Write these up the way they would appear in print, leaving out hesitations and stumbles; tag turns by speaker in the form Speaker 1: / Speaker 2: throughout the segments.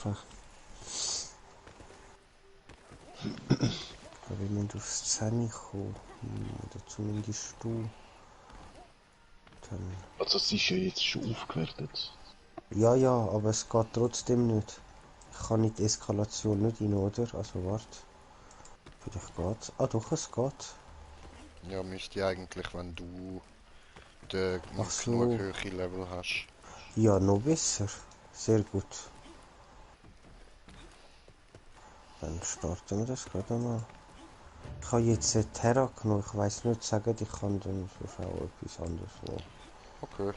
Speaker 1: einfach. Aber wir müssen aufs 10 kommen. Oder zumindest du. Dann...
Speaker 2: Also es ist ja jetzt schon aufgewertet.
Speaker 1: Ja, ja, aber es geht trotzdem nicht. Ich kann nicht die Eskalation nicht rein, oder? Also warte. Vielleicht geht's. Ah doch, es geht.
Speaker 3: Ja, müsste eigentlich, wenn du den
Speaker 1: Ach
Speaker 3: genug
Speaker 1: so.
Speaker 3: hohe Level hast.
Speaker 1: Ja, noch besser. Sehr gut. Dann starten wir das gerade mal. Ich habe jetzt Terra genommen. Ich weiss nicht sagen, ich kann dann sonst auch etwas anderes nehmen.
Speaker 3: Okay.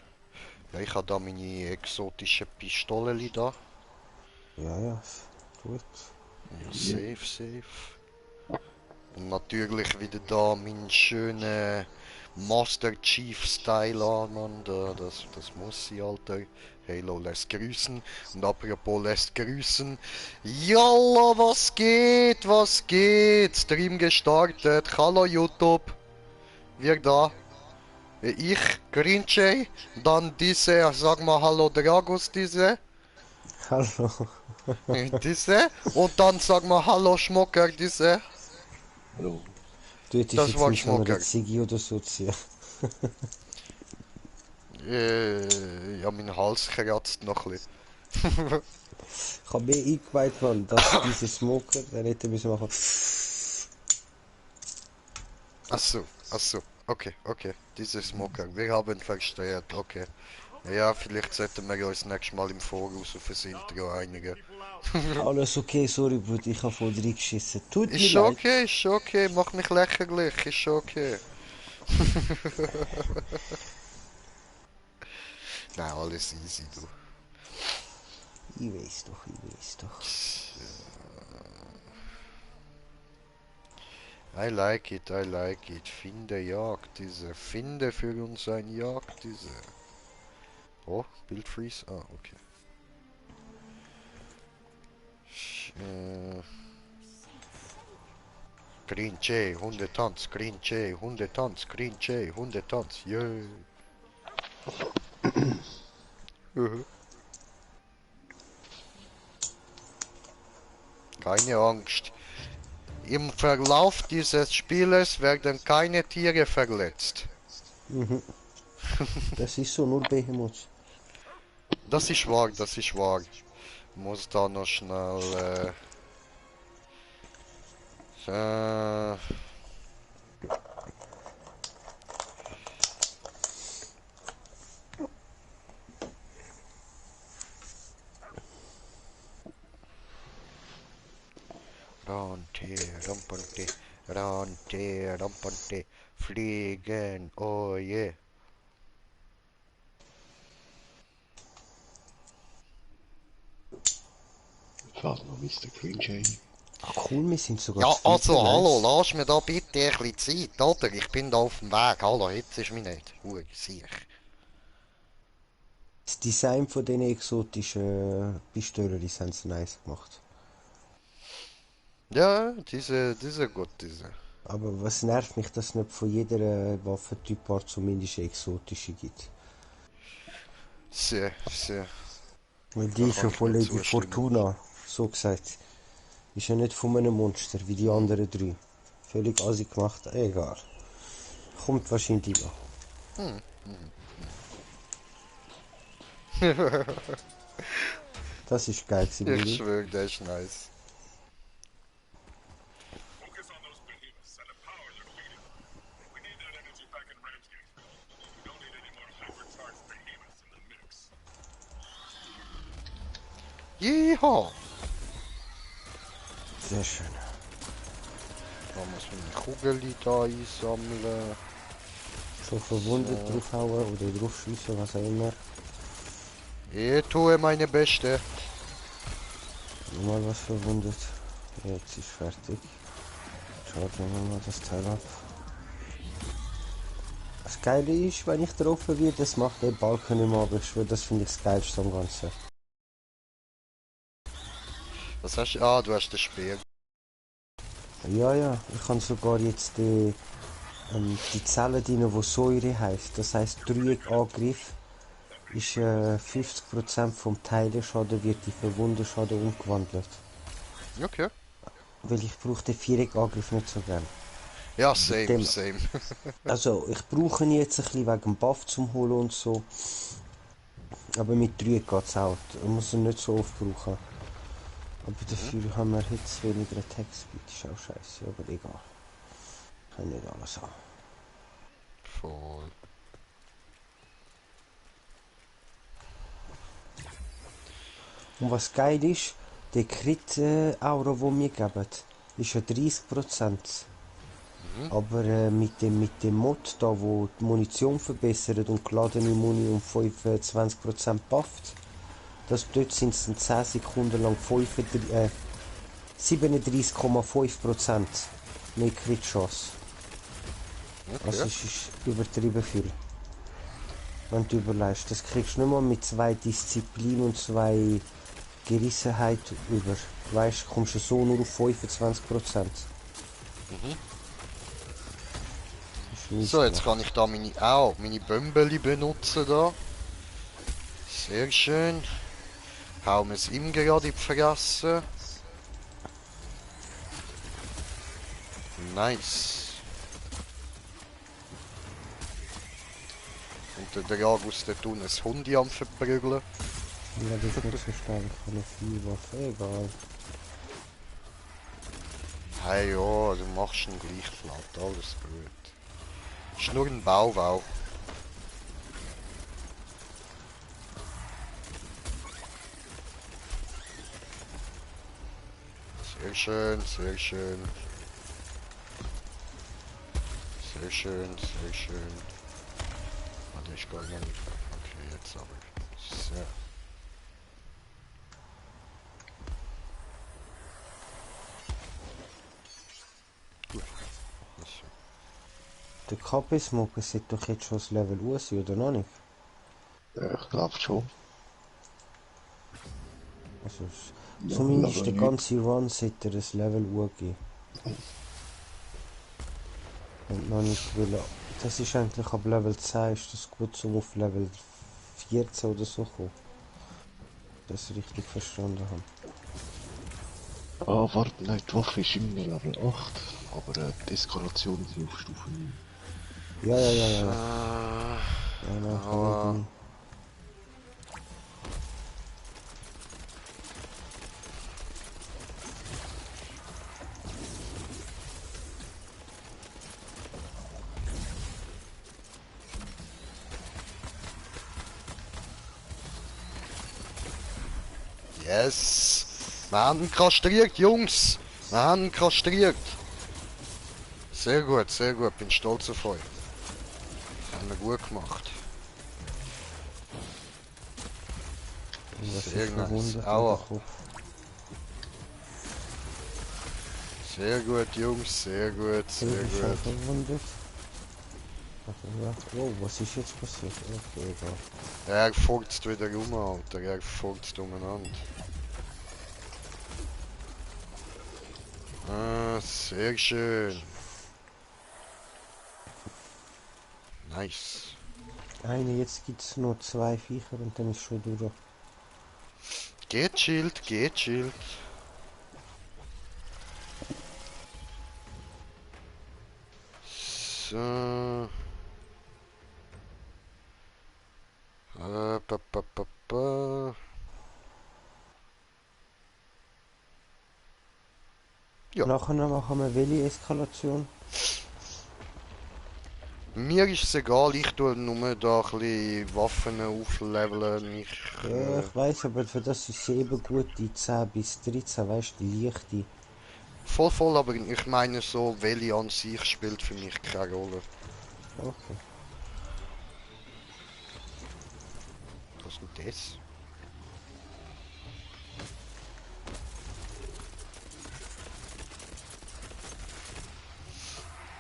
Speaker 3: Ja, ich habe da meine exotischen Pistolen da.
Speaker 1: Ja, ja, gut.
Speaker 3: Ja, safe, safe. Und natürlich wieder da meinen schönen Master Chief Style an, Mann. Das muss sie, Alter. Halo lässt grüßen. Und apropos lässt grüßen. Jalla, was geht? Was geht? Stream gestartet. Hallo YouTube. Wir da. Ich, Grinche. Dann diese, sag mal Hallo Dragos, diese.
Speaker 1: Hallo.
Speaker 3: Diese. Und dann sag mal Hallo Schmocker, diese.
Speaker 2: Hallo.
Speaker 1: Du hättest
Speaker 3: Das
Speaker 1: jetzt
Speaker 3: war
Speaker 1: müssen eine
Speaker 3: Schmocker.
Speaker 1: Ziege oder so ziehen.
Speaker 3: Ja, mein Hals kratzt noch ein bisschen.
Speaker 1: Ich habe mehr eingeweiht, Mann, dass diese Smoker, der hätte müssen machen.
Speaker 3: Ach so, okay, okay. Diese Smoker, wir haben versteuert, okay. Ja, vielleicht sollten wir uns nächstes Mal im Voraus auf das Intro einigen.
Speaker 1: Alles okay, sorry, Bruder, ich habe voll reingeschissen. Tut mir leid.
Speaker 3: Ist schon okay, mach mich lächerlich, ist schon okay. Nein, alles easy, du.
Speaker 1: Ich weiß doch, ich weiß doch.
Speaker 3: I like it. Finde Jagd, diese. Finde für uns ein Jagd, diese. Oh, Bildfreeze? Ah, okay. Green Jay, Hundetanz, Green Jay, Hundetanz, Green Jay, Hundetanz, yeah. Keine Angst. Im Verlauf dieses Spieles werden keine Tiere verletzt.
Speaker 1: Das ist so, nur Behemoth.
Speaker 3: Das ist wahr, das ist wahr. Muss da noch schnell... äh, Rante, rampante, rante, rampante, fliegen, oh yeah.
Speaker 2: Fahrt noch Mr. Cringe.
Speaker 1: Ach cool, wir sind sogar
Speaker 3: Ja,
Speaker 1: zu viert,
Speaker 3: also, hallo,
Speaker 1: nice.
Speaker 3: lass mir da bitte ein bisschen Zeit, oder? Ich bin da auf dem Weg. Hallo, jetzt ist mich nicht. Sicher.
Speaker 1: Das Design von diesen exotischen Pistolen, die haben sie nice gemacht.
Speaker 3: Ja, diese gut, diese.
Speaker 1: Aber was nervt mich, dass es nicht von jeder Waffentypart zumindest eine exotische gibt.
Speaker 3: Sehr.
Speaker 1: Weil
Speaker 3: Da
Speaker 1: die ist
Speaker 3: kann
Speaker 1: ja
Speaker 3: ich
Speaker 1: von
Speaker 3: nur
Speaker 1: Lady
Speaker 3: zustimmen.
Speaker 1: Fortuna, so gesagt. Ist ja nicht von einem Monster, wie die anderen drei. Völlig assi gemacht, egal. Kommt wahrscheinlich noch. Das ist geil gewesen,
Speaker 3: Ich
Speaker 1: Brudi.
Speaker 3: schwöre, der ist nice.
Speaker 4: Focus on those behemoths and the power they're feeding. We need that energy back in Ramsgate. We don't need any more hypercharged behemoths in the mix.
Speaker 3: Jeha!
Speaker 1: Sehr schön.
Speaker 3: Da muss ich meine Kugel da einsammeln.
Speaker 1: So verwundet draufhauen oder draufschießen, was auch immer.
Speaker 3: Ich tue meine Beste.
Speaker 1: Nochmal was verwundet. Jetzt ist fertig. Schaut wir mal das Teil ab. Das Geile ist, wenn ich getroffen werde, das macht den Balken nicht mehr, aber ich schwöre, das finde ich das Geilste am Ganzen.
Speaker 3: Was hast du? Ah, du hast das Spiel.
Speaker 1: Ja, ja, ich habe sogar jetzt die Zelle drin, die Säure heisst. Das heisst Dreieckangriff. ist 50% vom Teilenschaden wird in Verwundenschaden umgewandelt.
Speaker 3: Okay.
Speaker 1: Weil ich brauche den Viereck-Angriff nicht so gern.
Speaker 3: Ja,
Speaker 1: Mit dem,
Speaker 3: same.
Speaker 1: also ich brauche ihn jetzt ein bisschen wegen dem Buff zum Holen und so. Aber mit 3 geht es auch. Ich muss ihn nicht so oft brauchen. Aber dafür haben wir jetzt weniger Attack Speed. Ist auch scheiße, aber egal. Ich kann nicht alles haben.
Speaker 3: Voll.
Speaker 1: Und was geil ist, der Crit-Aura, wo wir geben, ist ja 30%. Aber mit dem Mod da, wo die Munition verbessert und geladene Muni um 25% bufft, dort sind es 10 Sekunden lang 37,5% mehr Crit-Chance. Also es ist übertrieben viel. Wenn du überlegst, das kriegst du nicht mal mit 2 Disziplin und 2 Gerissenheit über. Weißt du, kommst du so nur auf 25%.
Speaker 3: So, jetzt kann ich da meine Bömbeli benutzen da. Sehr schön. Hauen wir es ihm gerade in die Fresse. Nice. Und der Dragus der tun ein Hundi am verprügeln.
Speaker 1: Ja, das ist nicht so stark, ich habe viel Waffe, egal.
Speaker 3: Hey ja, du machst ihn gleich flat, alles gut. Ist nur ein Bauwau. Sehr schön, sehr schön. Sehr schön, sehr schön. Ah, der ist gar nicht. Okay, jetzt aber. So. Gut. So.
Speaker 1: Der KP-Smoker sollte doch jetzt schon das Level aus sein, oder noch nicht?
Speaker 2: Ich glaube schon.
Speaker 1: Also,
Speaker 2: Ja,
Speaker 1: zumindest
Speaker 2: Level
Speaker 1: der
Speaker 2: 9.
Speaker 1: ganze Run sollte das Level geben. Und noch nicht will. Das ist eigentlich ab Level 10 ist das gut zum auf Level 14 oder so kommen. Das richtig verstanden haben.
Speaker 2: Ah, warte, nein, die Waffe ist immer Level 8. Aber die Eskalation sind auf Stufe 9.
Speaker 1: Ja.
Speaker 3: Äh,
Speaker 1: Ja, nein, kann
Speaker 3: aber-
Speaker 1: ich nicht.
Speaker 3: Yes! Wir haben ihn kastriert, Jungs! Wir haben ihn kastriert! Sehr gut, bin stolz auf euch. Das haben wir gut gemacht.
Speaker 1: Was
Speaker 3: Sehr
Speaker 1: ist
Speaker 3: nice.
Speaker 1: verwundet
Speaker 3: Aua.
Speaker 1: oder Kopf?
Speaker 3: Sehr gut, Jungs, sehr gut, sehr
Speaker 1: Der ist auch
Speaker 3: gut.
Speaker 1: verwundet. Also, ja. Oh, was ist jetzt passiert? Okay, egal.
Speaker 3: Er furzt wieder rum, Alter, er furzt umeinander. Ah, sehr schön. Nice.
Speaker 1: Jetzt gibt es noch 2 Viecher und dann ist schon durch.
Speaker 3: Geht Schild, geht Schild. So. Pa, pa, pa, pa. Ja.
Speaker 1: Nachher machen wir welche Eskalation?
Speaker 3: Mir ist es egal, ich tue nur da ein bisschen Waffen aufleveln.
Speaker 1: Ja, ich weiß, aber für das ist sie eben gut, die 10 bis 13, weißt du, die leichte.
Speaker 3: Voll, aber ich meine so, welche an sich spielt für mich keine Rolle.
Speaker 1: Okay.
Speaker 3: Was ist denn das?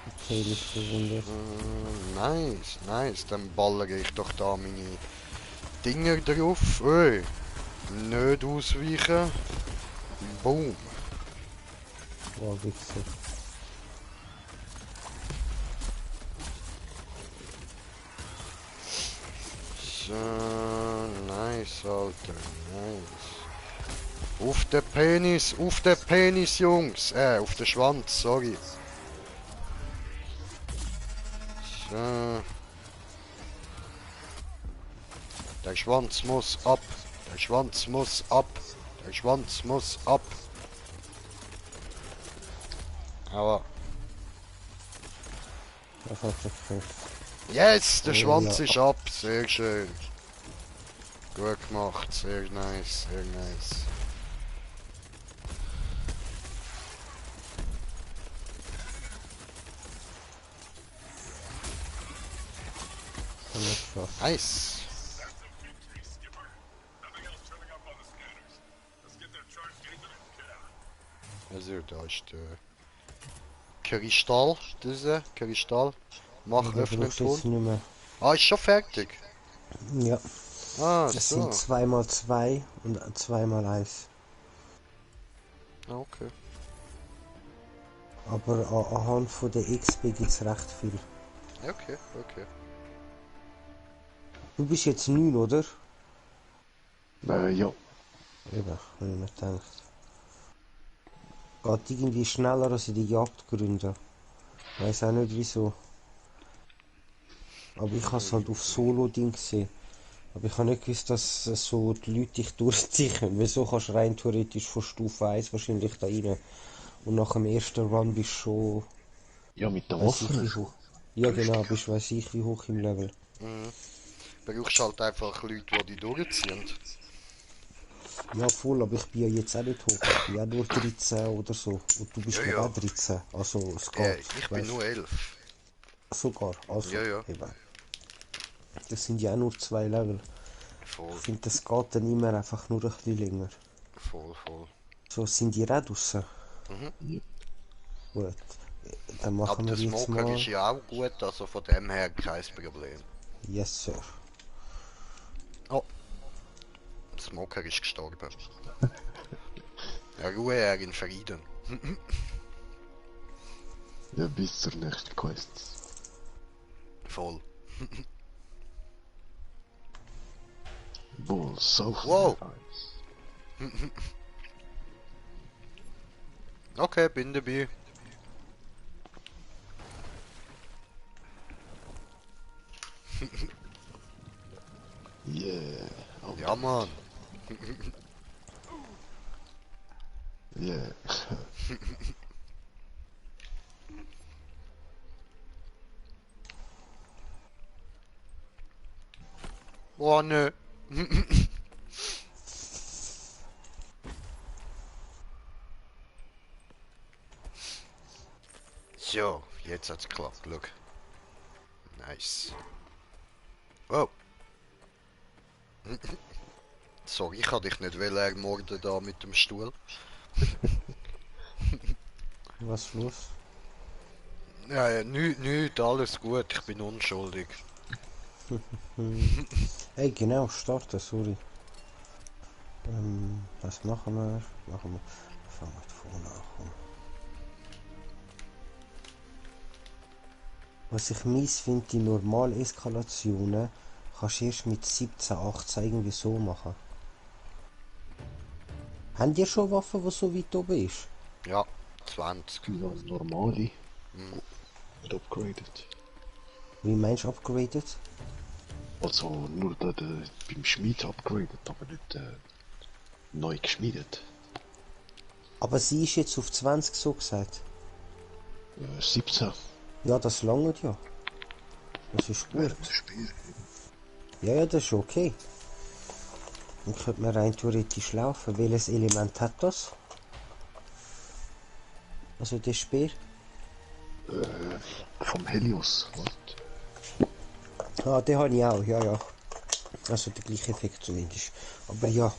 Speaker 1: Okay, ist verwundet.
Speaker 3: Nice. Dann ballere ich doch da meine Dinger drauf. Ey, nicht ausweichen. Boom.
Speaker 1: Wow, Wichser.
Speaker 3: So, nice, Alter, nice. Auf den Penis, Jungs. Auf den Schwanz, sorry. So. Der Schwanz muss ab. Der Schwanz muss ab. Der Schwanz muss ab. Aber.
Speaker 1: Das hat er gefällt.
Speaker 3: Yes, der Schwanz
Speaker 1: Ja.
Speaker 3: ist ab. Sehr schön. Gut gemacht. Sehr nice. Sehr nice.
Speaker 1: Kann nicht schaffen.
Speaker 3: Nice.
Speaker 4: That's a victory, Skipper. Nothing else turning up on the scanners. Let's get that charge gauge and get out.
Speaker 3: Also, da ist der Kristall. Diese Kristall. Mach
Speaker 1: Den
Speaker 3: öffnen
Speaker 1: brauchst du jetzt
Speaker 3: tun.
Speaker 1: nicht mehr.
Speaker 3: Ah, ist schon fertig.
Speaker 1: Ja,
Speaker 3: Ah,
Speaker 1: es
Speaker 3: so.
Speaker 1: sind 2x2 und 2x1.
Speaker 3: Ah, okay.
Speaker 1: Aber anhand von der XP gibt es recht viel.
Speaker 3: Okay, okay.
Speaker 1: Du bist jetzt 9, oder?
Speaker 2: Ja.
Speaker 1: Eben, hab ich nicht gedacht. Geht irgendwie schneller als in die Jagdgründe. Weiß auch nicht wieso. Aber ich habe es halt auf Solo-Ding gesehen. Aber ich habe nicht gewusst, dass so die Leute dich durchziehen. Wieso kannst du rein theoretisch von Stufe 1 wahrscheinlich da rein. Und nach dem ersten Run bist du schon,
Speaker 2: Ja, mit der
Speaker 1: weiss ich wie
Speaker 2: Waffe.
Speaker 1: hoch. Ja genau, bist weiss ich wie hoch im Level.
Speaker 3: Brauchst halt einfach Leute, die die durchziehen.
Speaker 1: Ja voll, aber ich bin ja jetzt auch nicht hoch. Ich bin ja nur 13 oder so. Und du bist
Speaker 3: Ja,
Speaker 1: ja
Speaker 3: ja.
Speaker 1: auch 13. Also es geht.
Speaker 3: Ich bin
Speaker 1: weißt.
Speaker 3: nur 11.
Speaker 1: Sogar, also
Speaker 3: Ja, ja.
Speaker 1: eben. Das sind ja auch nur 2 Level.
Speaker 3: Voll,
Speaker 1: Ich finde, das geht dann immer einfach nur ein bisschen länger.
Speaker 3: voll.
Speaker 1: So, sind die auch draussen?
Speaker 2: Ja.
Speaker 1: Gut. Dann
Speaker 3: Aber
Speaker 1: machen
Speaker 3: der
Speaker 1: wir jetzt
Speaker 3: Smoker
Speaker 1: mal...
Speaker 3: ist ja auch gut, also von dem her kein Problem.
Speaker 1: Yes, Sir.
Speaker 3: Oh, der Smoker ist gestorben. Ruhe er in Frieden.
Speaker 2: Ja, bis zur nächsten Quest.
Speaker 3: Voll.
Speaker 2: Boah, so viel
Speaker 3: Wow.
Speaker 2: Eis.
Speaker 3: Okay, bin dabei.
Speaker 2: Yeah. Oh,
Speaker 3: Ja, Mann.
Speaker 2: yeah.
Speaker 3: Oh, nö. So, jetzt hat's geklappt, look. Nice. Oh. Sorry, ich hatte dich nicht ermorden da mit dem Stuhl.
Speaker 1: Was ist los?
Speaker 3: Ja, nicht, alles gut, ich bin unschuldig.
Speaker 1: Hey, genau, starten, sorry. Was machen wir? Fangen wir vorne an. Komm. Was ich mies finde, die Normaleskalationen kannst du erst mit 17, 18 irgendwie so machen. Habt ihr schon Waffen, die so weit oben ist?
Speaker 3: Ja, 20.
Speaker 2: Ja, normale. Nicht upgraded.
Speaker 1: Wie meinst du upgraded?
Speaker 2: Also nur beim Schmied upgraded, aber nicht neu geschmiedet.
Speaker 1: Aber sie ist jetzt auf 20 so gesagt.
Speaker 2: 17.
Speaker 1: Ja, das langt ja. Das ist gut.
Speaker 2: Während des Spiels.
Speaker 1: Ja, ja, das ist okay. Dann könnte man rein theoretisch laufen. Welches Element hat das? Also der Speer?
Speaker 2: Vom Helios. Was?
Speaker 1: Ah, den habe ich auch, ja, ja. Also der gleiche Effekt zumindest. Aber ja,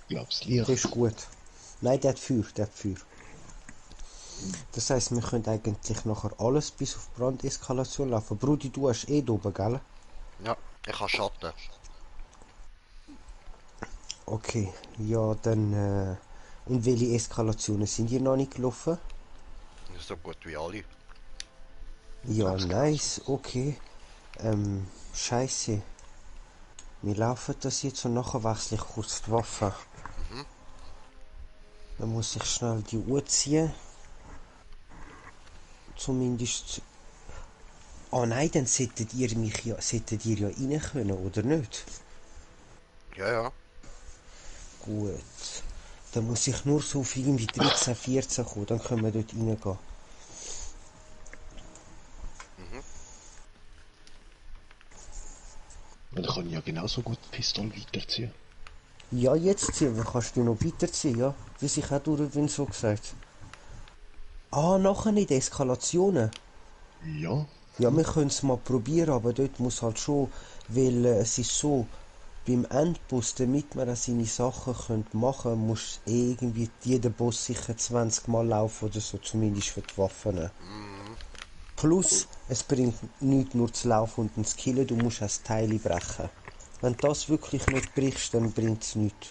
Speaker 2: Glaub's
Speaker 1: der
Speaker 2: Licht.
Speaker 1: ist gut. Nein, der hat Feuer, der hat Feuer. Das heisst, wir können eigentlich nachher alles bis auf Brandeskalation laufen. Brudi, du hast eh da oben, gell?
Speaker 3: Ja, ich habe Schatten.
Speaker 1: Okay, ja, dann... und welche Eskalationen sind hier noch nicht gelaufen?
Speaker 3: So gut wie alle.
Speaker 1: Ja, nice, okay. Scheiße. Wir laufen das jetzt und nachher wechsle ich kurz die Waffe. Dann muss ich schnell die Uhr ziehen. Zumindest. Oh nein, dann solltet ihr ja rein können, oder nicht?
Speaker 3: Ja, ja.
Speaker 1: Gut. Dann muss ich nur so auf irgendwie 13, 14 kommen, dann können wir dort reingehen.
Speaker 2: Weil dann kann ich ja genauso gut die Pistole weiterziehen.
Speaker 1: Ja, jetzt ziehen wir. Kannst du noch weiterziehen, ja? Bis ich auch durch bin, so gesagt. Ah, nachher nicht Eskalationen.
Speaker 2: Ja.
Speaker 1: Ja, wir können es mal probieren, aber dort muss halt schon, weil es ist so, beim Endboss, damit man auch seine Sachen machen könnte, muss irgendwie jeder Boss sicher 20 Mal laufen oder so, zumindest für die Waffen. Plus, es bringt nichts nur zu laufen und zu killen, du musst auch das Teil brechen. Wenn du das wirklich nicht brichst, dann bringt es nichts.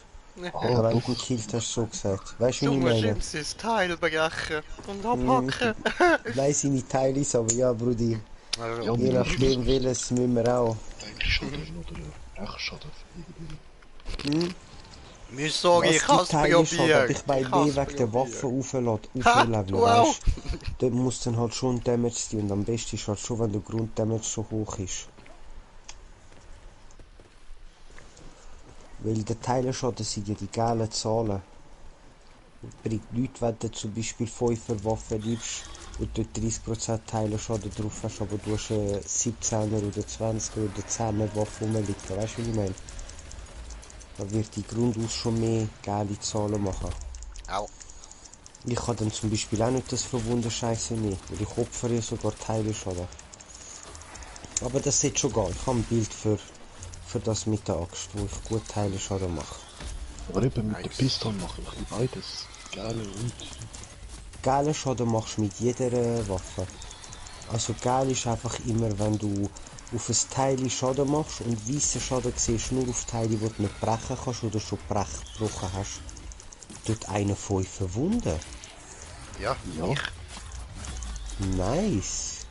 Speaker 2: Ah,
Speaker 1: Wenn du
Speaker 2: doch.
Speaker 1: ihn gekillt hast, so gesagt. Weißt du,
Speaker 3: Du
Speaker 1: wie ich
Speaker 3: musst
Speaker 1: meine?
Speaker 3: ihm sein Teil brechen und abhacken.
Speaker 1: Nein, seine Teile ist aber ja, Brudi.
Speaker 3: Also,
Speaker 2: Ja,
Speaker 1: Je
Speaker 2: man
Speaker 1: nachdem, welches müssen wir auch.
Speaker 2: Teilschaden oder Rechtschaden. Irgendwie.
Speaker 3: muss sagen, ich
Speaker 1: Was die
Speaker 3: hab's
Speaker 1: Teile schon, aber
Speaker 3: probiert.
Speaker 1: ich meine,
Speaker 3: hab's
Speaker 1: wegen der Waffe
Speaker 3: probiert.
Speaker 1: aufleveln,
Speaker 3: Du auch?
Speaker 1: weißt du? Dort muss dann halt schon Damage sein und am besten ist halt schon, wenn der Grunddamage schon hoch ist. Weil der Teilenschaden sind ja die gelben Zahlen. Bringt nichts, wenn du zum Beispiel 5er Waffe nimmst und dort 30% Teilenschaden drauf hast, aber du hast eine 17er oder 20er oder 10er Waffe rumliegen. Weißt du, wie ich meine? Da wird die Grundaus schon mehr geile Zahlen machen.
Speaker 3: Au.
Speaker 1: Ich kann dann zum Beispiel auch nicht das verwundene Scheiße nehmen, weil ich opfere ja sogar Teilenschaden. Aber das sollte schon gehen. Ich habe ein Bild für das mit der Axt, wo ich gut Teilenschaden mache.
Speaker 2: Aber eben mit der
Speaker 3: Nice.
Speaker 2: Pistole mache ich beides. Geil und...
Speaker 1: Geilen Schaden machst du mit jeder Waffe. Also geil ist einfach immer, wenn du auf ein Teil Schaden machst und weißen Schaden siehst nur auf Teile, die du nicht brechen kannst oder schon gebrochen hast. Tut einer von euch verwunden.
Speaker 3: Ja,
Speaker 2: Ja.
Speaker 3: ich.
Speaker 1: Nice.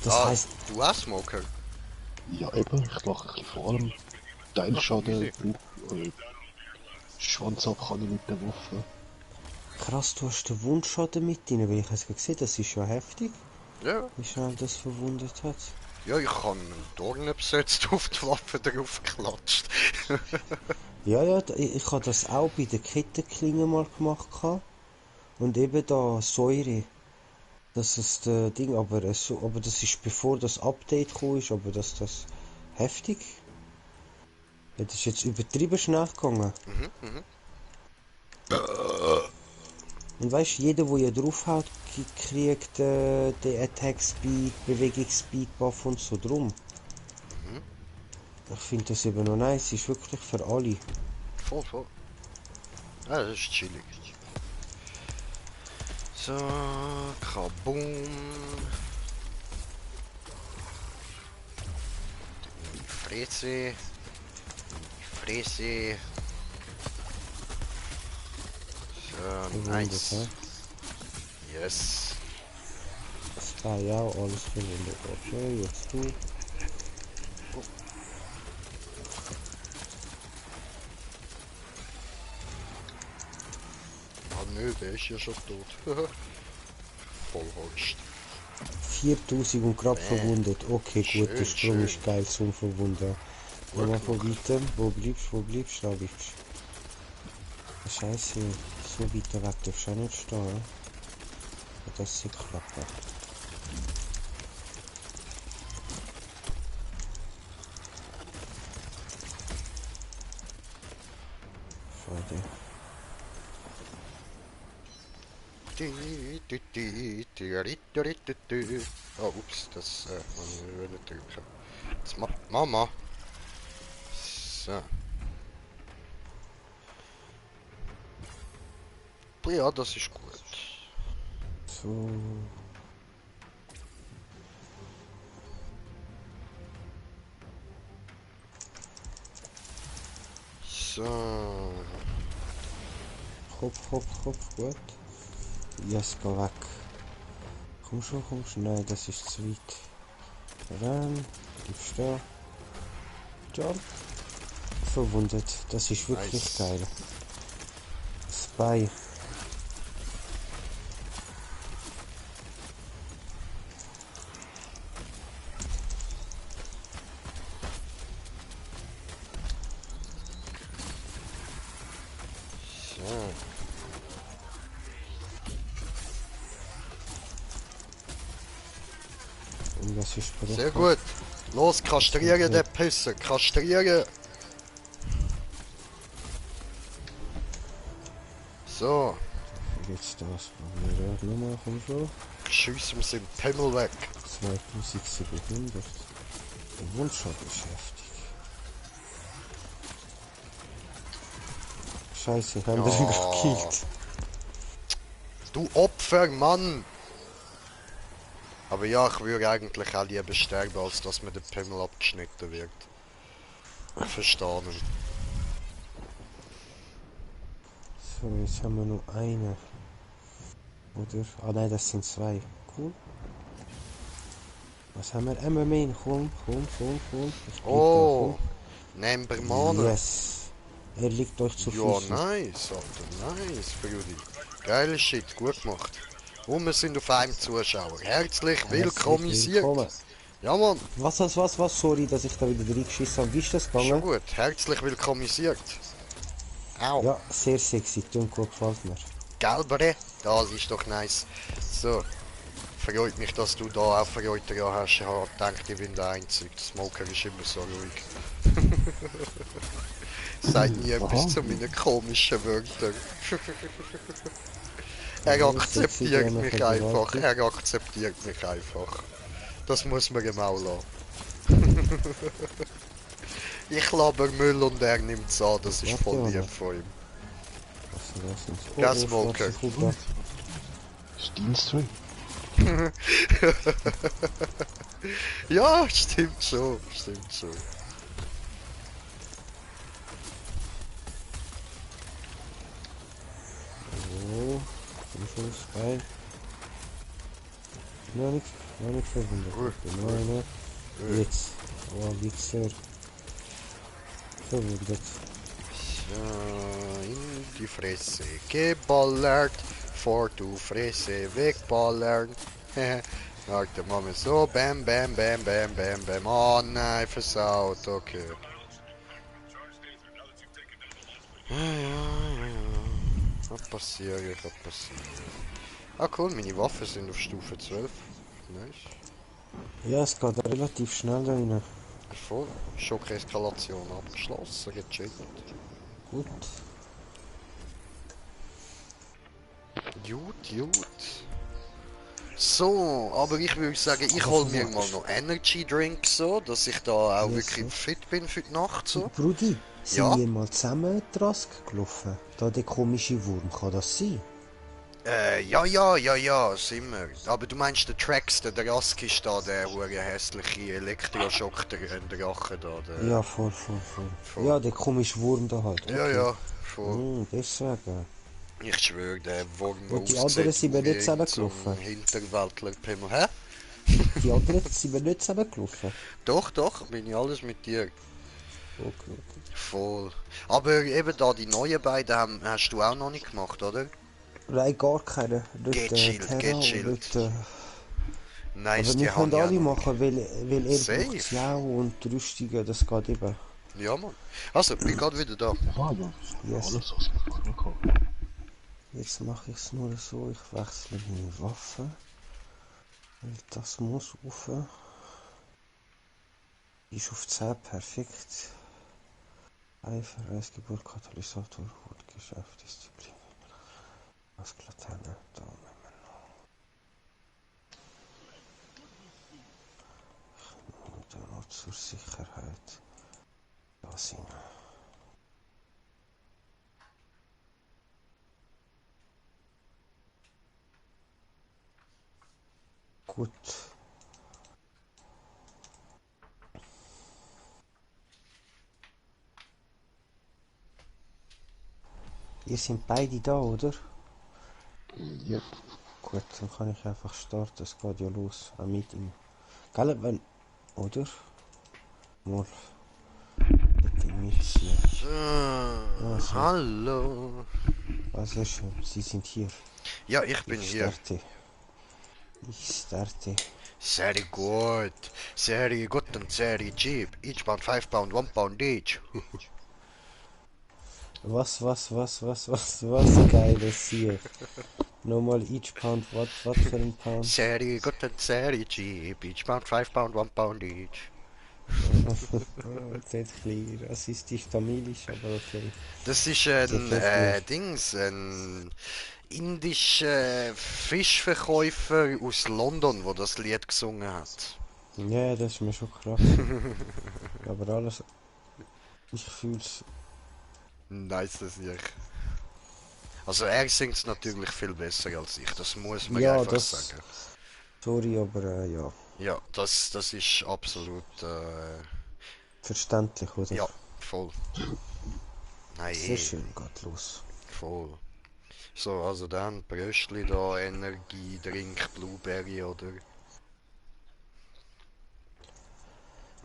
Speaker 1: Das
Speaker 3: Ah,
Speaker 1: heisst,
Speaker 3: du auch, Smoker?
Speaker 2: Ja, eben. Ich mache ein bisschen vor allem Teilschaden. Schwanz ab kann ich mit der Waffe.
Speaker 1: krass, du hast den Wundschaden mit drin, weil ich es gesehen, das ist ja heftig,
Speaker 3: Ja.
Speaker 1: wie schnell das verwundet hat.
Speaker 3: Ja, ich habe einen Dorn besetzt auf die Waffe drauf geklatscht.
Speaker 1: Ja, ja, ich habe das auch bei der Kettenklinge mal gemacht gehabt. Und eben da Säure, das ist das Ding, aber das ist bevor das Update gekommen ist, aber das heftig. Ja, das ist jetzt übertrieben schnell gegangen. Und weißt du, jeder, der ja draufhaut, kriegt den Attack Speed, Bewegungsspeed Buff und so drum. Ich finde das eben noch nice, ist wirklich für alle.
Speaker 3: Voll, voll. Ja, das ist chillig. So, kaboom. In die Fresse. In die Fresse. So,
Speaker 1: Verwundet,
Speaker 3: nice.
Speaker 1: hä?
Speaker 3: Yes.
Speaker 1: Sky auch, alles verwundet. Okay, jetzt du.
Speaker 3: Ah nö, der ist ja schon tot. Vollholst.
Speaker 1: 4000 und gerade verwundet. Okay, gut, der
Speaker 3: Schön,
Speaker 1: Strom
Speaker 3: schön.
Speaker 1: ist geil zum Verwunden.
Speaker 3: Gut
Speaker 1: Nochmal von
Speaker 3: gemacht.
Speaker 1: weitem. Wo bleibst du? Da bleibst du. Scheiße, so weiter weg darfst du auch nicht stehen. Ja? Das sieht klappen. Schade.
Speaker 3: Oh, ups, das muss ich wieder drücken. Jetzt Mama. So. Ja, das ist gut.
Speaker 1: So.
Speaker 3: So.
Speaker 1: Hopp, gut. Yes, geh weg. Komm schon. Nein, das ist zu weit. Ran, bleib stehen. Jump. Verwundet. Das ist wirklich
Speaker 3: Nice.
Speaker 1: geil. Spy.
Speaker 3: So.
Speaker 1: Und was ist bei
Speaker 3: Sehr gut. Los, kastrieren den Pisser. Kastrieren. So.
Speaker 1: Jetzt das. Wir nochmal vom Show.
Speaker 3: Schiessen wir seinen Pimmel weg.
Speaker 1: 2700. Der Wunschschlag ist heftig. Scheiße, haben wir ihn gekillt.
Speaker 3: Du Opfer, Mann! Aber ja, ich würde eigentlich auch lieber sterben, als dass mir der Pimmel abgeschnitten wird. Verstanden.
Speaker 1: So, jetzt haben wir nur eine. Oder? Ah nein, das sind zwei. Cool. Was haben wir? MMA, komm. Ich geb
Speaker 3: Oh! Nehmen wir
Speaker 1: da,
Speaker 3: Mana.
Speaker 1: yes. Er liegt euch zu
Speaker 3: Ja,
Speaker 1: Füßen.
Speaker 3: nice, Alter, nice, Brudi. Geiler Shit, gut gemacht. Und wir sind auf einem Zuschauer. Herzlich willkommenisiert.
Speaker 1: willkommen.
Speaker 3: Ja, Mann,
Speaker 1: Was? Sorry, dass ich da wieder reingeschissen habe. Wie ist das
Speaker 3: schon
Speaker 1: gegangen?
Speaker 3: gut. Herzlich willkommenisiert. Au.
Speaker 1: Ja, sehr sexy. Klingt gut, gefällt mir.
Speaker 3: Gelbere, das ist doch nice. So, freut mich, dass du da auch Freude daran hast. Ich habe gedacht, ich bin der Einzige. Der Smoker ist immer so ruhig. Sagt nie etwas zu meinen komischen Wörtern. Er akzeptiert mich einfach. Er akzeptiert mich einfach. Das muss man ihm auch lassen. Ich laber Müll und er nimmt's an. Das ist voll lieb von ihm. Gas Smoker.
Speaker 2: Steenstream.
Speaker 3: Ja, stimmt schon. Stimmt schon.
Speaker 1: So, zum Schluss bei. Noch nicht verwundert. Meine. Jetzt. Oh, Wichser. Verwundet.
Speaker 3: So, in die Fresse geballert. Vor du Fresse wegballern. Warte mal so. Bam, bam, bam, bam, bam, bam. Oh nein, versaut. Okay. Kann passieren, kann passieren. Ah cool, meine Waffen sind auf Stufe 12. Nice.
Speaker 1: Ja, es geht relativ schnell da rein.
Speaker 3: Voll. Schockeskalation abgeschlossen, gechillt.
Speaker 1: Gut.
Speaker 3: Gut. So, aber ich würde sagen, ich hol mir mal noch Energy Drink so, dass ich da auch wirklich fit bin für die Nacht so.
Speaker 1: Brudi, sind
Speaker 3: Ja?
Speaker 1: wir mal zusammen die Rask gelaufen? Da der komische Wurm, kann das sein?
Speaker 3: Ja, sind wir. Aber du meinst der Traxter, der Rask ist da, der hure hässliche Elektroschock, der Drache da. Der,
Speaker 1: Ja, voll. Ja, der komische Wurm da halt.
Speaker 3: ja, voll.
Speaker 1: Deswegen.
Speaker 3: Ich schwöre, der Wurm, der
Speaker 1: Und die anderen sind wir nicht
Speaker 3: zum
Speaker 1: zusammengelaufen.
Speaker 3: Hinterwäldler-Pimmel. Hä?
Speaker 1: Die anderen sind wir nicht zusammengelaufen.
Speaker 3: Doch, bin ich alles mit dir.
Speaker 1: Okay.
Speaker 3: Voll. Aber eben da, die neuen beiden hast du auch noch nicht gemacht, oder?
Speaker 1: Nein, gar keine. Nicht
Speaker 3: Gechillt.
Speaker 1: Nicht,
Speaker 3: Nice,
Speaker 1: aber
Speaker 3: die
Speaker 1: wir
Speaker 3: haben
Speaker 1: können
Speaker 3: ja
Speaker 1: alle
Speaker 3: noch
Speaker 1: machen, weil er
Speaker 3: Safe.
Speaker 1: braucht sie auch und die Rüstungen, das geht eben.
Speaker 3: nicht. Ja, Mann. Also, bin gerade wieder da.
Speaker 2: Ja, ja.
Speaker 1: Yes.
Speaker 2: Alles, was wir vorher hatten.
Speaker 1: Jetzt mache ich es nur so, ich wechsle meine Waffe. Weil das muss rauf. Ist auf 10, perfekt. Eifer, Reisgeburt, Katalysator, Hutgeschäft, Disziplin. Masklaterne, da nehmen wir noch. Und dann noch zur Sicherheit. Da sind wir. Gut. Ihr sind beide da, oder?
Speaker 2: Ja.
Speaker 1: Gut, dann kann ich einfach starten. Es geht ja los. Ein Meeting. Gell, wenn... Oder? Mal. die mitziehen.
Speaker 3: So, hallo.
Speaker 1: Also schön, Sie sind hier.
Speaker 3: Ja, ich bin
Speaker 1: Ich
Speaker 3: hier.
Speaker 1: starte. Ich starte.
Speaker 3: Sehr gut und sehr cheap. Each pound, 5 pound, 1 pound each.
Speaker 1: Was, geiles hier. Nochmal each pound, was für ein Pound?
Speaker 3: Sehr gut und sehr cheap. Each pound, 5 pound, 1 pound each.
Speaker 1: Jetzt ein bisschen rassistisch, tamilisch, aber okay.
Speaker 3: Das ist
Speaker 1: Gefällt mir.
Speaker 3: ein indischer Fischverkäufer aus London, der das Lied gesungen hat.
Speaker 1: Ja, das ist mir schon klar. Aber alles, ich fühl's.
Speaker 3: Nice, das ich. Also er singt es natürlich viel besser als ich, das muss man
Speaker 1: Ja,
Speaker 3: einfach
Speaker 1: das,
Speaker 3: sagen.
Speaker 1: sorry, aber ja,
Speaker 3: Ja, das ist absolut,
Speaker 1: verständlich, oder?
Speaker 3: ja, voll. Nein,
Speaker 1: Sehr schön, geht los.
Speaker 3: voll. So, also dann Bröstli da, Energiedrink, Blueberry oder...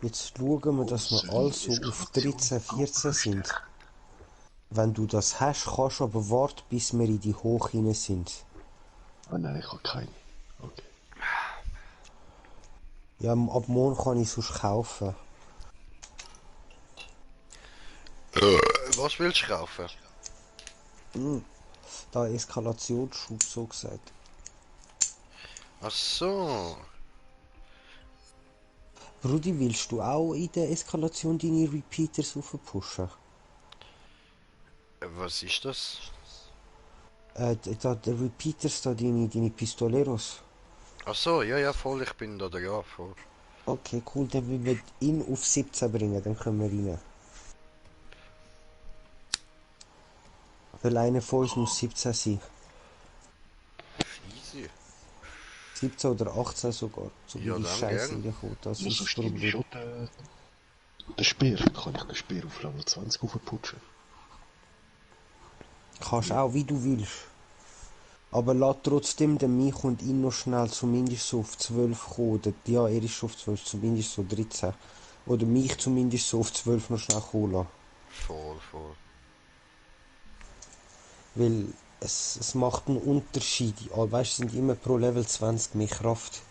Speaker 1: Jetzt schauen wir, dass wir also auf 13, 14 sind. Wenn du das hast, kannst du aber warten, bis wir in die Hoch hinein sind.
Speaker 2: Oh nein, ich habe keinen. Okay.
Speaker 1: Ja, ab morgen kann ich sonst kaufen.
Speaker 3: Was willst du kaufen?
Speaker 1: Da Eskalationsschub, so gesagt.
Speaker 3: Ach so.
Speaker 1: Brudi, willst du auch in der Eskalation deine Repeaters aufpushen?
Speaker 3: Was ist das?
Speaker 1: Da, der Repeaters, da deine Pistoleros.
Speaker 3: Ach so, ja, ja, voll, ich bin da, ja, voll.
Speaker 1: Okay, cool, dann will wir ihn auf 17 bringen, dann können wir rein. Weil einer von uns muss 17 sein.
Speaker 3: Easy.
Speaker 1: 17 oder 18 sogar, so wie
Speaker 3: Ja,
Speaker 1: die
Speaker 3: dann
Speaker 1: Scheiße
Speaker 3: gern.
Speaker 1: reinkommt. Das
Speaker 2: Ja,
Speaker 1: ist
Speaker 2: so
Speaker 1: das
Speaker 2: stimme ich
Speaker 1: Problem.
Speaker 2: schon den Speer. Kann ich den Speer auf Level 20 aufputschen?
Speaker 1: Kannst auch, wie du willst. Aber lass trotzdem den mich und ihn noch schnell zumindest so auf 12 kommen. Oder, ja, er ist schon auf 12, zumindest so 13. Oder mich zumindest so auf 12 noch schnell kommen lassen.
Speaker 3: Voll, voll.
Speaker 1: Weil es macht einen Unterschied. Weißt du, sind immer pro Level 20 mehr Kraft.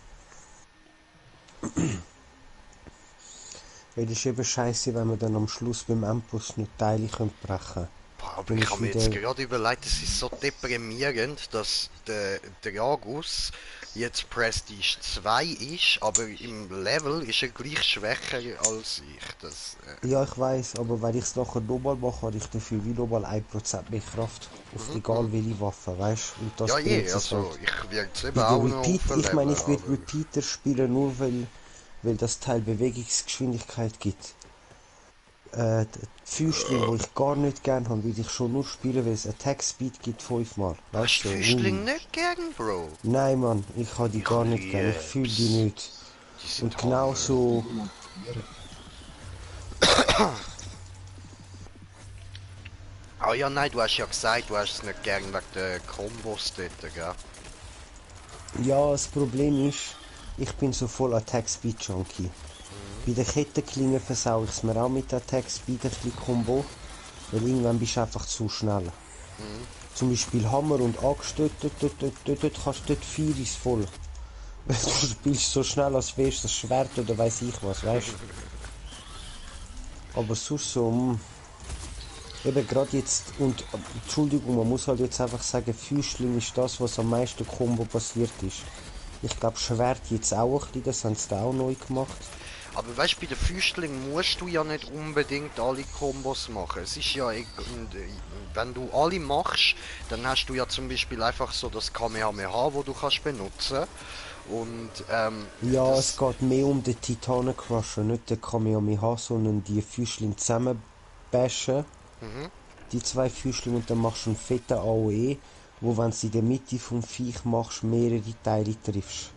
Speaker 1: Weil das ist eben scheiße, wenn wir dann am Schluss beim Endboss nicht Teile brechen können.
Speaker 3: Boah, aber
Speaker 1: Dann
Speaker 3: ich
Speaker 1: ist
Speaker 3: habe mir jetzt
Speaker 1: wieder...
Speaker 3: gerade überlegt, es ist so deprimierend, dass der Dragus jetzt Prestige 2 ist, aber im Level ist er gleich schwächer als ich. Das,
Speaker 1: Ja, ich weiß, aber wenn ich es nachher nochmal mache, habe ich dafür wie nochmal 1% mehr Kraft. Auf egal welche Waffe, weißt du? Und das
Speaker 3: ja
Speaker 1: bringt
Speaker 3: je,
Speaker 1: es halt.
Speaker 3: also ich werde es eben
Speaker 1: Bei
Speaker 3: auch
Speaker 1: der
Speaker 3: noch
Speaker 1: Repeat, ich meine,
Speaker 3: aufleveln,
Speaker 1: ich werde
Speaker 3: aber...
Speaker 1: Repeater spielen, nur weil das Teil Bewegungsgeschwindigkeit gibt. Die Füßchen, wo ich gar nicht gern habe, würde ich schon nur spielen, weil es Attack Speed gibt 5-mal.
Speaker 3: Hast
Speaker 1: Weißt
Speaker 3: du
Speaker 1: du?
Speaker 3: Füßling nicht gern, Bro?
Speaker 1: Nein, Mann, ich habe die
Speaker 3: Ich
Speaker 1: gar nicht gern. Ich fühle die
Speaker 3: lieb's.
Speaker 1: nicht.
Speaker 3: Die sind
Speaker 1: Und
Speaker 3: Hammer.
Speaker 1: genauso.
Speaker 3: Ah ja, nein, du hast ja gesagt, du hast es nicht gern wegen der Kombos dort, gell?
Speaker 1: Ja, das Problem ist, ich bin so voll Attack Speed Junkie. Bei den Kettenklingen versau ich es mir auch mit Attack Speed ein bisschen Combo. Weil irgendwann bist du einfach zu schnell. Zum Beispiel Hammer und Axt, dort kannst du, dort 4 ist voll. Du spielst so schnell, als wärst du das Schwert oder weiß ich was, weißt du? Aber sonst so, eben gerade jetzt, und Entschuldigung, man muss halt jetzt einfach sagen, Füßling ist das, was am meisten Combo passiert ist. Ich glaube, Schwert jetzt auch ein bisschen, das haben sie da auch neu gemacht.
Speaker 3: Aber weißt du, bei den Füßlingen musst du ja nicht unbedingt alle Kombos machen. Es ist ja, wenn du alle machst, dann hast du ja zum Beispiel einfach so das Kamehameha, wo du kannst benutzen. Und
Speaker 1: Ja, es geht mehr um den Titanen Crusher, nicht den Kamehameha, sondern die Füßling zusammen bashen. Die 2 Füßling und dann machst du einen fetten AOE, wo wenn du in der Mitte vom Viech machst, mehrere Teile triffst.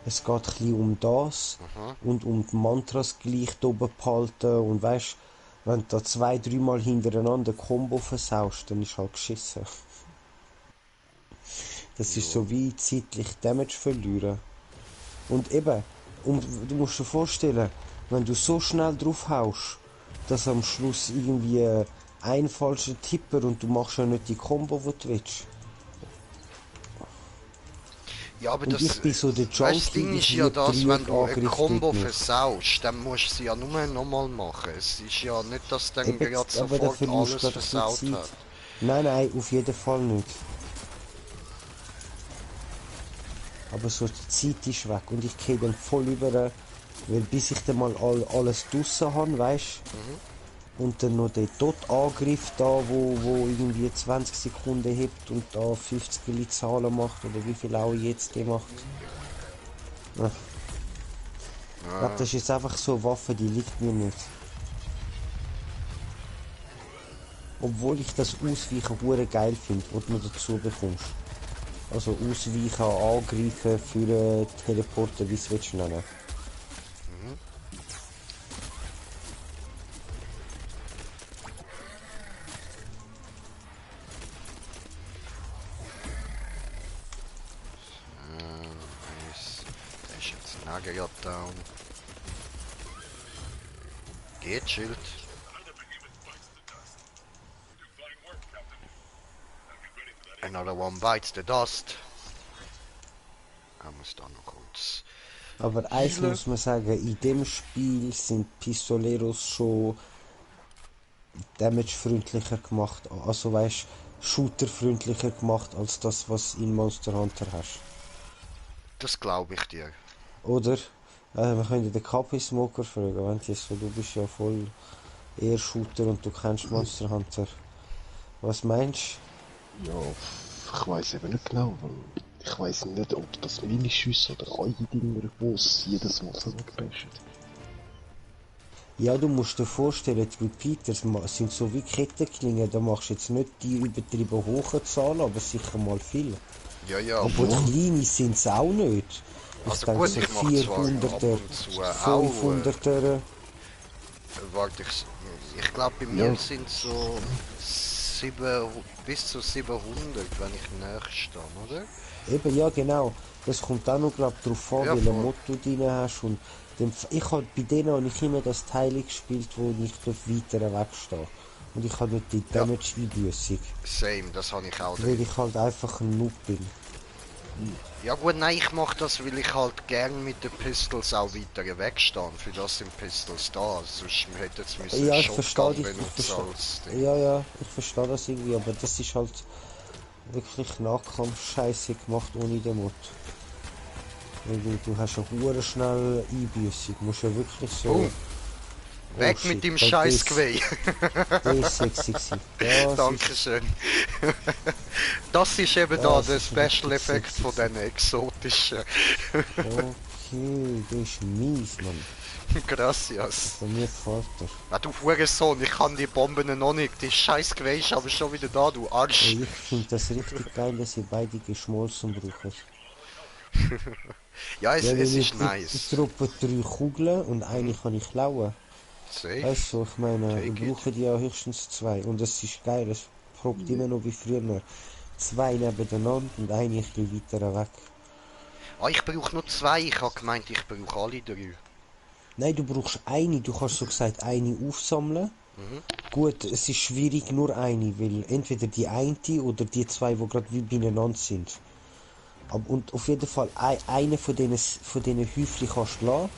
Speaker 1: Es geht ein bisschen um das und um die Mantras gleich oben behalten und weißt, wenn du da 2-3 Mal hintereinander Combo versaust, dann ist halt geschissen. Das ist so wie zeitlich Damage verlieren. Und eben, du musst dir vorstellen, wenn du so schnell drauf haust, dass am Schluss irgendwie ein falscher Tipper und du machst ja nicht die Combo, die du willst.
Speaker 3: Ja, aber
Speaker 1: Und
Speaker 3: das,
Speaker 1: ich bin so der
Speaker 3: weißt, das
Speaker 1: Junkie,
Speaker 3: Ding ist
Speaker 1: ich
Speaker 3: ja
Speaker 1: liebe
Speaker 3: das, wenn du ein
Speaker 1: Angriff
Speaker 3: Combo
Speaker 1: dort nicht.
Speaker 3: versaust, dann musst du sie ja nur nochmal machen. Es ist ja nicht, dass du dann
Speaker 1: Eben,
Speaker 3: gerade
Speaker 1: aber da
Speaker 3: sofort
Speaker 1: verlierst
Speaker 3: alles
Speaker 1: du gerade ein
Speaker 3: versaut
Speaker 1: bisschen
Speaker 3: hat.
Speaker 1: Zeit. Nein, auf jeden Fall nicht. Aber so die Zeit ist weg und ich gehe dann voll über, weil bis ich dann mal alles draussen habe, weißt und dann noch den Tod-Angriff da, wo irgendwie 20 Sekunden hebt und da 50 Zahlen macht oder wie viel auch jetzt der macht. Ja. Ich glaube, das ist jetzt einfach so eine Waffe, die liegt mir nicht. Obwohl ich das Ausweichen hure geil finde, was du noch dazu bekommst. Also Ausweichen, Angreifen, für Teleporten, wie es willst du nennen.
Speaker 3: Nice. Der ist jetzt Nager down. Geht, Schild. Another one bites the dust. Haben wir es da noch kurz.
Speaker 1: Aber eins
Speaker 3: Viele-
Speaker 1: muss man sagen, in dem Spiel sind Pistoleros schon damagefreundlicher gemacht, also weißt shooterfreundlicher gemacht als das, was in Monster Hunter hast.
Speaker 3: Das glaube ich dir.
Speaker 1: Oder? Wir können den KP Smoker fragen, wenn die so, du bist ja voll eher Shooter und du kennst Monster Hunter. Was meinst
Speaker 2: Ja, ich weiß eben nicht genau, weil ich weiß nicht, ob das Minischüsse oder eure Dinger, wo es jedes Mal so wegbashen.
Speaker 1: du? Ja, du musst dir vorstellen, die Repeaters sind so wie Kettenklingen, da machst du jetzt nicht die übertrieben hohen Zahlen, aber sicher mal viel.
Speaker 3: Ja, ja.
Speaker 1: Aber kleine sind es auch nicht. Ich
Speaker 3: Also
Speaker 1: denke
Speaker 3: gut,
Speaker 1: so
Speaker 3: ich mach zwar ab
Speaker 1: 400er,
Speaker 3: und zu auch,
Speaker 1: 500er.
Speaker 3: Warte, ich glaube bei mir sind so 7, bis zu 700, wenn ich näher stehe, oder?
Speaker 1: Eben, ja genau. Das kommt auch noch glaub, darauf an,
Speaker 3: Ja,
Speaker 1: welchen
Speaker 3: voll.
Speaker 1: Mod du drin hast. Und bei denen habe ich immer das Teil gespielt, wo ich weiter wegstehe. Und ich habe nicht die
Speaker 3: Ja.
Speaker 1: Damage-Einbüßung,
Speaker 3: Same, das habe ich auch
Speaker 1: weil
Speaker 3: drin.
Speaker 1: ich halt einfach ein Noob bin.
Speaker 3: Ja gut, nein, ich mache das, weil ich halt gern mit den Pistols auch weiter wegstehe. Für das sind Pistols da, sonst hätte jetzt müssen
Speaker 1: Ja, ich verstehe
Speaker 3: Shotgun
Speaker 1: dich.
Speaker 3: benutzen als Ding.
Speaker 1: Ja, ich verstehe das irgendwie, aber das ist halt wirklich Nahkampf-Scheiße gemacht ohne den Mod. Weil du hast eine hure schnell Einbüßung, musst ja wirklich so...
Speaker 3: Oh. Weg
Speaker 1: shit,
Speaker 3: mit dem
Speaker 1: das
Speaker 3: scheiß
Speaker 1: ist-
Speaker 3: Geweih.
Speaker 1: Das ist sexy gewesen. Das ist-
Speaker 3: Dankeschön. Das ist eben da
Speaker 1: Das
Speaker 3: der
Speaker 1: ist
Speaker 3: Special
Speaker 1: richtig
Speaker 3: Effekt
Speaker 1: sexy
Speaker 3: von diesen exotischen.
Speaker 1: Okay, das ist mies, Mann.
Speaker 3: Gracias.
Speaker 1: Von mir gefällt dir.
Speaker 3: Ja, du Hurensohn, ich kann die Bomben noch nicht. Die scheiß Geweih ist aber schon wieder da, du Arsch.
Speaker 1: Ey, ich finde das richtig geil, dass ihr beide geschmolzen braucht.
Speaker 3: Ja, es
Speaker 1: weil
Speaker 3: ist
Speaker 1: ich
Speaker 3: nice.
Speaker 1: droppe 3 Kugeln und eine kann ich klauen.
Speaker 3: Safe.
Speaker 1: Weißt du, ich meine,
Speaker 3: Take
Speaker 1: wir
Speaker 3: it.
Speaker 1: brauchen ja höchstens 2. Und das ist geil, es probt immer noch wie früher. 2 nebeneinander und eine ein bisschen weiter weg.
Speaker 3: Ah, ich brauche nur 2. Ich habe gemeint, ich brauche alle 3.
Speaker 1: Nein, du brauchst eine, du kannst so gesagt eine aufsammeln. Gut, es ist schwierig nur eine, weil entweder die eine oder die 2, die gerade wie beieinander sind. Und auf jeden Fall eine von denen Häufchen kannst du lassen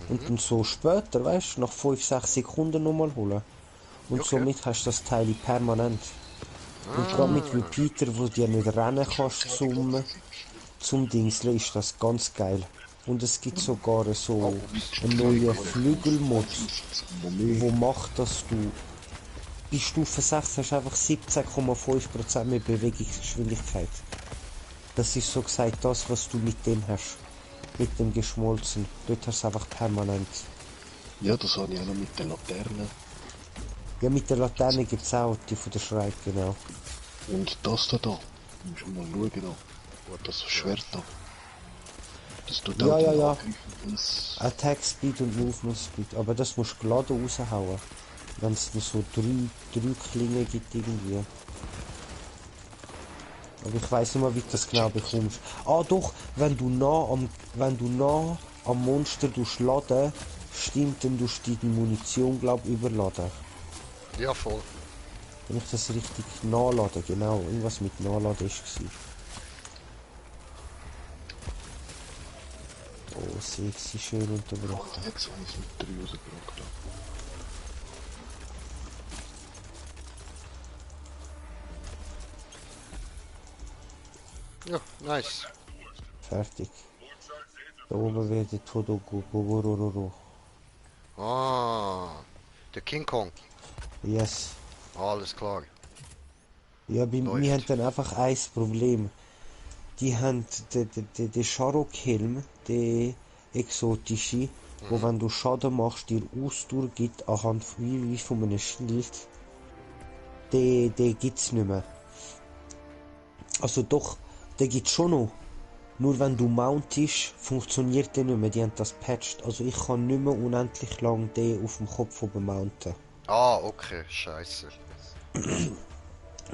Speaker 1: und dann so später, weißt du, nach 5-6 Sekunden nochmal holen. Und
Speaker 3: Okay.
Speaker 1: somit hast du das Teil permanent. Und gerade mit Repeater, wo du ja nicht rennen kannst zum Dingsle, ist das ganz geil. Und es gibt sogar so einen neuen Flügelmod, wo macht, dass du bei Stufe 6 hast du einfach 17,5% mehr Bewegungsgeschwindigkeit. Das ist so gesagt das, was du mit dem hast. Mit dem Geschmolzen. Dort hast du einfach permanent.
Speaker 2: Ja, das habe ich auch noch mit der Laterne.
Speaker 1: Ja, mit der Laterne gibt es auch die von der Schreib, genau.
Speaker 2: Und das da, musst du mal schauen da. Das Schwert da. Das tut
Speaker 1: Ja,
Speaker 2: auch
Speaker 1: ja,
Speaker 2: den
Speaker 1: ja.
Speaker 2: Angriffen ins-
Speaker 1: Attack Speed und Movement Speed. Aber das musst du geladen raushauen. Wenn es nur so drei Klingen gibt irgendwie. Aber ich weiß nicht mehr, wie du das genau bekommst. Ah doch, wenn du nah am Monster laden, Stimmt, dann tust du die Munition, glaub überladen.
Speaker 3: Ja, voll.
Speaker 1: Wenn ich das richtig nachladen, genau, irgendwas mit Nachladen ist gewesen. Oh, sexy, schön unterbrochen.
Speaker 2: Jetzt habe ich es mit 3 rausgebracht.
Speaker 3: Ja, nice.
Speaker 1: Fertig. Da oben wird Todogogororo.
Speaker 3: Ah, der King Kong.
Speaker 1: Yes.
Speaker 3: Alles klar.
Speaker 1: Ja, wir
Speaker 3: Läuft.
Speaker 1: haben dann einfach ein Problem. Die haben den Sharok-Helm, den exotische, wo wenn du Schaden machst, dir Ausdauer gibt, anhand wie von einem Schild. Den gibt's nicht mehr. Also doch, den gibt's schon noch. Nur wenn du mountest, funktioniert der nicht mehr. Die haben das patcht. Also ich kann nicht mehr unendlich lang den auf dem Kopf oben mounten.
Speaker 3: Ah, okay, scheiße.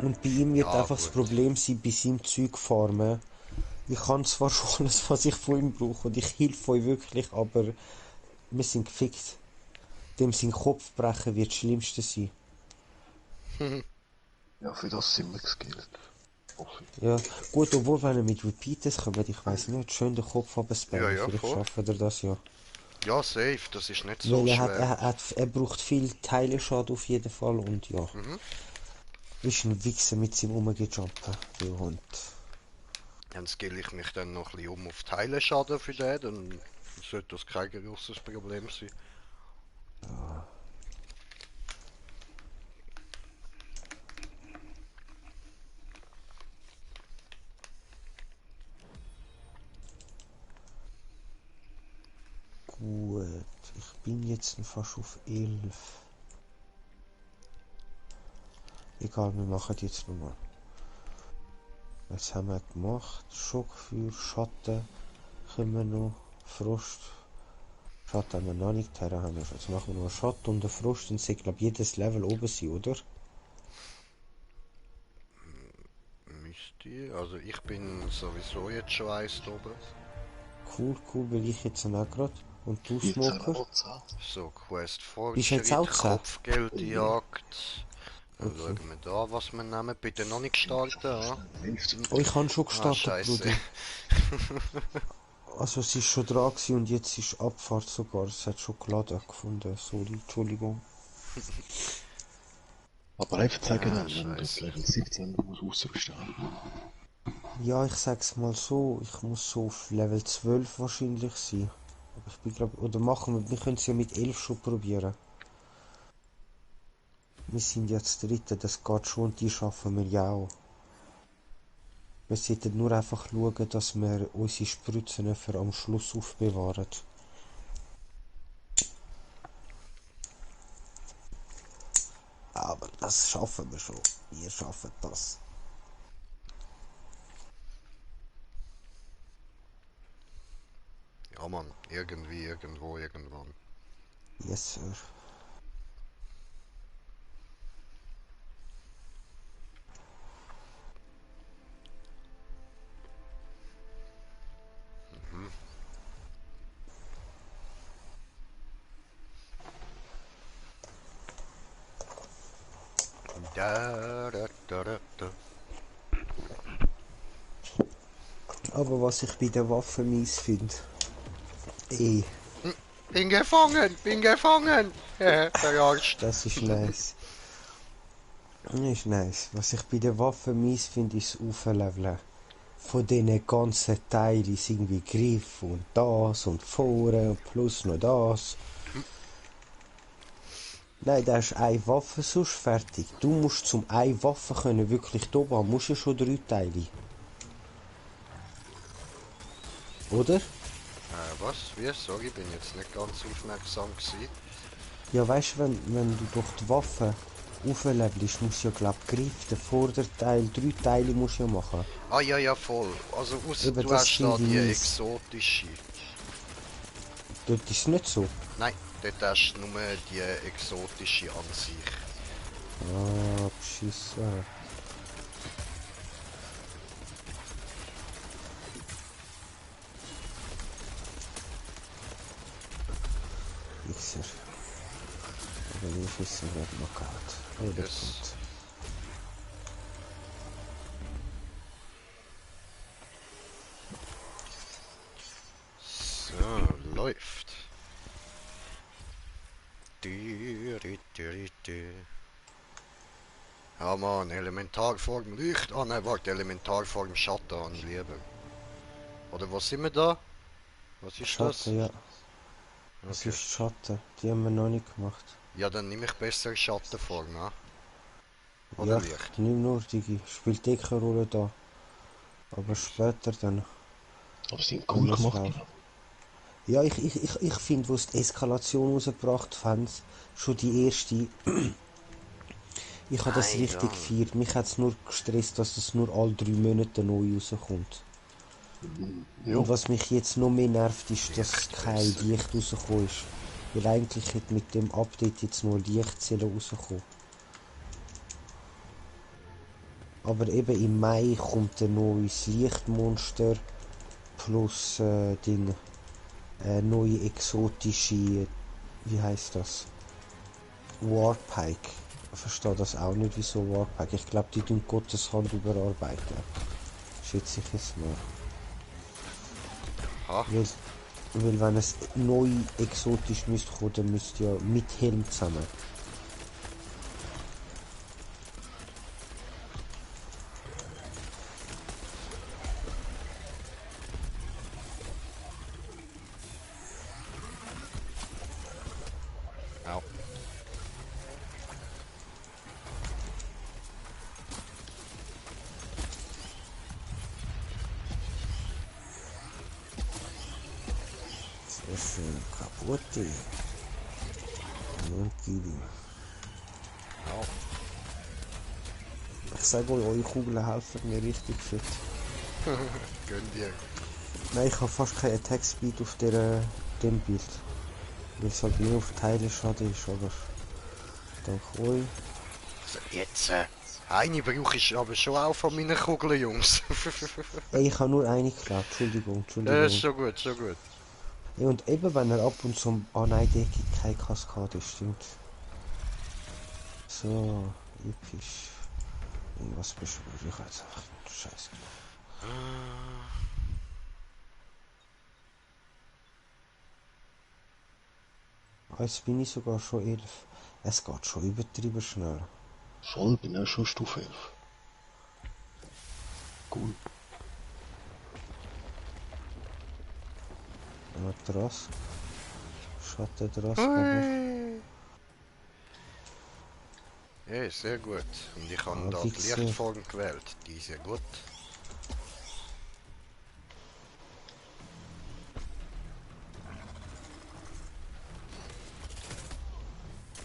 Speaker 1: Und bei ihm wird
Speaker 3: Ja,
Speaker 1: einfach das
Speaker 3: gut.
Speaker 1: Problem sein, bei seinem Zeug farmen. Ich kann zwar schon alles, was ich von ihm brauche und ich helfe euch wirklich, aber wir sind gefickt. Dem sein Kopf brechen wird das Schlimmste sein.
Speaker 2: Ja, für das sind wir geskillt. Hoffe ich.
Speaker 1: Ja, gut, obwohl wenn er mit Repeaters kommt, ich weiß nicht, schön den Kopf abspammen,
Speaker 3: Ja, ja,
Speaker 1: vielleicht
Speaker 3: voll.
Speaker 1: schafft er das ja.
Speaker 3: Ja, safe, das ist nicht so
Speaker 1: Weil
Speaker 3: schwer.
Speaker 1: er braucht viel Teileschaden auf jeden Fall und ja. Ist ein Wichser mit seinem Umgejumpen, der Hund.
Speaker 3: Dann skill ich mich dann noch ein bisschen um auf Teileschaden für den, dann sollte das kein großes Problem sein.
Speaker 1: Gut, ich bin jetzt fast auf 11. Egal, wir machen jetzt nochmal. Was haben wir gemacht? Schockfeuer, Schatten, können wir noch, Frost. Schatten haben wir noch nicht, Terra haben wir schon. Jetzt machen wir noch Schatten und den Frost, dann sollte, glaube jedes Level oben sein, oder?
Speaker 3: Müsste, also ich bin sowieso jetzt schon eins da oben.
Speaker 1: Cool, weil ich jetzt auch gerade. Und du,
Speaker 2: 14
Speaker 1: Smoker?
Speaker 2: oder 10.
Speaker 3: So, Quest
Speaker 1: Bist du jetzt
Speaker 3: Fortschritt,
Speaker 1: auch 10?
Speaker 3: Kopfgeldjagd. Dann schauen wir da, was wir nehmen. Bitte noch nicht starten, ja?
Speaker 2: 15.
Speaker 1: Oh, ich habe schon
Speaker 3: Ah,
Speaker 1: gestartet,
Speaker 3: scheiße.
Speaker 1: Bruder. Also es ist schon dran gewesen und jetzt ist Abfahrt sogar. Es hat schon geladen gefunden. Sorry, Entschuldigung.
Speaker 2: Aber einfach sagen,
Speaker 3: Ah,
Speaker 2: wenn du das
Speaker 3: scheiße.
Speaker 2: Level 17 rausrüsten.
Speaker 1: Ja, ich sag's mal so, ich muss so auf Level 12 wahrscheinlich sein. Aber ich bin glaub, oder machen wir können es ja mit 11 schon probieren. Wir sind jetzt Dritte, das geht schon und die schaffen wir ja auch. Wir sollten nur einfach schauen, dass wir unsere Spritzen für am Schluss aufbewahren. Aber das schaffen wir schon. Wir schaffen das.
Speaker 3: Ja, Mann, irgendwie, irgendwo, irgendwann.
Speaker 1: Yes, Sir.
Speaker 3: Da, da, da, da, da.
Speaker 1: Aber was ich bei der Waffe mies finde,
Speaker 3: Bin gefangen, bin gefangen! Verarscht.
Speaker 1: das ist nice. Das ist nice. Was ich bei der Waffe mies finde, ist das Aufleveln. Von diesen ganzen Teilen ist irgendwie Griff und das und vorne und plus noch das. Nein, da ist eine Waffe sonst fertig. Du musst zum eine Waffe können wirklich da haben, musst ja schon 3 Teile. Oder?
Speaker 3: Was? Wie? Sorry, bin jetzt nicht ganz aufmerksam gewesen.
Speaker 1: Ja, weißt du, wenn du durch die Waffe auflevelst, musst du ja glaub Griff, der Vorderteil, 3 Teile musst du ja machen.
Speaker 3: Ah, ja, ja, voll. Also, ausser
Speaker 1: Eben,
Speaker 3: du
Speaker 1: das
Speaker 3: hast da
Speaker 1: finde ich
Speaker 3: die
Speaker 1: mies.
Speaker 3: exotische.
Speaker 1: Dort ist es nicht so.
Speaker 3: Nein, dort hast du nur die exotische an sich.
Speaker 1: Ah, beschissen. Laser. Aber die Schüsse werden noch gehabt. Oder
Speaker 3: Yes.
Speaker 1: gut.
Speaker 3: So, läuft. Du. Ja man, Elementarform Licht. Ah nein, warte, Elementarform Schatten an lieber. Oder was sind wir da? Was ist das?
Speaker 1: Schatten, ja. Das
Speaker 3: Okay.
Speaker 1: ist Schatten. Die haben wir noch nicht gemacht.
Speaker 3: Ja, dann nehme ich besser Schattenform, ja? Oder
Speaker 1: Ja,
Speaker 3: Licht.
Speaker 1: ich nehme nur die. Spielt eh keine Rolle da. Aber später dann.
Speaker 2: Aber sie sind
Speaker 1: wenn
Speaker 2: cool
Speaker 1: wir's
Speaker 2: gemacht,
Speaker 1: brauchen.
Speaker 2: die.
Speaker 1: Ja, ich finde, wo sie die Eskalation rausgebracht haben, schon die erste. Ich habe das
Speaker 3: Nein,
Speaker 1: richtig
Speaker 3: ja.
Speaker 1: gefeiert. Mich hat es nur gestresst, dass das nur alle 3 Monate neu rauskommt.
Speaker 2: Ja,
Speaker 1: Und was mich jetzt noch mehr nervt, ist, dass
Speaker 3: Licht
Speaker 1: kein
Speaker 3: besser.
Speaker 1: Licht rausgekommen ist. Weil eigentlich hätte mit dem Update jetzt nur Lichtzellen rauskommen. Aber eben im Mai kommt ein neues Lichtmonster plus neue exotische, wie heißt das? Warpike. Ich verstehe das auch nicht, wieso Warpike. Ich glaube, die tun Gottes Hand überarbeiten. Schätze ich jetzt mal.
Speaker 3: Aha.
Speaker 1: Weil wenn es neu exotisch müsste kommen, dann müsste ja mit Helm zusammen.
Speaker 3: Au.
Speaker 1: Sehr schön kaputt. Und Gili.
Speaker 3: Au.
Speaker 1: Ich sage euch, eure Kugeln helfen mir richtig fit.
Speaker 3: Gönn dir.
Speaker 1: Nein, ich habe fast keinen Attack Speed auf dem Bild. Weil es halt nur auf Teile schade ist, aber dank euch.
Speaker 3: So, jetzt, eine brauche ich aber schon auch von meinen Kugeln, Jungs.
Speaker 1: Ey, ich habe nur eine geklaut, Entschuldigung.
Speaker 3: Ist schon gut, schon gut.
Speaker 1: Ja, und eben wenn er ab und zu... Ah nein, der gibt keine Kaskade, stimmt. So, episch. Was beschwöre ich jetzt einfach? Scheiße. Jetzt bin ich sogar schon 11. Es geht schon übertrieben schnell.
Speaker 2: voll, bin auch schon Stufe 11. Cool.
Speaker 1: Drask. Schatten Drask.
Speaker 3: Hui. Ja, sehr gut. Und ich habe da die
Speaker 1: Wichser.
Speaker 3: Lichtform gewählt. Die ist ja gut.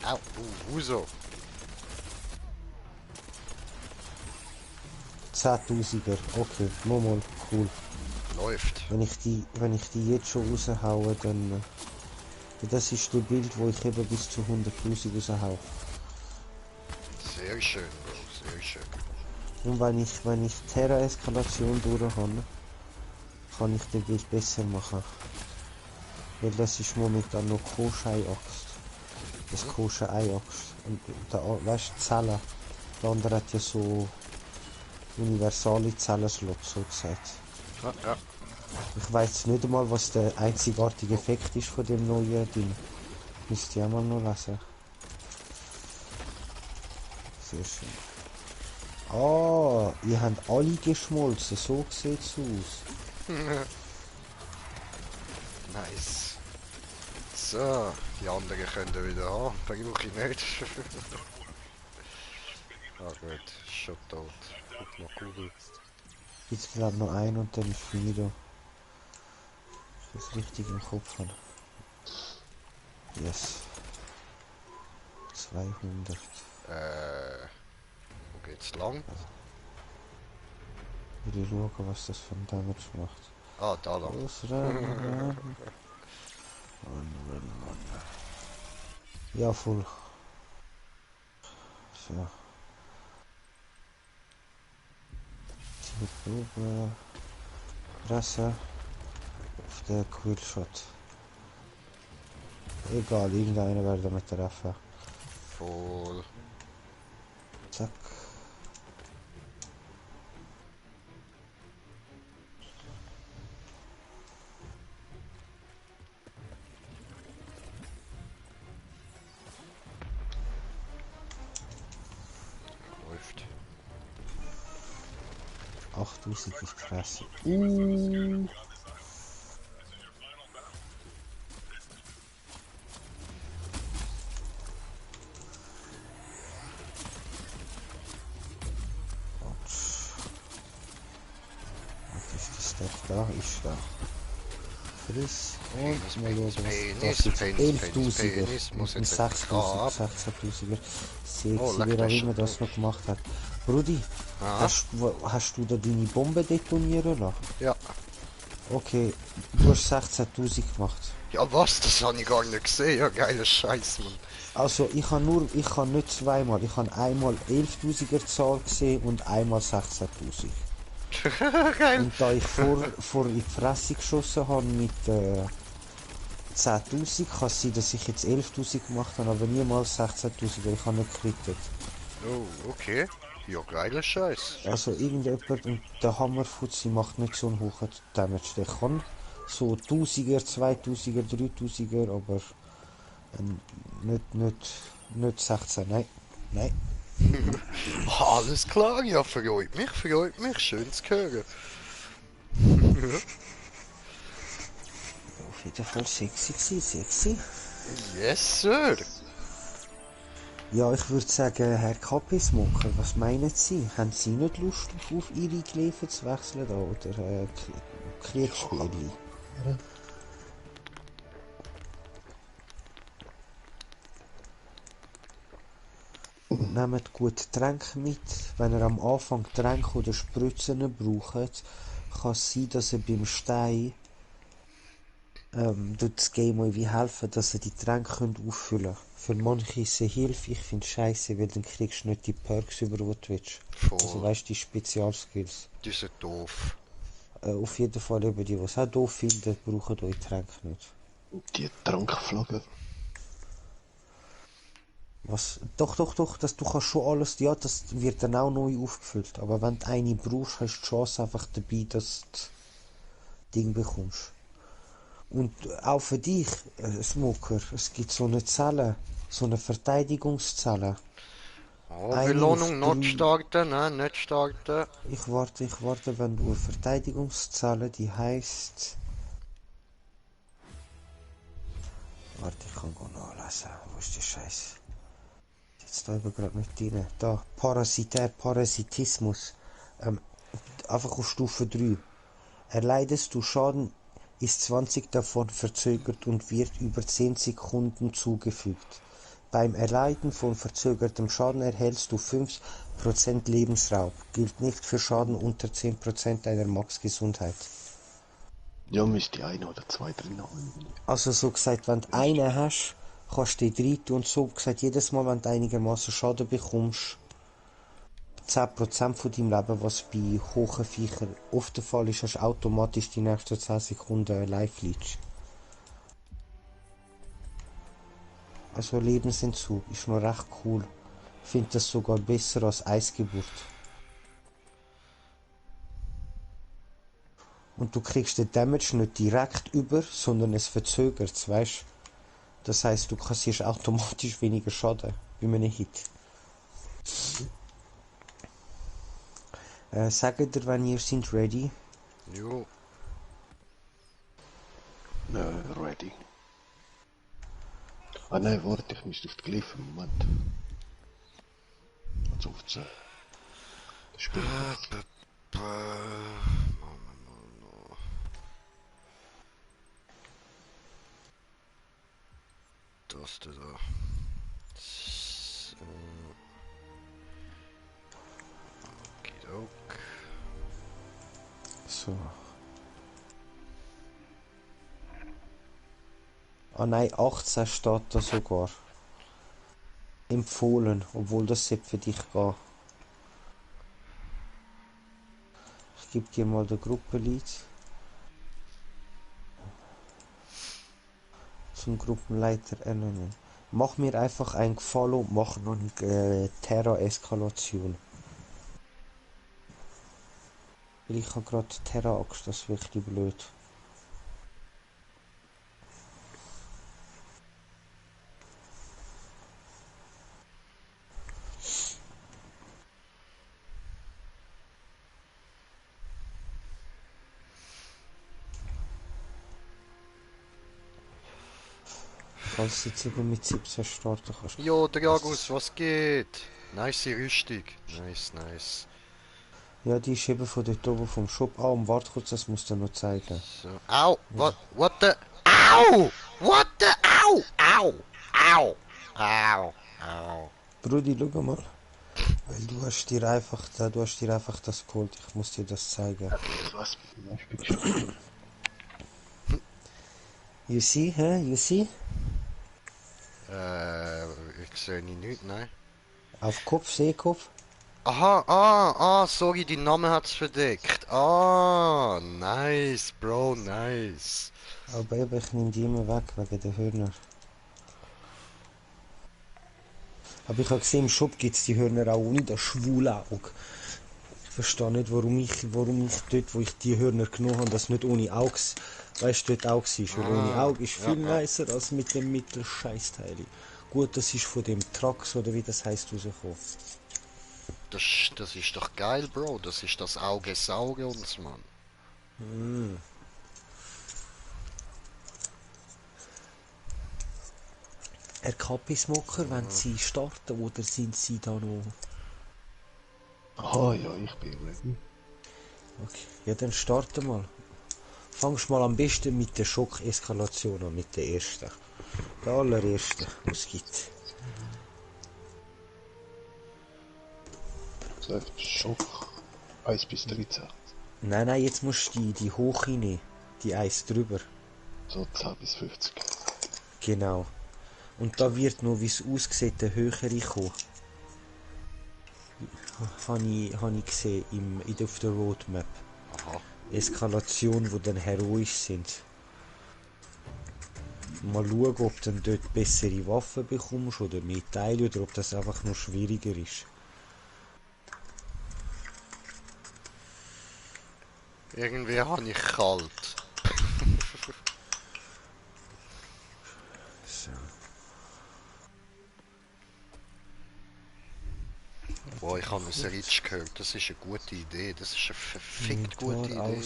Speaker 3: Au, Uso.
Speaker 1: 10.000er. Okay, mal cool.
Speaker 3: Läuft.
Speaker 1: Wenn ich die jetzt schon raushaue, dann... Das ist der Bild, wo ich eben bis zu 100.000 raushaue.
Speaker 3: Sehr schön, Bro. Sehr schön.
Speaker 1: Und wenn ich Terra-Eskalation durch habe, kann ich den Bild besser machen. Weil das ist momentan noch Koschei-Axt. Das Koschei-Axt. Und weißt du, Zellen. Der andere hat ja so universale Zellenslots, so gesagt.
Speaker 3: Ja, ja.
Speaker 1: Ich weiß nicht einmal, was der einzigartige Effekt ist von dem neuen Ding. Müsst ihr auch mal noch lesen. Sehr schön. Ah, ihr habt alle geschmolzen, so sieht's aus.
Speaker 3: Nice. So, die anderen können wieder haben. Brauche ich nicht. Ah gut, schon tot. Guck noch Kugel.
Speaker 1: Jetzt glaube noch ein und dann ist wieder. Ich das richtig im Kopf habe. Yes. 200.
Speaker 3: Wo geht's lang?
Speaker 1: Will ich schauen, was das für ein Damage macht.
Speaker 3: Ah, da lang.
Speaker 1: Los, rennen. Run. Ja, voll. So. Die Probe. Presse. Auf der Quillshot. Egal, irgendeiner werden wir treffen.
Speaker 3: Voll.
Speaker 1: Zack.
Speaker 3: Läuft.
Speaker 1: 8000 ist Fresse. Was ist das Step da? Ist da. Friss. Und mal schauen, was das jetzt 11.000er.
Speaker 3: Penis,
Speaker 1: Und
Speaker 3: muss
Speaker 1: ein
Speaker 3: jetzt
Speaker 1: 6.000,
Speaker 3: ab.
Speaker 1: 16.000er.
Speaker 3: Oh,
Speaker 1: Sexy,
Speaker 3: leck,
Speaker 1: wer
Speaker 3: der
Speaker 1: auch
Speaker 3: ist
Speaker 1: immer
Speaker 3: schon
Speaker 1: das noch gemacht hat. Brudi,
Speaker 3: Aha.
Speaker 1: hast du da deine Bombe detonieren lassen?
Speaker 3: Ja.
Speaker 1: Okay, du hast 16.000 gemacht.
Speaker 3: Ja, was? Das habe ich gar nicht gesehen. Ja, geiler Scheiß, Mann.
Speaker 1: Also ich habe nicht zweimal, ich habe einmal 11.000er Zahl gesehen und einmal 16.000.
Speaker 3: Geil.
Speaker 1: Und da ich vor in die Fresse geschossen habe mit 10.000, kann es sein, dass ich jetzt 11.000 gemacht habe, aber niemals 16.000, weil ich habe nicht gekrittet.
Speaker 3: Oh, okay. Ja, geiler Scheiß.
Speaker 1: Also irgendjemand, und der Hammerfutzi macht nicht so einen hohen Damage. Der kann so 1000er, 2000er, 3000er, aber nicht 16, nein. Nein.
Speaker 3: Alles klar, ja, freut mich. Schön zu hören.
Speaker 1: Auf jeden Fall sexy gewesen, sexy.
Speaker 3: Yes, Sir.
Speaker 1: Ja, ich würde sagen, Herr KP-Smoker, was meinen Sie? Haben Sie nicht Lust, auf Ihre Gläfer zu wechseln da, oder Kriegsspiele? Und nehmt gut Tränke mit. Wenn ihr am Anfang Tränke oder Spritzen braucht, kann es sein, dass ihr beim Stein tut das Game euch wie helfen, dass ihr die Tränke könnt auffüllen könnt. Für manche ist es eine Hilfe, ich finde es scheiße, weil dann kriegst du nicht die Perks über, die du willst. Also
Speaker 3: Voll.
Speaker 1: weißt du, die Spezialskills.
Speaker 3: Die sind doof.
Speaker 1: Auf jeden Fall eben die es auch doof finden, brauchen eure Tränke nicht.
Speaker 2: Die Trankflagge.
Speaker 1: Was? Doch, das, du kannst schon alles, ja, das wird dann auch neu aufgefüllt. Aber wenn du eine brauchst, hast du die Chance einfach dabei, dass du das Ding bekommst. Und auch für dich, Smoker, es gibt so eine Zelle, so eine Verteidigungszelle.
Speaker 3: Oh,
Speaker 1: Eine auf
Speaker 3: Belohnung not
Speaker 1: 3.
Speaker 3: starten, ne? Nicht starten.
Speaker 1: Ich warte, wenn du eine Verteidigungszelle, die heißt. Warte, ich kann go nachlesen. Wo ist die Scheiße? Jetzt da eben gerade nicht drin. Da, Parasitismus. Einfach auf Stufe 3. Erleidest du Schaden, ist 20 davon verzögert und wird über 10 Sekunden zugefügt. Beim Erleiden von verzögertem Schaden erhältst du 5% Lebensraub. Gilt nicht für Schaden unter 10% deiner Max-Gesundheit.
Speaker 2: Ja, müsste eine oder zwei drin haben.
Speaker 1: Also so gesagt, wenn du einen hast, kannst du die rein tun und so gesagt, jedes Mal, wenn du einigermaßen Schaden bekommst, 10% von deinem Leben, was bei hohen Viechern oft der Fall ist, hast du automatisch die nächsten 10 Sekunden live leech. Also Lebensentzug ist noch recht cool. Ich finde das sogar besser als Eisgeburt. Und du kriegst den Damage nicht direkt über, sondern es verzögert, weißt. Das heißt, du kassierst automatisch weniger Schaden bei einem Hit. Sagt ihr, wenn ihr seid ready?
Speaker 3: Jo.
Speaker 2: Ready. Ah nein, warte, ich müsste auf die Glyphen. Moment. Also auf die Spiel.
Speaker 3: Das da. So. Okidok.
Speaker 1: So. Ah nein, 18 steht da sogar. Empfohlen, obwohl das sollte für dich gehen. Ich gebe dir mal den Gruppenlead. zum Gruppenleiter ernennen. Mach mir einfach ein Gefallen und mach noch eine Terra-Eskalation. Weil ich habe gerade Terra-Axt, das ist wirklich blöd. Falls du jetzt eben mit 17 starten kannst.
Speaker 3: Jo, Dragus, was geht? Nice Rüstung. Nice, nice.
Speaker 1: Ja, die ist eben von dort oben vom Shop. Ah, und warte kurz, das musst du noch zeigen.
Speaker 3: So. Au! What the? Au! What the? Au! Au! Au! Au! Au!
Speaker 1: Brudi, schau mal. Weil du hast dir einfach das geholt. Ich muss dir das zeigen.
Speaker 2: Was? Ich bin schon.
Speaker 1: You see, hä? You see?
Speaker 3: Ich sehe ihn nicht, nein.
Speaker 1: Auf Kopf, Seekopf.
Speaker 3: Aha, sorry, die Name hat's verdeckt. Ah, nice, Bro, nice.
Speaker 1: Aber eben, ich nehme die immer weg wegen der Hörner. Aber ich habe gesehen, im Shop gibt es die Hörner auch ohne das schwule Auge. Ich verstehe nicht, warum ich dort, wo ich die Hörner genommen habe, das nicht ohne Auge, weißt du, dort auch war. Weil ohne Auge ist viel nicer als mit dem Mittelscheißteil. Gut, das ist von dem Trax oder wie das heisst rausgekommen.
Speaker 3: Das ist doch geil, Bro. Das ist das Auge sauge uns, Mann.
Speaker 1: Herr KP-Smoker, wenn Sie starten oder sind Sie da noch...
Speaker 2: Ah ja, ich bin ready.
Speaker 1: Okay, ja dann starte mal. Fangst mal am besten mit der Schock-Eskalation an, mit der ersten. Der allerersten, was es gibt.
Speaker 2: So, Schock. 1 bis 13.
Speaker 1: Nein, jetzt musst du die hoch rein, die Eis drüber.
Speaker 2: So 10 bis 50.
Speaker 1: Genau. Und da wird noch, wie es aussieht, der höhere kommen. Habe ich gesehen auf der Roadmap.
Speaker 3: Aha.
Speaker 1: Eskalationen, die dann heroisch sind. Mal schauen, ob du dann dort bessere Waffen bekommst oder mehr Teile oder ob das einfach noch schwieriger ist.
Speaker 3: Irgendwie habe ich kalt.
Speaker 1: So.
Speaker 3: Boah, ich habe ein Ritsch gehört. Das ist eine gute Idee. Das ist eine verfickt gute Idee. Mann.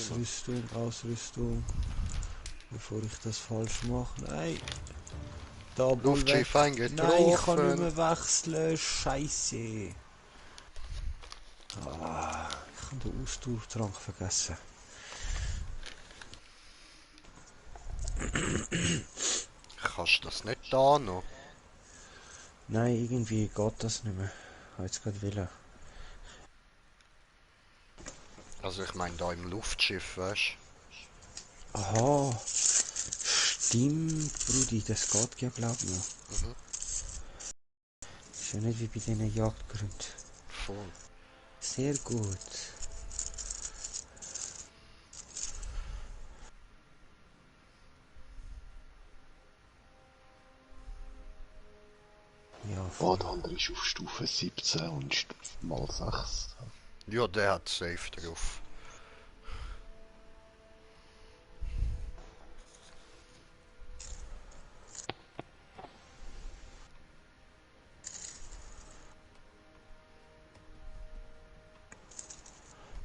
Speaker 1: Ausrüstung. Bevor ich das falsch mache. Nein. Da
Speaker 3: Luftschiff
Speaker 1: Nein, ich kann nicht
Speaker 3: eingetroffen.
Speaker 1: mehr wechseln. Scheiße. Ah, ich habe den Ausdauertrank vergessen.
Speaker 3: Kannst du das nicht da noch?
Speaker 1: Nein, irgendwie geht das nicht mehr. Ich habe jetzt gerade wollen.
Speaker 3: Also ich meine da im Luftschiff, weißt
Speaker 1: Aha. Stimmt, Brudi, das geht ja glaub ich noch.
Speaker 3: Mhm.
Speaker 1: Ist ja nicht wie bei diesen Jagdgründen.
Speaker 3: Voll.
Speaker 1: Sehr gut. Ja, voll.
Speaker 2: Der andere ist auf Stufe 17 und mal 6.
Speaker 3: Ja, der hat safe drauf.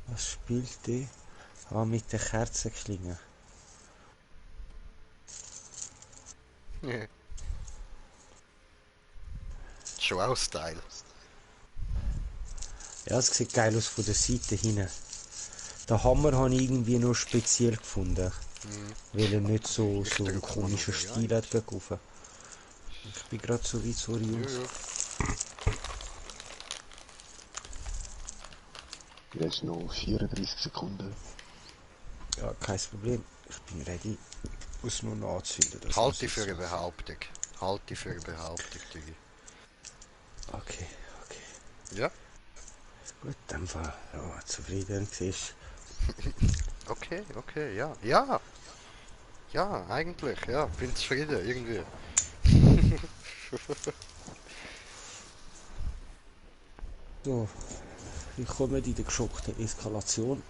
Speaker 1: Was spielt die? Ah, mit der Kerzenklinge.
Speaker 3: Schon auch Style.
Speaker 1: Ja, es sieht geil aus von der Seite hinten. Den Hammer habe ich irgendwie nur speziell gefunden. Weil er nicht so einen komischen Stil hat gegen rauf. Ich bin gerade so weit, sorry Jungs.
Speaker 2: Jetzt noch 34 Sekunden.
Speaker 1: Ja, kein Problem. Ich bin ready. Muss nur noch anzünden. das
Speaker 3: Halt
Speaker 1: muss
Speaker 3: dich für
Speaker 1: jetzt
Speaker 3: eine
Speaker 1: sein.
Speaker 3: Behauptung. Halt dich für eine Behauptung, Digi.
Speaker 1: Okay.
Speaker 3: Ja?
Speaker 1: Gut, in dem Fall. Ja, zufrieden siehst
Speaker 3: Okay, ja. Ja! Ja, eigentlich, ja. Bin zufrieden, irgendwie.
Speaker 1: So, willkommen in der geschockten Eskalation.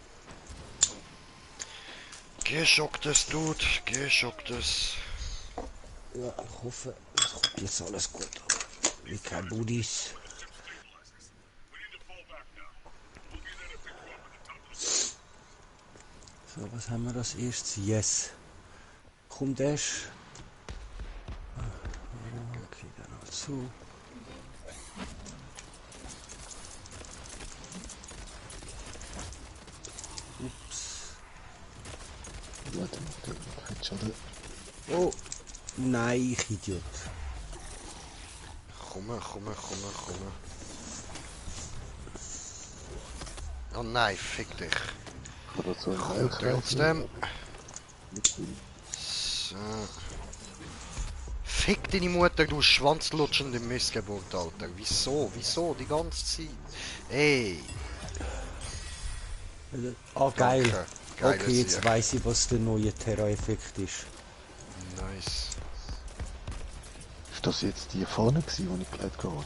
Speaker 3: Geschocktes, Dude. Geschocktes.
Speaker 1: Ja, ich hoffe, es kommt jetzt alles gut. Wie kein Buddies. So, was haben wir als erstes? Yes. Komm, Dash. Okay, dann noch zu. Ups.
Speaker 2: Warte, Headshot.
Speaker 1: Oh, nein, ich Idiot.
Speaker 3: Komm. Oh nein, fick dich.
Speaker 2: Oder so ein
Speaker 3: Komm, trotzdem. So. Fick deine Mutter, du schwanzlutschende Missgeburt, Alter. Wieso? Die ganze Zeit. Ey.
Speaker 1: Ah, geil.
Speaker 3: Danke. Geiler
Speaker 1: Okay, jetzt
Speaker 3: Sieg.
Speaker 1: weiß ich, was der neue Terra-Effekt ist.
Speaker 3: Nice.
Speaker 2: Ist das jetzt die vorne gewesen, die ich gelegt habe?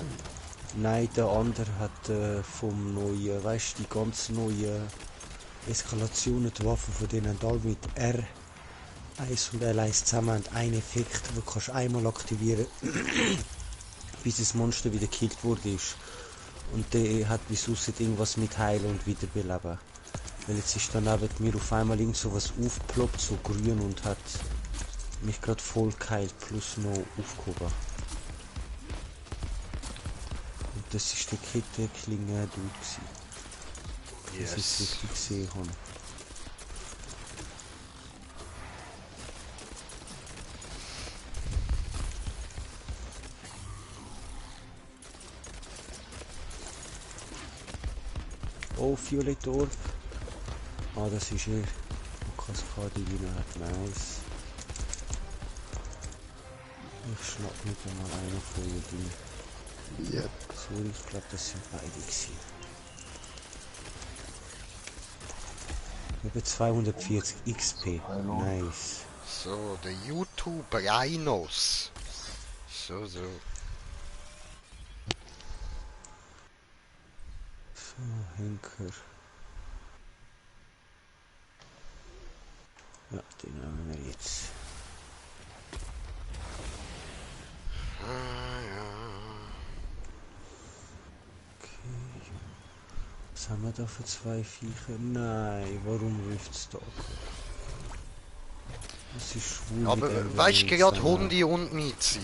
Speaker 1: Nein, der andere hat vom neuen, weißt du, die ganz neuen Eskalationen, die Waffen von denen haben alle mit R1 und L1 zusammen haben einen Effekt, den kannst du einmal aktivieren, bis das Monster wieder gekillt wurde ist. Und der hat wie sonst irgendwas mit Heilen und Wiederbeleben. Weil jetzt ist dann neben mir auf einmal irgend so was aufgeploppt, so grün, und hat mich gerade voll geheilt plus noch aufgehoben. Und das ist der Kettenklinge du gewesen, dass ich es
Speaker 3: Yes.
Speaker 1: richtig gesehen habe. Oh, Violett Orb. Ah, das ist er. Und Kaskade rein hat. Nice. Ich schnapp nicht einmal einen von jedem.
Speaker 2: Ja.
Speaker 1: Sorry, ich glaube, das sind beide gewesen. Über 240 XP.
Speaker 2: Hallo.
Speaker 1: Nice.
Speaker 3: So, der YouTube Rhinos. So.
Speaker 1: So, Henker. Ja, den haben wir jetzt. Was haben wir da für zwei Viecher? Nein, warum ruft's da? Das ist schwul.
Speaker 3: Aber
Speaker 1: mit dem
Speaker 3: weißt du,
Speaker 1: Ding
Speaker 3: gerade
Speaker 1: zusammen.
Speaker 3: Hunde und Miezi.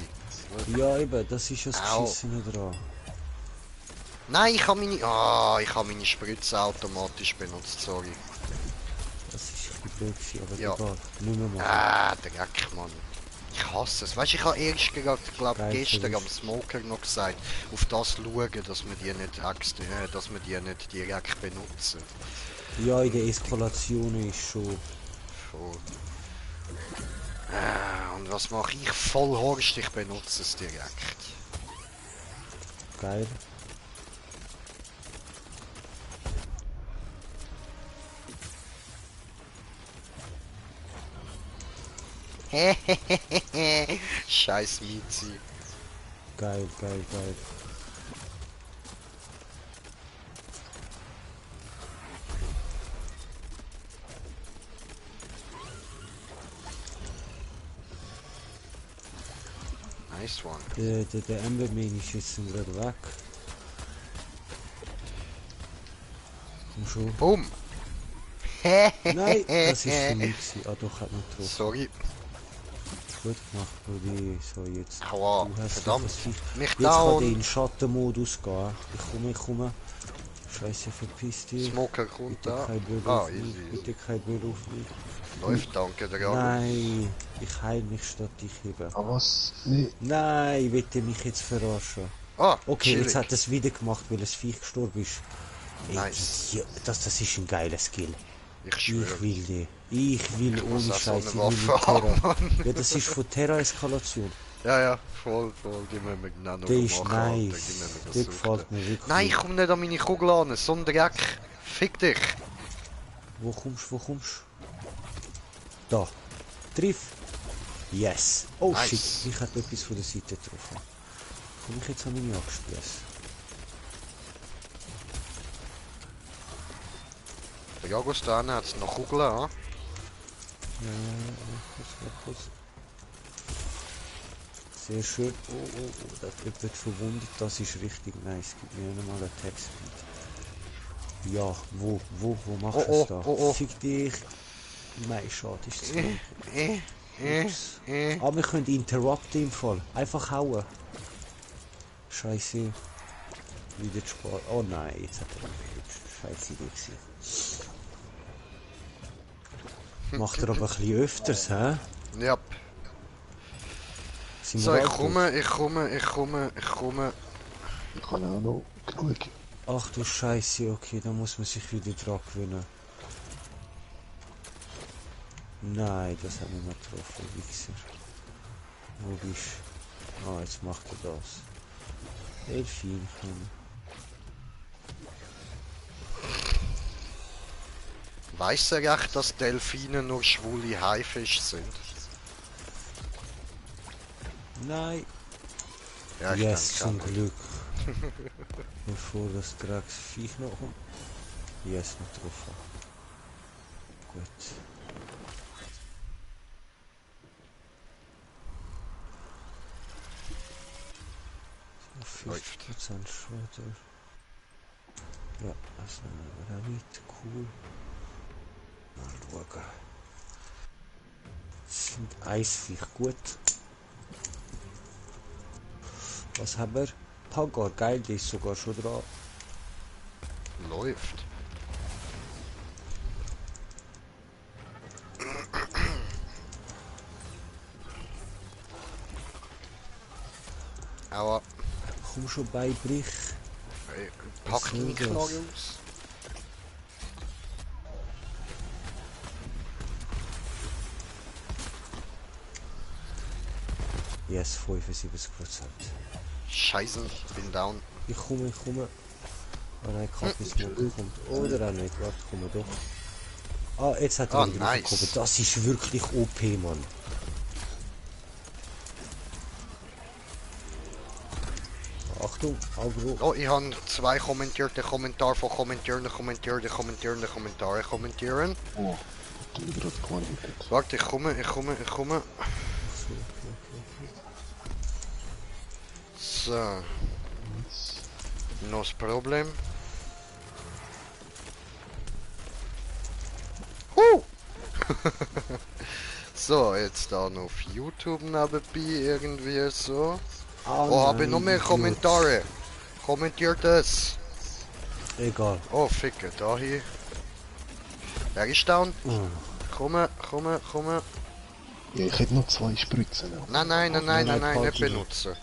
Speaker 1: Ja, eben, das ist das
Speaker 3: Au.
Speaker 1: Geschissene dran.
Speaker 3: Nein, ich habe meine Spritze automatisch benutzt, sorry.
Speaker 1: Das ist ein bisschen blöd gewesen, aber
Speaker 3: Ja.
Speaker 1: egal. Nicht mehr machen.
Speaker 3: Ah, Dreck, Mann. Ich hasse es. Weißt du, ich habe erst gerade, glaube
Speaker 1: Geil,
Speaker 3: gestern am
Speaker 1: verwischt.
Speaker 3: Smoker noch gesagt, auf das schauen, dass wir die nicht, dass wir die nicht direkt benutzen.
Speaker 1: Ja, in der Eskalation ist schon.
Speaker 3: Voll. Und was mache ich? Voll Horst, ich benutze es direkt.
Speaker 1: Geil.
Speaker 3: Scheiß Miezi.
Speaker 1: Geil.
Speaker 3: Nice one.
Speaker 1: Der Emberman ist jetzt gerade weg. Komm schon.
Speaker 3: Boom!
Speaker 1: Nein, das ist für mich gewesen. Ah doch, hat nicht getroffen.
Speaker 3: Sorry.
Speaker 1: Gut gemacht, Brudi. So, jetzt.
Speaker 3: Aua,
Speaker 1: Du hast
Speaker 3: verdammt.
Speaker 1: das Viech.
Speaker 3: Mich
Speaker 1: Jetzt kann der
Speaker 3: down.
Speaker 1: in Schattenmodus gehen. Ich komme. Scheiße, verpiss dich.
Speaker 3: Smoker kommt
Speaker 1: Bitte
Speaker 3: da.
Speaker 1: kein Böll
Speaker 3: Ah,
Speaker 1: auf mich.
Speaker 3: easy.
Speaker 1: Bitte kein Böll auf mich.
Speaker 3: Läuft, danke, der Alu.
Speaker 1: Nein, ich heil mich statt dich heben.
Speaker 2: Aber was? Nee.
Speaker 1: Nein, will der mich jetzt verarschen?
Speaker 3: Ah,
Speaker 1: Okay,
Speaker 3: chillig.
Speaker 1: jetzt hat er es wieder gemacht, weil das Viech gestorben ist. Ey,
Speaker 3: Nice.
Speaker 1: das ist ein geiler Skill.
Speaker 3: Ich
Speaker 1: Ich
Speaker 3: schwöre.
Speaker 1: will den. Ich will
Speaker 3: muss
Speaker 1: ohne
Speaker 3: auch so
Speaker 1: Scheiß,
Speaker 3: eine
Speaker 1: ich will
Speaker 3: Waffe
Speaker 1: mit Terra.
Speaker 3: haben,
Speaker 1: Ja, das ist von Terra-Eskalation.
Speaker 3: Ja, voll. Die müssen wir genau noch
Speaker 1: Der ist
Speaker 3: machen, Alter. Die
Speaker 1: nice.
Speaker 3: müssen wir
Speaker 1: Der
Speaker 3: suchen.
Speaker 1: gefällt mir wirklich.
Speaker 3: Nein, ich komme nicht an meine Kugel an. So ein Dreck. Fick dich.
Speaker 1: Wo kommst du? Da. Triff! Yes! Oh
Speaker 3: Nice.
Speaker 1: shit, ich hätte etwas von der Seite getroffen. Komm ich jetzt an meine Abspäße?
Speaker 3: Der Jagos da hat es noch Kugeln, ha?
Speaker 1: Kurz. Sehr schön. Oh, das wird verwundet. Das ist richtig nice. Gib mir nochmal einen Textbeat. Ja, wo machst du es da?
Speaker 3: Oh.
Speaker 1: Fick dich. Nein, schade, ist zu viel. Ups.
Speaker 3: eh.
Speaker 1: Aber wir können interrupten im Fall. Einfach hauen. Scheiße. Wieder Sport. Oh nein, jetzt hat er eine scheiße Idee gewesen. Macht er aber ein bisschen öfters, hä?
Speaker 3: Ja.
Speaker 1: Sind
Speaker 3: So,
Speaker 1: wir
Speaker 3: ich
Speaker 1: alt
Speaker 3: komme.
Speaker 2: Ich kann auch noch genug.
Speaker 1: Ach du Scheiße, okay, da muss man sich wieder dran gewöhnen. Nein, das hat mich nicht getroffen, Wichser. Wo bist du? Ah, jetzt macht er das. Delfinchen.
Speaker 3: Weiss er echt, dass Delfine nur schwule Haifische sind?
Speaker 1: Nein.
Speaker 3: Ja, ich
Speaker 1: Yes, zum
Speaker 3: denke
Speaker 1: Glück. Bevor das Drecksviech noch kommt. Yes, noch getroffen. Gut. So, 50% Schrotter. Ja, das ist noch nicht cool. Mal schauen. Sind Eisviech gut. Was haben wir? Pagar, geil, der ist sogar schon dran.
Speaker 3: Läuft. Aber
Speaker 1: Komm schon bei Brich.
Speaker 3: pack
Speaker 1: soll
Speaker 3: deine
Speaker 1: das?
Speaker 3: Knarre aus.
Speaker 1: Yes, 75%.
Speaker 3: Scheiße, ich bin down.
Speaker 1: Ich komme. Oh nein, Kaffeesmoke kommt. Oder auch nicht, warte, komme doch. Ah, jetzt hat er ihn
Speaker 3: nice.
Speaker 1: draufgekommen. Das ist wirklich OP, Mann. Achtung, Agro.
Speaker 3: Oh, ich habe zwei kommentierte Kommentare von kommentierenden kommentieren.
Speaker 2: Oh, ich bin gerade gelandet.
Speaker 3: Warte, ich komme.
Speaker 1: So, okay.
Speaker 3: So, no Problem. So, jetzt da noch auf YouTube nebenbei irgendwie so. Oh, habe ich noch mehr Kommentare. Kommentiert es.
Speaker 1: Egal.
Speaker 3: Oh, ficke, da hier. Wer ist down? Komme.
Speaker 2: Ja, ich hätte noch 2 Spritzen.
Speaker 3: Nein, nicht
Speaker 1: Party.
Speaker 3: benutzen.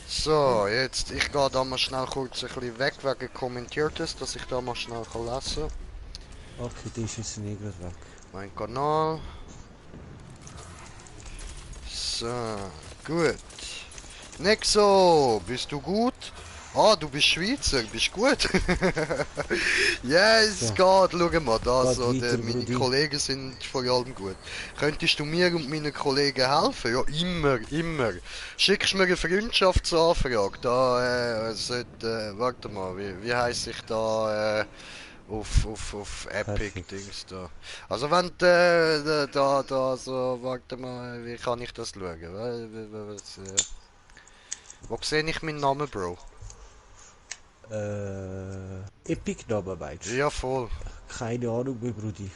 Speaker 3: So, jetzt, ich gehe da mal schnell kurz ein bisschen weg wegen Kommentiertes, dass ich da mal schnell kann lesen.
Speaker 1: Okay, die ist jetzt nicht gerade weg.
Speaker 3: Mein Kanal. So, gut. Nexo, bist du gut? Ah, du bist Schweizer, bist gut. Yes,
Speaker 1: Ja.
Speaker 3: geht, schau mal, da
Speaker 1: Geht
Speaker 3: so,
Speaker 1: weiter,
Speaker 3: meine
Speaker 1: Brudi.
Speaker 3: Kollegen sind vor allem gut. Könntest du mir und meinen Kollegen helfen? Ja, immer. Schickst mir eine Freundschaftsanfrage, da, warte mal, wie heisst ich da, auf Epic
Speaker 1: Perfekt.
Speaker 3: Dings da. Also wenn da so, warte mal, wie kann ich das schauen? Wo sehe ich meinen Namen, Bro?
Speaker 1: Epic Namen meinst du?
Speaker 3: Ja, voll.
Speaker 1: Keine Ahnung mehr, Brudi.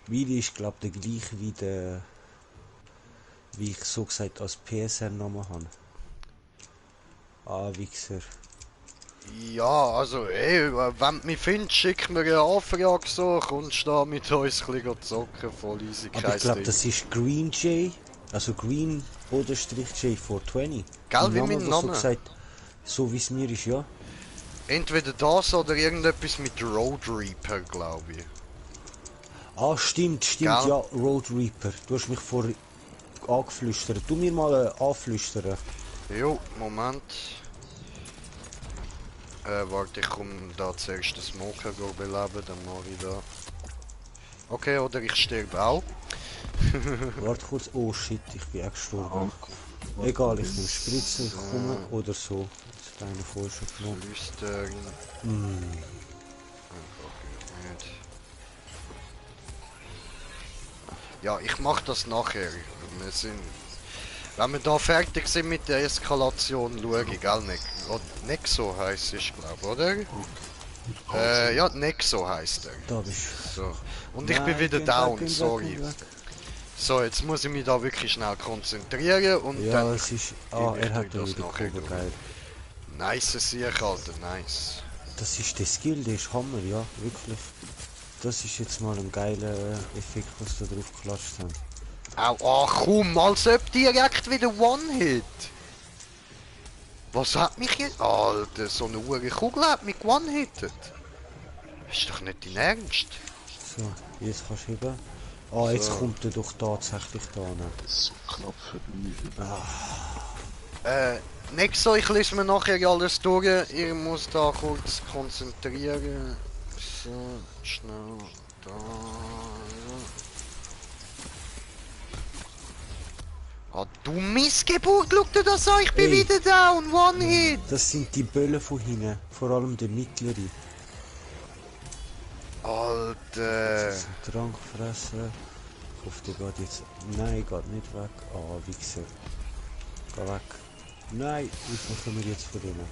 Speaker 1: Meine ist, glaube ich, der gleiche wie ich so gesagt als PSN-Namen habe. Ah, Wichser.
Speaker 3: Ja, also, ey, wenn du mich findest, schick mir eine Anfrage so, kommst da mit uns ein bisschen zocken, voll easy,
Speaker 1: Aber
Speaker 3: kein
Speaker 1: ich glaube,
Speaker 3: Ding.
Speaker 1: das ist Green J, also Green J 420.
Speaker 3: Gell, wie
Speaker 1: Name,
Speaker 3: mein
Speaker 1: was
Speaker 3: Name?
Speaker 1: So, gesagt, so wie es mir ist, ja.
Speaker 3: Entweder das oder irgendetwas mit Road Reaper, glaube ich.
Speaker 1: Ah, stimmt,
Speaker 3: Gell?
Speaker 1: ja, Road Reaper. Du hast mich vorher angeflüstert. Tu mir mal anflüstern.
Speaker 3: Jo, Moment. Warte, ich komme da zuerst den Smoker beleben, dann mache ich da. Okay, oder ich sterbe auch.
Speaker 1: Warte kurz. Oh shit, ich bin auch gestorben. Egal, ich nehme Spritze, ich komme oder so. Jetzt hat einer vorher schon genommen.
Speaker 3: Flüstern.
Speaker 1: Mm.
Speaker 3: Nicht. Ja, ich mach das nachher. Wir sind... Wenn wir da fertig sind mit der Eskalation, schaue ich, gell? Nexo heisst es, glaube oder? Ja, Nexo heisst er.
Speaker 1: Da bist
Speaker 3: So. Und ich bin
Speaker 1: Nein,
Speaker 3: wieder
Speaker 1: geh
Speaker 3: down,
Speaker 1: weg, geh
Speaker 3: sorry.
Speaker 1: weg.
Speaker 3: So, jetzt muss ich mich da wirklich schnell konzentrieren und
Speaker 1: Ja,
Speaker 3: dann...
Speaker 1: es ist...
Speaker 3: gebe
Speaker 1: Ah,
Speaker 3: ich
Speaker 1: er
Speaker 3: dir
Speaker 1: hat da
Speaker 3: das
Speaker 1: wieder
Speaker 3: nachher
Speaker 1: Kuba,
Speaker 3: durch.
Speaker 1: geil.
Speaker 3: Nice Sieg, Alter, nice.
Speaker 1: Das ist der Skill, der ist Hammer, ja, wirklich. Das ist jetzt mal ein geiler Effekt, was da drauf geklatscht haben.
Speaker 3: Au, ach komm, als ob direkt wieder One-Hit. Was hat mich jetzt... Alter, so eine Uhr Kugel hat mich One-Hittet. Ist doch nicht dein Ernst?
Speaker 1: So, jetzt kannst du heben. Ah, jetzt
Speaker 3: So.
Speaker 1: kommt er doch tatsächlich da hin.
Speaker 2: So knapp vorbei.
Speaker 3: Nexo, ich lese mir nachher alles durch. Ich muss da kurz konzentrieren. So, schnell da. Ah, du Missgeburt, schau dir das an, ich bin
Speaker 1: Ey.
Speaker 3: wieder down, One Hit.
Speaker 1: Das sind die Böllen von hinten, vor allem der mittlere.
Speaker 3: Alter.
Speaker 1: Das ist ein Trank fressen. Ich hoffe, der geht jetzt... Nein, geht nicht weg. Ah, Wichser. Geh weg. Nein, wie kommen wir jetzt von denen?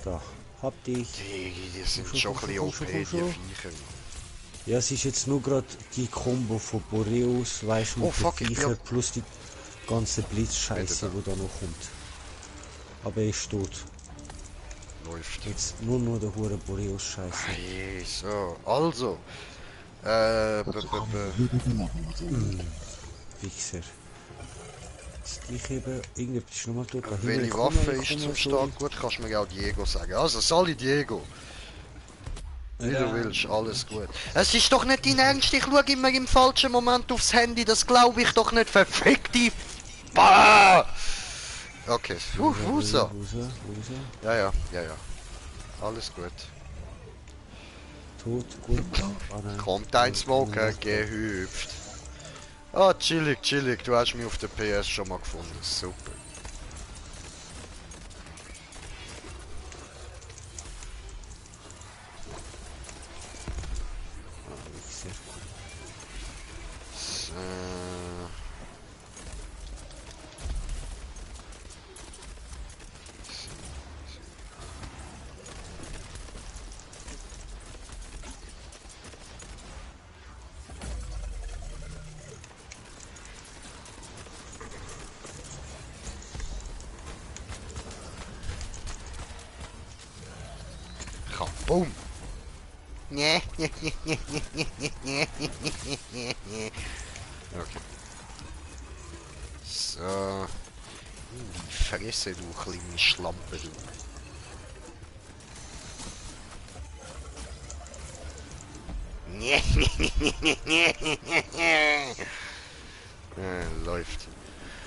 Speaker 1: Da, hab dich.
Speaker 3: Die sind
Speaker 1: Komm
Speaker 3: schon ein bisschen OP, die
Speaker 1: schon.
Speaker 3: Viecher.
Speaker 1: Ja, es ist jetzt nur gerade die Kombo von Boreus, weißt du, mit
Speaker 3: Oh, fuck,
Speaker 1: den
Speaker 3: ja.
Speaker 1: Viecher plus die ganze Blitzscheiße,
Speaker 3: Bitte
Speaker 1: die da noch kommt. Aber er ist tot.
Speaker 3: Läuft.
Speaker 1: Jetzt nur der hure Boreus-Scheiße.
Speaker 3: Hey, so, also.
Speaker 1: Wichser. Jetzt ich eben, irgendetwas ist nochmal tot.
Speaker 3: Welche Waffe ist zum Start gut? Kannst du mir auch Diego sagen. Also, Sally Diego. Wie du willst, alles gut. Es ist doch nicht dein Ernst, ich schaue immer im falschen Moment aufs Handy, das glaube ich doch nicht, verfick die... Bah! Okay, raus. Ja. Alles gut.
Speaker 1: Tot, gut. Ah, nein.
Speaker 3: Kommt ein Smoker, gehüpft. Ah, chillig, du hast mich auf der PS schon mal gefunden, super. Boom! Okay. So. Fresse, du kleine Schlampe, du. Läuft.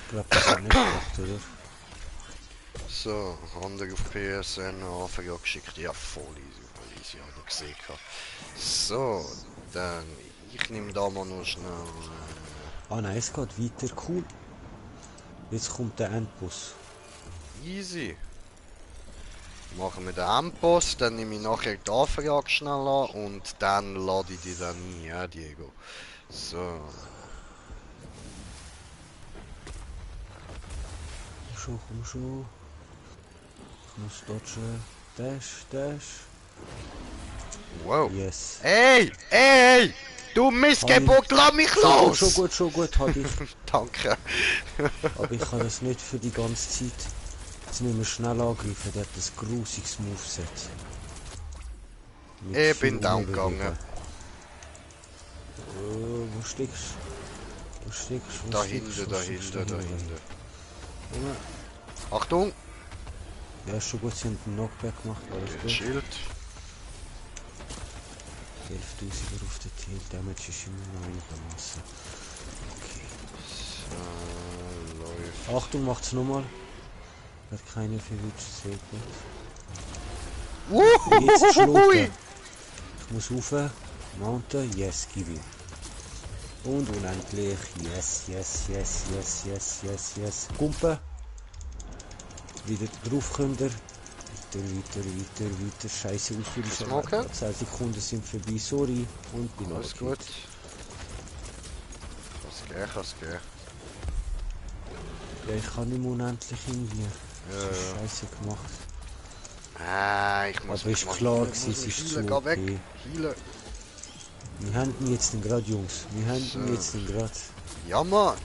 Speaker 1: Ich glaube, das hat nicht gemacht, oder?
Speaker 3: So, andere auf PSN Anfrage geschickt. Ja, voll easy, habe ich gesehen. So, dann, ich nehme da mal noch schnell...
Speaker 1: Ah nein, es geht weiter, cool. Jetzt kommt der Endboss.
Speaker 3: Easy. Machen wir den Endboss, dann nehme ich nachher die Anfrage schnell an und dann lade ich die dann ein, ja Diego. So.
Speaker 1: Komm schon. Ich muss dodgen. Dash.
Speaker 3: Wow.
Speaker 1: Yes.
Speaker 3: Ey! Du Missgeburt, lass mich los!
Speaker 1: Schon gut, hab ich.
Speaker 3: Danke.
Speaker 1: Aber ich kann das nicht für die ganze Zeit. Jetzt müssen wir schnell angreifen, der hat das grusiges Moveset. Mit
Speaker 3: Ich bin
Speaker 1: viel
Speaker 3: down
Speaker 1: Unbewegen.
Speaker 3: gegangen.
Speaker 1: Wo steckst du?
Speaker 3: Da hinten. Achtung!
Speaker 1: Ja, ist schon gut, sie haben einen Knockback gemacht, alles gut.
Speaker 3: Schild.
Speaker 1: 11.000er auf der Tail, Damage ist immer noch einigermaßen. Okay.
Speaker 3: So, läuft.
Speaker 1: Achtung, macht's nochmal. Hat keine verwünscht, sehr gut. Jetzt schlucken. Ich muss rauf. Mounten, yes, gib ihm. Und unendlich. Yes, yes, yes, yes, yes, yes, yes. Kumpen. Wieder drauf könnt ihr. Weiter. Scheiße, ausführlich.
Speaker 3: Smoken?
Speaker 1: 10 Sekunden sind vorbei, sorry. Und bin
Speaker 3: Alles gut. Kann's gehen.
Speaker 1: Ja, ich kann nicht mehr unendlich hingehen.
Speaker 3: Ja,
Speaker 1: Das ist
Speaker 3: ja.
Speaker 1: scheiße gemacht.
Speaker 3: Ich muss
Speaker 1: Aber
Speaker 3: mich
Speaker 1: ist
Speaker 3: mal
Speaker 1: klar
Speaker 3: healen,
Speaker 1: gewesen,
Speaker 3: muss
Speaker 1: es
Speaker 3: mich
Speaker 1: ist
Speaker 3: healen,
Speaker 1: zu
Speaker 3: geh weg.
Speaker 1: okay.
Speaker 3: Healen.
Speaker 1: Wir haben ihn jetzt gerade, Jungs. Wir haben
Speaker 3: So.
Speaker 1: ihn jetzt gerade.
Speaker 3: Ja, Mann.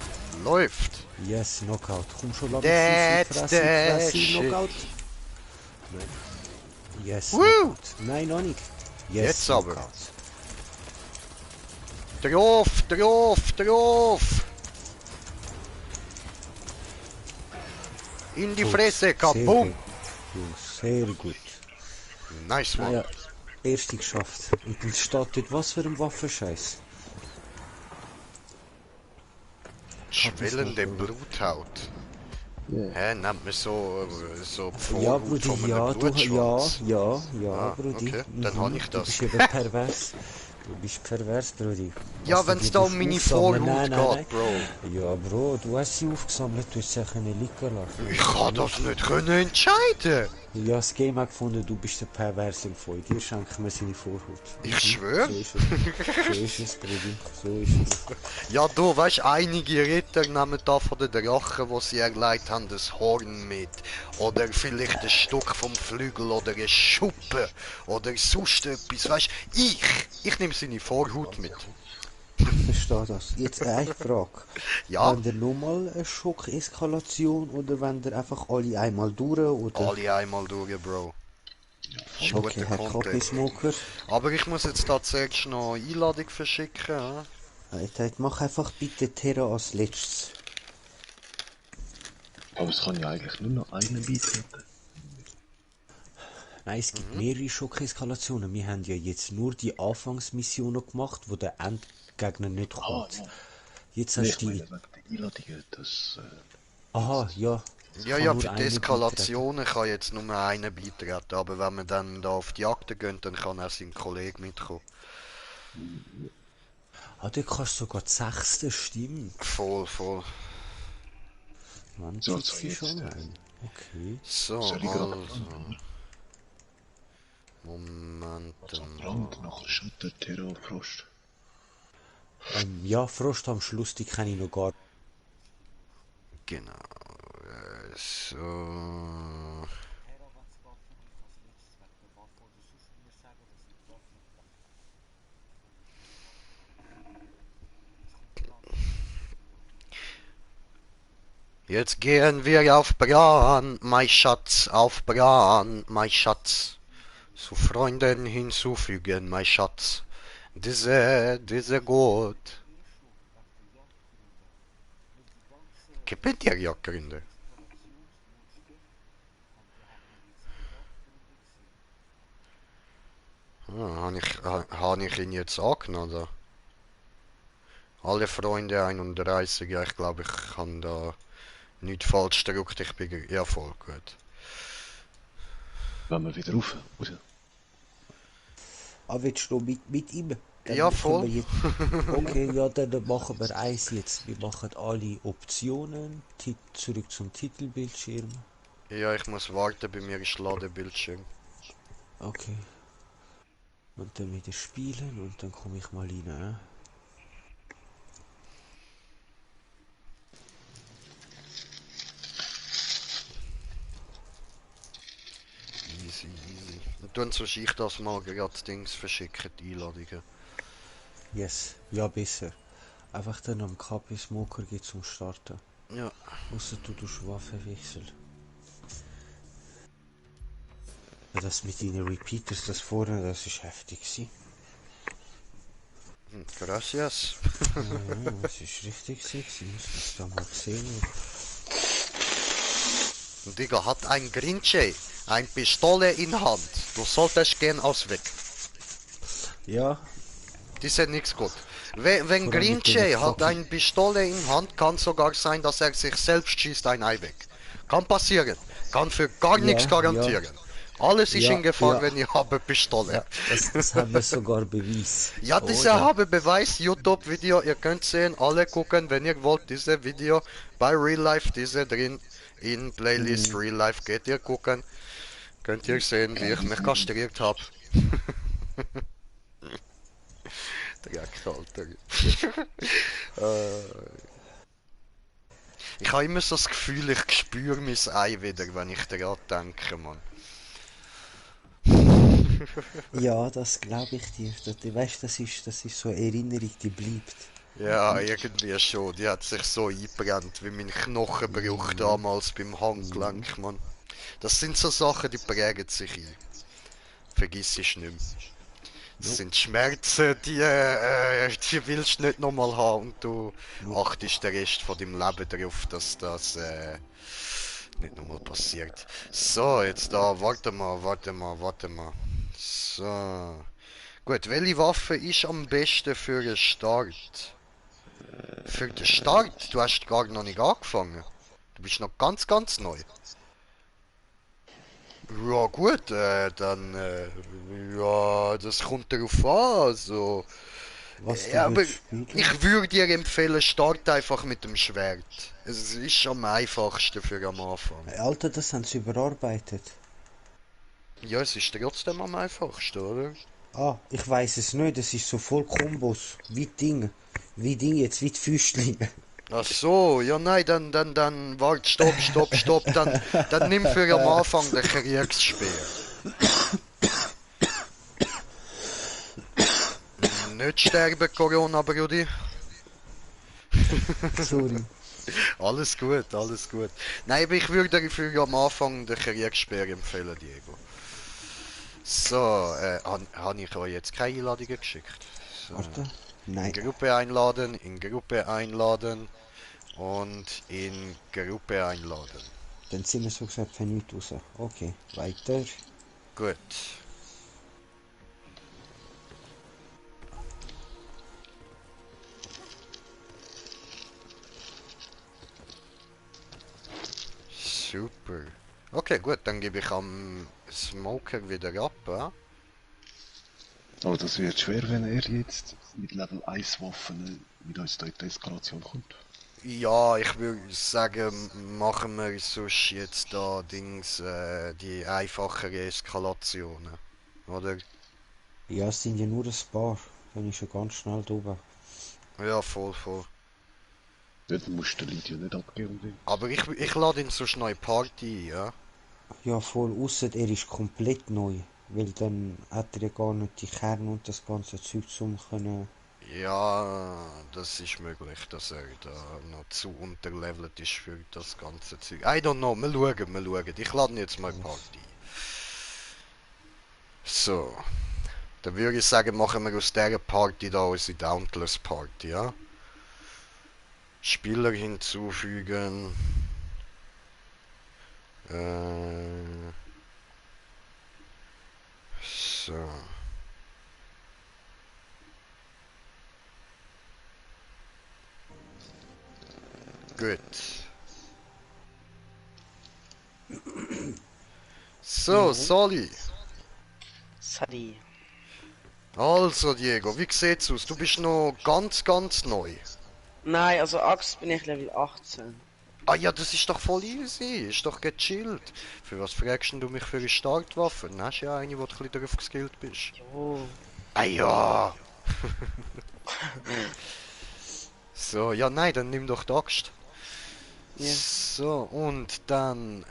Speaker 3: Läuft.
Speaker 1: Yes, Knockout. Komm schon, lass
Speaker 3: That's the shit.
Speaker 1: Knockout. Nein. Yes,
Speaker 3: Woo!
Speaker 1: Knockout. Nein, noch nicht. Yes,
Speaker 3: Jetzt aber.
Speaker 1: Knockout.
Speaker 3: Drauf. In die
Speaker 1: Gut.
Speaker 3: Fresse,
Speaker 1: Sehr
Speaker 3: kaboom.
Speaker 1: gut, Jungs, sehr gut.
Speaker 3: Nice, Mann.
Speaker 1: Naja, erste geschafft. Und dann steht dort was für ein Waffenscheiß.
Speaker 3: Schwellende Bluthaut.
Speaker 2: Yeah.
Speaker 3: Hä, nennt man so
Speaker 1: Ja,
Speaker 3: Vorhaut
Speaker 1: Brudi,
Speaker 3: von einem
Speaker 1: ja,
Speaker 3: Blutschwanz?
Speaker 1: ja, Brudi.
Speaker 3: okay, dann habe ich
Speaker 1: Du
Speaker 3: das.
Speaker 1: bist eben pervers. Du bist pervers, Brudi.
Speaker 3: Ja,
Speaker 1: Was du
Speaker 3: wenn es
Speaker 1: dir
Speaker 3: da um
Speaker 1: tust
Speaker 3: meine
Speaker 1: aufsammeln,
Speaker 3: Vorhaut
Speaker 1: nein.
Speaker 3: geht, Bro.
Speaker 1: Ja, Bro, du hast sie aufgesammelt, du hast sie können liegen lassen.
Speaker 3: Ich kann das nicht können entscheiden.
Speaker 1: Ja, das Game hat gefunden, du bist der Pervers im Feu. Dir schenken wir seine Vorhaut.
Speaker 3: Ich schwör.
Speaker 1: So ist es. So ist es, Brudi. So ist es.
Speaker 3: Ja, du weißt, einige Ritter nehmen da von den Drachen, wo sie erleidet haben, das Horn mit. Oder vielleicht ein Stück vom Flügel oder eine Schuppe. Oder sonst etwas, weißt ich nehme seine Vorhaut mit.
Speaker 1: Ich verstehe das. Jetzt eine Frage.
Speaker 3: Ja,
Speaker 1: Wenn ihr nochmal eine Schockeskalation oder wenn ihr einfach alle einmal durch oder...
Speaker 3: alle einmal durch, Bro. Ist
Speaker 1: Okay,
Speaker 3: guter
Speaker 1: Herr
Speaker 3: Content.
Speaker 1: Kaffeesmoker.
Speaker 3: Aber ich muss jetzt da zuerst noch eine Einladung verschicken.
Speaker 1: Mach einfach bitte Terra als letztes.
Speaker 2: Aber es kann ja eigentlich nur noch einen beitreten.
Speaker 1: Nein, es gibt mehrere Schockeskalationen. Wir haben ja jetzt nur die Anfangsmissionen gemacht, wo der Endgegner nicht kommt.
Speaker 2: ja.
Speaker 1: Jetzt
Speaker 2: Nee,
Speaker 1: hast
Speaker 2: ich
Speaker 1: du
Speaker 2: meine,
Speaker 1: die...
Speaker 2: wegen der Einladungen, das...
Speaker 1: Aha, ja. Es
Speaker 3: Ja,
Speaker 1: kann
Speaker 3: ja,
Speaker 1: nur
Speaker 3: für die
Speaker 1: einer
Speaker 3: Eskalationen kann jetzt nur einer beitreten. Aber wenn wir dann da auf die Jagd gehen, dann kann auch sein Kollege mitkommen.
Speaker 1: beitreten. Ah, du kannst sogar die 6. stimmen.
Speaker 3: Voll.
Speaker 1: Mann,
Speaker 2: So,
Speaker 1: zieht sie
Speaker 2: jetzt,
Speaker 1: schon
Speaker 2: ja.
Speaker 1: ein. Okay.
Speaker 3: So,
Speaker 2: Soll ich gerade
Speaker 3: also... Moment.
Speaker 2: Brand nach Schutter, Terror, Frost.
Speaker 1: Ja, Frost am Schluss, die kenne ich noch gar nicht.
Speaker 3: Genau. So... Jetzt gehen wir auf Bran, mein Schatz, auf Bran, mein Schatz. Zu Freunden hinzufügen, mein Schatz. Diese gut. Gefällt dir ja, Gründe? Habe ich ihn jetzt angenommen, oder? Alle Freunde 31, ja, ich glaube, ich kann da nicht falsch gedrückt, ich bin ja voll gut.
Speaker 2: Wenn wir wieder rauf, raus.
Speaker 1: Ah, willst du mit ihm? Dann
Speaker 3: Ja,
Speaker 1: können
Speaker 3: voll.
Speaker 1: wir jetzt- Okay, ja, dann machen wir eins jetzt. Wir machen alle Optionen. Zurück zum Titelbildschirm.
Speaker 3: Ja, ich muss warten, bei mir ist Ladebildschirm.
Speaker 1: Okay. Und dann wieder spielen und dann komme ich mal rein.
Speaker 3: Easy. Und dann soll ich das mal gerade Dings verschicken, die Einladungen.
Speaker 1: Yes, ja besser. Einfach dann am KP Smoker geht zum Starten.
Speaker 3: Ja.
Speaker 1: Ausser du tust Waffen wechseln. Ja, das mit deinen Repeaters, das vorne, das ist heftig gewesen.
Speaker 3: Gracias.
Speaker 1: Ja, das ist richtig sexy, muss das da mal sehen.
Speaker 3: Digga, hat ein Grinche eine Pistole in Hand. Du solltest gehen ausweg.
Speaker 1: Ja,
Speaker 3: Das ist nichts gut. Wenn
Speaker 1: Vor allem mit
Speaker 3: Grinche
Speaker 1: den
Speaker 3: hat
Speaker 1: Fackeln.
Speaker 3: eine Pistole in Hand, kann sogar sein, dass er sich selbst schießt ein Ei weg. Kann passieren. Kann für gar nichts
Speaker 1: Ja,
Speaker 3: garantieren. Alles ist
Speaker 1: Ja,
Speaker 3: in Gefahr,
Speaker 1: ja.
Speaker 3: wenn ich habe Pistole.
Speaker 1: Ja, das haben wir sogar Beweis.
Speaker 3: Ja, diese
Speaker 1: Oder?
Speaker 3: habe Beweis, YouTube-Video, ihr könnt sehen, alle gucken, wenn ihr wollt, diese Video bei Real Life, diese drin in Playlist Real Life, geht ihr gucken, könnt ihr sehen, wie ich mich kastriert habe. Dreck, Alter. Ich habe immer so das Gefühl, ich spüre mein Ei wieder, wenn ich daran denke, Mann.
Speaker 1: Ja, das glaube ich dir. Weißt, das ist so eine Erinnerung, die bleibt.
Speaker 3: Ja, irgendwie schon. Die hat sich so eingebrannt, wie mein Knochenbruch damals beim Handgelenk, Mann. Das sind so Sachen, die prägen sich ein. Vergiss ich nicht mehr. Das sind Schmerzen, die willst du nicht nochmal haben und du achtest den Rest von deinem Leben darauf, dass das nicht nochmal passiert. So, jetzt da, warte mal. So. Gut, welche Waffe ist am besten für den Start? Für den Start? Du hast gar noch nicht angefangen. Du bist noch ganz neu. Ja gut, dann ja, das kommt darauf an. Also,
Speaker 1: Was du
Speaker 3: ja, aber
Speaker 1: willst spielen?
Speaker 3: ich würde dir empfehlen, start einfach mit dem Schwert. Es ist am einfachsten für am Anfang.
Speaker 1: Alter, das haben sie überarbeitet.
Speaker 3: Ja, es ist trotzdem am einfachsten, oder?
Speaker 1: Ah, ich weiß es nicht, das ist so voll Kombos. Wie Ding. Wie Ding jetzt, wie die Füßlinge.
Speaker 3: Ach so, ja nein, dann, wart, stopp, dann nimm für am Anfang den Kriegsspeer. Nicht sterben, Corona, Brudi.
Speaker 1: Sorry.
Speaker 3: Alles gut, alles gut. Nein, aber ich würde dir für am Anfang den Kriegsspeer empfehlen, Diego. So, habe ich euch jetzt keine Einladungen geschickt? So.
Speaker 1: Warte.
Speaker 3: In
Speaker 1: Nein.
Speaker 3: Gruppe einladen und in Gruppe einladen.
Speaker 1: Dann sind wir so gesagt für nichts raus. Okay, weiter.
Speaker 3: Gut. Super. Okay, gut, dann gebe ich am Smoker wieder ab.
Speaker 2: Aber das wird schwer, wenn er jetzt mit Level 1 Waffen mit uns da in die Eskalation kommt.
Speaker 3: Ja, ich würde sagen, machen wir sonst jetzt da die einfachere Eskalationen, oder?
Speaker 1: Ja, es sind ja nur ein paar. Dann ist schon ganz schnell drüber.
Speaker 3: Ja, voll.
Speaker 2: Ja, dann musst du den Lydia nicht abgeben.
Speaker 3: Aber ich lade ihn sonst noch in die Party ein, ja?
Speaker 1: Ja, voll, ausser er ist komplett neu. Weil dann hat er ja gar nicht die Kerne und das ganze Zeug zum können.
Speaker 3: Ja, das ist möglich, dass er da noch zu unterlevelt ist für das ganze Zeug. I don't know, wir schauen. Ich lade ihn jetzt mal in die Party ein. So. Dann würde ich sagen, machen wir aus dieser Party da unsere Dauntless Party, ja? Spieler hinzufügen. So. Gut. So, Soli.
Speaker 5: Sadi.
Speaker 3: Also, Diego, wie sieht's aus? Du bist noch ganz neu.
Speaker 5: Nein, also Axt bin ich Level 18.
Speaker 3: Ah ja, das ist doch voll easy, ist doch gechillt. Für was fragst du mich für eine Startwaffe? Dann hast du ja eine, wo du ein bisschen drauf geskillt bist.
Speaker 5: Oh.
Speaker 3: Ah ja! So, ja nein, dann nimm doch die Axt.
Speaker 5: Ja.
Speaker 3: So, und dann,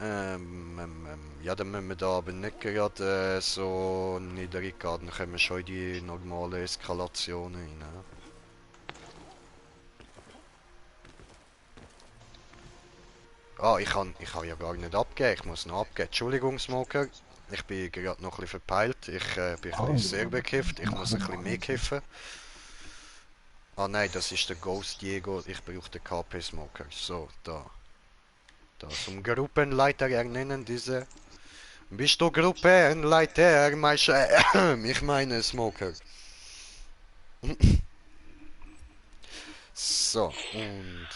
Speaker 3: ja, dann müssen wir da aber nicht gerade so niedrig gehen, dann können wir schon in die normale Eskalation rein. Ne? Ah, ich kann ja gar nicht abgeben, ich muss noch abgeben. Entschuldigung, Smoker, ich bin gerade noch ein bisschen verpeilt, ich bin ein bisschen sehr bekifft, ich muss ein bisschen mehr kiffen. Ah nein, das ist der Ghost Diego, ich brauche den KP Smoker. So, da. Zum Gruppenleiter ernennen diese. Bist du Gruppenleiter, ich meine Smoker. So, und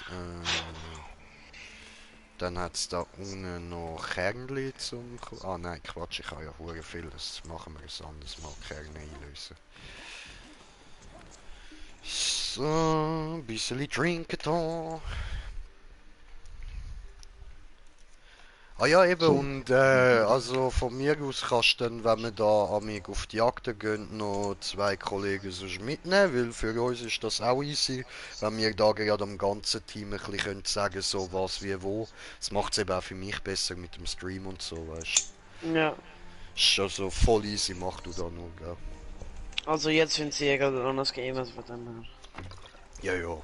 Speaker 3: Dann hat es da unten noch Kernli zum... Ah nein, Quatsch, ich habe ja hure viel. Das machen wir ein anderes Mal. Kerne einlösen. So, ein bisschen trinken da. Ah ja, eben,
Speaker 2: So.
Speaker 3: und also von mir aus kannst du dann, wenn wir da amig auf die Jagd gehen, noch 2 Kollegen sonst mitnehmen, weil für uns ist das auch easy, wenn wir da gerade am ganzen Team ein bisschen können sagen, so was wie wo. Das macht es eben auch für mich besser mit dem Stream und so, weißt du.
Speaker 5: Ja.
Speaker 3: Ist also voll easy, mach du da nur, gell.
Speaker 5: Also jetzt sind sie ja gerade anders gegeben, also von dem her.
Speaker 3: Ja, ja.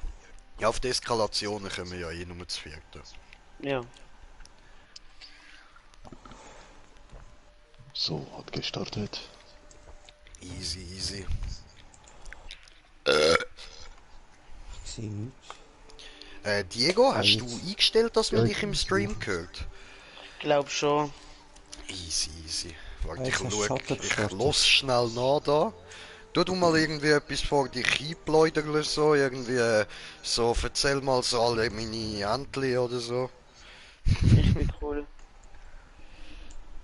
Speaker 3: Ja, auf die Eskalationen können wir ja eh nur zu vierten.
Speaker 5: Ja.
Speaker 2: So, hat gestartet.
Speaker 3: Easy, easy.
Speaker 1: Ich sehe nichts.
Speaker 3: Diego, hast du
Speaker 1: jetzt.
Speaker 3: eingestellt, dass man
Speaker 2: Ja,
Speaker 3: dich im Stream hört?
Speaker 5: Glaub schon.
Speaker 3: Easy, easy. Warte,
Speaker 1: Jetzt
Speaker 3: ich
Speaker 1: hast du
Speaker 3: schau,
Speaker 1: Schatten
Speaker 3: ich
Speaker 1: gestartet.
Speaker 3: los schnell nach da. Du mal irgendwie etwas vor dich einbläudern so, irgendwie so, erzähl mal so alle meine Entli oder so.
Speaker 5: Ich bin cool.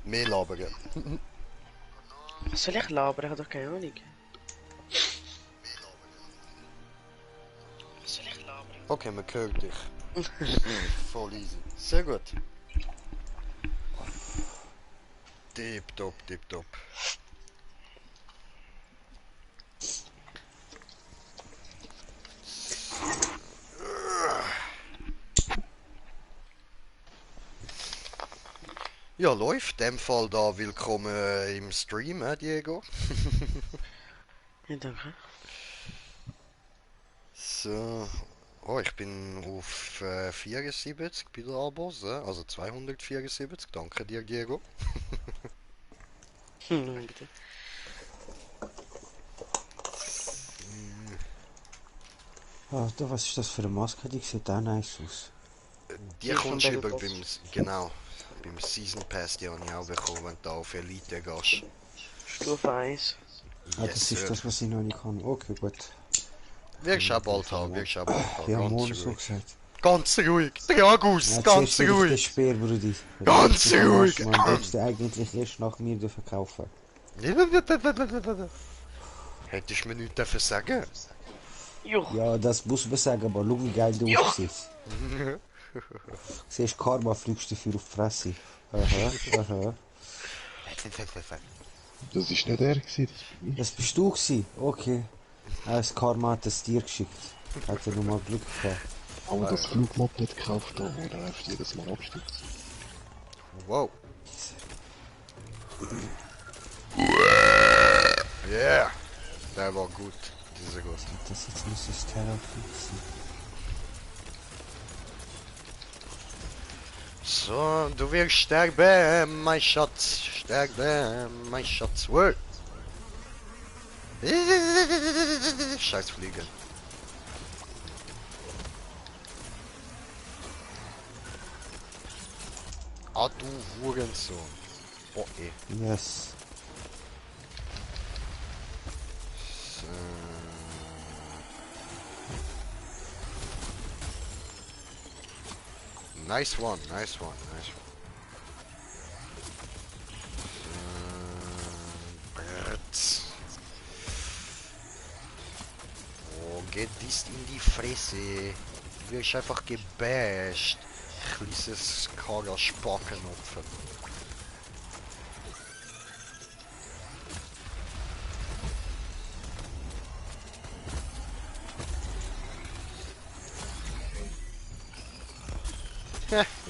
Speaker 3: Mehr labern.
Speaker 5: Was soll ich labern? Ich hab doch keine Ahnung. Was soll ich labern?
Speaker 3: Okay, man hört dich. Voll easy. Sehr gut. Tipptopp, tipptopp. Ja, läuft. In dem Fall da willkommen im Stream, Diego.
Speaker 5: Ja, danke.
Speaker 3: So. Oh, ich bin auf 74 bei den Abos, also 274. Danke dir, Diego.
Speaker 5: Bitte.
Speaker 1: Ah, da, was ist das für eine Maske? Die sieht auch nice aus.
Speaker 3: Die
Speaker 5: Die von
Speaker 3: kommst du über
Speaker 5: Battle
Speaker 3: beim,
Speaker 5: Pass.
Speaker 3: genau, beim Season Pass, die habe ich auch bekommen, wenn du auf Elite gehst.
Speaker 5: Stufe 1.
Speaker 1: Ah,
Speaker 3: Yes,
Speaker 1: das ist
Speaker 3: sir.
Speaker 1: das, was ich noch nicht kann. Okay, gut.
Speaker 3: Wirst auch bald haben, wirst auch bald haben,
Speaker 1: Ja,
Speaker 3: ganz
Speaker 1: morgen so
Speaker 3: ruhig.
Speaker 1: gesagt.
Speaker 3: Ganz ruhig, Dragus,
Speaker 1: Ja,
Speaker 3: ganz
Speaker 1: zuerst will ich den
Speaker 3: ruhig.
Speaker 1: Speer, Brudi.
Speaker 3: Ganz
Speaker 1: Du am
Speaker 3: ruhig.
Speaker 1: Arsch, Mann. Darfst du eigentlich erst nach mir verkaufen.
Speaker 3: Hättest du mir nichts dafür sagen?
Speaker 5: Juch.
Speaker 1: Ja, das muss man sagen, aber schau, wie geil du aussiehst. Siehst Karma, fliegst du dafür auf die Fresse. Aha, aha.
Speaker 2: Das ist nicht er gewesen, das bin ich.
Speaker 1: Das bist du gewesen? Okay. Das Karma hat es dir geschickt. Hat er nur mal Glück gehabt.
Speaker 2: Aber das Flugmob nicht gekauft, da, wo er einfach jedes Mal abstürzt.
Speaker 3: Wow. Yeah, der war gut, dieser gut.
Speaker 1: Das jetzt muss das Terra fixen.
Speaker 3: So, du wirst sterben, mein Schatz, sterben, mein Schatz. Wow. Scheiß Fliege. Ah, du Hurensohn. Oh,
Speaker 1: Yes.
Speaker 3: So. Nice one, nice one, nice one. Brett. Oh, geht dies in die Fresse. Du wirst einfach gebasht. Kleines karger Spakenopfer.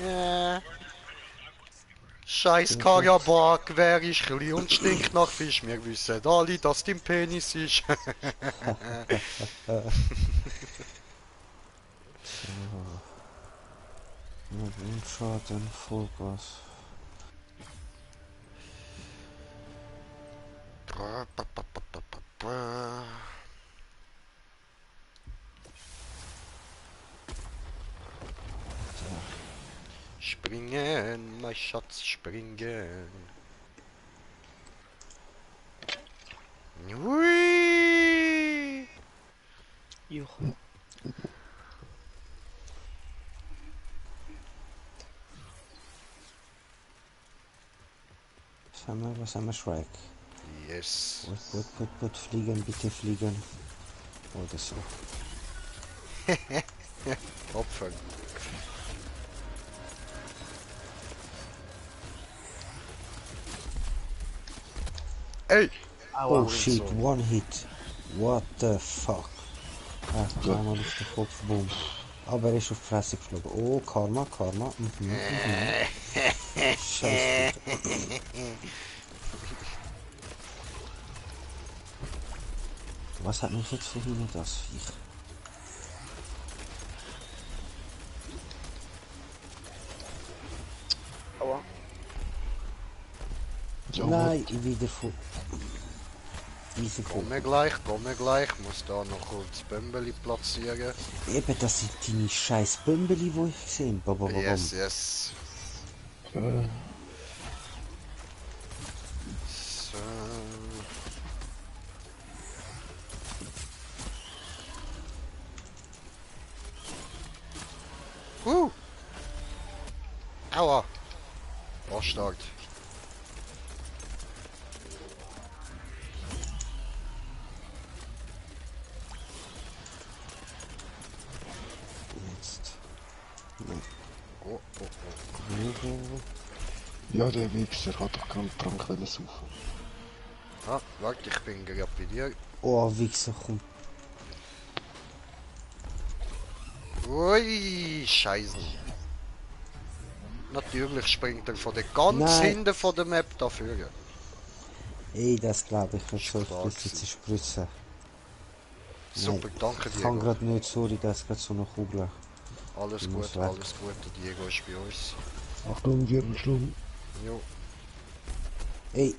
Speaker 3: Ja. Scheiß Kajaback, wer ist klein und stinkt nach Fisch? Wir wissen alle, dass dein Penis ist.
Speaker 1: Und Schaden, Vollgas.
Speaker 3: Springen, mein Schatz, springen. Hui.
Speaker 5: Juch.
Speaker 1: Was haben wir? Shrek.
Speaker 3: Yes.
Speaker 1: Gut, fliegen, bitte fliegen. Oder so.
Speaker 3: Opfer. Ey!
Speaker 5: Aua.
Speaker 1: Oh shit,
Speaker 3: Hurensohn.
Speaker 1: one hit. What the fuck? Ah, zweimal auf den Kopf, boom. Aber er ist auf die Fresse geflogen. Oh, Karma. Scheiße. Was hat mich jetzt verhindert, das Viech?
Speaker 5: Aua.
Speaker 2: Ja,
Speaker 1: Nein, wieder vor. Diese
Speaker 3: Komme gleich. Muss da noch kurz Bömbeli platzieren.
Speaker 1: Eben, das sind deine scheiß Bömbeli, die ich sehe.
Speaker 3: Yes, yes.
Speaker 2: äh,
Speaker 3: So. Aua. Bastard.
Speaker 1: Jetzt.
Speaker 3: Oh.
Speaker 2: ja, der Wichser hat doch keinen Trank saufen.
Speaker 3: Ah, warte, ich bin gerade bei dir.
Speaker 1: Oh, Wichser, komm.
Speaker 3: Ui, Scheiße. Natürlich springt er von der ganz
Speaker 1: Nein.
Speaker 3: hinten von der Map dafür.
Speaker 1: Ey, das glaube ich nicht. So
Speaker 3: Ist klar
Speaker 1: ein bisschen
Speaker 3: gewesen.
Speaker 1: zu spritzen.
Speaker 3: Super, danke
Speaker 1: Ich kann
Speaker 3: Diego.
Speaker 1: gerade nicht, sorry, das ist gerade so eine Kugel.
Speaker 3: Alles
Speaker 1: Ich muss
Speaker 3: gut,
Speaker 1: weg.
Speaker 3: alles gut. Der Diego ist bei uns.
Speaker 2: Achtung, Wirbelschlung.
Speaker 3: Jo.
Speaker 1: Ey,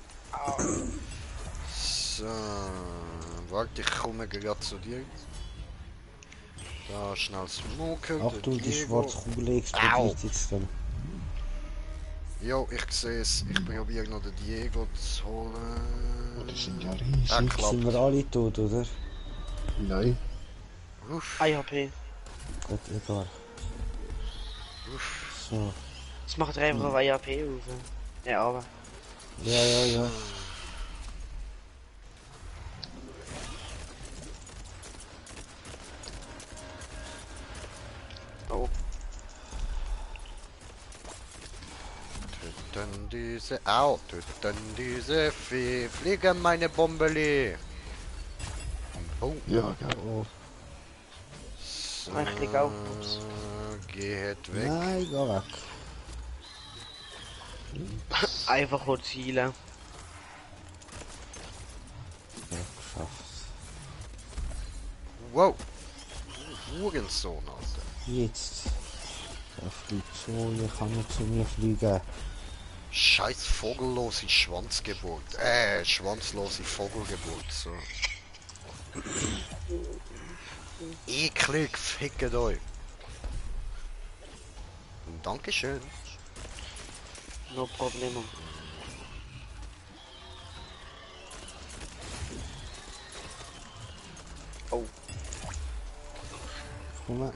Speaker 3: So, warte, ich komme gerade zu dir. Da schnell smoken.
Speaker 1: Achtung, die
Speaker 3: Diego.
Speaker 1: schwarze Kugel
Speaker 3: Au.
Speaker 1: explodiert jetzt dann.
Speaker 3: Jo, ich sehe es. Ich probiere noch den Diego zu
Speaker 2: Oh,
Speaker 3: holen.
Speaker 2: die sind ja
Speaker 3: Ah,
Speaker 2: riesig.
Speaker 3: klappt.
Speaker 1: Sind wir alle tot, oder?
Speaker 2: Nein.
Speaker 3: Uff,
Speaker 5: 1 HP.
Speaker 1: Gut, egal.
Speaker 3: uff.
Speaker 1: So.
Speaker 5: Das macht er einfach auf 1 HP auf. Ja, aber.
Speaker 1: Ja.
Speaker 5: Oh.
Speaker 3: Töten diese, au, töten diese fliegen meine Bombeli. Oh,
Speaker 2: Ja, gell.
Speaker 1: Oh.
Speaker 3: so,
Speaker 5: Ich lieg auf, ups.
Speaker 3: geht weg.
Speaker 1: Nein, geh weg.
Speaker 5: Einfach kurz healen.
Speaker 1: Ja, geschafft.
Speaker 3: Wow, Hurensohn, Alter.
Speaker 1: Jetzt. Er fliegt so, ich kann nicht zu mir fliegen.
Speaker 3: Scheiß vogellose Schwanzgeburt. Schwanzlose Vogelgeburt, so. Eklig, fickt euch. Dankeschön.
Speaker 5: No problemo. Oh.
Speaker 1: Komm mal.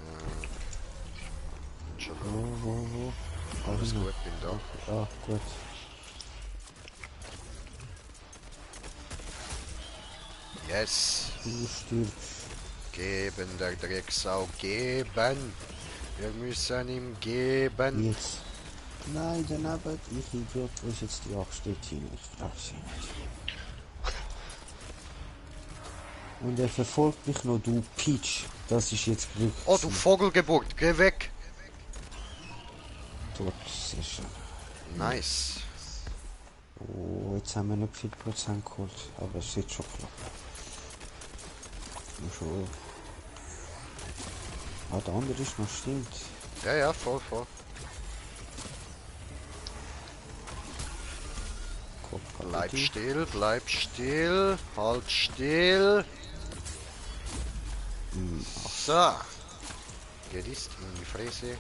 Speaker 3: Entschuldigung,
Speaker 1: Wo?
Speaker 3: alles gut, bin da.
Speaker 1: Ah, gut.
Speaker 3: Yes.
Speaker 1: Du stirbst.
Speaker 3: Geben, der Drecksau, geben. Wir müssen ihm geben.
Speaker 1: Jetzt. Nein, daneben. Ich Idiot. Wo ist jetzt die Achstettine? Ich glaube sie nicht. Und er verfolgt mich noch, du Peach. Das ist jetzt Glück.
Speaker 3: Oh, du Vogelgeburt, geh weg.
Speaker 1: Tot, sehr schön.
Speaker 3: Nice.
Speaker 1: Oh, jetzt haben wir nicht viel Prozent geholt. Aber es wird schon klar. Schon. Ah, der andere ist noch, stimmt.
Speaker 3: Ja, voll. Bleib still, halt still. So. Geht ist in die Fresse.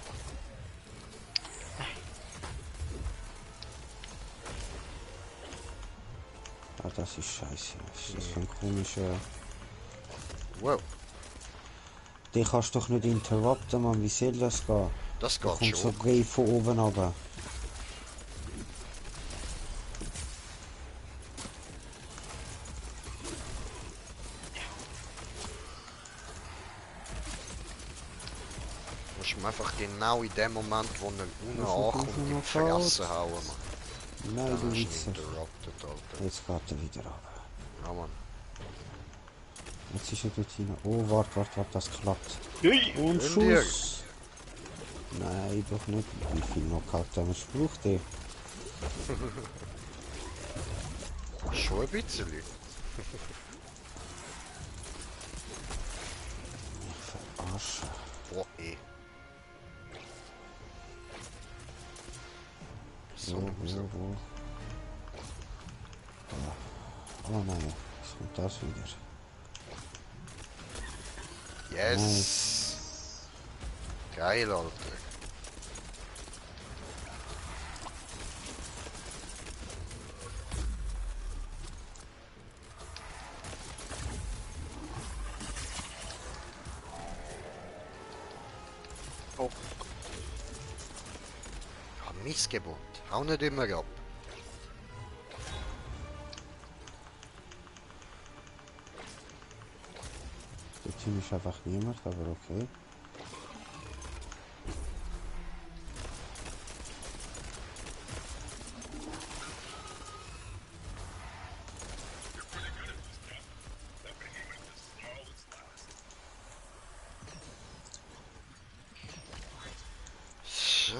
Speaker 1: Ah, das ist scheiße. Was ist das für ein komischer...
Speaker 3: Wow,
Speaker 1: Den kannst du doch nicht interrupten, Mann. Wie soll das gehen?
Speaker 3: das
Speaker 1: Da
Speaker 3: geht
Speaker 1: kommt so
Speaker 3: schon.
Speaker 1: Wave von oben runter.
Speaker 3: Musst du ihm einfach genau in dem Moment, wo er unten
Speaker 1: Komm
Speaker 3: ankommt,
Speaker 1: schon
Speaker 3: in
Speaker 1: mal
Speaker 3: die Fresse hauen, Mann.
Speaker 1: Nein,
Speaker 3: Dann
Speaker 1: du
Speaker 3: hast du ihn
Speaker 1: Wichser.
Speaker 3: interrupted, Alter.
Speaker 1: Jetzt geht er wieder runter.
Speaker 3: Ja, Mann.
Speaker 1: Jetzt ist er dort hinein. Oh, warte, das klappt.
Speaker 2: Ui.
Speaker 1: Und
Speaker 3: Schön dir.
Speaker 1: Schuss! Nein, doch nicht. Wie viel Knockout-Damage braucht der?
Speaker 3: Schon ein bisschen.
Speaker 1: Arsch.
Speaker 3: Boah, eh. So,
Speaker 1: Wo? Da. Oh nein, jetzt kommt das wieder.
Speaker 3: Yes! Geil, Alter.
Speaker 5: Oh.
Speaker 3: Ja, Missgebot. Hau nicht immer ab.
Speaker 1: Der Team ist einfach niemand, aber okay.
Speaker 3: So.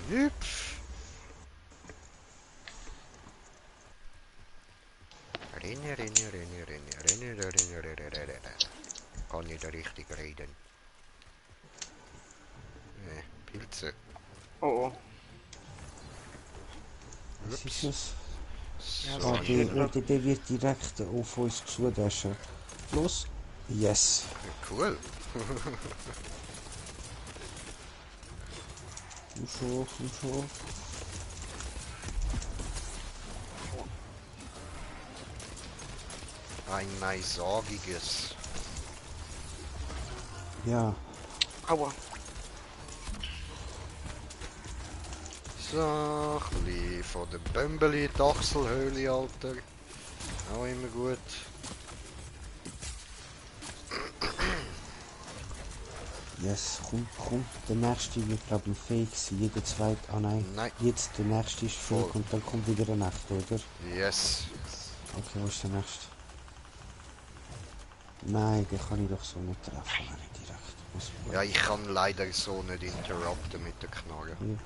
Speaker 3: Hüpf. Renne. Kann nicht richtig reden. Pilze.
Speaker 5: Oh oh.
Speaker 1: Was ist das?
Speaker 5: Ja,
Speaker 3: So,
Speaker 1: Oh,
Speaker 5: das
Speaker 3: hier.
Speaker 1: der wird direkt auf uns zudäschen. Los! Yes!
Speaker 3: Cool.
Speaker 1: Komm schon.
Speaker 3: Ein neisagiges.
Speaker 1: Ja,
Speaker 5: Aua.
Speaker 3: So, ein bisschen von der Bömbeli, die Achselhöhle, Alter. Auch immer gut.
Speaker 1: yes, komm. Der nächste wird, glaube ich, fähig sein. Jeder zweite. Ah nein.
Speaker 3: Nein.
Speaker 1: Jetzt der nächste ist
Speaker 3: Voll.
Speaker 1: fähig und dann kommt wieder der nächste, oder?
Speaker 3: Yes.
Speaker 1: Okay, wo ist der nächste? Nein, den kann ich doch so nicht treffen, wenn ich direkt muss.
Speaker 3: Ja, ich kann leider so nicht interrupten mit der Knarre.
Speaker 1: Hier.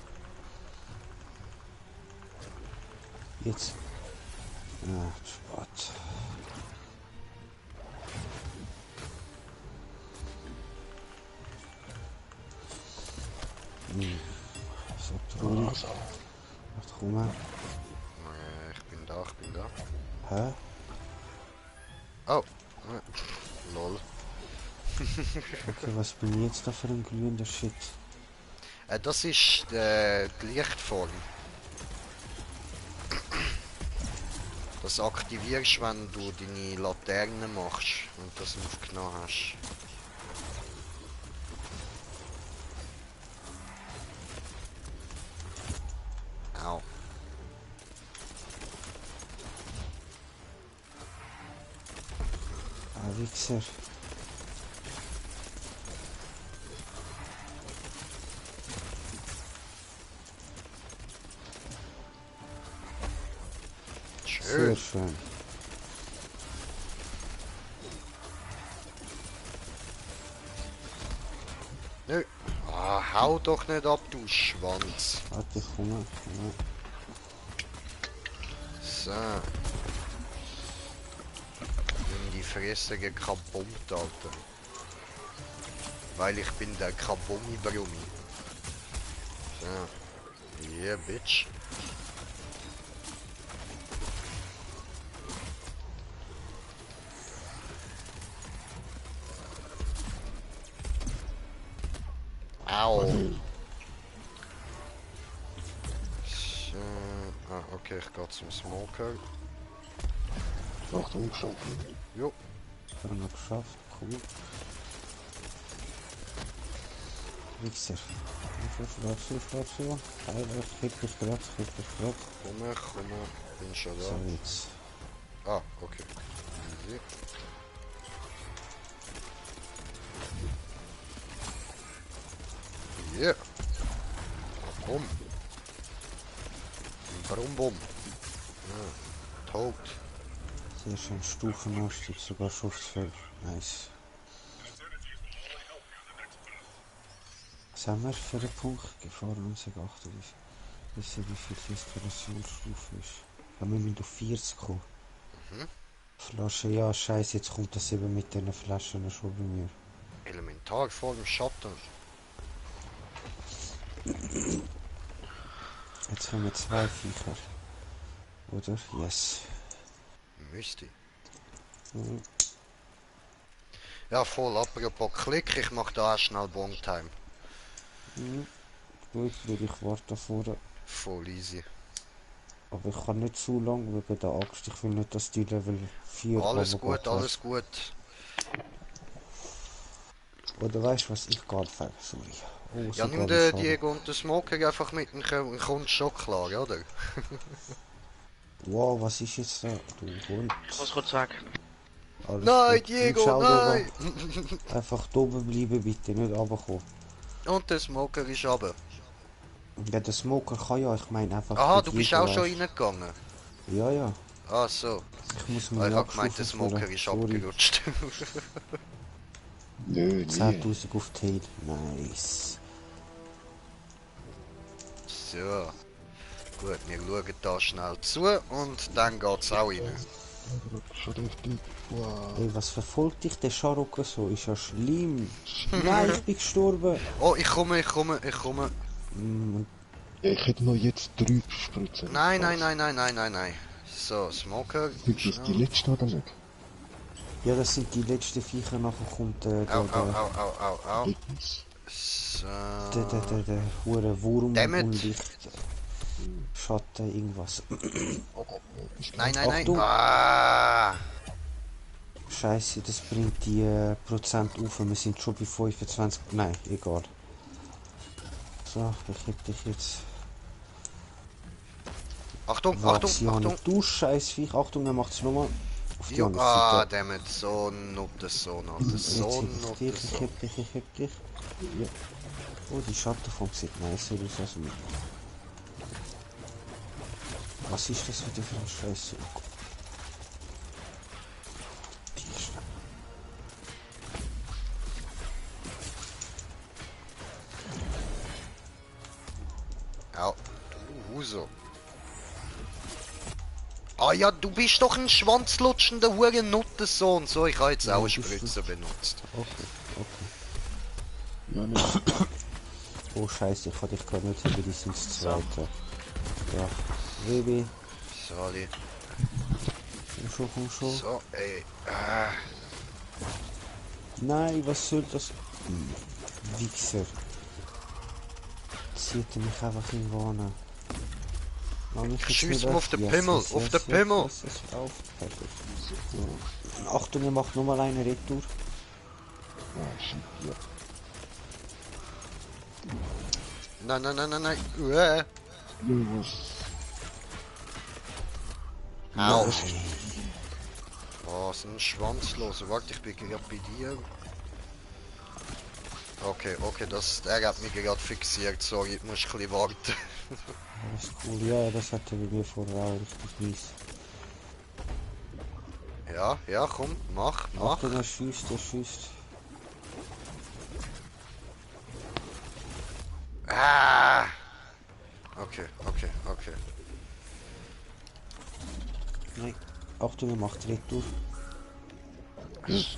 Speaker 1: Jetzt. Ah, zu spät. So traurig.
Speaker 2: Also,
Speaker 1: Warte, komm mal.
Speaker 3: Ich bin da.
Speaker 1: Hä?
Speaker 3: Oh. Lol.
Speaker 1: Okay, was bin ich jetzt da für ein glühender Shit?
Speaker 3: Das ist die Lichtform. Das aktivierst, wenn du deine Laterne machst und das aufgenommen hast. Au.
Speaker 1: Ah, Wichser. Sehr
Speaker 3: Schön.
Speaker 1: schön.
Speaker 3: Nö. Ah, hau doch nicht ab, du Schwanz.
Speaker 1: Warte, komm mal.
Speaker 3: So. Nimm die Fresse gekabummt, Alter. Weil ich bin der Kabumi-Brummi. So. Yeah, bitch. Au. So. Ah, okay, ich gehe zum Smoker.
Speaker 2: Achtung, schon.
Speaker 3: Jo.
Speaker 1: Haben wir geschafft. Cool. Wichser. So. Kipp dich grad.
Speaker 3: Komm, bin schon
Speaker 1: So,
Speaker 3: da.
Speaker 1: jetzt.
Speaker 3: Ah, okay. Easy. Yeah. Bumm. Bum. Ja. Tot.
Speaker 1: Sehr schön. Stufenausstieg, sogar Schussfeld. Nice. Was haben wir für einen Punkt? Gefahr 1980. Wissen, wie viel die Eskalationsstufe ist. Ja, wir müssen auf 40 kommen. Flasche, ja, scheiße, jetzt kommt das eben mit diesen Flaschen schon bei mir.
Speaker 3: Elementar vor dem Schatten.
Speaker 1: Jetzt haben wir 2 Viecher. Oder? Yes.
Speaker 3: Müsste.
Speaker 1: Mhm.
Speaker 3: Ja, voll. Apropos Klick, ich mach da auch schnell Bongtime.
Speaker 1: Gut, weil ich warte vorne.
Speaker 3: Voll easy.
Speaker 1: Aber ich kann nicht zu lang wegen der Axt. Ich will nicht, dass die Level 4
Speaker 3: Alles
Speaker 1: runtergeht,
Speaker 3: gut, alles gut.
Speaker 1: Oder weißt du was? Ich gehe einfach. Sorry. Oh,
Speaker 3: Ja,
Speaker 1: sogar
Speaker 3: nimm
Speaker 1: ein
Speaker 3: den
Speaker 1: Schaden.
Speaker 3: Diego und den Smoker einfach mit dem kommt schon klar, oder?
Speaker 1: Wow, was ist jetzt da? Du Hund.
Speaker 5: Ich muss kurz sagen.
Speaker 1: Alles
Speaker 3: Nein,
Speaker 1: gut.
Speaker 3: Diego,
Speaker 1: Schau da
Speaker 3: nein!
Speaker 1: oben. Einfach da oben bleiben, bitte. Nicht runterkommen.
Speaker 3: Und der Smoker ist runter.
Speaker 1: Ja, der Smoker kann ja. Ich meine einfach...
Speaker 3: Aha,
Speaker 1: der
Speaker 3: du bist
Speaker 1: Diego,
Speaker 3: auch schon
Speaker 1: weißt.
Speaker 3: reingegangen.
Speaker 1: Ja, ja.
Speaker 3: Ah, so.
Speaker 1: Ich muss
Speaker 3: Ah,
Speaker 1: meine
Speaker 3: ich hab gemeint, der
Speaker 1: Abstufen
Speaker 3: Smoker
Speaker 1: füllen.
Speaker 3: ist
Speaker 1: Sorry.
Speaker 3: abgerutscht.
Speaker 2: Nö, nie.
Speaker 1: 10.000 auf Tail. Nice.
Speaker 3: So. Gut, wir schauen da schnell zu und dann geht's auch rein.
Speaker 2: Schon richtig. Wow.
Speaker 1: Ey, was verfolgt dich der Scharocke so? Ist ja schlimm. Nein, ich bin gestorben.
Speaker 3: Oh, ich komme.
Speaker 1: Mm,
Speaker 2: Ja, ich hätte noch jetzt 3 Spritzen.
Speaker 3: Nein. So, Smoker.
Speaker 2: Sind das die letzten oder nicht?
Speaker 1: Ja, das sind die letzten Viecher. Nachher kommt
Speaker 3: Au.
Speaker 2: Dickens.
Speaker 3: So.
Speaker 1: der hure Wurm
Speaker 3: Damn it.
Speaker 1: und Licht. Schatten, irgendwas.
Speaker 3: Nein.
Speaker 1: Achtung.
Speaker 3: Ah.
Speaker 1: Scheiße, das bringt die Prozent auf. Wir sind schon bei 25. Nein, egal. So, ich heb dich jetzt.
Speaker 3: Achtung.
Speaker 1: Du Scheißviech. Achtung, er macht's nochmal. Auf die
Speaker 3: Jo,
Speaker 1: andere
Speaker 3: ah,
Speaker 1: Seite.
Speaker 3: dammit. So nutte, so
Speaker 1: Jetzt heb ich dich. Ja. Oh, die Schattenform sieht nice aus. Also mit. Was ist das wieder für ein Scheiße? Oh Gott. Die ist
Speaker 3: Au. Du Huso. Ah ja, du bist doch ein schwanzlutschender Hurenuttensohn. So, ich habe jetzt auch eine Spritze benutzt.
Speaker 1: okay.
Speaker 2: Ja, nicht.
Speaker 1: Oh Scheiße, ich hatte dich gar nicht über die sind das zweite. Ja. Baby.
Speaker 3: Sorry.
Speaker 1: Komm schon.
Speaker 3: So, ey. Ah.
Speaker 1: Nein, was soll das? Wichser. Zieht er mich einfach in Warne.
Speaker 3: Schieß ihm auf den Pimmel, auf den Pimmel!
Speaker 1: Yes, auf. Perfekt. So. Achtung, er macht nochmal eine Retour.
Speaker 2: Ah, shit, ja.
Speaker 3: Nein.
Speaker 2: Los.
Speaker 3: Au.
Speaker 1: Nein.
Speaker 3: Oh, so ein Schwanzloser. Warte, ich bin gerade bei dir. Okay, er hat mich gerade fixiert. Sorry, ich muss ein bisschen warten.
Speaker 1: Alles cool, ja, das hatte bei mir vorher auch richtig mies.
Speaker 3: Ja, komm, mach.
Speaker 1: Achtung, er schießt.
Speaker 3: Ah! Okay.
Speaker 1: Nein. Achtung, er macht Retour.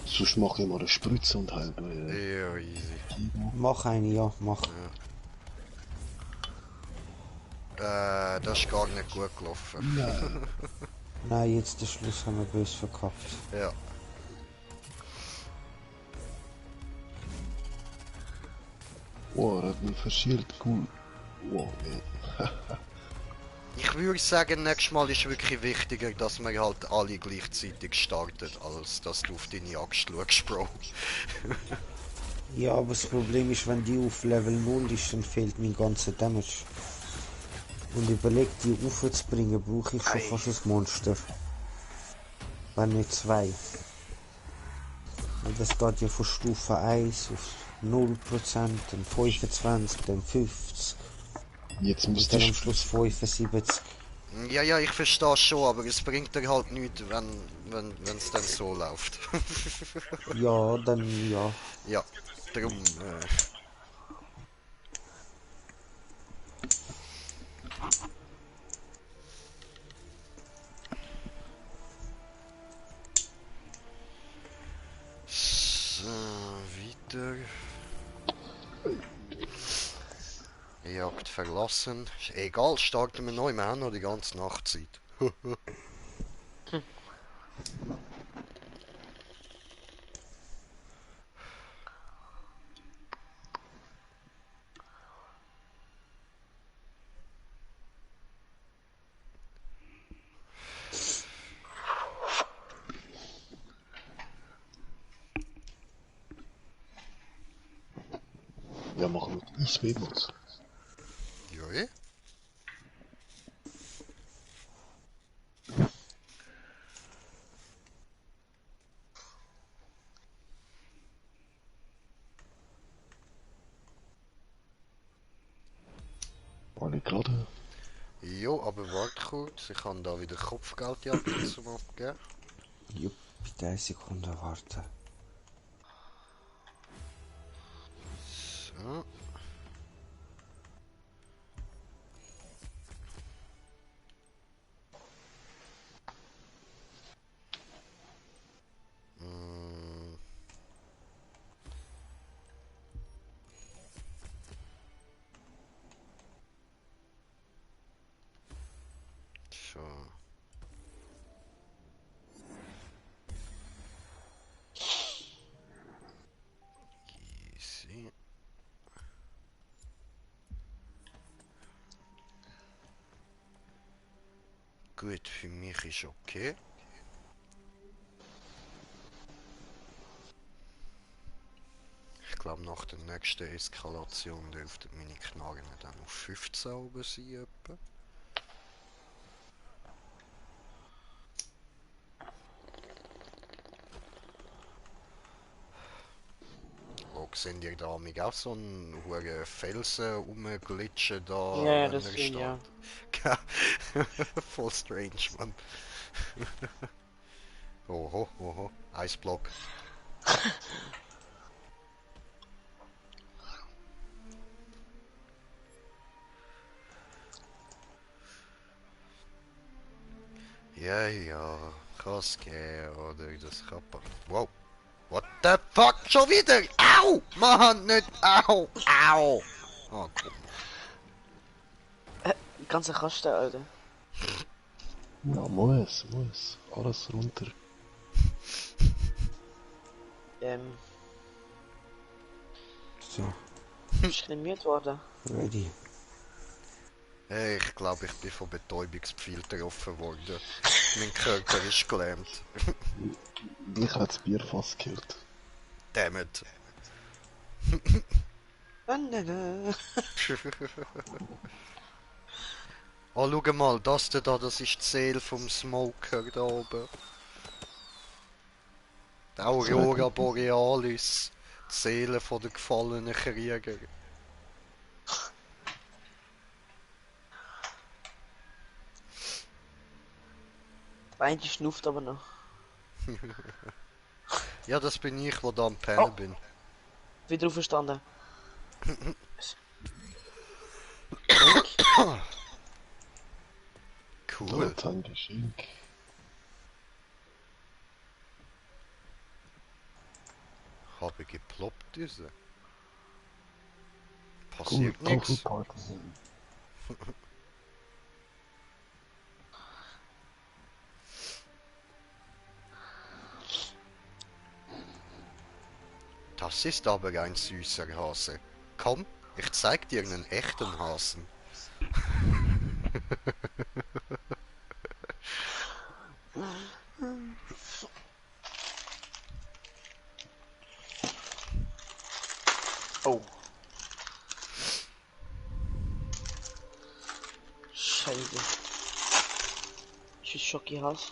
Speaker 2: Sonst mache ich mal eine Spritze und halt.
Speaker 3: Ja, easy.
Speaker 1: Mach eine, ja, mach.
Speaker 3: Das ist gar nicht gut gelaufen.
Speaker 2: Nein.
Speaker 1: Nein, jetzt der Schluss haben wir böse verkackt.
Speaker 3: Ja.
Speaker 2: Oh, er hat mich verschielt. Cool. Wow, ey.
Speaker 3: Ich würde sagen, nächstes Mal ist wirklich wichtiger, dass wir halt alle gleichzeitig starten, als dass du auf deine Axt schaust, Bro.
Speaker 1: Ja, aber das Problem ist, wenn die auf Level 0 ist, dann fehlt mein ganzer Damage. Und überlegt, die aufzubringen, brauche ich schon
Speaker 5: Ei.
Speaker 1: fast ein Monster. Wenn nicht zwei. Und das geht ja von Stufe 1 auf 0%, dann 25, dann 50
Speaker 2: Jetzt
Speaker 1: und dann am
Speaker 2: müsstest
Speaker 1: Schluss 75.
Speaker 3: Ja, ja, ich verstehe schon, aber es bringt dir halt nichts, wenn's dann so läuft.
Speaker 1: Ja, dann ja.
Speaker 3: Ja, darum, so, weiter. Jagd verlassen. Ist egal, starten wir neu, wir haben noch die ganze Nachtzeit.
Speaker 2: ja, machen wir das Eiswebels.
Speaker 3: Ja, eh?
Speaker 2: War nicht gerade.
Speaker 3: Jo, aber warte kurz, ich kann da wieder Kopfgeldjagd zum abgeben.
Speaker 1: Jupp, bitte eine Sekunde warten.
Speaker 3: So. Mm. So. Easy. Gut, für mich ist okay. Ich glaube, nach der nächsten Eskalation dürften meine Knarren dann auf 15 oben sein. Etwa. Oh, sehen ihr da mich auch so einen hohen Felsen rumglitschen da,
Speaker 5: Ja,
Speaker 3: wenn
Speaker 5: das
Speaker 3: er
Speaker 5: sehen ja.
Speaker 3: steht? Voll strange, Mann. Oho, oho, Eisblock. Ja, ja, kann's gehen, oder? Das kann wow. What the fuck? Schon wieder? Au! Mann, nicht! Au! Au! Oh, komm.
Speaker 5: Ganze Kasten, Alter.
Speaker 2: Ja, muss. Alles runter.
Speaker 5: Ähm,
Speaker 1: So,
Speaker 5: bist du ein bisschen müde worden?
Speaker 1: ready.
Speaker 3: Hey, ich glaube, ich bin von Betäubungspfeil getroffen worden. Mein Körper ist gelähmt.
Speaker 2: Ich habe das Bierfass gekillt.
Speaker 3: Dammit. Oh, schau mal, das da, das ist die Seele vom Smoker da oben. Die Aurora Borealis. Die Seele von der gefallenen Krieger.
Speaker 5: Bein schnupft aber noch.
Speaker 3: Ja, das bin ich, der da am Pennen bin.
Speaker 5: Wieder auferstanden.
Speaker 3: Cool.
Speaker 2: Jetzt ein Geschenk.
Speaker 3: Habe geploppt, diese.
Speaker 2: Gut,
Speaker 3: Passiert nichts.
Speaker 2: Party.
Speaker 3: Das ist aber ein süßer Hase. Komm, ich zeig dir einen echten Hasen.
Speaker 5: Oh. Scheiße. Tschüss, Schokihaus.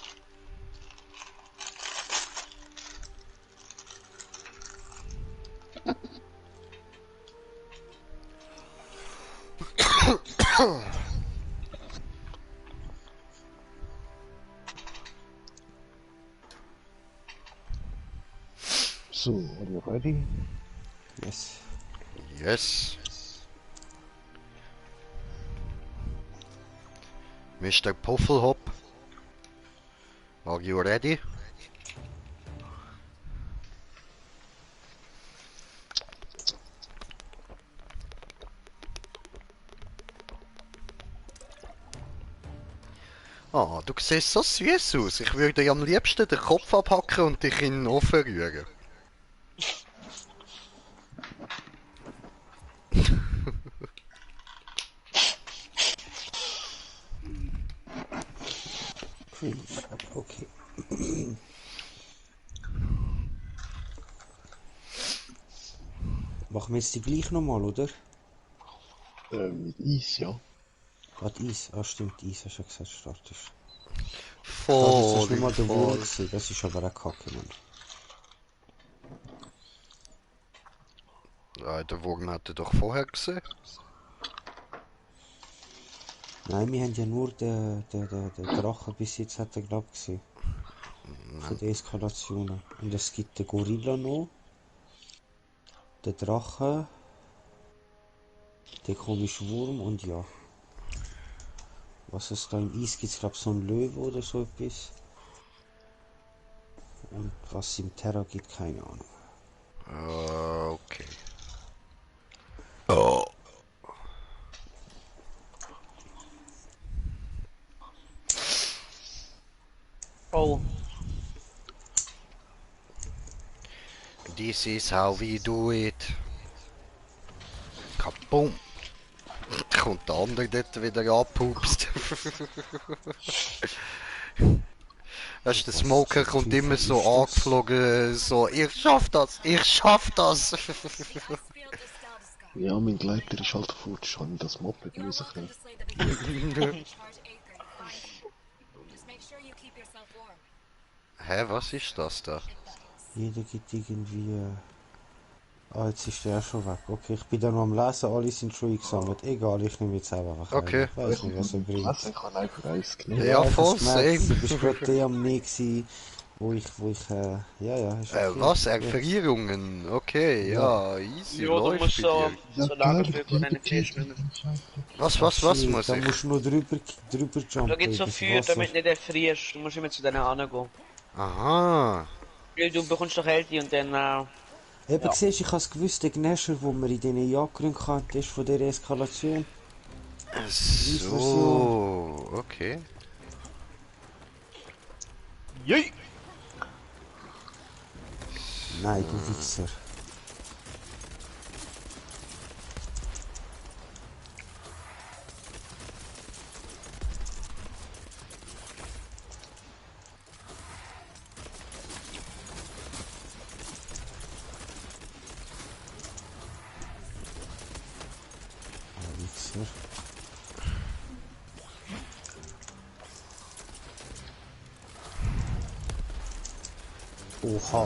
Speaker 2: So, are you ready?
Speaker 1: Yes.
Speaker 3: Yes. Mr. Puffelhop. Are you ready? Ah, du siehst so süß aus. Ich würde dir am liebsten den Kopf abhacken und dich in den Ofen rühren.
Speaker 1: Cringe, aber okay. Machen wir jetzt die gleich nochmal, oder?
Speaker 2: Mit Eis, ja.
Speaker 1: Warte, Eis. Ah, stimmt, Eis hast du ja gesagt, startest. Das
Speaker 3: Voll,
Speaker 1: war nicht mal der Wurm
Speaker 3: voll.
Speaker 1: gewesen, das ist aber auch kacke, Mann.
Speaker 3: Ja, der Wurm hat er doch vorher gesehen.
Speaker 1: Nein, wir haben ja nur den Drachen bis jetzt, hat er glaub gesehen. Von den Eskalationen. Und es gibt den Gorilla noch, den Drachen, den komischen Wurm und ja. Was es da im Eis gibt, glaube so ein Löwe oder so etwas. Und was es im Terra gibt, keine Ahnung.
Speaker 3: Okay. Oh.
Speaker 5: Oh.
Speaker 3: This is how we do it. Kaboom. Kommt der andere dort wieder anpupst. Weißt du, der Smoker kommt immer so angeflogen, so, ich schaff das, ich schaff das.
Speaker 2: Ja, mein Gleiter ist halt futsch, habe ich das Moped müssen kriegen.
Speaker 3: Hä, was ist das da?
Speaker 1: Jeder gibt irgendwie... Ah, jetzt ist der auch schon weg. Okay, ich bin da noch am Lesen, alle sind schon eingesammelt. Egal, ich nehme jetzt einfach einen.
Speaker 3: Okay.
Speaker 1: Ich weiß nicht, was er bringt.
Speaker 2: Was? Ich habe einfach eins genommen.
Speaker 3: Ja,
Speaker 1: ich
Speaker 3: voll,
Speaker 1: hab's gemerkt,
Speaker 3: same.
Speaker 1: du bist gerade der am Nähe gewesen, wo ich, ja, ist okay.
Speaker 3: Was?
Speaker 1: Ja.
Speaker 3: Erfrierungen? Okay, ja, easy,
Speaker 5: Ja, du
Speaker 3: läuft
Speaker 5: musst
Speaker 3: bei
Speaker 5: so,
Speaker 3: dir.
Speaker 5: so lange drüber deine Fleisch.
Speaker 3: Was
Speaker 1: Shit,
Speaker 3: muss
Speaker 1: da
Speaker 3: ich?
Speaker 1: musst du nur drüber jumpen.
Speaker 5: Da gibt's so
Speaker 1: übers
Speaker 5: viel,
Speaker 1: Wasser.
Speaker 5: damit nicht erfrierst. Du musst immer zu denen angehen.
Speaker 3: Aha.
Speaker 5: Weil du bekommst doch Healthy und dann,
Speaker 1: Eben,
Speaker 5: Ja.
Speaker 1: siehst du, ich habe es gewusst, der Gnasher, wo man in diesen Jagdgründen kannte, ist von dieser Eskalation.
Speaker 3: So, okay.
Speaker 5: Yay!
Speaker 1: Nein, du Wichser. Wichser. Oha.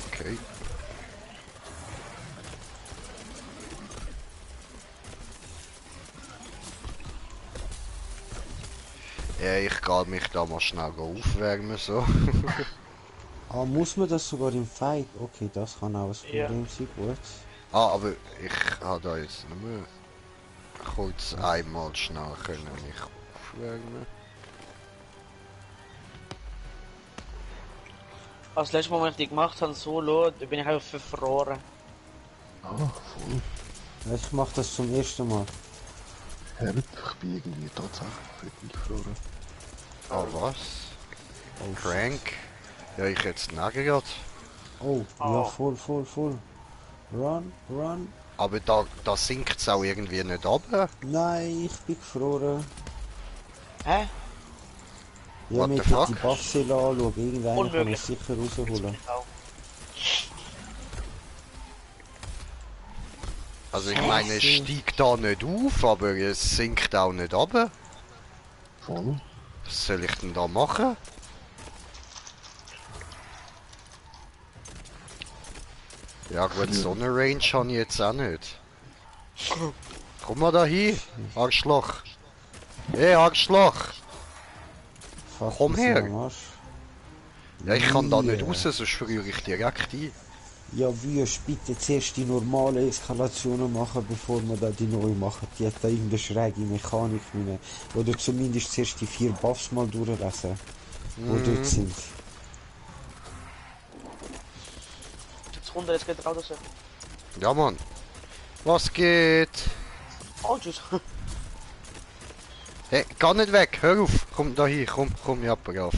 Speaker 3: Okay. Ja, ich gehe mich da mal schnell aufwärmen, so.
Speaker 1: Ah, muss man das sogar im Fight? Okay, das kann auch ein
Speaker 5: Ja.
Speaker 1: Problem sein, gut.
Speaker 3: Ah, aber ich habe da jetzt nur kurz einmal schnell können mich aufwärmen.
Speaker 5: Als letztes Mal, als ich die gemacht habe, solo, da bin ich einfach verfroren.
Speaker 2: Ah, voll.
Speaker 1: Ja, ich mach das zum ersten Mal.
Speaker 2: Herb, ich bin irgendwie tatsächlich eingefroren.
Speaker 3: Ah, was? Crank? Ja, ich jetzt gerade.
Speaker 1: Oh, ja,
Speaker 5: Oh.
Speaker 1: voll. Run.
Speaker 3: Aber da sinkt es auch irgendwie nicht ab.
Speaker 1: Nein, ich bin gefroren.
Speaker 5: Hä?
Speaker 1: Ja,
Speaker 3: What
Speaker 1: wir
Speaker 3: the
Speaker 1: können
Speaker 3: fuck?
Speaker 1: die Buffsele anschauen, irgendeiner kann
Speaker 5: Unmöglich.
Speaker 1: es sicher rausholen.
Speaker 3: Also ich meine, es steigt da nicht auf, aber es sinkt auch nicht runter.
Speaker 2: Voll.
Speaker 3: Was soll ich denn da machen? Ja gut, so eine Range habe ich jetzt auch nicht. Komm mal da hin, Arschloch. Hey, Arschloch!
Speaker 1: Fuck,
Speaker 3: Komm
Speaker 1: wir sind
Speaker 3: her.
Speaker 1: am Arsch.
Speaker 3: Ja, ich kann da nicht
Speaker 1: Yeah.
Speaker 3: raus, sonst friere ich direkt ein.
Speaker 1: Ja, Wüst, bitte zuerst die normale Eskalationen machen, bevor wir da die neu machen. Die hat da irgendeine schräge Mechanik rein. Oder zumindest zuerst die 4 Buffs mal durchlesen, die dort sind.
Speaker 5: Jetzt runter, jetzt geht raus.
Speaker 3: Ja, Mann. Was geht?
Speaker 5: Oh, tschüss.
Speaker 3: Hey, geh nicht weg, hör auf. Komm da hin, komm, ja, brav.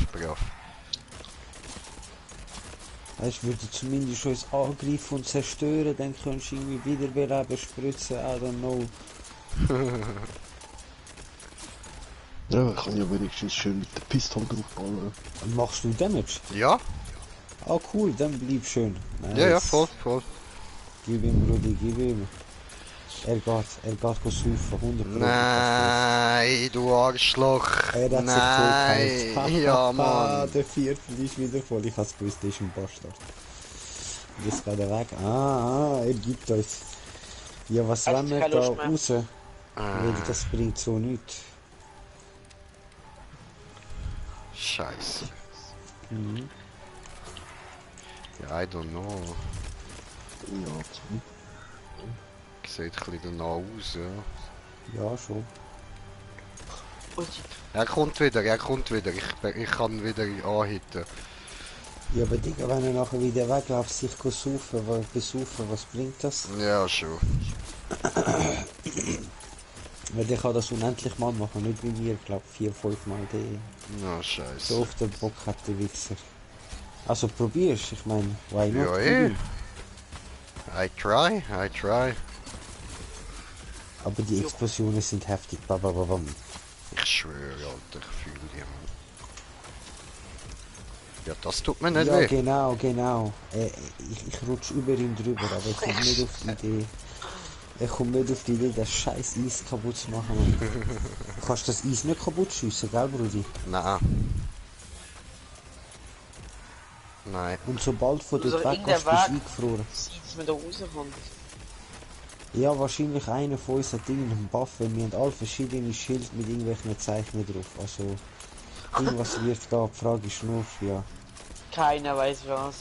Speaker 1: Weißt du, würde zumindest uns angreifen und zerstören, dann könntest du irgendwie Wiederbeleben spritzen, I don't know.
Speaker 2: Ja, ich kann ja wenigstens schön mit der Pistole draufballern.
Speaker 1: Machst du Damage?
Speaker 3: Ja?
Speaker 1: Ah cool, dann bleib schön. Nice.
Speaker 3: Ja, voll.
Speaker 1: Gib ihm, Brudi, gib ihm. Er geht saufen, 100%.
Speaker 3: Nein, du Arschloch.
Speaker 1: Er hat
Speaker 3: Nein.
Speaker 1: sich tot
Speaker 3: Ja, Mann.
Speaker 1: Der Viertel ist wieder voll. Ich hab's gewusst, der ist ein Bastard. Jetzt geht er weg. Er gibt uns. Ja, was
Speaker 5: Hast
Speaker 1: wollen
Speaker 5: du
Speaker 1: wir
Speaker 5: keine
Speaker 1: da
Speaker 5: Lust mehr?
Speaker 1: raus? Weil das bringt so nichts.
Speaker 3: Scheiße. Ja, I don't know.
Speaker 2: Ja, absolut.
Speaker 3: Sieht ein bisschen danach aus, ja.
Speaker 1: Ja, schon.
Speaker 5: Ulti.
Speaker 3: Er kommt wieder. Ich kann wieder anhitten.
Speaker 1: Ja, aber Digga, wenn er nachher wieder wegläuft, sich besaufen, was bringt das?
Speaker 3: Ja, schon.
Speaker 1: Weil der kann das unendlich mal machen, nicht wie wir, glaub 4-5 Mal der.
Speaker 3: Na, scheiße.
Speaker 1: So auf den Bock hat der Wichser. Also probier's, ich meine, why not?
Speaker 3: Ja,
Speaker 1: Gib ihm.
Speaker 3: I try.
Speaker 1: Aber die Explosionen sind heftig. Babababam.
Speaker 3: Ich schwöre, Alter, ich fühle die, Mann. Ja, das tut mir nicht
Speaker 1: Ja,
Speaker 3: weh.
Speaker 1: genau. Ich rutsch über ihn drüber, aber ich komme nicht auf die Idee. Das scheiß Eis kaputt zu machen. Mann. Du kannst das Eis nicht kaputt schiessen, gell, Brudi?
Speaker 3: Nein.
Speaker 1: Und sobald von dort
Speaker 5: Also
Speaker 1: weg
Speaker 5: irgendein
Speaker 1: kannst, bist du
Speaker 5: Weg.
Speaker 1: eingefroren.
Speaker 5: Sieht, dass man da rauskommt.
Speaker 1: Ja, wahrscheinlich einer von uns hat irgendeinen Buff, weil wir haben alle verschiedene Schilde mit irgendwelchen Zeichen drauf. Also, irgendwas wird da. Die Frage ist nur, ja.
Speaker 5: Keiner weiß was.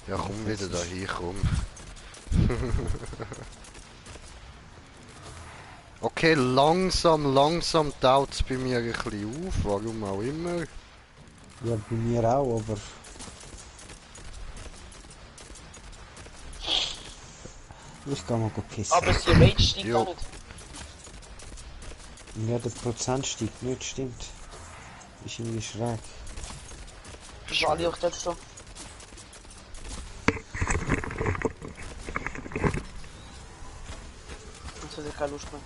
Speaker 3: Ja, komm wieder da hin, komm. Okay, langsam taut es bei mir ein bisschen auf, warum auch immer.
Speaker 1: Ja, bei mir auch, aber... Ich kann mal pissen.
Speaker 5: Aber das Rage steigt
Speaker 3: Jo.
Speaker 5: gar nicht.
Speaker 1: Ja, der Prozent steigt nicht, stimmt. Ist irgendwie schräg.
Speaker 5: Das war alle auch dort so. Jetzt hat er keine Lust mehr.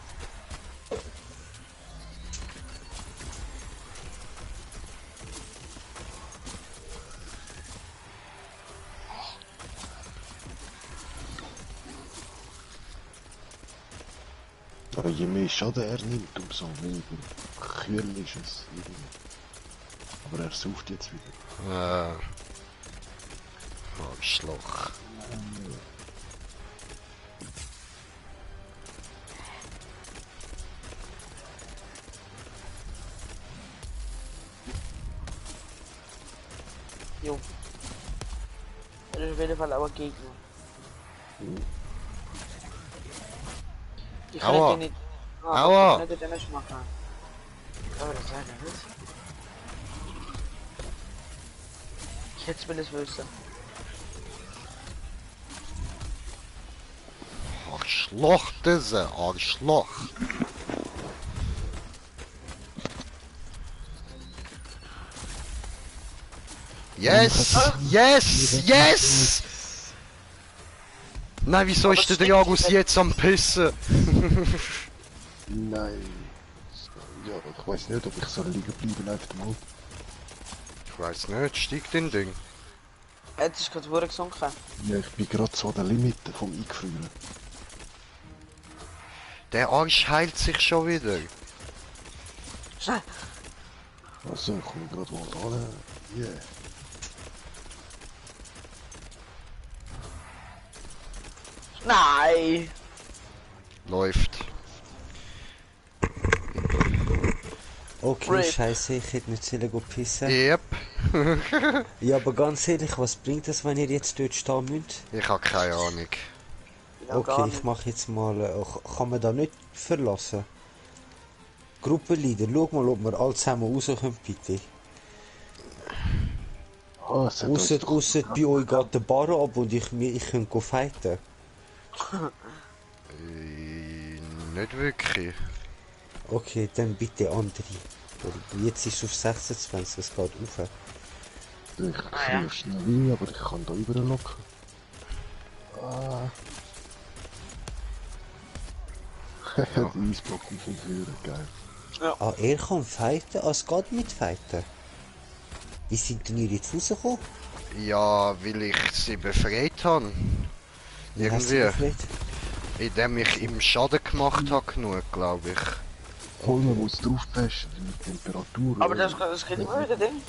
Speaker 2: Aber je mehr Schaden er nimmt, umso weniger kühl ist es. Irgendwie. Aber er sucht jetzt wieder.
Speaker 3: Arschloch.
Speaker 5: Jo. Das ist auf jeden Fall aber Gegner. Ich kann
Speaker 3: Aua.
Speaker 5: den nicht.
Speaker 3: Aua.
Speaker 5: Ich kann nicht den Damage machen. Aber das leider nicht. Ich hätte zumindest wissen.
Speaker 3: Arschloch, diese Arschloch. Yes! Nein, wieso ist der Dragus jetzt am Pissen?
Speaker 2: Nein. Ja, ich weiß nicht, ob ich soll liegen bleiben einfach mal.
Speaker 3: Ich weiß nicht, steigt dein Ding?
Speaker 5: Jetzt ist gerade Wurm gesunken.
Speaker 2: Ja, ich bin gerade so an der Limite vom Eingefrieren.
Speaker 3: Der Arsch heilt sich schon wieder.
Speaker 5: Schnell!
Speaker 2: Also, ich komme gerade mal an. Yeah.
Speaker 5: Nein!
Speaker 3: Läuft.
Speaker 1: Okay,
Speaker 5: Rip.
Speaker 1: scheiße, ich hätte nicht sollen gehen pissen.
Speaker 3: Yep.
Speaker 1: Ja, aber ganz ehrlich, was bringt das, wenn ihr jetzt dort stehen müsst?
Speaker 3: Ich habe keine Ahnung.
Speaker 5: Ja, gar
Speaker 1: Okay,
Speaker 5: nicht.
Speaker 1: ich mache jetzt mal... kann man da nicht verlassen? Gruppenleader, schau mal, ob wir alle zusammen rauskommen, bitte.
Speaker 2: Ah, es hat uns doch-
Speaker 1: Ausser bei euch geht der Bar ab und ich kann go fighten.
Speaker 3: Nicht wirklich.
Speaker 1: Okay, dann bitte andere. Weil jetzt ist es auf 26, es geht rauf.
Speaker 2: Ich
Speaker 5: ja.
Speaker 2: friere schnell rein, aber ich kann da überlocken. Ah. Die Eisblock auf dem Führer, geil.
Speaker 1: Ah, er kann fighten? Ah, es geht mit fighten. Wie sind denn ihr jetzt rausgekommen?
Speaker 3: Ja, weil ich sie befreit habe.
Speaker 1: Wie hast du
Speaker 3: Irgendwie.
Speaker 1: befreit?
Speaker 3: Indem ich ihm Schaden gemacht habe, genug, glaube ich.
Speaker 2: Hol mir, wo es drauf passt, mit Temperatur.
Speaker 5: Aber das geht immer wieder Ding.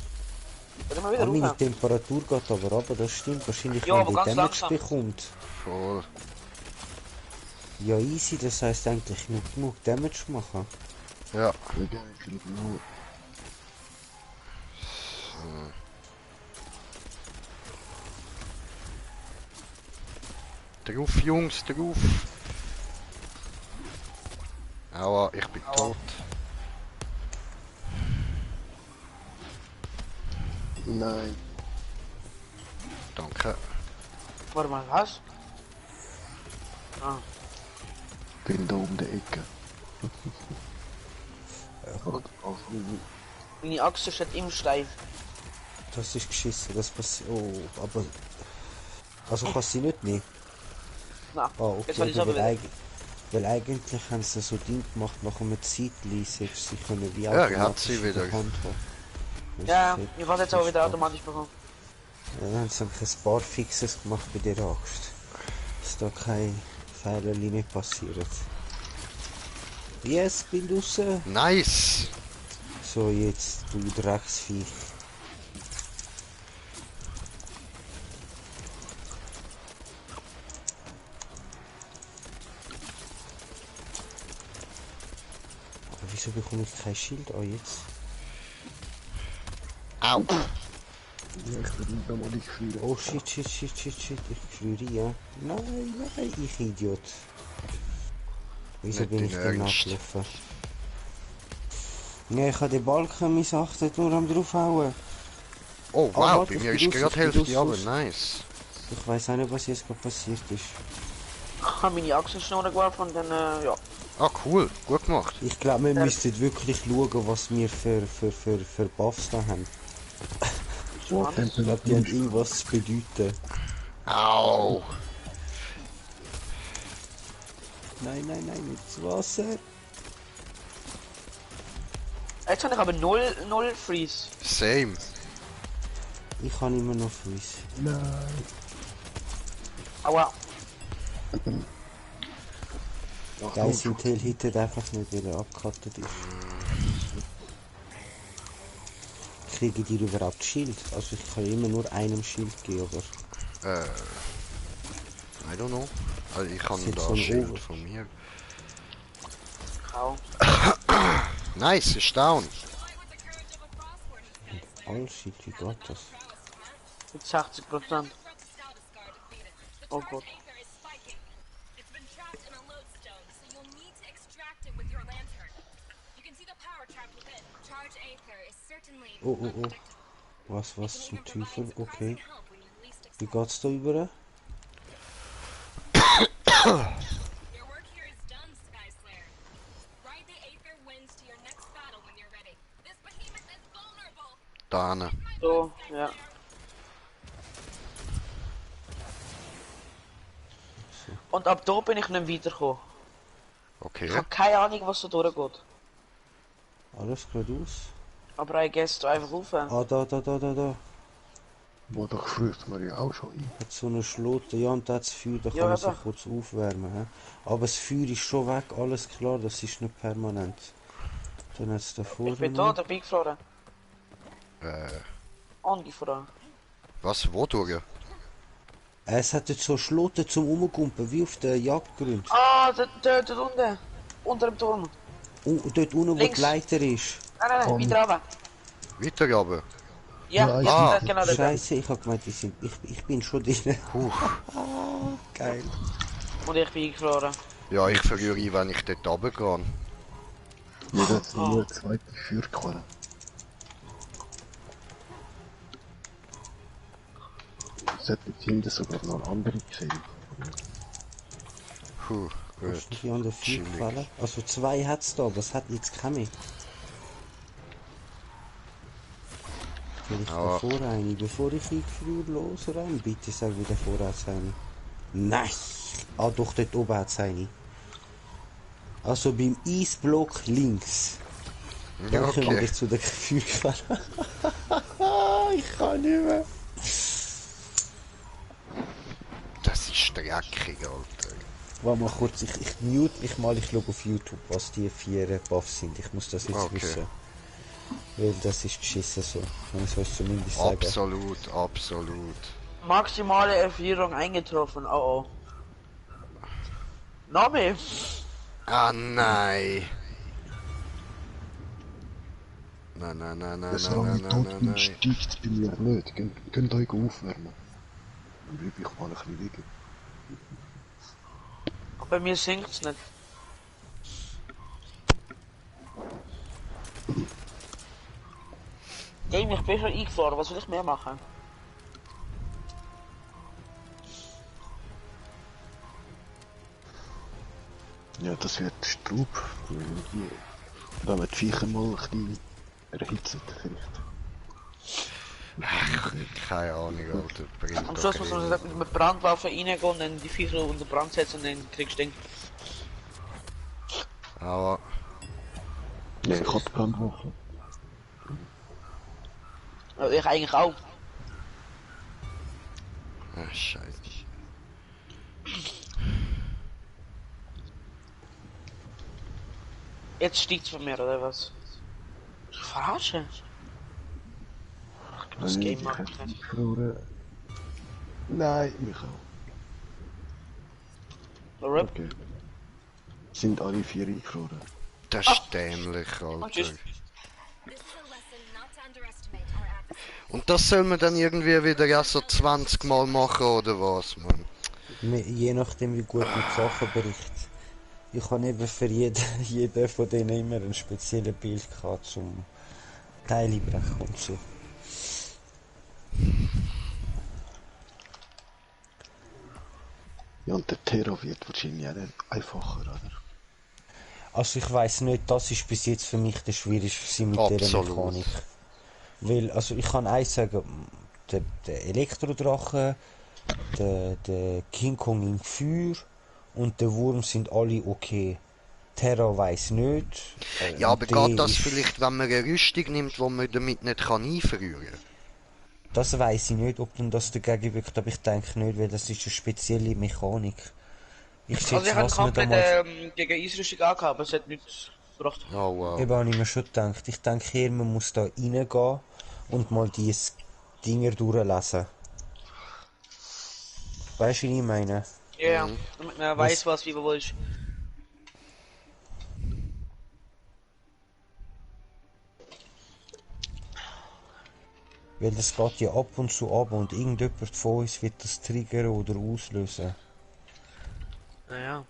Speaker 5: Geht immer wieder
Speaker 1: Ah, meine
Speaker 5: rauf.
Speaker 1: Temperatur geht aber runter, das stimmt. Wahrscheinlich,
Speaker 5: Ja,
Speaker 1: wenn
Speaker 5: aber
Speaker 1: ihr
Speaker 5: ganz
Speaker 1: Damage
Speaker 5: langsam.
Speaker 1: bekommt.
Speaker 3: Voll.
Speaker 1: Ja, easy, das heisst eigentlich nur genug Damage machen.
Speaker 3: Ja.
Speaker 2: Ja, geil, ich glaube nur.
Speaker 3: Drauf, Jungs, drauf. Aua, ich bin tot.
Speaker 2: Nein.
Speaker 3: Danke.
Speaker 5: Warte mal, was? Ah,
Speaker 2: Bin da um die Ecke.
Speaker 5: meine Achse steht im steif.
Speaker 1: Das ist geschissen, das passiert. Oh, aber. Also kann sie nicht nehmen.
Speaker 5: Na,
Speaker 1: Ah,
Speaker 5: jetzt
Speaker 1: okay,
Speaker 5: soll ich
Speaker 1: aber
Speaker 5: aber wieder.
Speaker 1: weil eigentlich haben sie so Ding gemacht, nach einem Zeitlein, sie können wie
Speaker 3: Ja, er hat
Speaker 1: automatisch
Speaker 3: sie
Speaker 1: in der
Speaker 3: wieder.
Speaker 1: Hand haben. Das
Speaker 5: Ja,
Speaker 1: ist
Speaker 5: ich werde jetzt auch wieder
Speaker 1: spannend.
Speaker 5: automatisch bekommen.
Speaker 1: Ja, dann haben sie ein paar Fixes gemacht bei der Axt. Dass da keine Fehlerli mehr passieren. Yes, bin raus.
Speaker 3: Nice!
Speaker 1: So, jetzt, du Drecksviech. Aber wieso bekomme ich kein Schild an jetzt?
Speaker 3: Au!
Speaker 2: Ja, ich bin da mal nicht frieren.
Speaker 1: Oh shit, shit, shit, shit, shit, ich friere ja. Nein, nein, ich Idiot. Wieso
Speaker 3: Nicht
Speaker 1: bin ich
Speaker 3: dein
Speaker 1: denn
Speaker 3: Ernst.
Speaker 1: nachgelaufen? Ja, ich habe den Balken missachtet, nur am draufhauen.
Speaker 3: Oh
Speaker 1: Ah,
Speaker 3: wow,
Speaker 1: warte,
Speaker 3: bei
Speaker 1: ich
Speaker 3: mir
Speaker 1: bin
Speaker 3: ist
Speaker 1: raus,
Speaker 3: gerade
Speaker 1: ich bin
Speaker 3: Hälfte,
Speaker 1: raus,
Speaker 3: aber
Speaker 1: raus.
Speaker 3: nice.
Speaker 1: Ich weiß auch nicht, was jetzt gerade passiert ist.
Speaker 5: Ich habe meine Achse schnell geworfen und dann, ja.
Speaker 3: Ah cool, gut gemacht.
Speaker 1: Ich glaube, wir müssten wirklich schauen, was wir für Buffs da haben.
Speaker 2: Oh,
Speaker 1: Ich glaube, die haben irgendwas zu bedeuten.
Speaker 3: Au!
Speaker 1: Nein, nein, nein, nicht das Wasser.
Speaker 5: Jetzt habe ich aber 0 Freeze.
Speaker 3: Same.
Speaker 1: Ich kann immer noch Freeze.
Speaker 2: Nein.
Speaker 5: Aua.
Speaker 1: Geil, sein Tail hittet einfach nicht, weil er abgekattet ist. Kriege die überhaupt Schild? Also ich kann immer nur einem Schild geben, aber...
Speaker 3: I don't know. Also ich kann
Speaker 1: Sieht
Speaker 3: da
Speaker 1: so ein
Speaker 3: Schild
Speaker 1: Over.
Speaker 3: von mir.
Speaker 5: Au.
Speaker 3: Nice, ist down.
Speaker 1: Oh shit, wie geht das?
Speaker 5: Mit 60%. Oh Gott.
Speaker 6: It's been trapped in a lodestone, so you'll need to extract it with your lantern. You can see the power trapped within. Charge Aether is certainly
Speaker 1: Oh, oh, oh.
Speaker 6: unpredictable.
Speaker 1: Was zum
Speaker 6: Aether provides
Speaker 1: Teufel? Okay.
Speaker 6: surprising help when you least
Speaker 1: Wie
Speaker 6: expect it.
Speaker 1: geht's da über?
Speaker 6: Your work here is done, Sky Slayer. Ride the Aether winds to your next battle when you're ready. This behemoth is vulnerable.
Speaker 3: Da ne.
Speaker 5: So, ja. Und ab da bin ich nicht weitergekommen.
Speaker 3: Okay.
Speaker 5: Ich habe keine Ahnung, was da durchgeht.
Speaker 1: Alles geradeaus.
Speaker 5: Aber ich guess du einfach rauf.
Speaker 1: Ah, da.
Speaker 2: Wo doch früher man ja auch schon ein.
Speaker 1: Hat so eine Schlote, ja, und da hat das Feuer, da kann
Speaker 5: Ja,
Speaker 1: man sich
Speaker 5: da.
Speaker 1: kurz aufwärmen. He? Aber das Feuer ist schon weg, alles klar, das ist nicht permanent. Dann hat es da vorne
Speaker 5: Ich bin
Speaker 1: noch-
Speaker 5: da, dabei gefroren. Angefroren.
Speaker 3: Was? Wo durch?
Speaker 1: Es hat jetzt so Schloten zum Umgumpen, wie auf der Jagdgrund.
Speaker 5: Ah, dort unten. Unter dem Turm.
Speaker 1: Und dort unten, wo
Speaker 5: Links.
Speaker 1: die Leiter ist.
Speaker 5: Nein, weiter runter.
Speaker 3: Weiter aber.
Speaker 5: Ja,
Speaker 2: Ja,
Speaker 5: jetzt genau dort.
Speaker 1: Scheiße, ich hab gemeint, ich bin schon drin. Geil.
Speaker 5: Und ich bin eingefroren.
Speaker 3: Ja, ich verliere ein, wenn ich dort runtergehe.
Speaker 2: Ja, das ist nur eine zweite Feuerquelle. Es hat dort hinten sogar noch eine andere gesehen.
Speaker 3: Puh, gut.
Speaker 1: Hast du die anderen vier
Speaker 3: Chillig.
Speaker 1: gefallen? Also 2 hat's da, aber es hat jetzt keine mehr. Vielleicht
Speaker 3: Aber-
Speaker 1: davor eine, bevor ich früher losrenne. Bitte sag mir, davor hat's eine. Nein! Ah doch, dort oben hat's eine. Also beim Eisblock links.
Speaker 3: Ja,
Speaker 1: Dann kommen wir
Speaker 3: okay.
Speaker 1: jetzt zu der Feuerquelle. Ich kann nicht mehr.
Speaker 3: Das ist dreckig, Alter.
Speaker 1: Warte mal kurz, ich mute mich mal, ich schaue auf YouTube, was die 4 Buffs sind. Ich muss das jetzt
Speaker 3: Okay.
Speaker 1: wissen. Weil das ist geschissen so. Man soll es zumindest sagen.
Speaker 3: Absolut.
Speaker 5: Maximale Erfrierung eingetroffen. Oh oh. Name.
Speaker 3: Ah, nein. Nein.
Speaker 2: Solange ich tot bin, steigt es bei mir nicht. Könnt euch aufwärmen. Dann bleibe ich mal ein bisschen liegen.
Speaker 5: Bei mir sinkt's nicht. Game, ich bin schon eingefahren. Was will ich mehr machen?
Speaker 2: Ja, das wird Straub. Wenn man die Viecher mal ein bisschen erhitzt, vielleicht.
Speaker 3: Keine Ahnung, Alter. Bringt
Speaker 5: Am
Speaker 3: doch
Speaker 5: Schluss muss man
Speaker 3: keinen.
Speaker 5: mit einer Brandwaffe reingehen und dann die Viecher unter Brand setzen und dann kriegst du den.
Speaker 3: Aber
Speaker 2: Ja, ich hab die Brandwaffe.
Speaker 5: Ich eigentlich auch.
Speaker 3: Scheiße.
Speaker 5: Jetzt steigt's von mir, oder was? Verarschen? Das Game
Speaker 2: ich
Speaker 5: mag
Speaker 2: hab
Speaker 5: ich
Speaker 2: die
Speaker 5: nicht.
Speaker 2: verloren. Nein, mich auch.
Speaker 5: RIP.
Speaker 2: Okay. Sind alle 4 eingefroren.
Speaker 3: Das ist dämlich,
Speaker 5: Und
Speaker 3: Alter.
Speaker 5: tschüss.
Speaker 6: This is a lesson not to underestimate our adversaries.
Speaker 3: Und das soll man dann irgendwie wieder erst so 20 Mal machen, oder was, man?
Speaker 1: Je nachdem, wie gut man die Sachen berichtet. Ich habe eben für jeden von denen immer ein spezielles Bild gehabt zum Teile brechen und so.
Speaker 2: Ja, und der Terror wird wahrscheinlich auch nicht einfacher, oder?
Speaker 1: Also ich weiß nicht, das ist bis jetzt für mich der schwierigste mit dieser
Speaker 3: Absolut.
Speaker 1: Mechanik. Weil, also ich kann eins sagen, der Elektrodrache, der King Kong im Feuer und der Wurm sind alle okay. Terra weiss nicht.
Speaker 3: Ja, aber
Speaker 1: der
Speaker 3: geht das
Speaker 1: ist-
Speaker 3: vielleicht, wenn man eine Rüstung nimmt, wo man damit nicht kann einfrieren kann?
Speaker 1: Das weiss ich nicht, ob dann das dagegen wirkt, aber ich denke nicht, weil das ist eine spezielle Mechanik. Ich
Speaker 5: Also
Speaker 1: schätze,
Speaker 5: ich habe
Speaker 1: was man
Speaker 5: komplett
Speaker 1: damals...
Speaker 5: gegen Eisrüstung angehabt, aber es hat nichts gebracht.
Speaker 3: Oh, wow.
Speaker 1: Eben habe ich mir schon gedacht. Ich denke eher, man muss da reingehen und mal die Dinger durchlesen. Weißt du, wie ich meine?
Speaker 5: Ja, damit man weiß, was wie man ist.
Speaker 1: Weil das geht ja ab und zu ab und irgendjemand von uns wird das triggern oder auslösen.
Speaker 5: Naja.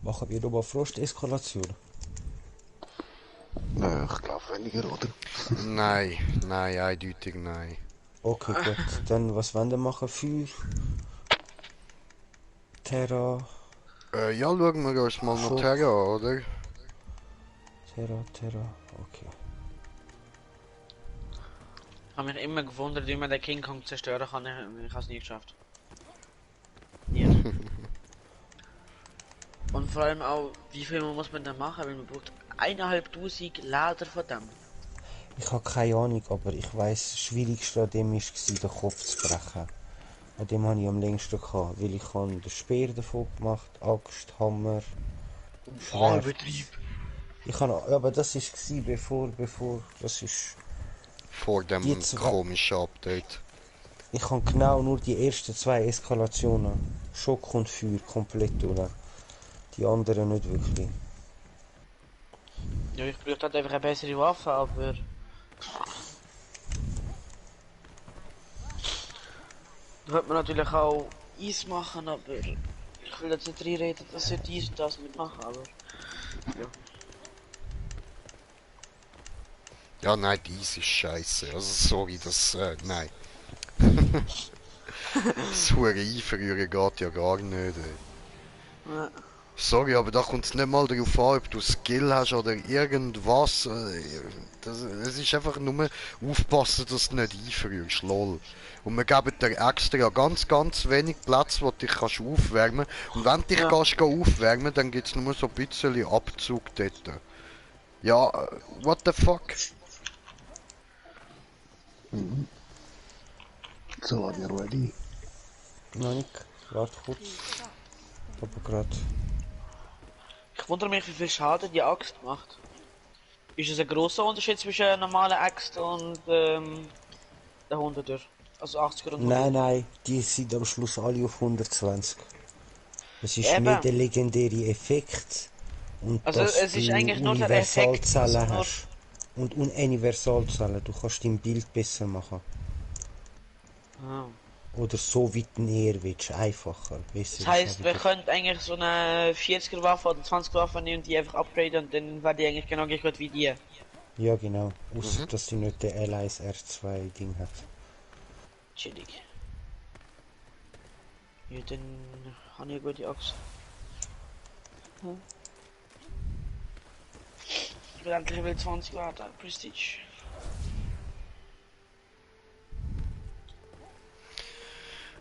Speaker 1: Machen wir nochmal Frosteskalation?
Speaker 2: Nein, ich glaube weniger, oder?
Speaker 3: Nein, eindeutig nein.
Speaker 1: Okay, gut. Dann, was wollen wir machen für Terra?
Speaker 3: Ja, schauen wir uns mal noch
Speaker 1: Schock.
Speaker 3: Terra an, oder?
Speaker 1: Terra, okay.
Speaker 5: Ich habe mich immer gewundert, wie man den King Kong zerstören kann. Ich habe es nie geschafft. Nie. Und vor allem auch, wie viel muss man da machen, weil man braucht 1500 Lader von dem.
Speaker 1: Ich habe keine Ahnung, aber ich weiss, das Schwierigste an dem war, den Kopf zu brechen. An dem habe ich am längsten gehabt, weil ich habe den Speer davon gemacht, Axt, Hammer, Schwert. Ich habe, aber das war bevor, das ist...
Speaker 3: Vor dem
Speaker 1: Die zwei-
Speaker 3: komischen Update.
Speaker 1: Ich habe genau nur die ersten 2 Eskalationen, Schock und Feuer, komplett durch. Die anderen nicht wirklich.
Speaker 5: Ja, ich brauche halt einfach eine bessere Waffe, aber... Da könnte man natürlich auch Eis machen, aber... Ich will jetzt nicht reinreden, dass ich dies und das mitmachen, aber... Ja.
Speaker 3: Ja, nein, dies ist scheiße. Also, sorry, das, nein. Das hure Einfrieren geht ja gar nicht, ey.
Speaker 5: Ja.
Speaker 3: Sorry, aber da kommt es nicht mal darauf an, ob du Skill hast oder irgendwas. Es ist einfach nur aufpassen, dass du nicht einfrierst, lol. Und wir geben dir extra ganz wenig Platz, wo du dich kannst aufwärmen. Und wenn du dich
Speaker 5: Ja.
Speaker 3: kannst aufwärmen, dann gibt es nur so ein bisschen Abzug dort. Ja, what the fuck?
Speaker 2: So, are you ready?
Speaker 1: Noch nicht, warte kurz. Aber gerade...
Speaker 5: Ich wundere mich, wie viel Schaden die Axt macht. Ist es ein grosser Unterschied zwischen einer normalen Axt und der 100er? Also 80er und 100er?
Speaker 1: Nein, die sind am Schluss alle auf 120. Es ist
Speaker 5: Eben.
Speaker 1: mehr der legendäre Effekt und
Speaker 5: Also
Speaker 1: dass
Speaker 5: es ist
Speaker 1: du
Speaker 5: eigentlich nur der Effekt,
Speaker 1: Universalzellen
Speaker 5: also nur-
Speaker 1: hast. Und Universalzellen, du kannst dein Bild besser machen.
Speaker 5: Ah.
Speaker 1: Oder so wie du näher willst, einfacher, besser.
Speaker 5: Das heisst,
Speaker 1: ist
Speaker 5: wir
Speaker 1: auch
Speaker 5: können eigentlich so eine 40er Waffe oder 20er Waffe nehmen und die einfach upgraden und dann wäre die eigentlich genau gleich gut wie die.
Speaker 1: Ja genau, außer dass sie nicht der Allies R2 Ding hat.
Speaker 5: Chillig. Ja, dann habe ich eine gute Axt. Hm. Ich will endlich Level 20 werden, Prestige.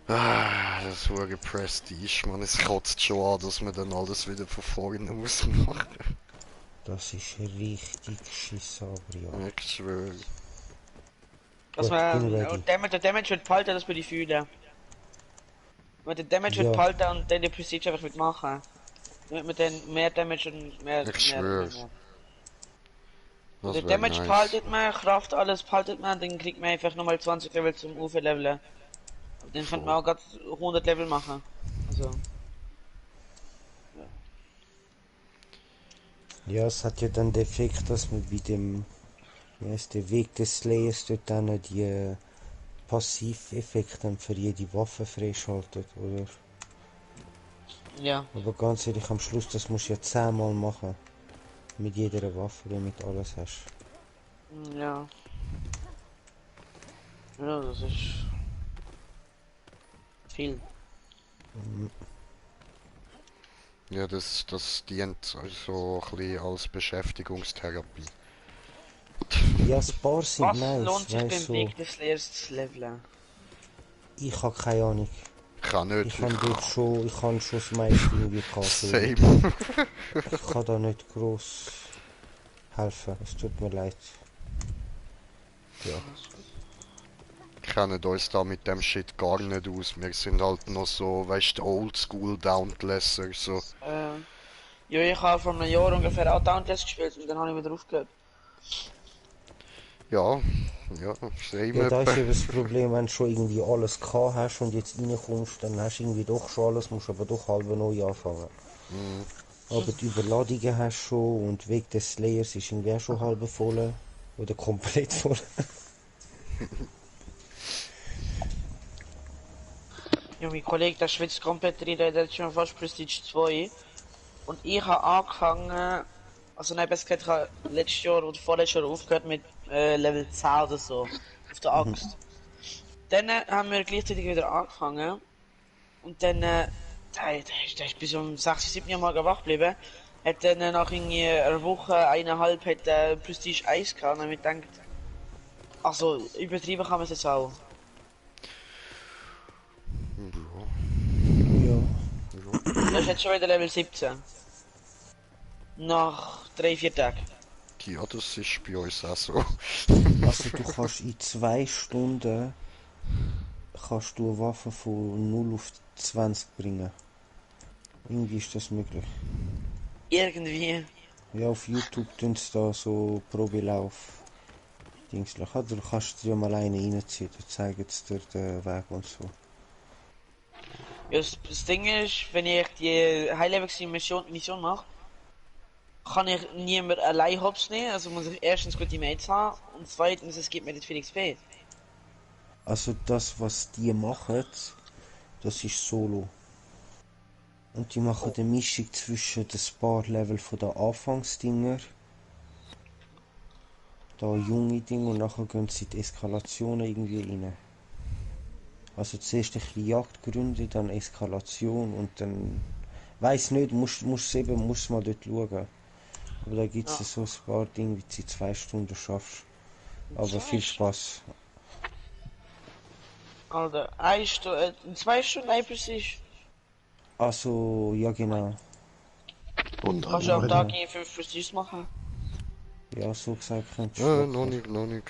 Speaker 3: Ah, das hure Prestige, man. Es kotzt schon an, dass man dann alles wieder von vorne muss machen.
Speaker 1: Das ist richtig schiss, aber ja.
Speaker 3: Ich schwöre.
Speaker 5: Dass
Speaker 1: Gut, bin
Speaker 5: man
Speaker 1: ready.
Speaker 5: der Damage wird behalten, das würde ich fühlen. Wenn der Damage
Speaker 1: Ja.
Speaker 5: wird behalten und dann die Prestige einfach mitmachen. Mit den mehr Damage und mehr.
Speaker 3: Ich
Speaker 5: mehr,
Speaker 3: schwör's.
Speaker 5: mehr.
Speaker 3: Das
Speaker 5: Der
Speaker 3: wäre
Speaker 5: Damage
Speaker 3: nice.
Speaker 5: behaltet man, Kraft, alles behaltet man, dann kriegt man einfach nochmal 20 Level zum UFO-Leveln. Dann könnte man auch gerade 100 Level machen. Also.
Speaker 1: Ja, es hat ja dann den Effekt, dass man bei dem, wie heißt der Weg des Slayers dort dann die Passiveffekte für jede Waffe freischaltet, oder?
Speaker 5: Ja.
Speaker 1: Aber ganz ehrlich, am Schluss, das musst du ja 10-mal machen. Mit jeder Waffe, damit du alles hast.
Speaker 5: Ja. Ja, das ist. Viel.
Speaker 3: Ja, das dient so ein bisschen als Beschäftigungstherapie.
Speaker 1: Ja, ein paar sind
Speaker 5: Was
Speaker 1: nice,
Speaker 5: lohnt sich beim
Speaker 1: weißt so.
Speaker 5: Weg des Slayers zu leveln?
Speaker 1: Ich habe keine Ahnung.
Speaker 3: Ich kann nicht.
Speaker 1: Ich habe schon das meiste irgendwie gehabt.
Speaker 3: Same.
Speaker 1: Ich kann da nicht gross helfen, es tut mir leid. Ja.
Speaker 3: Kennen uns da mit dem Shit gar nicht aus. Wir sind halt noch so, weißt du, Oldschool Dauntlesser, so.
Speaker 5: Ja, ich habe vor einem Jahr ungefähr auch Dauntless gespielt und dann habe ich wieder aufgehört.
Speaker 3: Ja, same.
Speaker 1: Ja, da ist
Speaker 3: etwa.
Speaker 1: eben das Problem, wenn du schon irgendwie alles gehabt hast und jetzt reinkommst, dann hast du irgendwie doch schon alles, musst aber doch halb neu anfangen. Aber die Überladungen hast du schon und Weg des Slayers ist irgendwie auch schon halb voll. Oder komplett voll.
Speaker 5: Ja, mein Kollege, der schwitzt komplett rein, der hat schon fast Prestige 2. Und ich habe angefangen, also nein, besser gesagt, ich habe letztes Jahr oder vorletztes Jahr aufgehört mit Level 10 oder so. Auf der Axt. Dann haben wir gleichzeitig wieder angefangen. Und dann, der ist bis um 6, 7 Uhr mal wach geblieben. Hat dann nach irgendwie einer Woche, 1,5, hat Prestige 1 gehabt. Und dann hab ich gedacht, also, übertrieben kann man es jetzt auch.
Speaker 1: Ja.
Speaker 5: Das ist jetzt schon wieder Level 17. Nach 3-4 Tagen.
Speaker 3: Ja, das ist bei uns auch so.
Speaker 1: Also du kannst in 2 Stunden kannst du eine Waffe von 0 auf 20 bringen. Irgendwie ist das möglich.
Speaker 5: Irgendwie.
Speaker 1: Ja, auf YouTube tun sie da so Probelauf Dingslich. Oder du kannst dir mal eine reinziehen, da zeigen sie dir den Weg und so.
Speaker 5: Ja, das Ding ist, wenn ich die High-Level-Mission mache, kann ich niemand allein hops nehmen, also muss ich erstens gute Mates haben und zweitens, es gibt mir nicht viel XP.
Speaker 1: Also das, was die machen, das ist Solo. Und die machen eine Mischung zwischen den Spar-Level von den Anfangsdinger, da junge Dinge, und nachher gehen sie in die Eskalationen irgendwie rein. Also zuerst ein bisschen Jagdgründe, dann Eskalation und dann... Weiss nicht, musst mal dort schauen. Aber da gibt es so ein paar Dinge, wie du in 2 Stunden schaffst. Aber viel Spaß.
Speaker 5: Alter, 1 Stunde, in 2 Stunden ein Prestige.
Speaker 1: Also, ja genau.
Speaker 2: Und
Speaker 5: Kannst du am
Speaker 2: dann
Speaker 5: Tag 5 Prestige machen?
Speaker 1: Ja, so gesagt könntest
Speaker 3: Ja,
Speaker 1: du
Speaker 3: noch
Speaker 1: locker,
Speaker 3: nicht.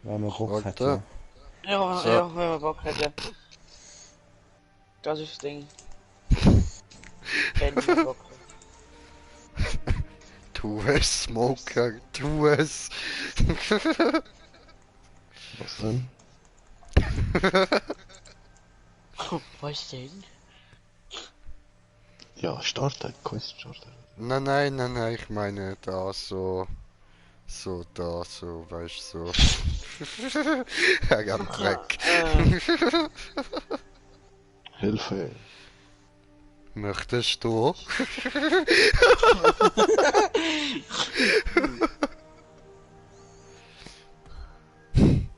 Speaker 1: wenn man Bock hat,
Speaker 3: Warte.
Speaker 1: ja.
Speaker 5: Ja,
Speaker 3: So.
Speaker 5: ja, wenn man Bock hätte. Das ist das Ding. Wenn man Bock hat.
Speaker 3: Tu es, Smoker, tu es.
Speaker 2: was denn?
Speaker 5: Was denn?
Speaker 2: Ja, starten, Quest starten.
Speaker 3: Nein, ich meine da so, weißt du, so. Er gab Dreck.
Speaker 2: Hilfe.
Speaker 3: Möchtest du?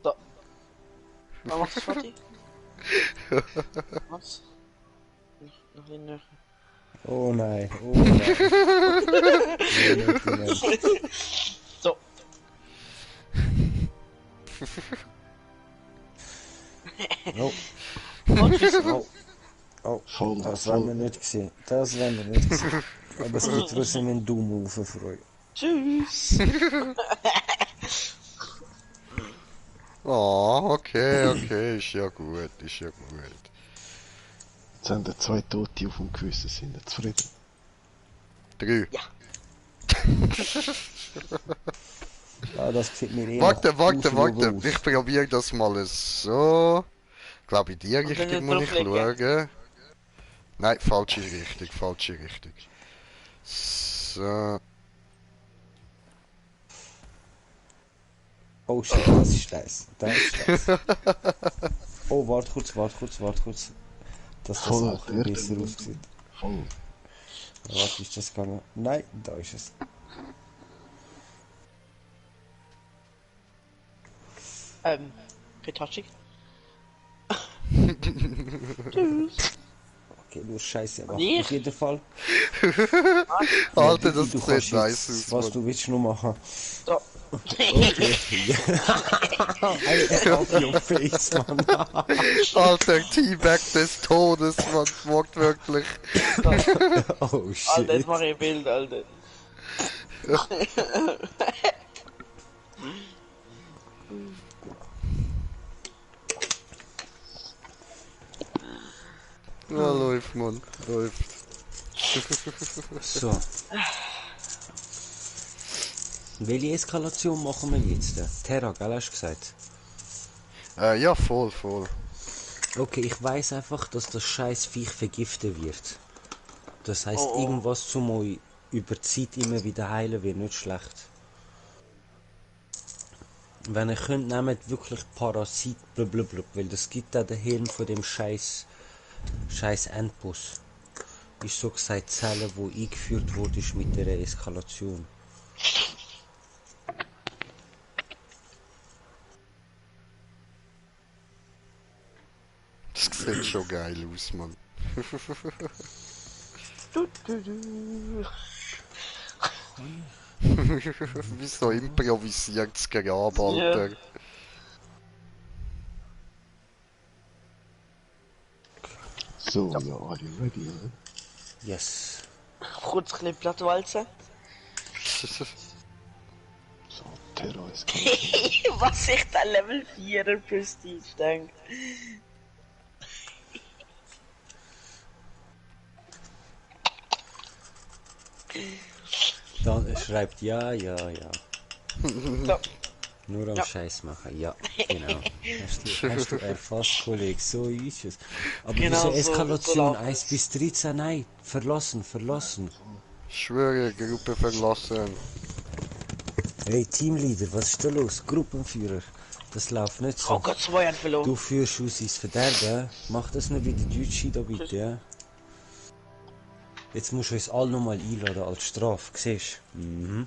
Speaker 5: So. Wann machst du es fertig? Was? Noch in der...
Speaker 1: Oh nein, oh nein. Nee, nicht hinein.
Speaker 5: So.
Speaker 1: Oh,
Speaker 5: Und tschüss.
Speaker 1: oh, oh.
Speaker 2: Voll,
Speaker 1: Das
Speaker 2: voll.
Speaker 1: wollen wir nicht sehen. Das wollen wir nicht sehen. Aber es gibt trotzdem einen Daumen auf für euch.
Speaker 5: Tschüss.
Speaker 3: Oh, okay, ist ja gut.
Speaker 2: Jetzt haben wir 2 Tote auf dem Gewissen, sind wir zufrieden.
Speaker 3: 3.
Speaker 1: Ja, das gefällt mir eh
Speaker 3: Warte,
Speaker 1: aus.
Speaker 3: ich probiere das mal so. Ich glaube, in die
Speaker 5: dann
Speaker 3: Richtung muss ich
Speaker 5: drauflegen.
Speaker 3: schauen. Nein, falsche Richtung. So.
Speaker 1: Oh shit, das ist das. Oh, warte kurz. Dass das
Speaker 2: Voll,
Speaker 1: auch ein besser aussieht.
Speaker 2: Voll.
Speaker 1: Warte, ist das gegangen? Nein, da ist es.
Speaker 5: Retouchig.
Speaker 1: Okay, du Scheiße, aber
Speaker 5: Nee.
Speaker 1: auf jeden Fall.
Speaker 3: Alter,
Speaker 1: Digi,
Speaker 3: das
Speaker 1: du
Speaker 3: sieht
Speaker 1: kannst
Speaker 3: nice
Speaker 1: jetzt,
Speaker 3: aus.
Speaker 1: was du willst, nur machen.
Speaker 5: So.
Speaker 1: Okay. Auf your face, Mann.
Speaker 3: Alter, Teabag des Todes, man mag wirklich.
Speaker 1: Oh shit.
Speaker 5: Alter, jetzt mache ich ein Bild, Alter.
Speaker 3: Ja, läuft, Mann. Läuft.
Speaker 1: So. Welche Eskalation machen wir jetzt? Terra, gell, hast du gesagt?
Speaker 3: Ja, voll.
Speaker 1: Okay, ich weiß einfach, dass das scheiß Viech vergiftet wird. Das heißt,
Speaker 5: Oh, oh.
Speaker 1: irgendwas zum euch über die Zeit immer wieder heilen wäre nicht schlecht. Wenn ihr könnt, nehmt wirklich Parasit, blablabla, weil das gibt auch den Hirn von dem scheiß Endboss. Ist so gesagt Zelle, wo eingeführt wurde mit der Eskalation.
Speaker 3: sieht schon geil aus, Mann. Wie so improvisiertes Grab, Alter.
Speaker 5: Ja.
Speaker 2: So, ja, are you ready, ne?
Speaker 1: Yes.
Speaker 5: Kurz ein bisschen Plattwalzen.
Speaker 2: So, Terror ist
Speaker 5: Was ich da Level 4er Prestige denke.
Speaker 1: Dann schreibt ja.
Speaker 5: So.
Speaker 1: Nur am
Speaker 5: Ja.
Speaker 1: Scheiß machen, ja, genau. Hast du erfasst, Kollege, so ist es. Aber
Speaker 5: Genau,
Speaker 1: diese
Speaker 5: so
Speaker 1: Eskalation
Speaker 5: läuft
Speaker 1: 1 bis 13, nein, verlassen.
Speaker 3: Ich schwöre, Gruppe verlassen.
Speaker 1: Hey, Teamleader, was ist da los? Gruppenführer, das läuft nicht so.
Speaker 5: Oh Gott, 2 hat verloren.
Speaker 1: Du führst uns ins Verderben, mach das nicht wie die Deutschen da bitte, ja? Jetzt musst du uns alle nochmal einladen als Strafe, siehst du? Mhm.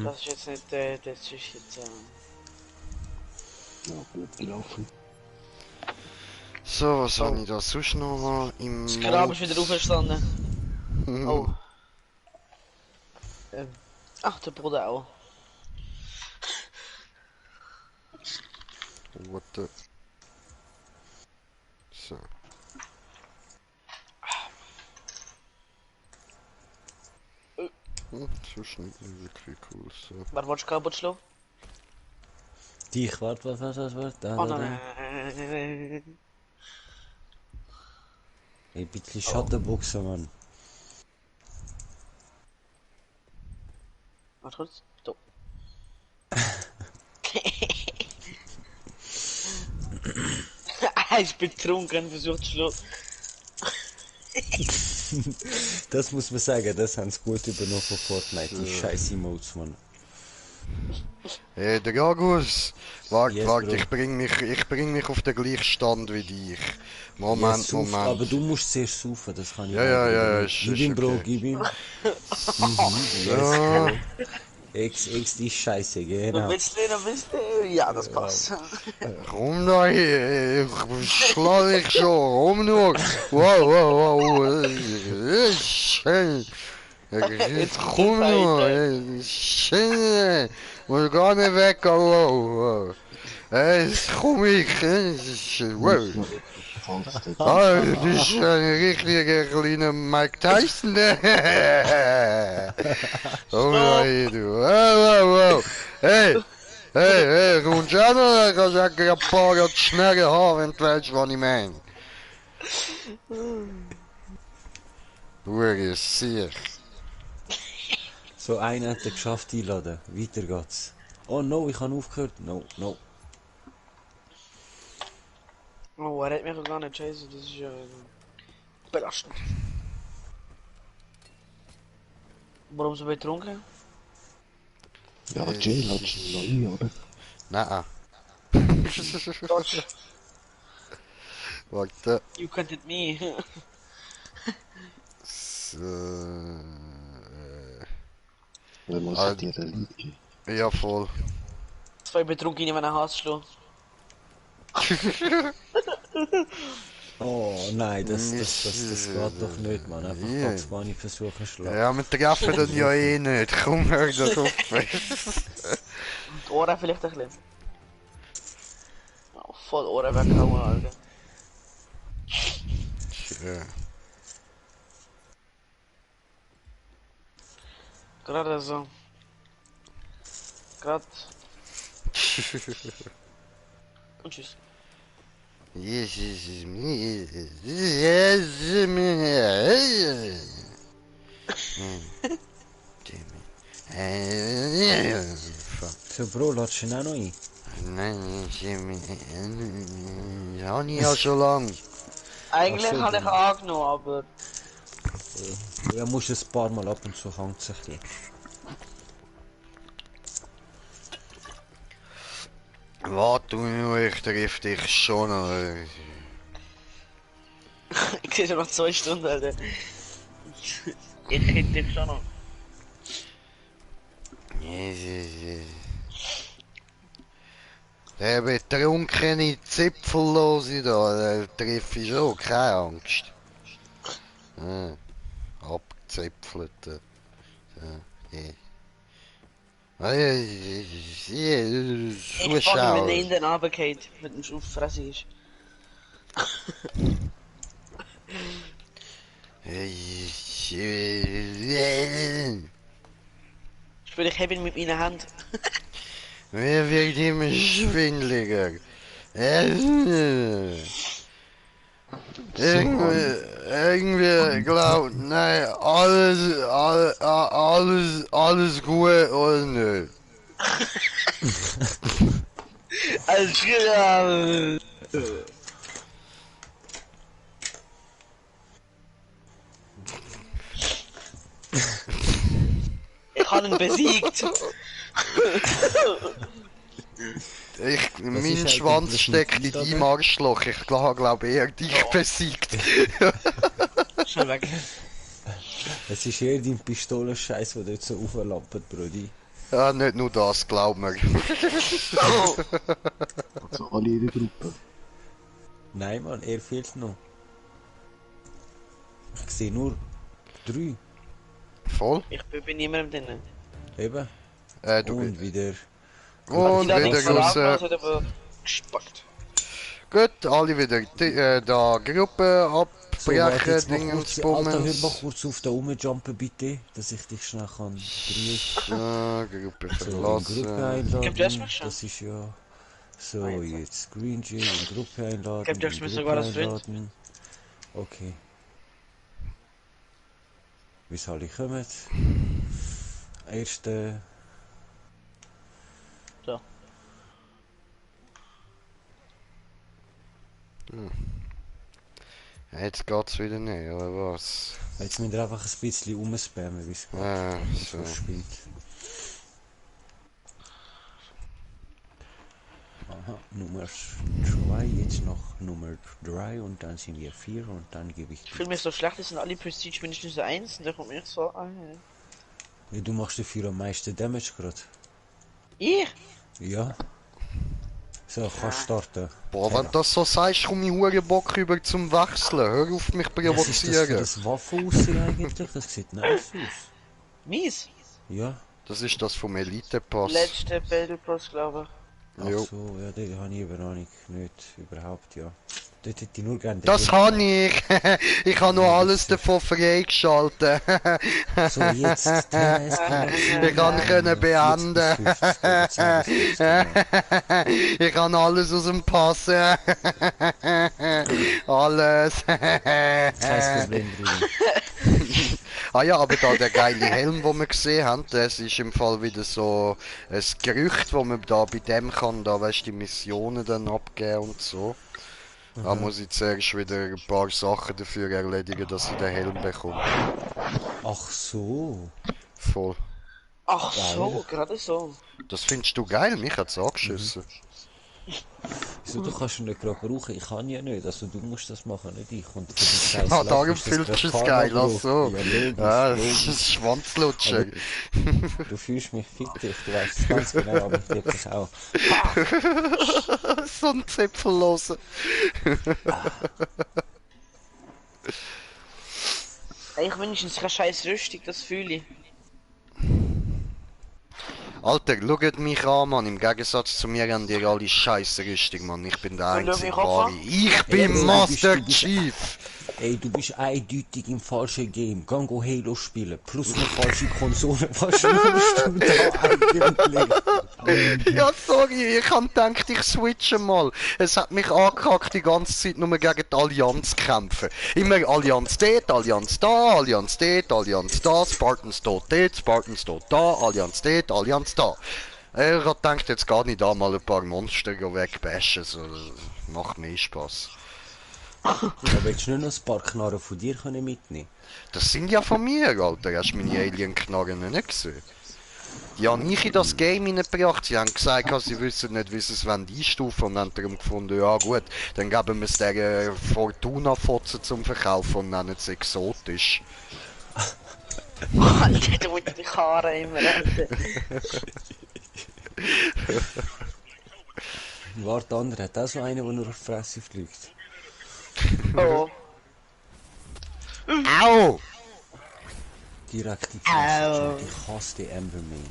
Speaker 5: Das ist jetzt nicht, das ist jetzt,
Speaker 2: ja, gut gelaufen.
Speaker 3: So, was habe ich da sonst noch mal im
Speaker 5: das Grab ist wieder aufgestanden. Oh. Ach, der Bruder auch.
Speaker 3: What the... So. Sonst nicht wirklich cool, so.
Speaker 5: Was wolltest du kaputt schlagen?
Speaker 1: Dich, warte, da.
Speaker 5: Oh nein.
Speaker 1: Hey, ein bisschen Schattenboxen, Mann.
Speaker 5: Warte kurz. So. Ich bin betrunken, versucht zu schlagen.
Speaker 1: Das muss man sagen, das haben sie gut übernommen von Fortnite, die scheiß Emotes, Mann.
Speaker 3: Hey, Dragus! Warte,
Speaker 1: Yes,
Speaker 3: warte,
Speaker 1: Bro.
Speaker 3: ich bring mich auf den gleichen Stand wie dich. Moment,
Speaker 1: Yes, sauf,
Speaker 3: Moment.
Speaker 1: aber du musst zuerst saufen, das kann ich
Speaker 3: Ja,
Speaker 1: leider
Speaker 3: ja,
Speaker 1: nicht.
Speaker 3: ist
Speaker 1: Gib ihm, Bro,
Speaker 3: okay.
Speaker 1: gib ihm. Yes,
Speaker 3: Ja.
Speaker 1: Bro. X die Scheiße,
Speaker 5: Dann
Speaker 1: genau.
Speaker 5: willst du? Ja, das passt.
Speaker 3: Komm da hier, ich schlag dich schon, komm nur. Wow. Jetzt komm nur, schön, muss gar nicht weg, hallo. Jetzt komm ich, wow.
Speaker 2: Falls der
Speaker 3: Ah, du bist ein richtiger kleiner Mike Tyson. Komm da hier, du. Wow. Hey, kommst du auch noch? Ich kann sagen, ein paar Jahre schneller haben, wenn du weißt, was ich meine. Ruhe ist sicher.
Speaker 1: So, einer hat er geschafft einladen. Weiter geht's. Oh no, ich habe aufgehört. No.
Speaker 5: Oh, er hat mich auch gar nicht scheiße, das ist ja belastend. Warum so betrunken?
Speaker 2: Ja, Jill hat schon noch nie, oder?
Speaker 3: Nein.
Speaker 5: Dodge,
Speaker 3: Warte.
Speaker 5: you can't me.
Speaker 3: So,
Speaker 2: Wenn man
Speaker 3: Ah,
Speaker 2: sich dir ein Lied gibt.
Speaker 3: ja, voll.
Speaker 5: 2 Betrunkene, wenn er Hass schlägt.
Speaker 1: Oh nein, das geht doch nicht, Mann. Einfach
Speaker 3: Ja.
Speaker 1: Bugs Bunny versuchen zu schlagen.
Speaker 3: Ja, wir treffen den ja eh nicht. Komm, hör das auf.
Speaker 5: Die Ohren vielleicht ein bisschen. Oh, voll Ohren weghauen, Alter.
Speaker 3: Ja.
Speaker 5: Gerade so. Gerade. Und tschüss.
Speaker 1: So, Bro, ladst du ihn auch noch ein?
Speaker 3: Nein, habe ich ja schon lang.
Speaker 5: Eigentlich
Speaker 1: Ach so,
Speaker 5: habe ich
Speaker 1: dann.
Speaker 5: angenommen, aber.
Speaker 1: Ja, musst ein paar Mal ab und zu hängt sich die.
Speaker 3: Warte nur, ich triff dich schon noch.
Speaker 5: Ich sehe schon noch 2 Stunden, Alter. Ich hätte dich schon noch.
Speaker 3: Der betrunkene Zipfellose da, der treffe ich schon, keine Angst. Abgezäpfelt.
Speaker 5: Ich fange mit in den runtergeht, mit dem Schauffresse ist. Ich will dich heben mit meiner Hand.
Speaker 3: Mir wird immer schwindeliger. Irgendwie glaubt, nein, alles gut oder nicht.
Speaker 5: Alles klar. Ich habe ihn besiegt.
Speaker 3: Mein Schwanz steckt in deinem Arschloch. Ich glaube eher dich besiegt.
Speaker 5: Schnell weg.
Speaker 1: Es ist eher dein Pistolenscheiß, der dort so auflappert, Brudi.
Speaker 3: Ja, nicht nur das, glaub mir.
Speaker 2: Also alle in der Gruppe.
Speaker 1: Nein, Mann, er fehlt noch. Ich sehe nur 3.
Speaker 3: Voll?
Speaker 5: Ich bin bei niemandem drin.
Speaker 1: Eben.
Speaker 3: Du
Speaker 1: Und wieder.
Speaker 3: Und wieder raus.
Speaker 5: Gespackt.
Speaker 3: Gut, alle wieder da Gruppe abbrechen,
Speaker 1: jetzt mach
Speaker 3: Dinge
Speaker 1: kurz,
Speaker 3: und
Speaker 1: Alter, hör
Speaker 3: Bummens.
Speaker 1: mal kurz auf da rumjumpen, bitte, dass ich dich schnell kann grüßen.
Speaker 3: Gruppe
Speaker 1: So, in Gruppe
Speaker 3: verlassen.
Speaker 5: Gib dir das
Speaker 1: einladen.
Speaker 5: mal schon.
Speaker 1: Das ist ja... So, jetzt Green Jay in Gruppe einladen.
Speaker 5: Gib dir das
Speaker 1: in
Speaker 5: mir
Speaker 1: Gruppe
Speaker 5: sogar das Wind.
Speaker 1: einladen. Okay. Wie soll ich kommen? Erste...
Speaker 5: So.
Speaker 3: Jetzt geht's wieder nicht, oder was?
Speaker 1: Jetzt müssen wir einfach ein bisschen umspammen, wie es geht.
Speaker 3: So.
Speaker 1: So spielt. Aha, Nummer 2, jetzt noch Nummer 3 und dann sind wir 4 und dann gebe ich...
Speaker 5: Ich fühle mich so schlecht, das sind alle Prestige mindestens so 1 und da kommt mir so an.
Speaker 1: Ja, du machst dafür am meisten Damage gerade.
Speaker 5: Ich?
Speaker 1: Ja. So, kannst starten.
Speaker 3: Boah, wenn du das so sagst, komme ich hure Bock rüber zum Wechseln. Hör auf mich
Speaker 1: Was ist das für
Speaker 3: provozieren.
Speaker 1: das Waffen aussehen eigentlich? Das sieht nice aus.
Speaker 5: Mies?
Speaker 1: Ja.
Speaker 3: Das ist das vom Elite-Pass.
Speaker 5: Letzte Battle Pass, glaube
Speaker 1: Ach
Speaker 3: Jo.
Speaker 1: so, ja, den habe ich aber noch nicht überhaupt, ja. Dort hätte ich nur gerne den
Speaker 3: Das
Speaker 1: Helm.
Speaker 3: habe ich! Ich habe noch alles davon freigeschaltet.
Speaker 1: So, jetzt TS.
Speaker 3: Ich kann können beenden. Ich kann alles aus dem Pass. Alles.
Speaker 1: Kein Problem, Bruder.
Speaker 3: Ah ja, aber da der geile Helm, den wir gesehen haben, das ist im Fall wieder so ein Gerücht, wo man da bei dem kann, da weißt die Missionen dann abgeben und so. Da muss ich zuerst wieder ein paar Sachen dafür erledigen, dass ich den Helm bekomme.
Speaker 1: Ach so.
Speaker 3: Voll.
Speaker 5: Ach so, gerade so.
Speaker 3: Das findest du geil? Mich hat's angeschissen.
Speaker 1: Wieso, du kannst ihn nicht gerade brauchen? Ich kann ja nicht, also du musst das machen, nicht ich. Und für die scheiß
Speaker 3: Ah,
Speaker 1: Lack
Speaker 3: darum
Speaker 1: ist das
Speaker 3: fühlst du es
Speaker 1: gerade
Speaker 3: geil, ach
Speaker 1: Karma-Bruch.
Speaker 3: so.
Speaker 1: Ja, logisch,
Speaker 3: Ja, das
Speaker 1: logisch.
Speaker 3: ist Schwanzlutschen.
Speaker 1: Du fühlst mich fiktiv, du weißt es ganz genau, aber ich liebe dich auch.
Speaker 3: So ein Zipfelloser.
Speaker 5: Ich wenigstens keine scheiß Rüstung, das fühle ich.
Speaker 3: Alter, schaut mich an, Mann. Im Gegensatz zu mir haben die alle scheisse Rüstung, Mann. Ich bin der
Speaker 5: Soll ich
Speaker 3: einzige
Speaker 5: mich opfern?
Speaker 3: Wahre. Ich bin
Speaker 1: du
Speaker 3: Master
Speaker 1: bist-
Speaker 3: Chief.
Speaker 1: Ey, du bist eindeutig im falschen Game. Geh go Halo spielen. Plus eine falsche Konsole. Was machst du da eigentlich?
Speaker 3: Ja, sorry, ich hab gedacht, ich switche mal. Es hat mich angekackt, die ganze Zeit nur gegen die Allianz kämpfen. Immer Allianz dort, Allianz da, Allianz dort, Allianz da, Spartans dort, Spartans dort da, Allianz dort, Allianz da. Ich hab gedacht, jetzt gar nicht da mal ein paar Monster wegbashen, so macht mehr Spaß.
Speaker 1: Ja, willst du nicht noch ein paar Knarren von dir können mitnehmen?
Speaker 3: Das sind ja von mir, Alter. Hast du meine Alien-Knarren nicht gesehen? Die haben mich in das Game hineingebracht. Sie haben gesagt, sie wissen nicht, wie sie es einstufen und haben darum gefunden, ja gut, dann geben wir es der Fortuna-Fotzen zum Verkaufen und nennen es exotisch.
Speaker 5: Alter, du musst die Haare immer retten.
Speaker 1: Warte, der andere hat auch so einen, der nur auf die Fresse fliegt.
Speaker 5: Oh.
Speaker 3: Au!
Speaker 1: Direkt in die Fresse. Und ich hasse die Emberman.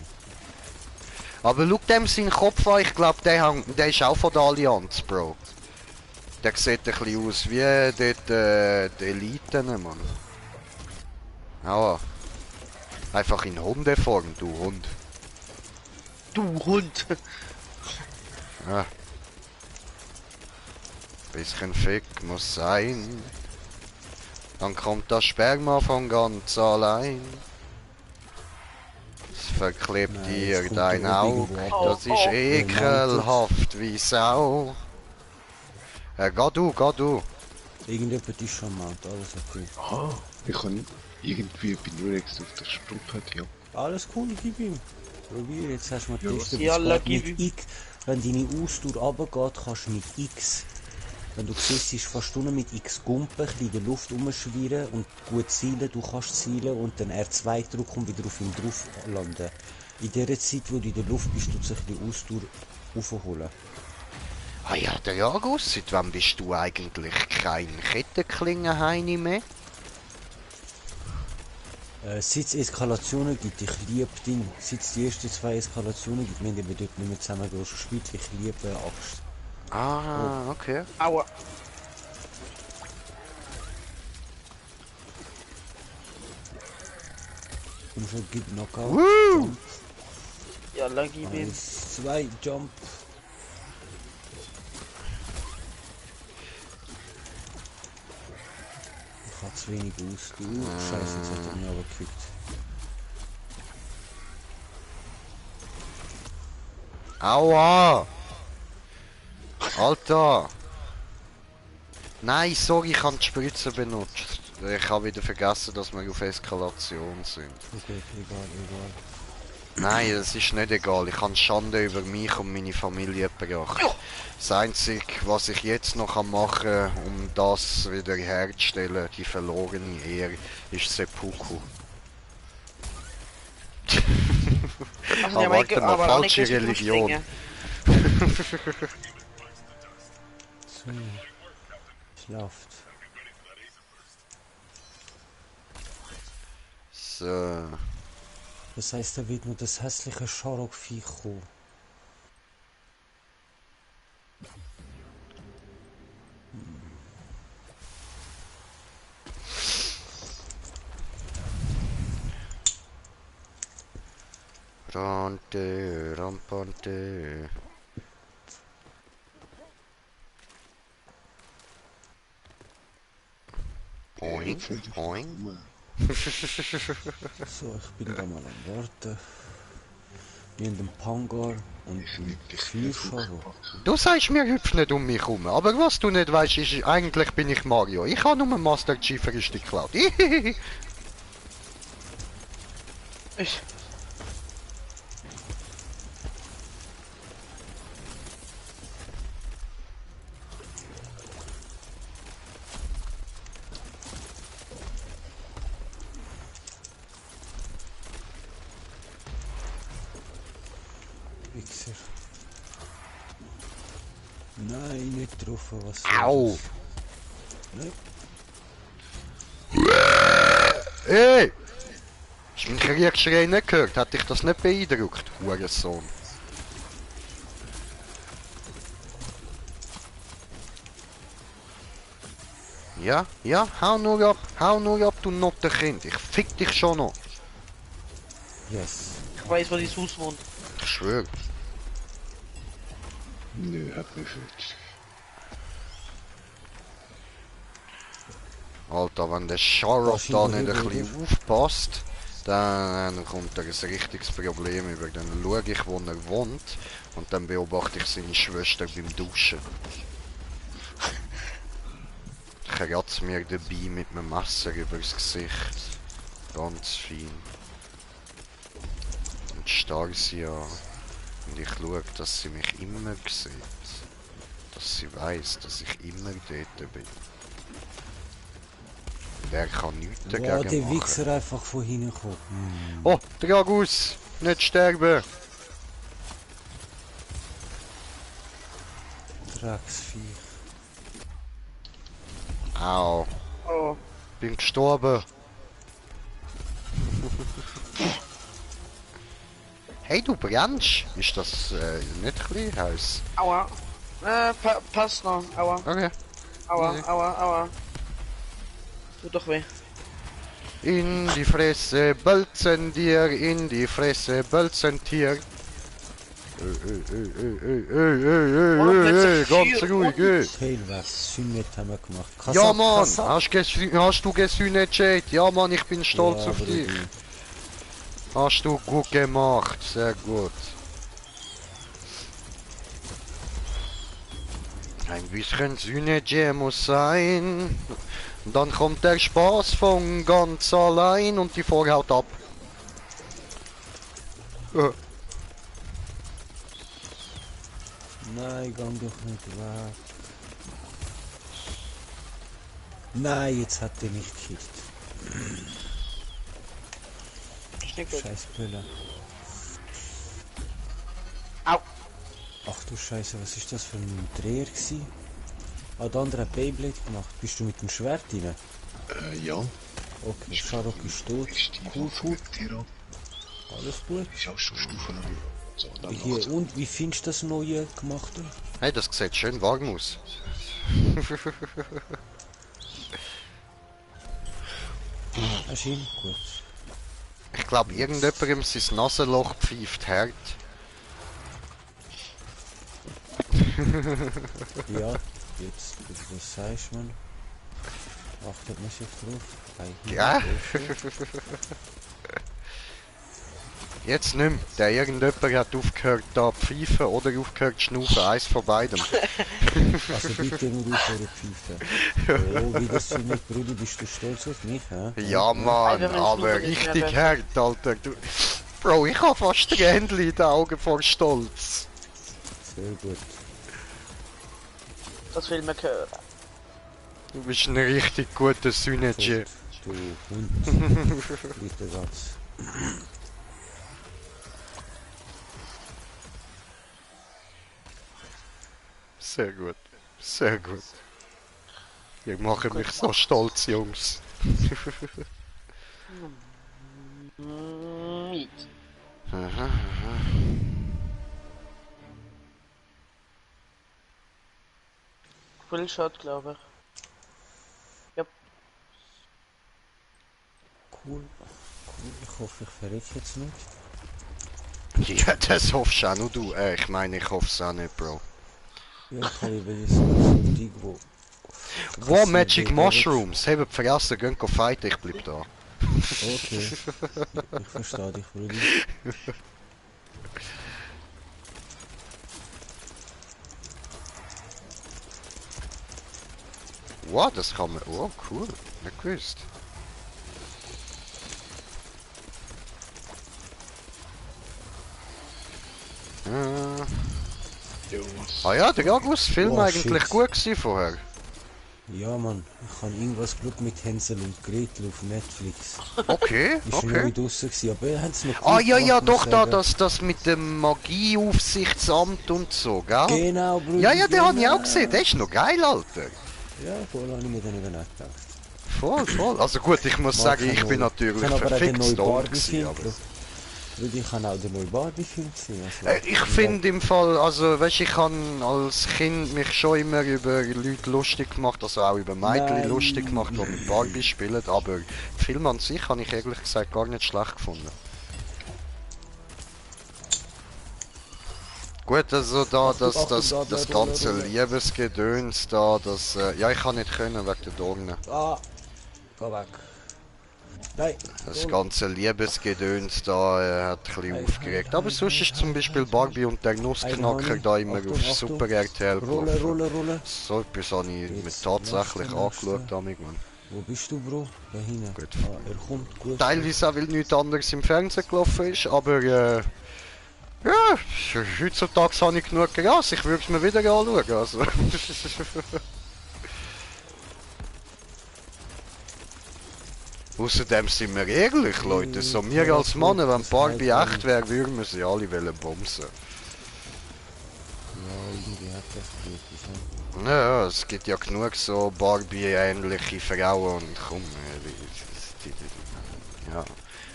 Speaker 3: Aber schau dem seinen Kopf an, ich glaube, der ist auch von der Allianz, Bro. Der sieht ein bisschen aus wie dort, die Eliten, Mann. Aua. Einfach in Hundeform, du Hund.
Speaker 5: Du Hund.
Speaker 3: Ja. Bisschen Fick muss sein. Dann kommt das Sperma von ganz allein. Es verklebt
Speaker 1: Nein,
Speaker 3: dir
Speaker 1: es kommt
Speaker 3: dein
Speaker 1: da oben
Speaker 3: Auge.
Speaker 1: irgendwo ab.
Speaker 3: Das ist ekelhaft wie Sau. Geh du.
Speaker 1: Irgendjemand ist schon mal, alles okay.
Speaker 2: Ah, ich kann irgendwie bin nur extra auf der Sprungpad, ja.
Speaker 1: Alles cool, gib ihm. Probier, jetzt hast du mal
Speaker 2: Ja,
Speaker 1: getestet,
Speaker 5: ja,
Speaker 1: es geht
Speaker 5: gib
Speaker 1: mit X. Wenn deine Ausdauer runtergeht, kannst du mit X. Wenn du siehst, ist fast Stunden mit X gumpen, in der Luft rumschwirren und gut zielen, du kannst zielen und dann R2 drücken und wieder auf ihn drauf landen. In der Zeit, wo du in der Luft bist, tut sich die Ausdauer aufholen.
Speaker 3: Ah ja, der Jagus, seit wann bist du eigentlich kein Kettenklingenheini mehr?
Speaker 1: Seit es Eskalationen gibt, ich liebe den. Seit es die ersten 2 Eskalationen gibt, wir haben eben dort nicht mehr zusammen gespielt, ich liebe Axt.
Speaker 3: Ah, okay.
Speaker 5: Aua.
Speaker 1: Komm schon, gib Knockout.
Speaker 3: Woo!
Speaker 1: Jump.
Speaker 5: Ja, gib ihm.
Speaker 1: 1, 2, Jump. Ich hab zu wenig Ausdauer. Scheiße, jetzt hat er mich aber gekickt.
Speaker 3: Aua! Alter! Nein, sorry, ich habe die Spritze benutzt. Ich habe wieder vergessen, dass wir auf Eskalation sind.
Speaker 1: Okay, egal.
Speaker 3: Nein, es ist nicht egal. Ich habe Schande über mich und meine Familie gebracht. Das Einzige, was ich jetzt noch machen kann, um das wieder herzustellen, die verlorene Ehre, ist Seppuku.
Speaker 5: Also,
Speaker 3: Aber warte mal,
Speaker 5: aber auch nicht
Speaker 3: falsche
Speaker 5: gewusst,
Speaker 3: Religion.
Speaker 5: Dinge.
Speaker 1: So. Es läuft.
Speaker 3: So.
Speaker 1: Das heißt, da wird nur das hässliche Scharok-Viech kommen.
Speaker 3: Rampante. Boing, boing.
Speaker 1: So, ich bin da mal am Warten. Wir haben den Pangar und den Viehscharo.
Speaker 3: Du sagst mir, hüpf nicht um mich herum, aber was du nicht weißt, ist, eigentlich bin ich Mario. Ich habe nur Master Chief richtig geklaut.
Speaker 5: Ich.
Speaker 1: Wichser. Nein, nicht getroffen, was
Speaker 3: Au!
Speaker 1: Nein.
Speaker 3: Ey! Hast du meinen Kriegsschrei nicht gehört? Hat dich das nicht beeindruckt, Hurensohn? Ja, hau nur ab, du Nottenkind. Ich fick dich schon noch.
Speaker 1: Yes.
Speaker 5: Ich weiß, wo die Sus wohnt.
Speaker 3: Ich schwöre.
Speaker 2: Nö, hat mich nicht.
Speaker 3: Alter, wenn der Sharok da nicht ein bisschen aufpasst, dann kommt er ein richtiges Problem über. Dann schaue ich, wo er wohnt und dann beobachte ich seine Schwester beim Duschen. Ich kratze mir dabei mit einem Messer übers Gesicht. Ganz fein. Und starr sie an. Und ich schaue, dass sie mich immer sieht. Dass sie weiß, dass ich immer dort bin. Und er kann nichts
Speaker 1: Wow,
Speaker 3: dagegen
Speaker 1: der
Speaker 3: machen.
Speaker 1: Wichser einfach von hinten kommt.
Speaker 3: Oh, Dragus! Nicht sterben!
Speaker 1: Drecksviech.
Speaker 3: Au.
Speaker 5: Oh.
Speaker 3: Bin gestorben. Hey, du brennst. Ist das nicht ein bisschen heiß?
Speaker 5: Aua. Passt noch. Aua.
Speaker 3: Okay.
Speaker 5: Aua,
Speaker 3: Easy.
Speaker 5: aua. Tut doch weh.
Speaker 3: In die Fresse Bolzen dir, in die Fresse Bolzentier. Ganz ruhig,
Speaker 1: Tailwax, Sünet haben wir gemacht.
Speaker 3: Ja Mann,
Speaker 1: Kasab.
Speaker 3: hast du gesühnt, Jade? Ja Mann, ich bin stolz
Speaker 1: Ja,
Speaker 3: auf dich.
Speaker 1: Brudi.
Speaker 3: Hast du gut gemacht, sehr gut. Ein bisschen Synergie muss sein. Dann kommt der Spaß von ganz allein und die Vorhaut ab.
Speaker 1: Nein, gang doch nicht weg. Nein, jetzt hat er mich gekillt.
Speaker 5: Ist nicht gut.
Speaker 1: Scheiß Pille.
Speaker 5: Au.
Speaker 1: Ach du Scheiße, was ist das für ein Dreher gewesen? Ah, der andere hat Beyblade gemacht. Bist du mit dem Schwert rein?
Speaker 2: Ja.
Speaker 1: Okay, Sharok ist tot.
Speaker 2: Ist die
Speaker 1: Cool,
Speaker 2: Waffe
Speaker 1: cool.
Speaker 2: mit Tira?
Speaker 1: Alles gut.
Speaker 2: Ist auch schon Stufen lang. So, dann
Speaker 1: Hier, und wie findest du das neue gemachte?
Speaker 3: Hey, das sieht schön warm aus.
Speaker 1: Hast du ihn? Gut.
Speaker 3: Ich glaube, irgendjemandem sein Nasenloch pfeift hart.
Speaker 1: Ja, jetzt, was sagst du, man? Achtet man sich drauf?
Speaker 3: Ja. Jetzt nicht mehr. Der irgendjemand hat aufgehört da zu pfeifen oder aufgehört zu schnaufen. Eins von beidem.
Speaker 1: Also bitte nur auf eure Pfeife. Oh, wie das für mich, Brudi, bist du stolz auf mich, hä?
Speaker 3: Ja Mann,
Speaker 5: Also, wenn's
Speaker 3: aber
Speaker 5: nur nicht mehr
Speaker 3: richtig
Speaker 5: besser.
Speaker 3: hart, Alter. Du... Bro, ich hab fast Tränchen in den Augen vor Stolz.
Speaker 1: Sehr gut.
Speaker 5: Das will man hören.
Speaker 3: Du bist ein richtig guter Synergy.
Speaker 1: Du Hund. Bitte ganz.
Speaker 3: Sehr gut. Sehr gut. Ihr macht mich so stolz, Jungs.
Speaker 5: Miet.
Speaker 3: Aha.
Speaker 5: Full Shot, glaube ich.
Speaker 1: Cool. Ich hoffe, ich verrät jetzt nicht.
Speaker 3: Ja, das hoffst auch nur du. Ich meine, ich hoffe es auch nicht, Bro.
Speaker 1: Ja, ich habe eben so ein Ding, wo...
Speaker 3: War Magic Mushrooms. Habt vergessen, gehen fighten, ich bleib da.
Speaker 1: Okay. Ich verstehe dich, Brudi.
Speaker 3: Wow, das kann man... Oh, cool. Nicht gewusst. Ah ja, der Agus-Film
Speaker 1: Oh,
Speaker 3: eigentlich
Speaker 1: shit.
Speaker 3: gut gewesen vorher.
Speaker 1: Ja, Mann. Ich habe irgendwas geschaut mit Hänsel und Gretel auf Netflix.
Speaker 3: Okay,
Speaker 1: Ist schon
Speaker 3: okay.
Speaker 1: neu draussen gewesen, aber haben sie noch
Speaker 3: Ah
Speaker 1: gut
Speaker 3: ja, ja,
Speaker 1: gemacht, muss
Speaker 3: doch,
Speaker 1: ich
Speaker 3: da,
Speaker 1: sagen.
Speaker 3: das mit dem Magieaufsichtsamt und so, gell?
Speaker 1: Genau, Brudi.
Speaker 3: Ja, ja, den habe ich
Speaker 1: genau.
Speaker 3: auch gesehen, der ist noch geil, Alter.
Speaker 1: Ja, voll habe ich mir dann eben auch gedacht.
Speaker 3: Voll, voll. Also gut, ich muss sagen, ich bin natürlich
Speaker 1: Ich habe aber auch den neuen
Speaker 3: verfixt dumm
Speaker 1: Barbie-Film.
Speaker 3: gewesen, aber...
Speaker 1: Brudi, ich habe auch den neuen Barbie-Film gesehen. Also,
Speaker 3: Ich finde im Fall, also weißt, ich habe als Kind mich schon immer über Leute lustig gemacht, also auch über Mädchen
Speaker 1: Nein.
Speaker 3: lustig gemacht, die mit Barbie spielen, aber den Film an sich habe ich ehrlich gesagt gar nicht schlecht gefunden. Gut, also da, das ganze Liebesgedöns da, das, ja, ich kann nicht können wegen der Dornen.
Speaker 1: Ah, geh weg. Nein.
Speaker 3: Das ganze Liebesgedöns da hat ein bisschen aufgeregt. Aber sonst ist zum Beispiel Barbie und der Nussknacker da immer
Speaker 1: Achtung,
Speaker 3: auf
Speaker 1: Achtung.
Speaker 3: Super RTL
Speaker 1: Rolle,
Speaker 3: gelaufen.
Speaker 1: Rolle, Rolle.
Speaker 3: So etwas habe ich mir
Speaker 1: Jetzt
Speaker 3: tatsächlich
Speaker 1: lassen,
Speaker 3: angeschaut,
Speaker 1: lassen.
Speaker 3: Mann.
Speaker 1: Wo bist du, Bro? Da hinten.
Speaker 3: Gut.
Speaker 1: Ah, er kommt gut.
Speaker 3: Teilweise auch, weil nichts anderes im Fernsehen gelaufen ist, aber ja, heutzutage habe ich genug Gras, ich würde es mir wieder anschauen. Also. Außerdem sind wir ehrlich, Leute, so wir als Männer, wenn Barbie echt wäre, würden wir sie alle wollen bumsen.
Speaker 1: Ja, irgendwie hat echt gut ist. Ne?
Speaker 3: Ja, es gibt ja genug so Barbie-ähnliche Frauen und komm, ja.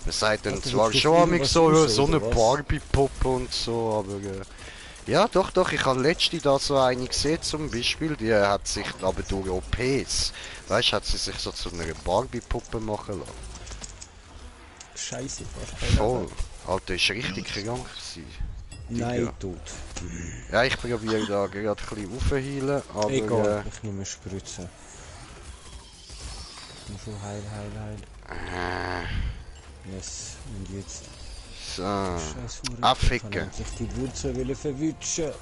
Speaker 3: Man sagt dann
Speaker 1: Hat er
Speaker 3: zwar
Speaker 1: wirklich
Speaker 3: schon amig
Speaker 1: irgendwas
Speaker 3: so,
Speaker 1: raus,
Speaker 3: so eine
Speaker 1: oder was?
Speaker 3: Barbie-Puppe und so, aber ja, doch, ich habe letzte da so eine gesehen zum Beispiel, die hat sich aber durch OPs, weißt, hat sie sich so zu einer Barbie-Puppe machen lassen.
Speaker 1: Scheiße, fast
Speaker 3: Voll. Alter, ist richtig krank gewesen.
Speaker 1: Nein,
Speaker 3: Ja.
Speaker 1: tot.
Speaker 3: Ja, ich probiere da gerade ein bisschen aufzuheilen, aber
Speaker 1: Egal, ich nehme Spritze. Und schon heil. Yes, und jetzt.
Speaker 3: so.
Speaker 1: Scheiß Hure.
Speaker 3: Abficken.
Speaker 1: Ich kann endlich die Wurzel wollen verwutschen.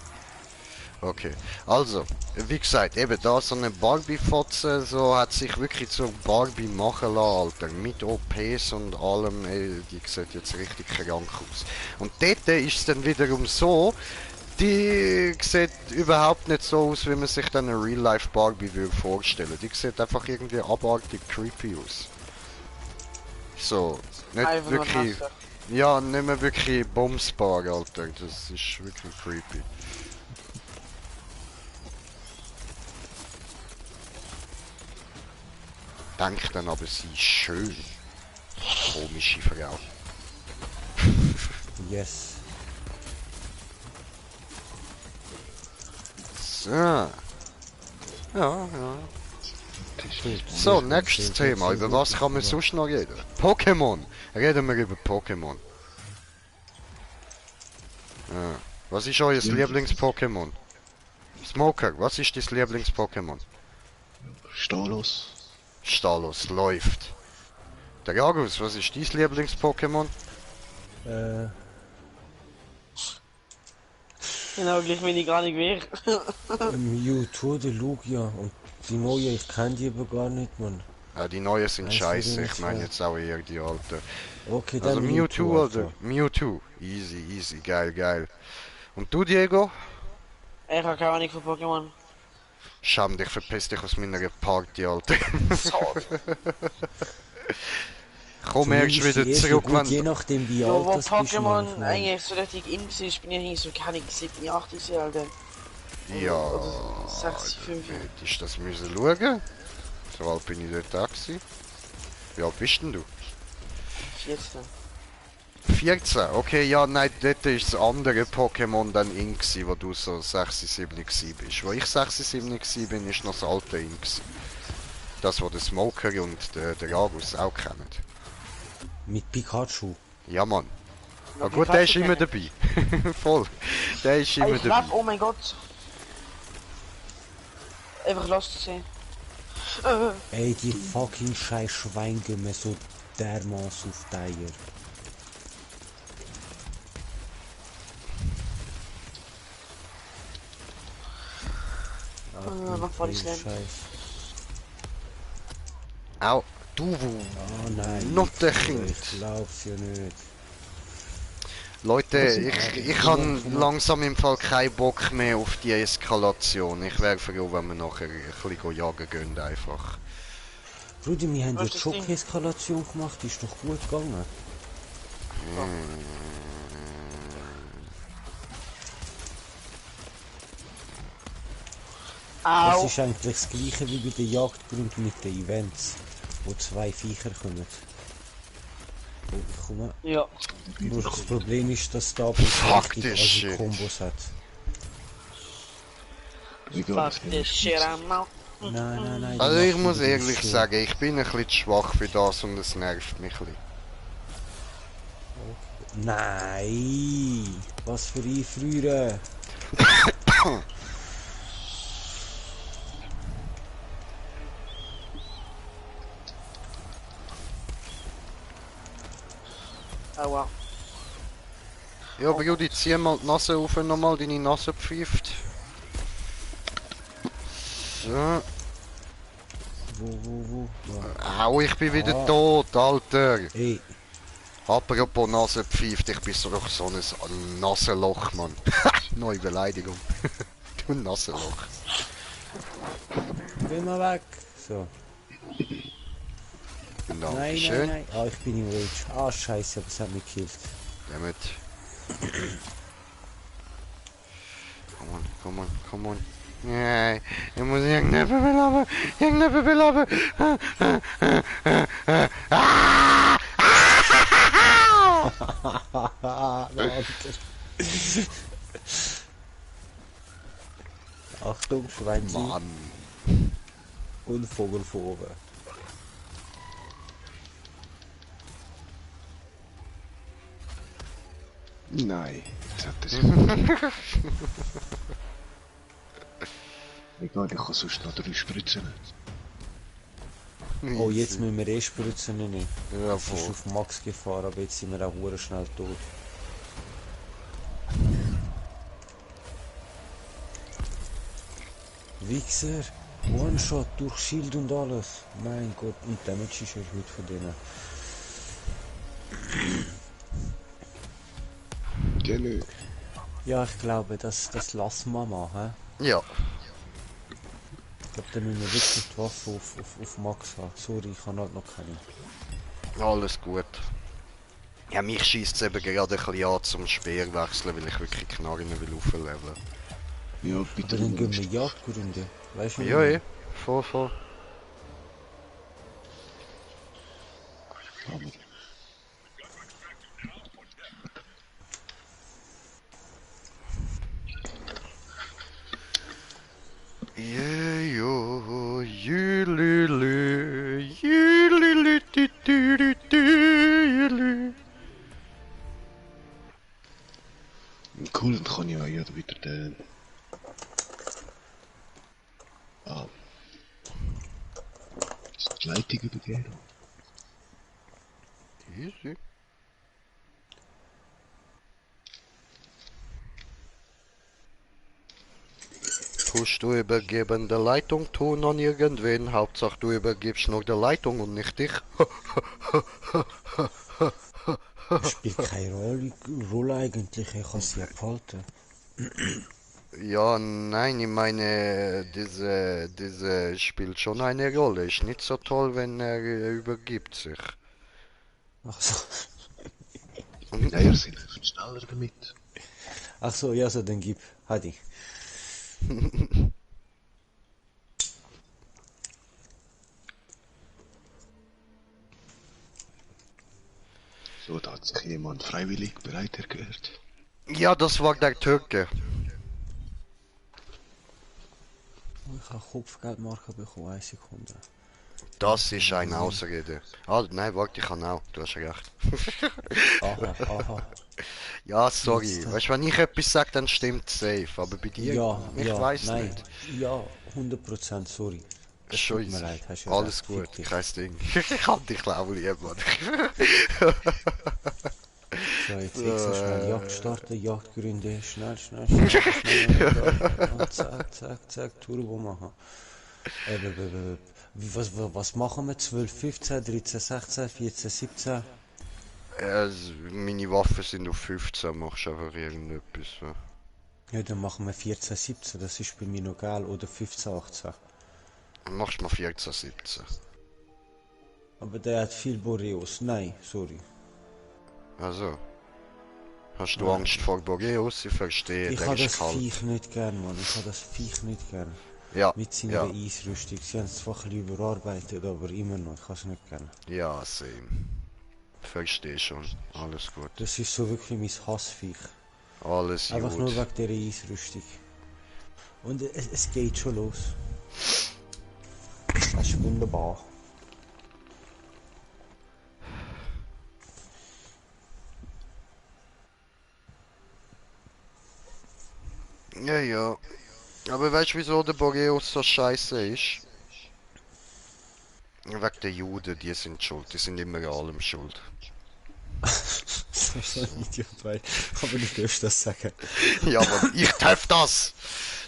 Speaker 3: Okay, also, wie gesagt, eben da so eine Barbie-Fotze, so hat sich wirklich zur Barbie machen lassen, Alter, mit OPs und allem, ey, die sieht jetzt richtig krank aus. Und dort ist es dann wiederum so, die sieht überhaupt nicht so aus, wie man sich dann eine Real-Life Barbie würde vorstellen. Die sieht einfach irgendwie abartig creepy aus. So, nicht
Speaker 5: Einfach nur
Speaker 3: wirklich,
Speaker 5: Nasse.
Speaker 3: ja, nicht mehr wirklich bumsbar, Alter, das ist wirklich creepy. Denkt dann aber, sie ist schön. Komische Frau.
Speaker 1: Yes.
Speaker 3: So. Ja. So, nächstes Thema. Über was kann man sonst noch reden? Pokémon. Reden wir über Pokémon. Ja. Was ist euer Lieblings-Pokémon? Smoker, was ist dein Lieblings-Pokémon?
Speaker 2: Stalos.
Speaker 3: Stalos, läuft. Der Jagus, was ist dein Lieblings-Pokémon?
Speaker 5: Genau, gleich wenig gar nicht mehr.
Speaker 1: Mewtwo, der Lugia und die neue, ich kenne die aber gar nicht, Mann.
Speaker 3: Ja, die neuen sind
Speaker 1: Eins von
Speaker 3: scheiße,
Speaker 1: den
Speaker 3: ich meine
Speaker 1: zwei.
Speaker 3: jetzt auch eher die alten.
Speaker 1: Okay, dann
Speaker 3: Also Mewtwo,
Speaker 1: Alter.
Speaker 3: oder? Mewtwo. Easy, geil. Und du, Diego?
Speaker 5: Ich habe keine Ahnung von Pokémon.
Speaker 3: Scham dich, verpiss dich aus meiner Party, Alter. Komm erst wieder zurück,
Speaker 1: gut, je
Speaker 3: wenn...
Speaker 1: nachdem wie
Speaker 5: Ja,
Speaker 1: alt
Speaker 5: wo
Speaker 1: das bist, Mann,
Speaker 5: Pokémon
Speaker 1: ich mein.
Speaker 5: eigentlich so richtig in ist, bin ich eigentlich so, keine 7, 8 Jahre alt.
Speaker 3: Ja...
Speaker 5: Oder 6, 5.
Speaker 3: Hättest du das müssen schauen? So alt bin ich dort auch gewesen. Wie alt bist denn du?
Speaker 5: 14.
Speaker 3: 14? Okay, ja, nein, dort ist das andere Pokémon dann in gewesen, wo du so 6, 7 gewesen bist. Wo ich 6, 7 gewesen bin, ist noch das alte in gewesen. Das, wo der Smoker und der Jagus auch kennen.
Speaker 1: Mit Pikachu.
Speaker 3: Ja, Mann.
Speaker 5: Ja,
Speaker 3: Aber gut,
Speaker 5: Pikachu
Speaker 3: der ist immer
Speaker 5: kenne
Speaker 3: dabei. Voll. Der ist immer
Speaker 5: Ich
Speaker 3: dabei.
Speaker 5: glaub, oh mein Gott. Einfach lost sehen.
Speaker 1: Ey, die fucking scheiß Schwein gehen mir so dermaßen auf die Eier.
Speaker 5: Mach voll schlimm.
Speaker 1: Scheiß.
Speaker 3: Au. Du,
Speaker 1: Oh nein.
Speaker 3: Not der
Speaker 1: ich-
Speaker 3: Kind.
Speaker 1: Ich glaub's ja nicht.
Speaker 3: Leute, ich habe langsam im Fall keinen Bock mehr auf die Eskalation. Ich wäre froh, wenn wir nachher ein bisschen jagen gehen einfach.
Speaker 1: Bruder, wir haben
Speaker 5: Was
Speaker 1: jetzt
Speaker 5: ist das Ding?
Speaker 1: Schock-Eskalation gemacht, ist doch gut gegangen. Das
Speaker 5: Au.
Speaker 1: ist eigentlich das gleiche wie bei der Jagdgrund mit den Events, wo 2 Viecher kommen. Oh, ich komme.
Speaker 5: Ja.
Speaker 1: Nur das Problem ist, dass da
Speaker 3: Fuck
Speaker 1: richtig
Speaker 3: this shit.
Speaker 1: Kombos hat.
Speaker 2: Egal,
Speaker 5: Fuck this shit, I'm out.
Speaker 1: Nein.
Speaker 3: Also
Speaker 1: die
Speaker 3: ich
Speaker 1: machen
Speaker 3: muss
Speaker 1: wieder
Speaker 3: ehrlich
Speaker 1: so.
Speaker 3: sagen, ich bin ein bisschen zu schwach für das und es nervt mich ein bisschen.
Speaker 1: Nein! Was für Einfrieren!
Speaker 5: Aua.
Speaker 3: Ja, Brudi, zieh mal die Nase auf und nochmal deine Nase pfeift. So.
Speaker 1: Wo?
Speaker 3: Au, ich bin wieder
Speaker 1: Ah.
Speaker 3: tot, Alter.
Speaker 1: Ey,
Speaker 3: Apropos Nase pfeift, ich bin doch so ein Nasenloch, Mann. Neue Beleidigung. Du Nasenloch.
Speaker 1: geh mal weg! So.
Speaker 3: Dankeschön.
Speaker 1: Nein. Ah, ich bin im Rage. Ah, scheiße, aber es hat mich gekillt.
Speaker 3: Damit. Come on. Nee, ich muss irgendeinen belaufen. Irgendeinen belaufen.
Speaker 1: Achtung, Schweinchen
Speaker 3: Mann.
Speaker 1: und Vogel von oben.
Speaker 2: Nein, das hat das. Egal, ich kann sonst noch 3 Spritzen.
Speaker 1: Oh, jetzt müssen wir spritzen rein.
Speaker 3: Ja,
Speaker 1: Es ist
Speaker 3: voll.
Speaker 1: auf Max gefahren, aber jetzt sind wir auch hure schnell tot. Wichser! One-Shot durch Shield und alles. Mein Gott, und Damage ist erhöht von denen.
Speaker 2: Genau.
Speaker 1: Ja, ich glaube, das lassen wir machen.
Speaker 3: Ja.
Speaker 1: Ich glaube, dann müssen wir wirklich die Waffe auf Max haben. Sorry, ich habe halt noch keine.
Speaker 3: Alles gut. Ja, mich schießt es eben gerade ein bisschen an zum Speer wechseln, weil ich wirklich Knarren will aufleveln.
Speaker 2: Ja, bitte.
Speaker 1: Aber dann gehen wir Jagdgründe. Weißt du?
Speaker 3: Ja, ja. Voll.
Speaker 2: Aber
Speaker 3: Yeah, yo, yululu, yululu, yulu.
Speaker 2: cool, dann kann ich auch ja wieder den... die Leitung übergeben.
Speaker 3: Easy. Tust du übergeben der Leitung tun an irgendwen? Hauptsache du übergibst nur der Leitung und nicht dich.
Speaker 1: Spielt keine Rolle eigentlich, ich kann sie ja behalten.
Speaker 3: Ja, nein, ich meine, diese spielt schon eine Rolle. Ist nicht so toll, wenn er übergibt sich.
Speaker 1: Ach so.
Speaker 2: Ja, ihr seid schneller damit.
Speaker 1: Ach so, ja, so, dann gib. Hadi.
Speaker 2: So, da hat sich jemand freiwillig bereit erklärt.
Speaker 3: Ja, das war der Türke.
Speaker 1: Ich habe Kopfgeldmarke bekommen, 1 Sekunde.
Speaker 3: Das ist eine Ausrede. Ah, nein, warte, ich kann auch. Du hast recht.
Speaker 1: Aha.
Speaker 3: Ja, sorry.
Speaker 1: Jetzt,
Speaker 3: Weißt du, wenn ich etwas sage, dann stimmt safe. Aber bei dir,
Speaker 1: Ja,
Speaker 3: ich
Speaker 1: ja,
Speaker 3: weiß
Speaker 1: nein.
Speaker 3: nicht.
Speaker 1: Ja, 100%, sorry.
Speaker 3: Ist schon
Speaker 1: Tut mir
Speaker 3: easy.
Speaker 1: leid, hast ja
Speaker 3: Alles
Speaker 1: recht,
Speaker 3: gut,
Speaker 1: fick dich.
Speaker 3: kein Ding. Ich hab dich auch lieb, Mann.
Speaker 1: So, jetzt extra schnell Jagd starten, Jagdgründe, schnell. Und zack, Turbo machen. Was machen wir? 12, 15, 13, 16, 14, 17?
Speaker 3: Meine Waffen sind auf 15, machst einfach irgendetwas. So.
Speaker 1: Ja, dann machen wir 14, 17, das ist bei mir noch geil. Oder 15, 18.
Speaker 3: Machst mal 14, 17.
Speaker 1: Aber der hat viel Boreos. Nein, sorry.
Speaker 3: Also. Hast du Angst vor Boreos? Ich verstehe,
Speaker 1: Ich
Speaker 3: der
Speaker 1: habe das
Speaker 3: ist kalt.
Speaker 1: Viech nicht gern, Mann. Ich habe das Viech nicht gern.
Speaker 3: Ja,
Speaker 1: Mit seiner
Speaker 3: ja,
Speaker 1: Eisrüstung. Sie haben es zwar ein bisschen überarbeitet, aber immer noch. Ich habe es nicht gern.
Speaker 3: ja, same. Verstehe schon. Alles gut.
Speaker 1: Das ist so wirklich mein Hassviech.
Speaker 3: Alles
Speaker 1: Einfach nur
Speaker 3: gut.
Speaker 1: wegen dieser Eisrüstung. Und es geht schon los. Das ist wunderbar.
Speaker 3: Ja. Aber weißt du, wieso der Boreus so scheiße ist? Wegen der Juden, die sind schuld. Die sind immer an allem schuld.
Speaker 1: So ein Idiot, weil. Aber du darfst das sagen.
Speaker 3: Ja, aber ich darf das!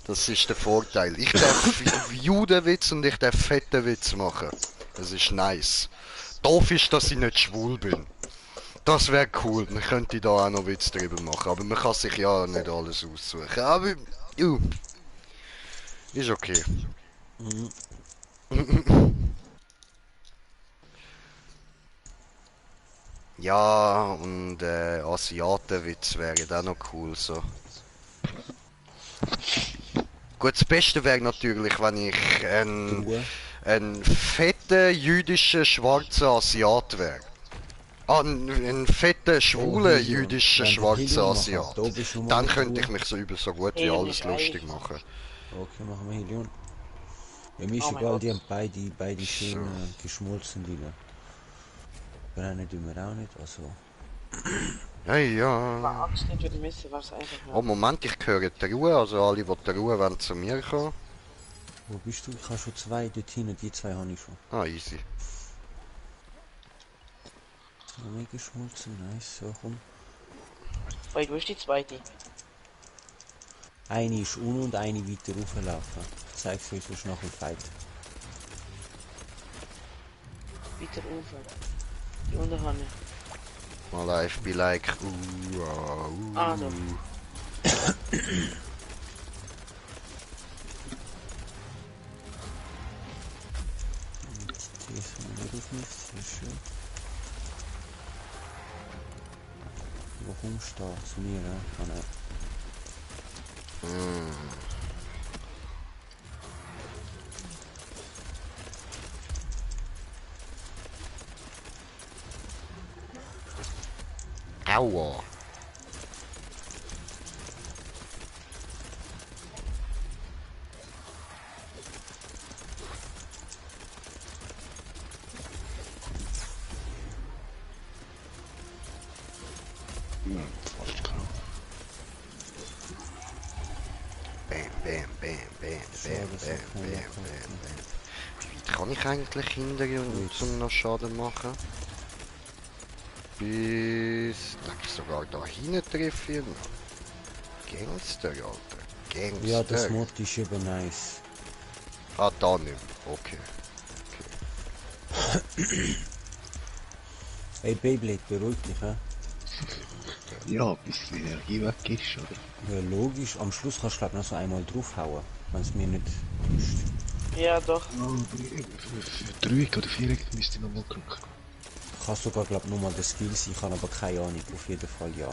Speaker 3: Das ist der Vorteil. Ich darf Judenwitz und ich darf fette Witz machen. Das ist nice. Doof ist, dass ich nicht schwul bin. Das wäre cool. Man könnte da auch noch Witz drüber machen. Aber man kann sich ja nicht alles aussuchen. Aber, ist okay. Ja, und Asiatenwitz wäre auch noch cool so. Gut, das Beste wäre natürlich, wenn ich
Speaker 1: Ruhe.
Speaker 3: ein fetter jüdischer schwarzer Asiat wäre. Ah, ein fetter, schwuler
Speaker 1: Helion.
Speaker 3: jüdischer
Speaker 1: Wenn der
Speaker 3: schwarzer
Speaker 1: Helion machen,
Speaker 3: Asiat.
Speaker 1: da bist du mal
Speaker 3: Dann
Speaker 1: mit
Speaker 3: könnte ich
Speaker 1: Ruhe.
Speaker 3: mich so über so gut wie
Speaker 5: Helion
Speaker 3: alles
Speaker 5: ist
Speaker 3: lustig
Speaker 5: reich.
Speaker 3: machen.
Speaker 1: Okay, machen wir Helion. Ja, mir ist
Speaker 5: Oh mein
Speaker 1: egal,
Speaker 5: Gott.
Speaker 1: die haben beide schön geschmolzen, die da. Brennen tun wir auch nicht, also.
Speaker 3: Hey,
Speaker 5: Bei
Speaker 3: ja.
Speaker 5: Axt nicht wieder missen, was einfach
Speaker 3: Oh,
Speaker 5: ja.
Speaker 3: Moment, ich höre die Ruhe. Also alle, die die Ruhe wollen, zu mir kommen.
Speaker 1: Wo bist du? Ich habe schon zwei dort hinten, die zwei habe ich schon.
Speaker 3: Ah, easy.
Speaker 1: Zwei geschmolzen, nice, so komm.
Speaker 5: Weil du bist die zweite.
Speaker 1: Eine ist unten und eine weiter rauflaufen. Ich zeig's euch sonst nach dem Fight.
Speaker 5: Weiter rauf. Die Unterhand.
Speaker 3: My life be like,
Speaker 5: Ah, so.
Speaker 1: Die ist wieder auf mich, sehr schön. Wo kommst du da? Zu mir, ne? Ah, nein.
Speaker 3: Aua.
Speaker 2: Fast klar.
Speaker 3: Bam, bam, bam, bam,
Speaker 1: Schade,
Speaker 3: bam,
Speaker 1: dass
Speaker 3: bam,
Speaker 1: ich
Speaker 3: bam,
Speaker 1: keinen
Speaker 3: bam,
Speaker 1: Lock habe.
Speaker 3: bam. Wie weit kann ich eigentlich hindern, um noch Schaden machen? Bis... Leck, sogar da hinten treffe ich noch. Gangster, Alter. Gangster.
Speaker 1: Ja, das Mod ist eben nice.
Speaker 3: Ah, da nicht mehr. Okay.
Speaker 1: Ey, Beyblade, beruhig dich, hä?
Speaker 2: Ja, bis die Energie weg ist, oder?
Speaker 1: Ja, logisch. Am Schluss kannst du glaub noch so einmal draufhauen, wenn es mir nicht täuscht.
Speaker 5: Ja, doch.
Speaker 2: Für 3 oder 4 müsste ich nochmal drücken.
Speaker 1: Kannst sogar glaub nur mal den Skill sein, ich habe aber keine Ahnung. Auf jeden Fall ja.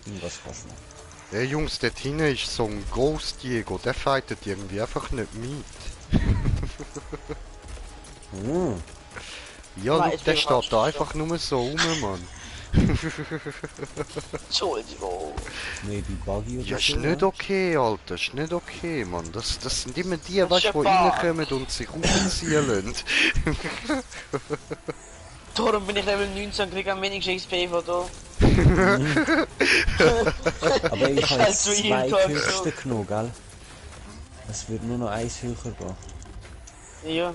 Speaker 1: Irgendwas kannst du machen.
Speaker 3: Hey Jungs, dort hinten ist so ein Ghost-Jäger, der fightet irgendwie einfach nicht mit.
Speaker 1: Hm.
Speaker 3: Ja,
Speaker 5: Nein,
Speaker 3: schau,
Speaker 5: ich
Speaker 3: der
Speaker 5: bin
Speaker 3: steht
Speaker 5: raus.
Speaker 3: da einfach nur so rum, Mann.
Speaker 5: Entschuldigung.
Speaker 1: Maybe Buggy oder
Speaker 3: Ja, ist
Speaker 1: so.
Speaker 3: nicht
Speaker 1: ja?
Speaker 3: okay, Alter, ist nicht okay, Mann. Das sind immer die,
Speaker 5: Das
Speaker 3: weißt
Speaker 5: ist
Speaker 3: du, die
Speaker 5: ein Bug.
Speaker 3: reinkommen und sich raufziehen lassen.
Speaker 5: Darum bin ich Level 19 und krieg am wenigsten XP von da.
Speaker 1: Aber ich habe jetzt
Speaker 5: Also,
Speaker 1: zwei
Speaker 5: jeden Tag
Speaker 1: höchste genommen, gell? Es wird nur noch eins höher gehen.
Speaker 5: Ja.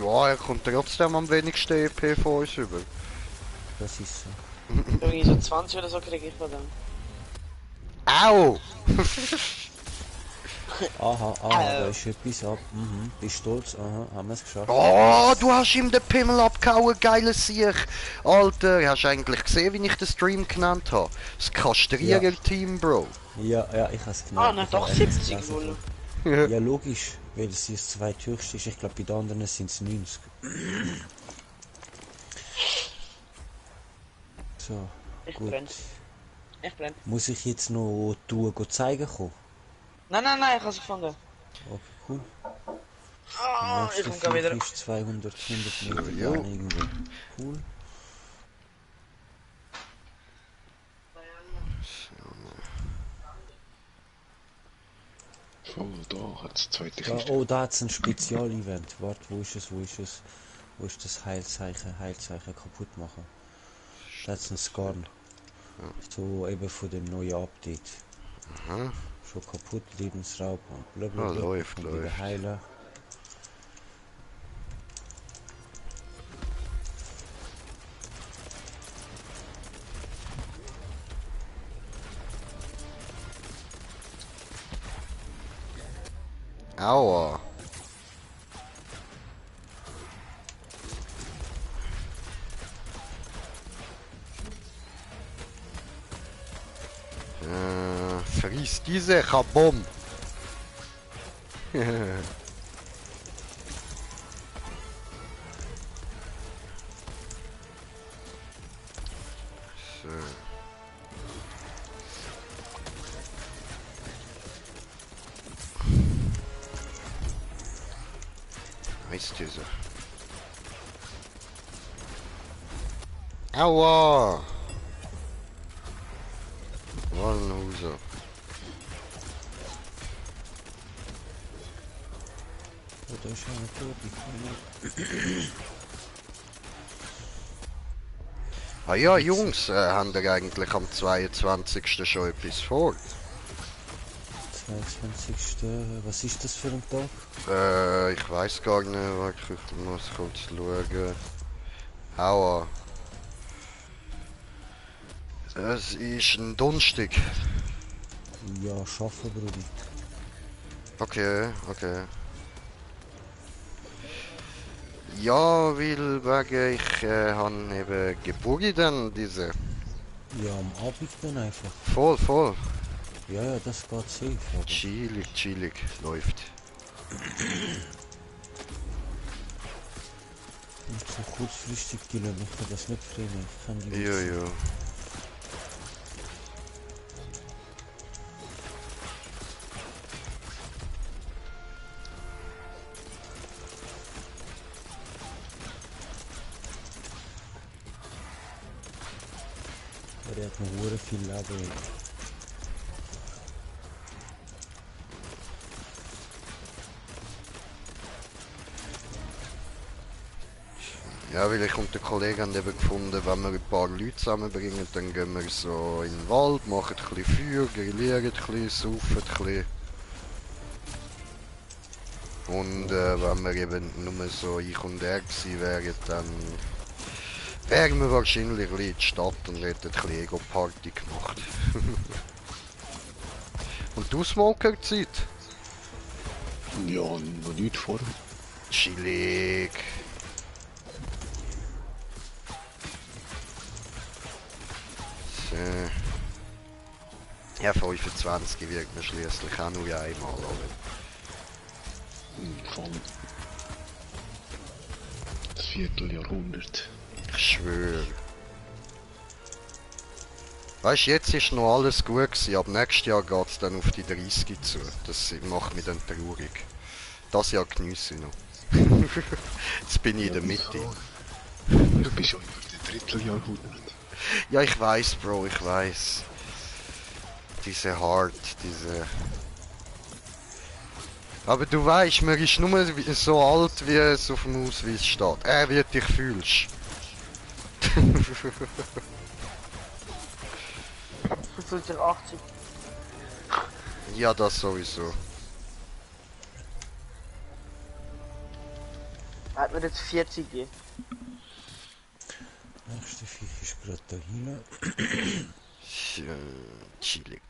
Speaker 3: Ja, er kommt trotzdem am wenigsten EP von uns über.
Speaker 1: Das ist so.
Speaker 5: Irgendwie so 20 oder so krieg ich von dem.
Speaker 3: Au!
Speaker 1: Aha, da ist etwas ab. Mhm. Bist stolz? Aha, haben wir es geschafft.
Speaker 3: Oh, du hast ihm den Pimmel abgehauen, geiler Sieg. Alter, hast du eigentlich gesehen, wie ich den Stream genannt habe? Das Kastrierer-Team, Bro.
Speaker 1: Ja, ich habe es genannt.
Speaker 5: Ah, na
Speaker 1: Ich
Speaker 5: doch
Speaker 1: habe
Speaker 5: 70
Speaker 1: gelesen.
Speaker 5: wohl.
Speaker 1: Ja, logisch, weil es das zweithöchste ist. Ich glaube, bei den anderen sind es 90. So,
Speaker 5: Ich
Speaker 1: gut.
Speaker 5: brenn. Ich brenn.
Speaker 1: Muss ich jetzt noch die Ruhe zeigen kommen?
Speaker 5: Nein, ich hab's gefunden.
Speaker 1: Okay, cool.
Speaker 5: Ah, ich komm grad wieder.
Speaker 1: ist 200 Meter
Speaker 3: Ja.
Speaker 1: dann irgendwo. Cool.
Speaker 2: Oh, da hat es zweite
Speaker 1: Da,
Speaker 2: Kiste.
Speaker 1: oh, da hat es ein Spezialevent. Warte, wo ist es? Wo ist das Heilzeichen kaputt machen? Da hat es einen Scan. So eben von dem neuen Update.
Speaker 3: Aha.
Speaker 1: Schon kaputt, Lebensraub und blablabla.
Speaker 3: Ah, läuft,
Speaker 1: Und wieder
Speaker 3: läuft.
Speaker 1: heilen.
Speaker 3: Aua. Verriss diese Chabom. So. jetzt diese. Aua! Wallenhuse.
Speaker 1: Oh, da ist einer tot. Ich
Speaker 3: Ah ja, Jungs, haben ihr eigentlich am 22. schon etwas vor?
Speaker 1: 22. Was ist das für ein Tag?
Speaker 3: Ich weiß gar nicht, warte, ich muss kurz schauen. Aua. Es ist ein Donnerstag.
Speaker 1: Ja, schaffen, Brudi.
Speaker 3: Okay, okay. Ja, weil wegen ich habe eben Geburt dann diese.
Speaker 1: Ja, am Abend dann einfach.
Speaker 3: Voll.
Speaker 1: Ja, ja, das geht safe. Aber
Speaker 3: Chillig, läuft.
Speaker 1: und so kurzfristig die Leute, ich kann das nicht freuen. Ich kann die
Speaker 3: Ja.
Speaker 1: Der hat noch sehr viel Leben.
Speaker 3: Ja, weil ich und der Kollege haben eben gefunden, wenn wir ein paar Leute zusammenbringen, dann gehen wir so in den Wald, machen ein bisschen Feuer, grillieren ein bisschen, saufen ein bisschen. Und wenn wir eben nur so ich und er gewesen wären, dann wären wir wahrscheinlich ein bisschen in die Stadt und hätten ein bisschen Ego-Party gemacht. Und du, Smoker-Zeit?
Speaker 2: Ja, noch nicht vor.
Speaker 3: Chillig. So. Ja, 25 wirkt man schließlich auch nur einmal, oder?
Speaker 2: Voll. Das Vierteljahrhundert.
Speaker 3: Ich schwöre. Weißt du, jetzt ist noch alles gut gewesen, ab nächstes Jahr geht es dann auf die 30 zu. Das macht mich dann traurig. Das Jahr geniesse ich noch. Jetzt bin ich in der Mitte.
Speaker 2: Du bist ja über den Dritteljahrhundert.
Speaker 3: Ja, ich weiß, Bro, ich weiß. Diese Hard, diese... Aber du weißt, man ist nur so alt, wie es auf dem Ausweis steht. Wie du dich fühlst.
Speaker 5: Du fühlst dich 80.
Speaker 3: Ja, das sowieso.
Speaker 5: Hat mir jetzt 40 gegeben.
Speaker 1: Nächste Viech ist gerade da hinten.
Speaker 3: Chillig.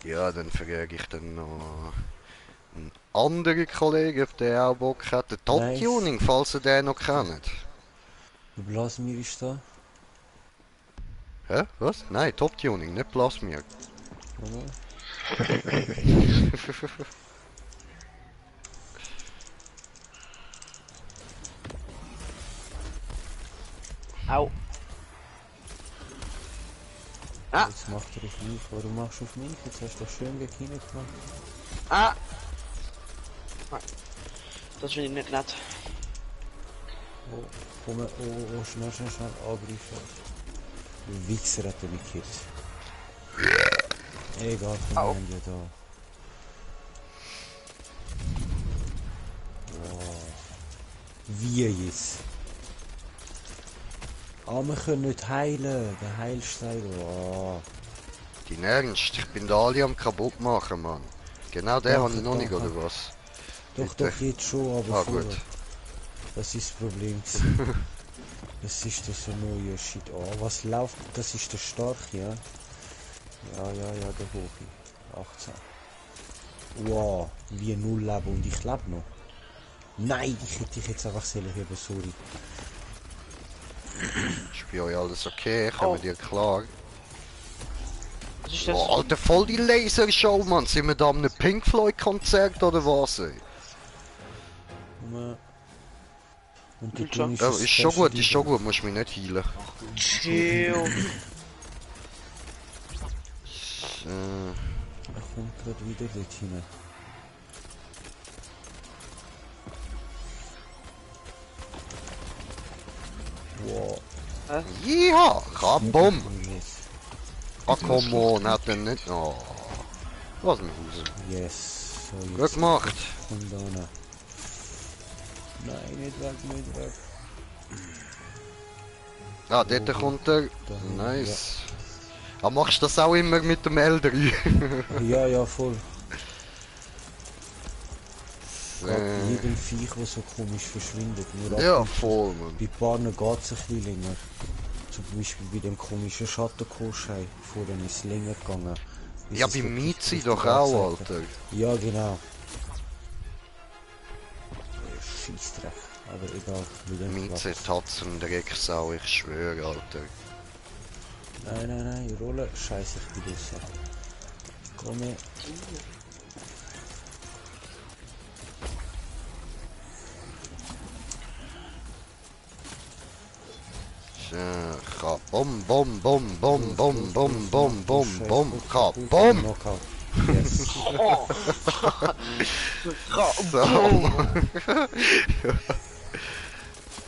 Speaker 3: Ja, dann frage ich dann noch einen anderen Kollegen, ob der auch Bock hat. Der Top-Tuning, falls ihr den noch kennt.
Speaker 1: Der Blasmir ist da.
Speaker 3: Hä? Was? Nein, Top-Tuning, nicht Plasmir.
Speaker 1: Oder?
Speaker 5: Au. Ah.
Speaker 1: Jetzt macht er auf mich. Warum machst du auf mich? Jetzt hast du doch schön gegen ihn gemacht.
Speaker 5: Ah. Nein. Das finde ich nicht nett.
Speaker 1: Oh, komm, oh, schnell, angreifen. Der Wichser hat er mich gekillt. Egal, komm, wir haben ja da. Wow. Wie jetzt? Ah, wir können nicht heilen. Der Heilstein. Wow.
Speaker 3: Dein Ernst? Ich bin da alle am kaputt machen, Mann. Genau der habe ich noch nicht, oder was?
Speaker 1: Doch,
Speaker 3: Bitte.
Speaker 1: doch, jetzt schon, aber
Speaker 3: Gut.
Speaker 1: vorher. Das ist das Problem. Das ist das so neue Shit. Oh, was läuft? Das ist der Starke, ja? Ja, der Hochi. 18. Wow, wie 0 Leben und ich lebe noch. Nein, ich hätte dich jetzt einfach selber heben, sorry.
Speaker 3: Ist bei euch alles okay? Kommen dir klar?
Speaker 5: Was ist das?
Speaker 3: Oh, Alter, voll die Lasershow, Mann. Sind wir da an einem Pink Floyd Konzert oder was, ey?
Speaker 1: Und der
Speaker 5: Schon.
Speaker 1: Ton
Speaker 3: Ja, ist schon gut,
Speaker 1: Special
Speaker 3: musst mich nicht heilen.
Speaker 5: Chill.
Speaker 1: Er kommt gerade wieder dort hin. Wow.
Speaker 3: Ja, Kabum!
Speaker 1: Yes.
Speaker 3: Ah, come on, hat er nicht. Oh. Was ein Huse.
Speaker 1: Yes. So,
Speaker 3: Gut
Speaker 1: jetzt
Speaker 3: gemacht.
Speaker 1: kommt da noch. Nein, nicht weg, nicht weg.
Speaker 3: Ah, dort kommt er. Nice. Ah, machst du das auch immer mit dem L3?
Speaker 1: Ja, ja, voll. Gerade bei
Speaker 3: Äh,
Speaker 1: jedem Viech, das so komisch verschwindet. Nur
Speaker 3: ja,
Speaker 1: ab und zu.
Speaker 3: voll, man.
Speaker 1: Bei Paaren geht es ein bisschen länger. Zum Beispiel bei dem komischen Schattenkoschei. Vorhin ist es länger gegangen. bis
Speaker 3: Ja,
Speaker 1: es
Speaker 3: bei
Speaker 1: wirklich
Speaker 3: Mizi
Speaker 1: richtig
Speaker 3: doch auch,
Speaker 1: angezeigt hat.
Speaker 3: Alter.
Speaker 1: Ja, genau. Scheissdreck. Aber egal, mit dem
Speaker 3: Mizi
Speaker 1: klappt's.
Speaker 3: Tatz und Drecksau, ich schwöre, Alter.
Speaker 1: Nein, Rolle. Scheiße, ich bin besser. Komm her.
Speaker 3: Bom, bom, bom, bom, bom, bom, bom, bom, bom, bom.
Speaker 1: Knockout. Yes.
Speaker 3: So.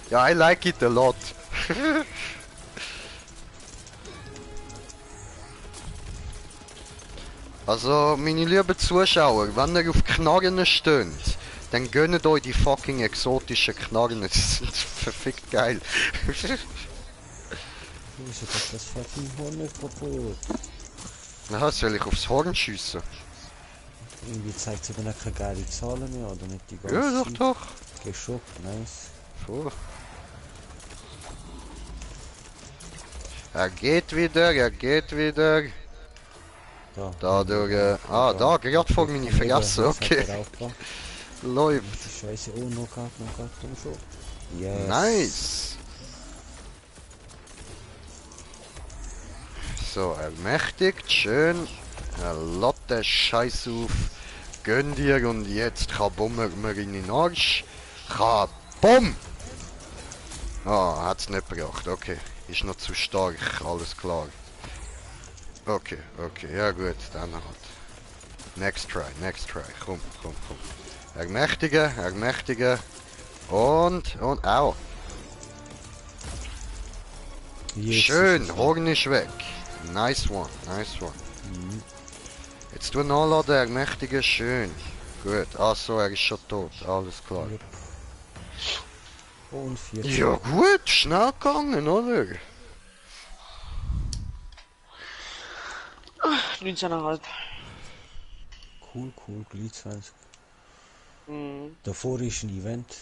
Speaker 3: Ja, I like it a lot. Also, meine lieben Zuschauer, wenn ihr auf Knarren steht, dann gönnt euch die fucking exotischen Knarren. Das sind verfickt geil.
Speaker 1: Wieso geht das fucking Horn nicht kaputt?
Speaker 3: Na, soll ich aufs Horn schiessen?
Speaker 1: Irgendwie zeigt es aber noch keine geile Zahlen mehr, oder nicht die ganze
Speaker 3: Ja, doch,
Speaker 1: Zeit?
Speaker 3: doch.
Speaker 1: Geschockt, nice.
Speaker 3: So. Er geht wieder, er geht wieder.
Speaker 1: Da.
Speaker 3: Da durch. Ah, da, gerade vor meine Fresse, okay. Läuft.
Speaker 1: Scheiße, oh, Knockout, komm schon. Yes.
Speaker 3: Nice. So, ermächtigt, schön. Er lädt den Scheiß auf. Gönn dir und jetzt kabum mir in den Arsch. Kabum! Ah, hat's nicht gebracht, okay. Ist noch zu stark, alles klar. Okay, ja gut, dann halt. Next try, komm. Ermächtigen. Und, au.
Speaker 1: Jetzt
Speaker 3: Schön,
Speaker 1: ist es
Speaker 3: Horn ist weg. Nice one. Jetzt du nachladen, ermächtigen, schön. Gut, ach so, er ist schon tot, alles klar.
Speaker 1: Yep. Und 4.
Speaker 3: Ja gut, schnell gegangen, oder?
Speaker 5: 19,5.
Speaker 1: Cool, gleich 20.
Speaker 5: Mhm.
Speaker 1: Davor ist ein Event.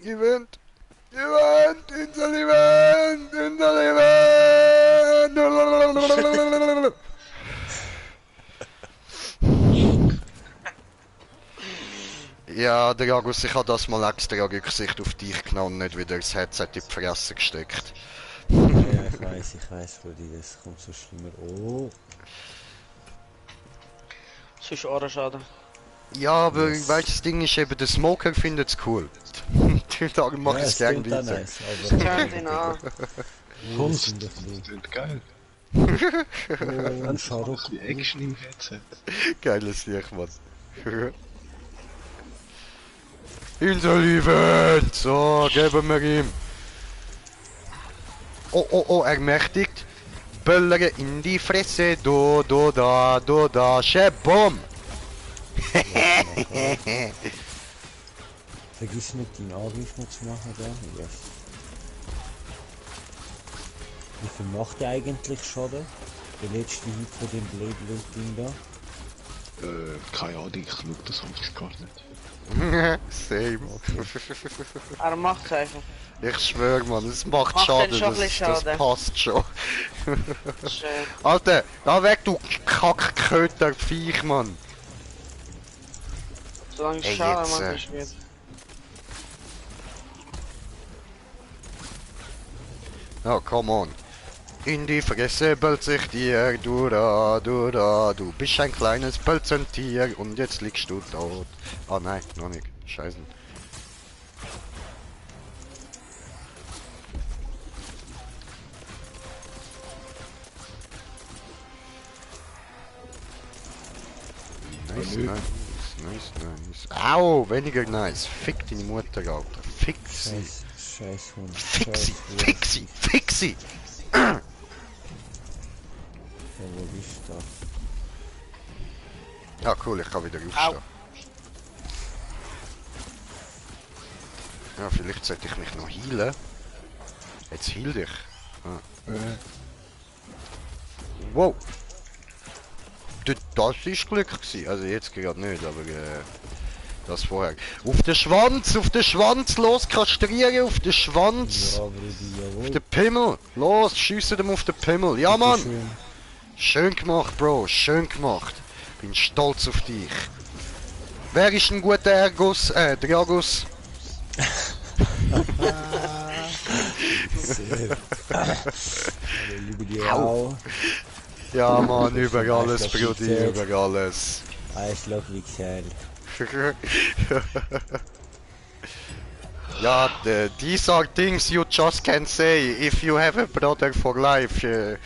Speaker 3: Event! Ja, der Jagus, ich habe das mal extra Rücksicht auf dich genommen und nicht wieder das Headset in die Fresse gesteckt.
Speaker 1: Ja, ich weiß, Rudi, das kommt so schlimmer. Oh,
Speaker 5: Sonst Ohrenschaden.
Speaker 3: Ja, aber weißt, das Ding ist eben, der Smoker findet es cool. Darum mache ich es gerne
Speaker 1: klingt auch
Speaker 3: weiter.
Speaker 1: nice, aber
Speaker 5: Turn den an.
Speaker 2: Kunst,
Speaker 1: sind doch
Speaker 2: das
Speaker 1: so.
Speaker 2: klingt geil.
Speaker 1: Oh, und Scharuk.
Speaker 2: Die Action im Headset.
Speaker 3: Geiles Licht, Mann. Unser Event! So, geben wir ihm. Oh, ermächtigt. Böllere in die Fresse. Da, Schäbom!
Speaker 1: Vergiss nicht, den Angriff noch zu machen, da. Yes. Wie viel macht der eigentlich Schaden? Der letzte Hit von dem Blade-Ding da?
Speaker 2: Keine Ahnung, ich schau das sonst gar nicht.
Speaker 3: Same.
Speaker 5: Er macht einfach.
Speaker 3: Ich schwör, Mann, es macht
Speaker 5: Macht
Speaker 3: Schaden,
Speaker 5: den schon ein
Speaker 3: das
Speaker 5: bisschen Schaden.
Speaker 3: passt schon.
Speaker 5: Schön.
Speaker 3: Alter, da weg, du Kackköter Viech, Mann.
Speaker 5: Solange
Speaker 3: Ey,
Speaker 5: es Schaden
Speaker 3: jetzt,
Speaker 5: macht, ist gut.
Speaker 3: Oh, come on. In die Fresse bellt sich dir, du bist ein kleines Pelzentier und jetzt liegst du tot. Ah nein, noch nicht. Scheiße. Nice. Au, weniger nice. Fick deine Mutter, Alter. Fick sie.
Speaker 1: Scheiß Hund.
Speaker 3: Fixi,
Speaker 1: Scheiß
Speaker 3: fixi, fixi!
Speaker 1: Ja, wo bist du da?
Speaker 3: Ja, cool, ich kann wieder aufstehen. Ja, vielleicht sollte ich mich noch healen. Jetzt heal dich. Ah. Wow! Das ist Glück gewesen. Also jetzt gerade nicht, aber das vorher. Auf den Schwanz, los, kastrieren, auf den Schwanz!
Speaker 1: Ja, Brudi,
Speaker 3: Auf
Speaker 1: jawohl.
Speaker 3: den Pimmel! Los, schiessen dem auf den Pimmel! Ja, Mann!
Speaker 1: Schön.
Speaker 3: Schön gemacht, Bro, schön gemacht. Bin stolz auf dich. Wer ist ein guter Ergus? Dragus?
Speaker 1: Sehr. Ich liebe dich auch.
Speaker 3: Ja, Mann, über alles,
Speaker 1: Arschloch,
Speaker 3: Brudi,
Speaker 1: Wichser.
Speaker 3: über alles.
Speaker 1: Arschloch wie Kerl.
Speaker 3: Ja, these are things you just can't say if you have a brother for life.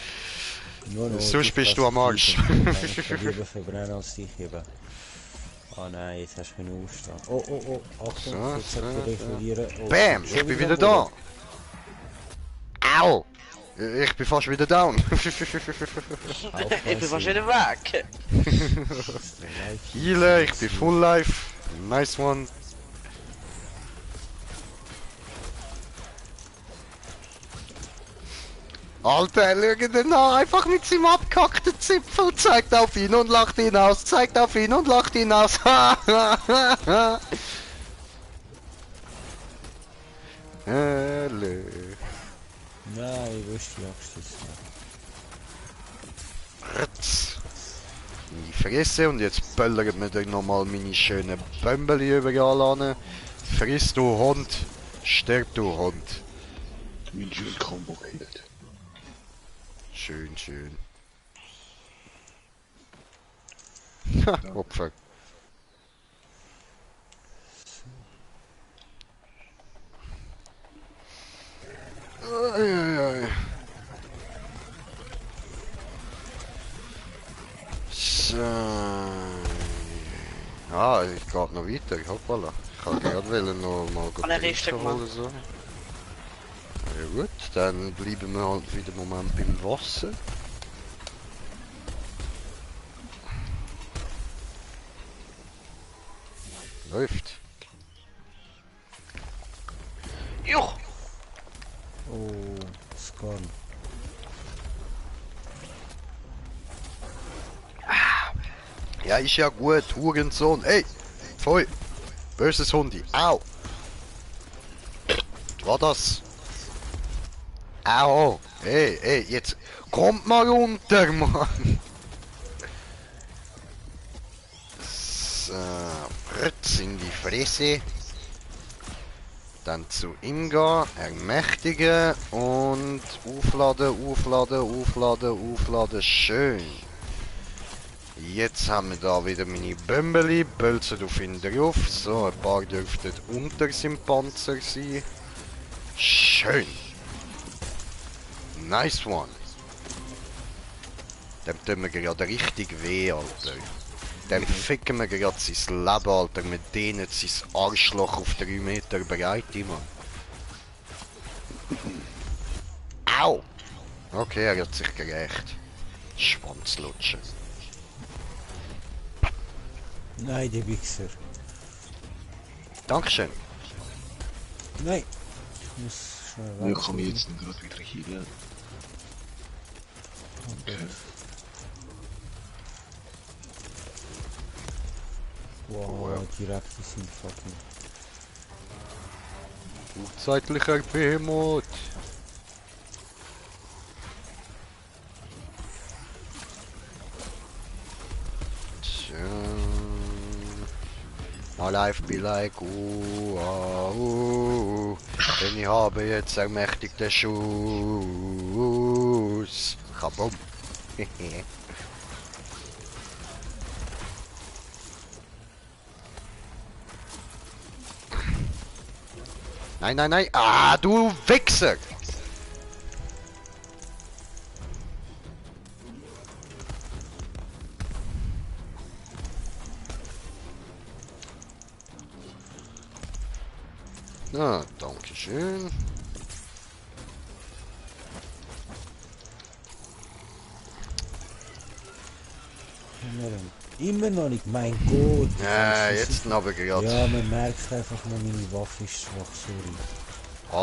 Speaker 1: No,
Speaker 3: Sonst bist du am Arsch.
Speaker 1: Ich kann lieber verbrennen als dich eben. Oh nein, jetzt hast du mich aufstehen. Oh, Achtung,
Speaker 3: So,
Speaker 1: jetzt hat er referieren. Oh,
Speaker 3: Bam,
Speaker 1: schon
Speaker 3: ich bin wieder da. Au! Ich bin fast wieder down.
Speaker 5: Ich bin fast wieder weg.
Speaker 3: Healen, ich bin full life. Nice one. Alter, schau den an, einfach mit seinem abgehackten Zipfel, zeigt auf ihn und lacht ihn aus, zeigt auf ihn und lacht ihn aus. Hallo.
Speaker 1: Nein, wo ist die Axt jetzt?
Speaker 3: Ratz. In die Fresse und jetzt böllert mir dir nochmal meine schönen Bömbeli überall an. Friss du Hund, stirb du Hund.
Speaker 2: Mein schön Combo killt.
Speaker 3: Schön, schön. Ha, Opfer. Ai, ai, ai. So. Ah, ich gehe noch weiter, hoppala. Ich kann gerade noch mal
Speaker 5: Alle richtig
Speaker 3: holen so. Ja gut, dann bleiben wir halt wieder einen Moment beim Wasser. Läuft.
Speaker 5: Juch!
Speaker 1: Oh, Scorn.
Speaker 3: Ja, ist ja gut, Hurensohn. Ey, voll. Böses Hundi. Au. Was war das? Au. Ey, jetzt kommt mal runter, Mann. So, Fritz in die Fresse. Dann zu ihm gehen, ermächtigen und aufladen. Schön. Jetzt haben wir da wieder meine Bömbeli, bölzen auf ihn drauf. So, ein paar dürften unter seinem Panzer sein. Schön. Nice one. Dem tun wir gerade richtig weh, Alter. Dem ficken wir gerade sein Leben, Alter. Wir dehnen sein Arschloch auf 3 Meter Breite, Mann. Au! Okay, er hat sich gerecht. Schwanzlutschen.
Speaker 1: Nein, der Wichser.
Speaker 3: Dankeschön.
Speaker 1: Nein. Ich muss schnell weg.
Speaker 2: Ich kann mich jetzt gerade wieder healen. Okay.
Speaker 1: Wow, direkt ist ihm fucking.
Speaker 3: Zeitlicher Behemoth. My life be like denn ich habe jetzt ermächtigte Schuss. Kabum. Nein. Ah, du Wichser. Na, danke schön.
Speaker 1: Immer noch nicht, mein Gott.
Speaker 3: Jetzt aber gerade.
Speaker 1: Ja, man merkt einfach nur, meine Waffe ist schwach, sorry.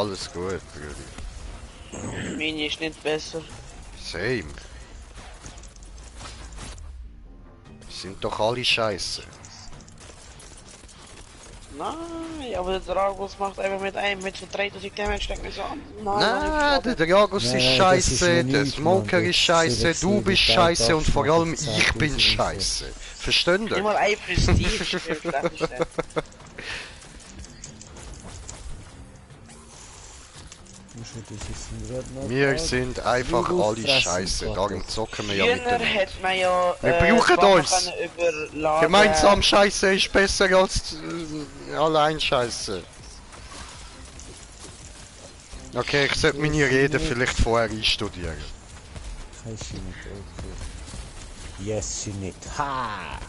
Speaker 3: Alles gut, Brudi.
Speaker 5: Meine ist nicht besser.
Speaker 3: Same. Sind doch alle scheiße.
Speaker 5: Nein, aber der Dragos macht einfach mit einem mit so 3000 Damage, denkt mir so,
Speaker 3: Nein, der Dragos ist
Speaker 1: Nein, das
Speaker 3: scheiße,
Speaker 1: ist ja
Speaker 3: der
Speaker 1: nichts,
Speaker 3: Smoker
Speaker 1: Mann.
Speaker 3: ist scheiße,
Speaker 1: Das
Speaker 3: du
Speaker 1: ist
Speaker 3: bist
Speaker 1: die
Speaker 3: scheiße und vor allem
Speaker 1: Abschmachung,
Speaker 3: ich bin
Speaker 1: 10.000
Speaker 3: scheiße. Versteht
Speaker 5: Nicht
Speaker 3: ihr?
Speaker 5: mal ein Prestige spielt, das ist nicht.
Speaker 3: Wir sind einfach
Speaker 1: Blut
Speaker 3: alle
Speaker 1: fressen,
Speaker 3: scheiße,
Speaker 1: Gott.
Speaker 3: darum zocken wir ja
Speaker 5: Früher
Speaker 3: miteinander.
Speaker 5: hat man ja...
Speaker 3: Wir brauchen
Speaker 5: die Waffen
Speaker 3: uns.
Speaker 5: können überladen.
Speaker 3: Gemeinsam scheiße ist besser als allein scheiße. Okay, ich sollte meine Rede vielleicht vorher einstudieren.
Speaker 1: Kein sie nicht, okay. Yes, sie nicht. Ha!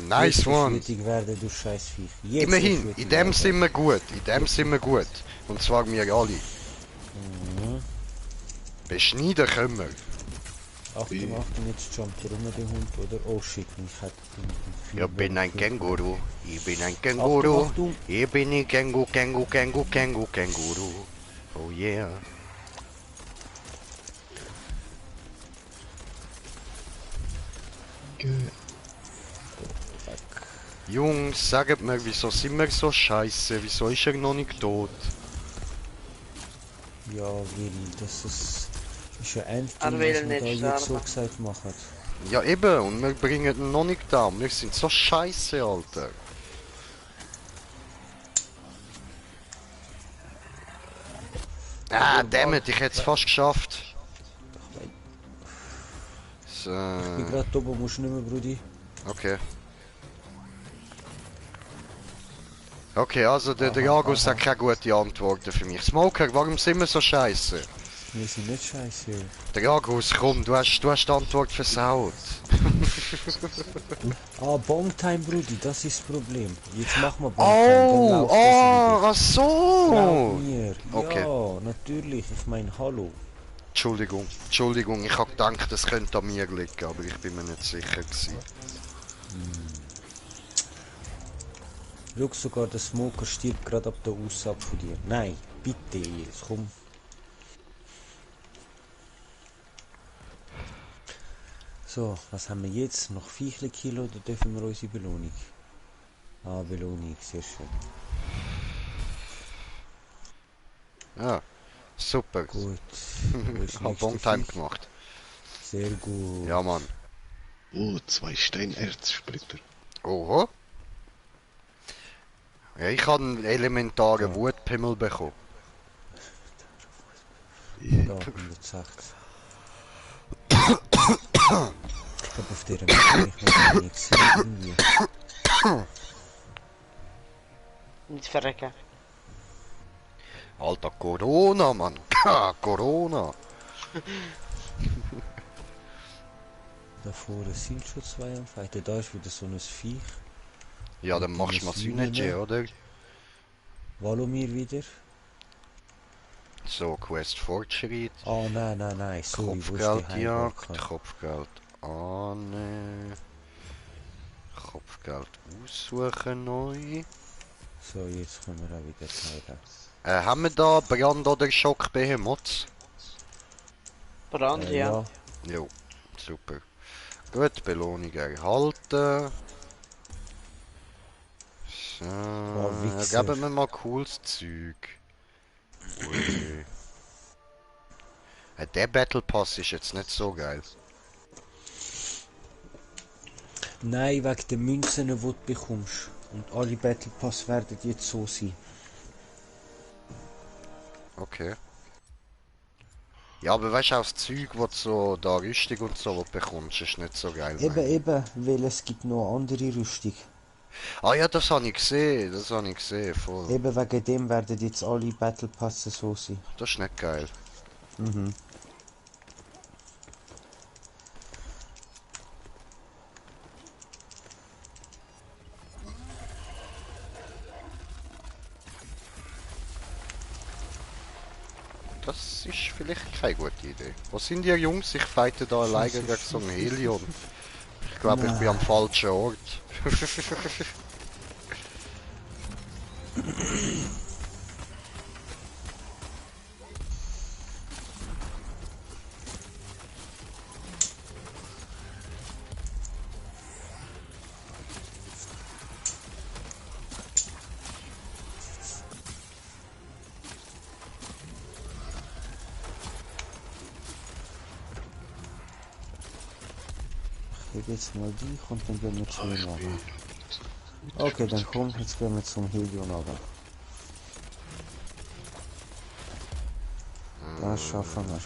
Speaker 3: Nice
Speaker 1: Jetzt
Speaker 3: one.
Speaker 1: wütig werden, du Scheißviech. Jetzt
Speaker 3: Immerhin,
Speaker 1: wütig
Speaker 3: in dem
Speaker 1: werden.
Speaker 3: sind wir gut, in dem sind wir gut. Und zwar wir alle. Beschneiden können wir.
Speaker 1: Achtung, Achtung, jetzt jumpt er rum, der Hund, oder? Oh shit, ich hatte den
Speaker 3: Ich bin ein Känguru, ich bin ein Känguru,
Speaker 1: Achtung, Achtung.
Speaker 3: ich bin ein Känguru. Oh yeah. Jungs, sagt mir, wieso sind wir so scheiße? Wieso ist er noch nicht tot?
Speaker 1: Ja, weil das ist ja endlich,
Speaker 5: Er
Speaker 1: was
Speaker 5: will
Speaker 1: wir
Speaker 5: nicht
Speaker 1: da jetzt so
Speaker 5: sterben.
Speaker 1: gesagt machen.
Speaker 3: Ja eben, und wir bringen ihn noch nicht da. Wir sind so scheiße, Alter. Ah, dammit, ich hätte es fast geschafft. So,
Speaker 1: Ich bin gerade oben, musst du nicht mehr, Brudi.
Speaker 3: okay. Okay, also der Dragos hat keine gute Antworten für mich. Smoker, warum sind wir so scheiße?
Speaker 1: Wir sind nicht scheiße.
Speaker 3: Dragos, komm, du hast die Antwort versaut.
Speaker 1: Ah, Bombtime, Brudi, das ist das Problem. Jetzt machen wir Bombtime, dann
Speaker 3: Oh,
Speaker 1: läuft das wieder.
Speaker 3: ach so.
Speaker 1: Glaub mir.
Speaker 3: Okay.
Speaker 1: Ja, natürlich. Ich meine, hallo.
Speaker 3: Entschuldigung, ich hab gedacht, das könnte an mir liegen, aber ich bin mir nicht sicher gewesen.
Speaker 1: Schau, sogar der Smoker stirbt gerade ab der Aussage von dir. Nein, bitte, jetzt komm. So, was haben wir jetzt? Noch 4 Kilo oder dürfen wir unsere Belohnung? Ah, Belohnung, sehr schön.
Speaker 3: Ja, super.
Speaker 1: Gut. Wo ist
Speaker 3: Ich
Speaker 1: das
Speaker 3: hab
Speaker 1: nächste
Speaker 3: Longtime
Speaker 1: Viech?
Speaker 3: gemacht.
Speaker 1: Sehr gut.
Speaker 3: Ja, Mann.
Speaker 2: Oh, 2 Steinerzsplitter.
Speaker 3: Oho. Ja, ich habe einen elementaren Wutpimmel bekommen.
Speaker 1: Da, 160. Ich glaube, auf dieser Map ich noch nicht gesehen irgendwie.
Speaker 5: Nicht verrecken.
Speaker 3: Alter, Corona, Mann. Corona.
Speaker 1: Da vorne sind schon 2 am Fighten. Da ist wieder so ein Viech.
Speaker 3: Ja, dann machst du mal Synergy, oder?
Speaker 1: Valomir wieder.
Speaker 3: So, Quest Fortschritt.
Speaker 1: Oh nein, nein, nein, sorry, wo ist die
Speaker 3: Kopfgeldjagd,
Speaker 1: Heimbarkeit?
Speaker 3: Kopfgeld annehmen. Kopfgeld aussuchen neu.
Speaker 1: So, jetzt können wir auch wieder teilen.
Speaker 3: Haben wir da Brand oder Schock Behemoth?
Speaker 5: Brand, ja.
Speaker 3: Jo, super. Gut, Belohnung erhalten. So,
Speaker 1: Wichser.
Speaker 3: geben wir mal cooles Zeug. Ui. Der Battle Pass ist jetzt nicht so geil.
Speaker 1: Nein, wegen den Münzen, die du bekommst. Und alle Battle Pass werden jetzt so sein.
Speaker 3: Okay. Ja, aber weißt du, auch das Zeug, was so da Rüstung und so was du bekommst, ist nicht so geil.
Speaker 1: Eben,
Speaker 3: meine ich.
Speaker 1: eben, weil es gibt noch eine andere Rüstung.
Speaker 3: Ah ja, das habe ich gesehen, voll.
Speaker 1: Eben wegen dem werden jetzt alle Battle Passes so sein.
Speaker 3: Das ist nicht geil.
Speaker 1: Mhm.
Speaker 3: vielleicht keine gute Idee. Wo sind ihr Jungs? Ich fighte da alleine gegen so ein Helion. Ich glaube, ich bin am falschen Ort.
Speaker 1: Ich krieg jetzt mal dich und dann gehen wir zu ihm runter. Okay, dann komm, jetzt gehen wir zum Helion runter. Das schaffen wir.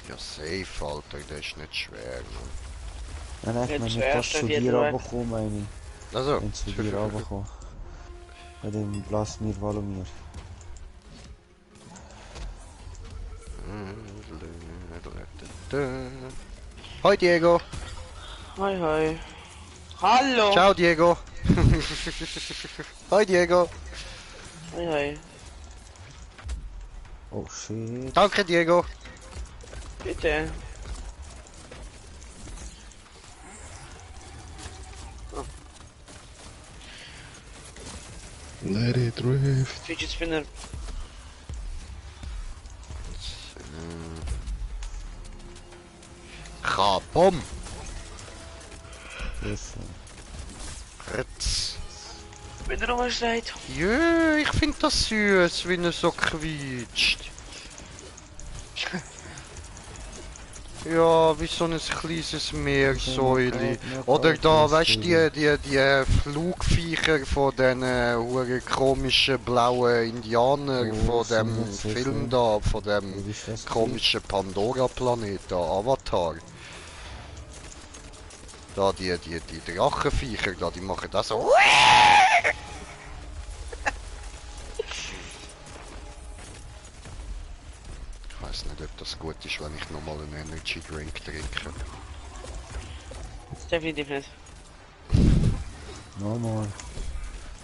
Speaker 3: Ja, safe, Alter, das ist nicht schwer.
Speaker 1: Nein, nein, ich
Speaker 5: Jetzt
Speaker 1: meine,
Speaker 5: schwer,
Speaker 1: das zu
Speaker 5: schon
Speaker 1: dir
Speaker 5: wieder weg.
Speaker 1: runterkommen, meine ich.
Speaker 3: Also,
Speaker 1: Wenn zu dir runterkommen. Bei dem Blasmir Valomir.
Speaker 3: Hoi Diego!
Speaker 5: Hoi hoi. Hallo!
Speaker 3: Ciao Diego! Hoi Diego!
Speaker 5: Hoi hoi.
Speaker 1: Oh shit.
Speaker 3: Danke Diego!
Speaker 5: Bitte.
Speaker 2: Let it drift.
Speaker 5: Fidget Spinner.
Speaker 3: Kabom!
Speaker 1: Yes.
Speaker 3: Ritz!
Speaker 5: Wieder rumgeschreit.
Speaker 3: Jö, ich find das süß, wie er so quietscht. Ja, wie so ein kleines Meersäule. Oder da, weißt du, die Flugviecher von den komischen blauen Indianern von dem Film da, von dem komischen Pandora-Planet da, Avatar. Da, die Drachenviecher da, die machen das so. Ich weiß nicht, ob das gut ist, wenn ich nochmal einen Energy Drink trinke.
Speaker 5: Das ist definitiv nicht.
Speaker 1: Nochmal.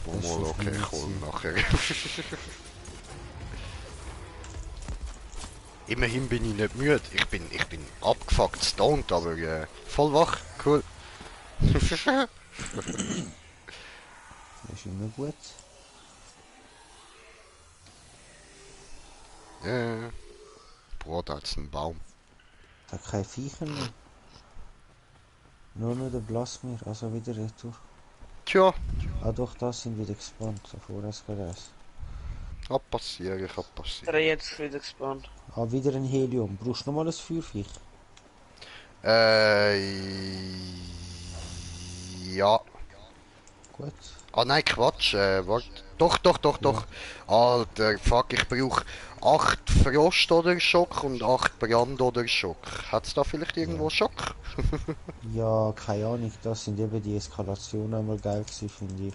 Speaker 3: Oh, mal, okay, ich hol nachher. Immerhin bin ich nicht müde. Ich bin abgefuckt stoned, aber voll wach. Cool.
Speaker 1: Das ist immer gut.
Speaker 3: Ja. Boah, da ist ein Baum.
Speaker 1: Da keine Viecher mehr. Nur noch der Blasmir, also wieder retour.
Speaker 3: Tja,
Speaker 1: Ah doch, das sind wieder gespawnt. Davor hast du gereist.
Speaker 3: kann passieren, kann passieren.
Speaker 5: Der jetzt wieder gespawnt.
Speaker 1: Ah, wieder ein Helium. Brauchst du nochmal ein Feuerviech?
Speaker 3: Ja.
Speaker 1: Gut.
Speaker 3: Ah nein, Quatsch, warte. Doch. Alter, fuck, ich brauche 8 Frost oder Schock und 8 Brand oder Schock. Hat's da vielleicht irgendwo Schock?
Speaker 1: Ja, keine Ahnung. Das sind eben die Eskalationen einmal geil gewesen, finde ich.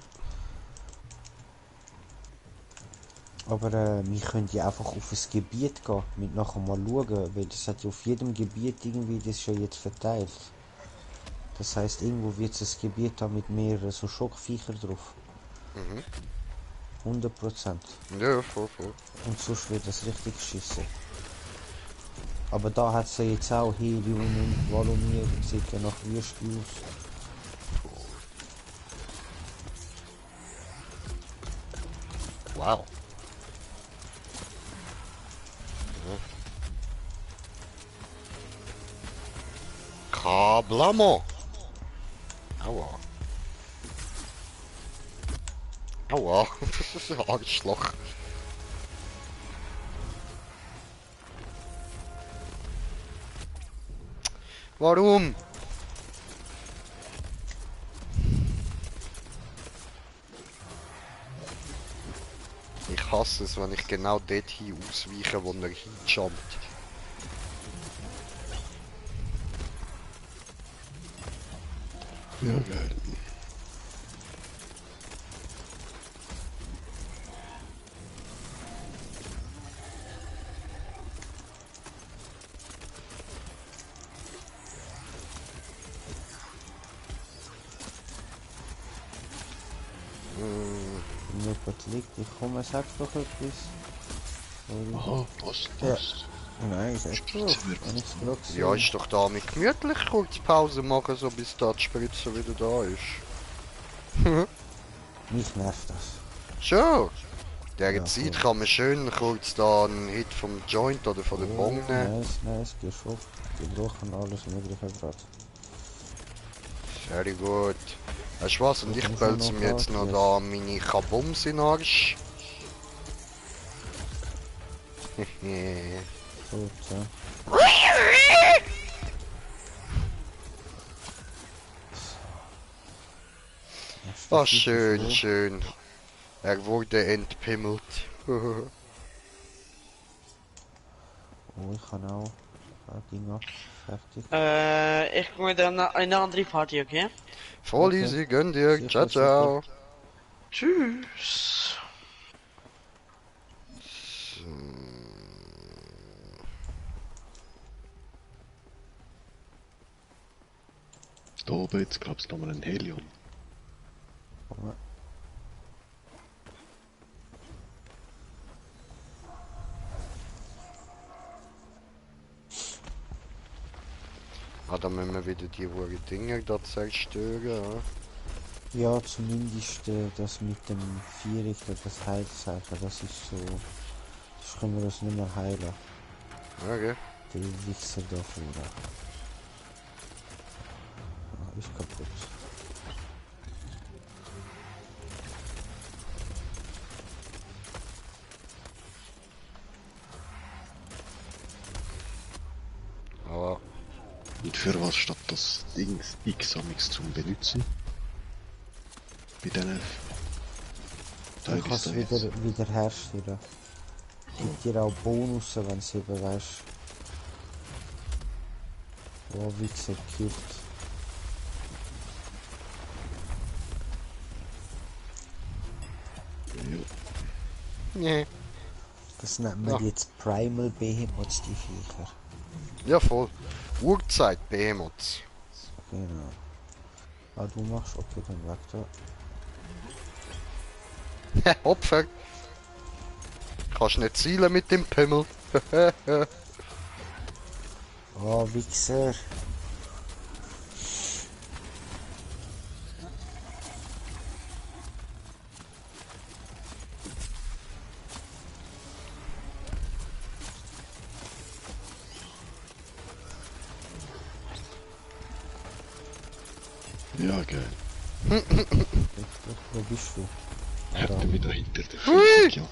Speaker 1: Aber wir können ja einfach auf ein Gebiet gehen, mit nachher mal schauen, weil das hat ja auf jedem Gebiet irgendwie das schon jetzt verteilt. Das heißt, irgendwo wird es ein Gebiet haben mit mehreren so Schockviecher drauf. 100%.
Speaker 3: Ja, voll.
Speaker 1: Und sonst wird das richtig geschissen. Aber da hat es ja jetzt auch Helium und Valomir, das sieht ja nach Wüste aus.
Speaker 3: Wow. Kablamo. Aua. Aua. Arschloch. Warum? Ich hasse es, wenn ich genau dort hin ausweiche, wo er hinjumpt.
Speaker 2: Ja, geil.
Speaker 1: Wenn jemand liegt, ich komme, sag doch etwas.
Speaker 2: Aha, passt,
Speaker 1: Ja.
Speaker 2: passt.
Speaker 1: Nein, ist echt gut. Wenn ich's gerade
Speaker 3: Ja,
Speaker 1: sehe.
Speaker 3: ist doch damit gemütlich kurz Pause machen, so bis da die Spritze wieder da ist.
Speaker 1: Mich nervt das.
Speaker 3: Schon. Der
Speaker 1: Ja,
Speaker 3: Zeit
Speaker 1: voll.
Speaker 3: kann man schön kurz da einen Hit vom Joint oder von der Bong nehmen.
Speaker 1: Nice, geh schon. Die brauchen alles Mögliche gerade.
Speaker 3: Sehr gut. Weißt du was? Und ich
Speaker 1: muss
Speaker 3: pelze
Speaker 1: noch
Speaker 3: mir jetzt noch da meine Kabums in den Arsch.
Speaker 1: Gut, ja.
Speaker 3: Ah, schön, schön. Er wurde entpimmelt.
Speaker 1: Oh, ich kann auch. Dinger. Fertig.
Speaker 5: Ich komme wieder in eine andere Party, okay?
Speaker 3: Voll
Speaker 1: Okay.
Speaker 3: easy, gönn dir.
Speaker 1: Sicher,
Speaker 3: Ciao, ciao.
Speaker 5: Tschüss.
Speaker 2: Da oben jetzt glaubst du nochmal ein Helium.
Speaker 1: Komm.
Speaker 3: Ah, dann müssen wir wieder die hohen Dinger da zerstören.
Speaker 1: Ja, zumindest das mit dem Vierrichter, das Heilzeichen, das ist so. Das können wir uns nicht mehr heilen.
Speaker 3: Okay.
Speaker 1: Die Wichser da vorne. Ah, ist kaputt.
Speaker 3: Aber
Speaker 2: Und für was statt das Ding X-Amix zum Benutzen? Bei diesen
Speaker 1: Du kannst wieder herstellen. Gibt dir auch Bonus, wenn sie eben weißt. Oh, Wichser killt.
Speaker 2: Ja.
Speaker 3: nee.
Speaker 1: Das nennt man
Speaker 3: Ja.
Speaker 1: jetzt Primal Behemoths, die Viecher.
Speaker 3: Ja, voll. Uhrzeit, Behemoths.
Speaker 1: Genau. Ah, du machst, okay, dann weg da.
Speaker 3: Opfer. Kannst nicht zielen mit dem Pimmel.
Speaker 1: Oh, Wichser.
Speaker 2: Ja, geil.
Speaker 1: Wo bist du?
Speaker 2: Er hat wieder hinter der
Speaker 3: Hui!
Speaker 2: 50, ja.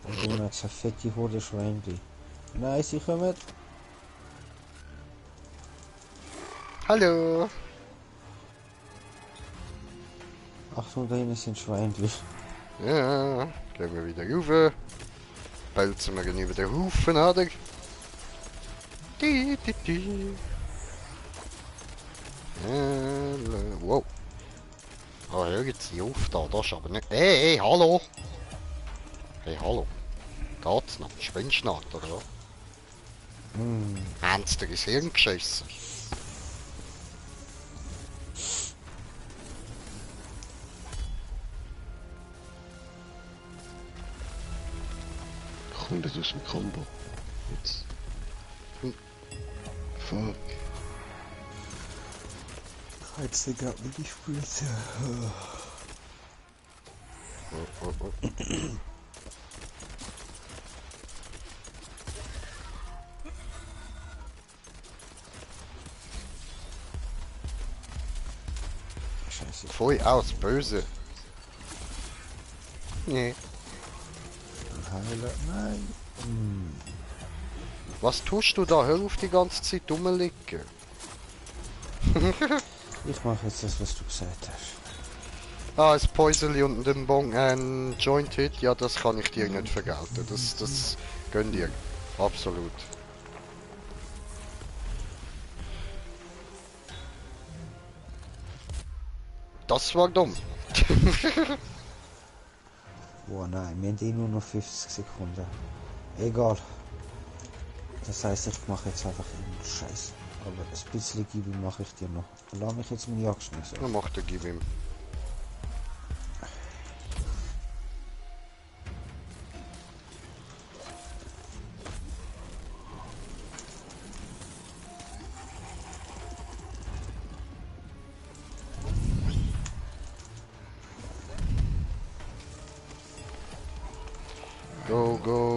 Speaker 1: Und du hast eine fette Horde Schweinchen. Nein, sie kommen.
Speaker 3: Hallo.
Speaker 1: Achtung, da hinten sind Schweinchen.
Speaker 3: Ja, gehen wir wieder rauf. Pelzen wir über den Haufen, oder? Di. Wow. Oh, hört sie auf da, das ist aber nicht... Hey, hallo! Hey, hallo. Geht's noch? Spinnst du noch, oder was? Haben sie dir ins Hirn geschissen?
Speaker 2: Kommt das aus dem Combo. Jetzt. Fuck.
Speaker 1: Jetzt gerade mit die Spritze.
Speaker 3: Oh.
Speaker 1: Scheiße.
Speaker 3: Pfui aus, böse. Nee.
Speaker 1: Heiler. Nein.
Speaker 3: Was tust du da? Hör auf die ganze Zeit rumliegen.
Speaker 1: Ich mache jetzt das, was du gesagt hast.
Speaker 3: Ah, ein Päuseli und den Bong, ein Joint Hit, ja, das kann ich dir nicht vergelten. Das gönn dir. Absolut. Das war dumm.
Speaker 1: Oh nein, wir haben eh nur noch 50 Sekunden. Egal. Das heißt, ich mache jetzt einfach einen Scheiß. Aber ein bisschen Gibi mache ich dir noch. Lass mich jetzt meine Jagd schmeißen.
Speaker 3: Dann macht er, gib ihm.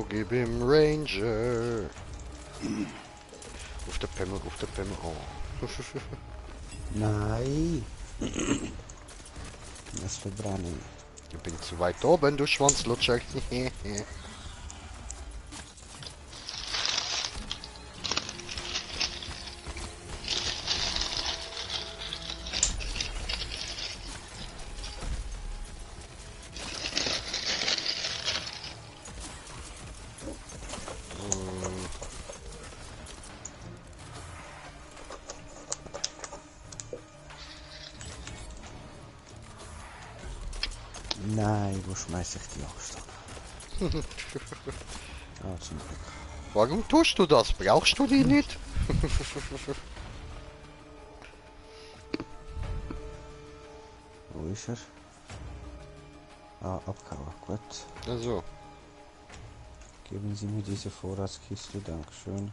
Speaker 3: gib ihm Ranger. Auf der Pimmel, oh.
Speaker 1: Nein. Das verbrennen.
Speaker 3: Ich bin zu weit oben, du Schwanzlutscher.
Speaker 1: Nein, wo schmeiß ich die Axt an? Ah, zum Glück.
Speaker 3: Warum tust du das? Brauchst du die nicht?
Speaker 1: Wo ist er? Ah, abgehauen. Gut.
Speaker 3: Also,
Speaker 1: Geben Sie mir diese Vorratskiste, Dankeschön.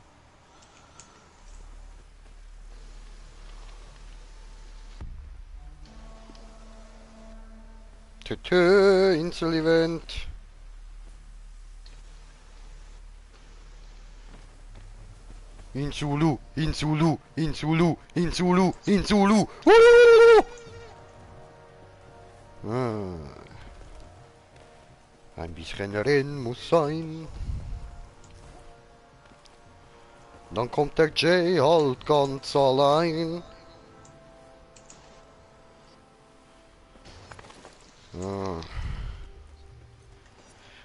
Speaker 3: tü, Insel-Event. Insulu, Insulu, Insulu, Insulu, Insulu. Ein bisschen Rennen muss sein. Dann kommt der Jay halt ganz allein.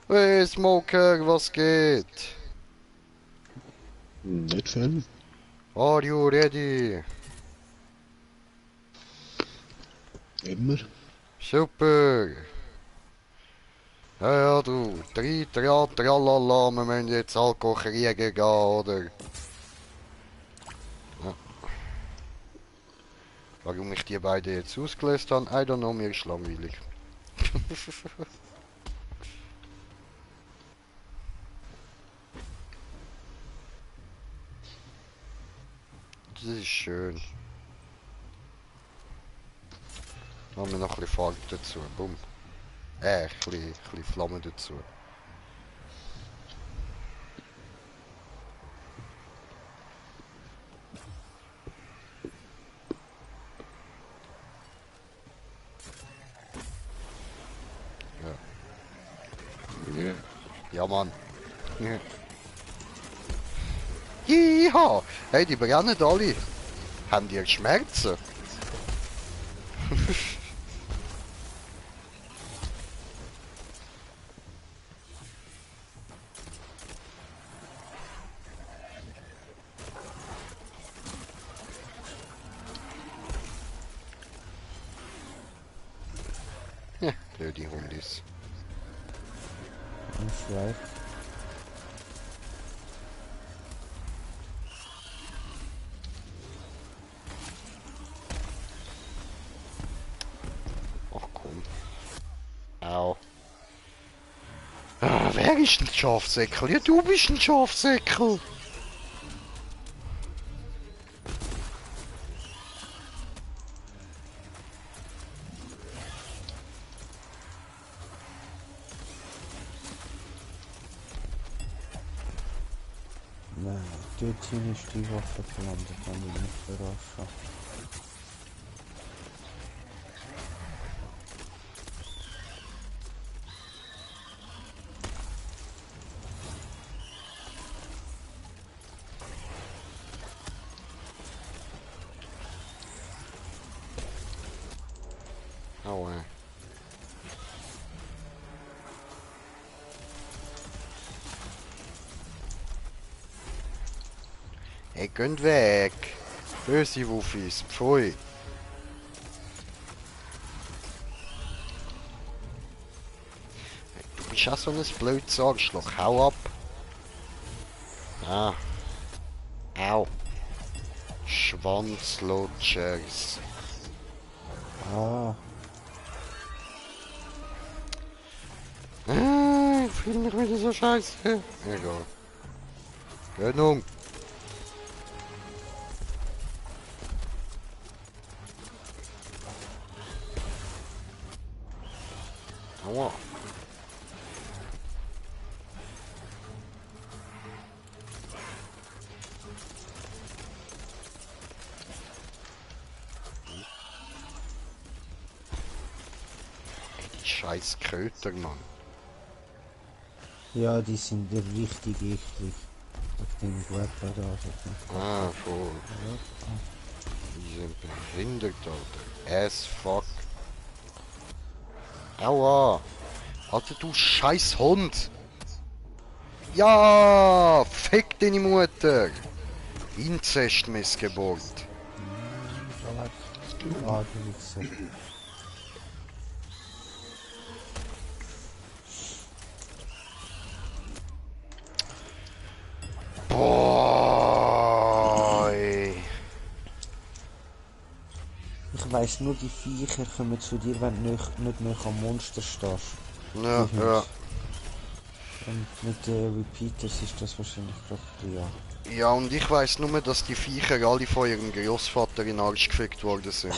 Speaker 3: Hey Smoker, was geht?
Speaker 2: Nicht viel.
Speaker 3: Are you ready?
Speaker 2: Immer.
Speaker 3: Super. Ja, du, tralala, wir müssen jetzt Alkohol kriegen gehen, oder? Ja. Warum ich die beiden jetzt ausgelöst habe, I don't know, mir ist langweilig. Das ist schön. Haben wir noch ein bisschen Farbe dazu, bumm. Ein bisschen Flamme dazu.
Speaker 2: Ja.
Speaker 3: Ja, Mann. Ja. Jiha! Hey, die brennen alle. Haben die Schmerzen? Ja, blöde Hundis.
Speaker 1: Ein Schweif.
Speaker 3: Ach komm. Au. Ah, wer ist ein Schafsäckel? Ja, du bist ein Schafsäckel.
Speaker 1: Nein, dort hin ist die Waffe gelandet, kann ich nicht verraschen.
Speaker 3: Aua. Hey, geht weg. Böse Wuffis. Pfui. Du bist auch so ein blödes Arschloch. Hau ab. Ah. Au. Schwanzlutschers.
Speaker 1: Ah,
Speaker 3: Ich fühle mich wieder so scheiße. Egal. Gönnung. Aua. scheiß Kröter, Mann.
Speaker 1: Ja, die sind richtig eklig. Auf dem Guapa da.
Speaker 3: Ah, voll. Die sind behindert, Alter. As fuck. Aua! Alter, du scheiß Hund! Ja! Fick deine Mutter! Inzestmissgeburt.
Speaker 1: Ah, du Wichser.
Speaker 3: Boy.
Speaker 1: Ich weiss nur, die Viecher kommen zu dir, wenn du nicht mehr am Monster stehst.
Speaker 3: Ja,
Speaker 1: Die
Speaker 3: ja.
Speaker 1: Hunde. Und mit den Repeaters ist das wahrscheinlich gerade ja.
Speaker 3: Ja, und ich weiss nur, dass die Viecher alle von ihrem Großvater in den Arsch gefickt worden sind.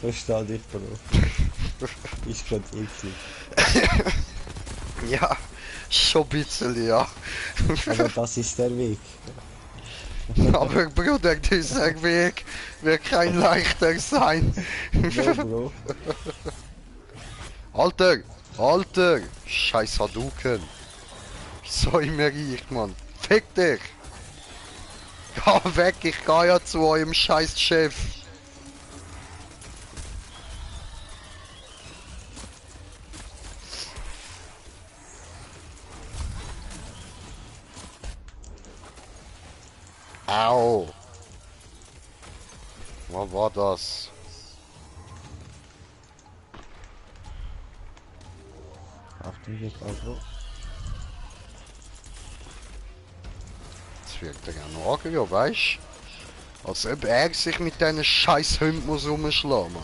Speaker 1: Versteh dich, Bro. Ist gerade eklig.
Speaker 3: Ja, schon ein bisschen, ja.
Speaker 1: Aber das ist der Weg.
Speaker 3: Aber Bruder, dieser Weg wird kein leichter sein.
Speaker 1: No, Bro.
Speaker 3: Alter, Alter, scheiß Hadouken. So immer ich, Mann. Fick dich. Geh weg, ich geh ja zu eurem scheiß Chef. Au. Was war das?
Speaker 1: Achtung, jetzt Bro.
Speaker 3: Jetzt wird er ja noch ja, weißt du? Als ob er sich mit diesen scheiß Hunden muss rumschlagen muss.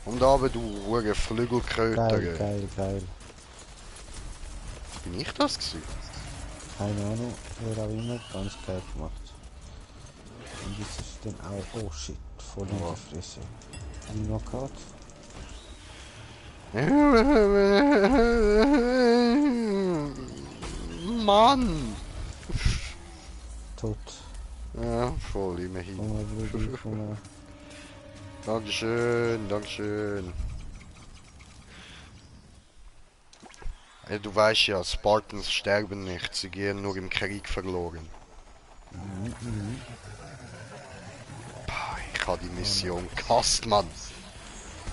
Speaker 3: Und aber du hure Flügelkröter.
Speaker 1: Geil, geil, geil.
Speaker 3: Bin ich das gewesen?
Speaker 1: Keine Ahnung, wer auch immer, ganz geil gemacht. Und jetzt ist dann auch, oh shit, voll in der Fresse. Ein Knockout.
Speaker 3: Mann!
Speaker 1: Tot.
Speaker 3: Ja, voll immerhin.
Speaker 1: Komm mal, Brudi, komm mal.
Speaker 3: Dankeschön, Dankeschön. Ja, du weißt ja, Spartans sterben nicht, sie gehen nur im Krieg verloren. Boah, ich habe die Mission gehasst, Mann.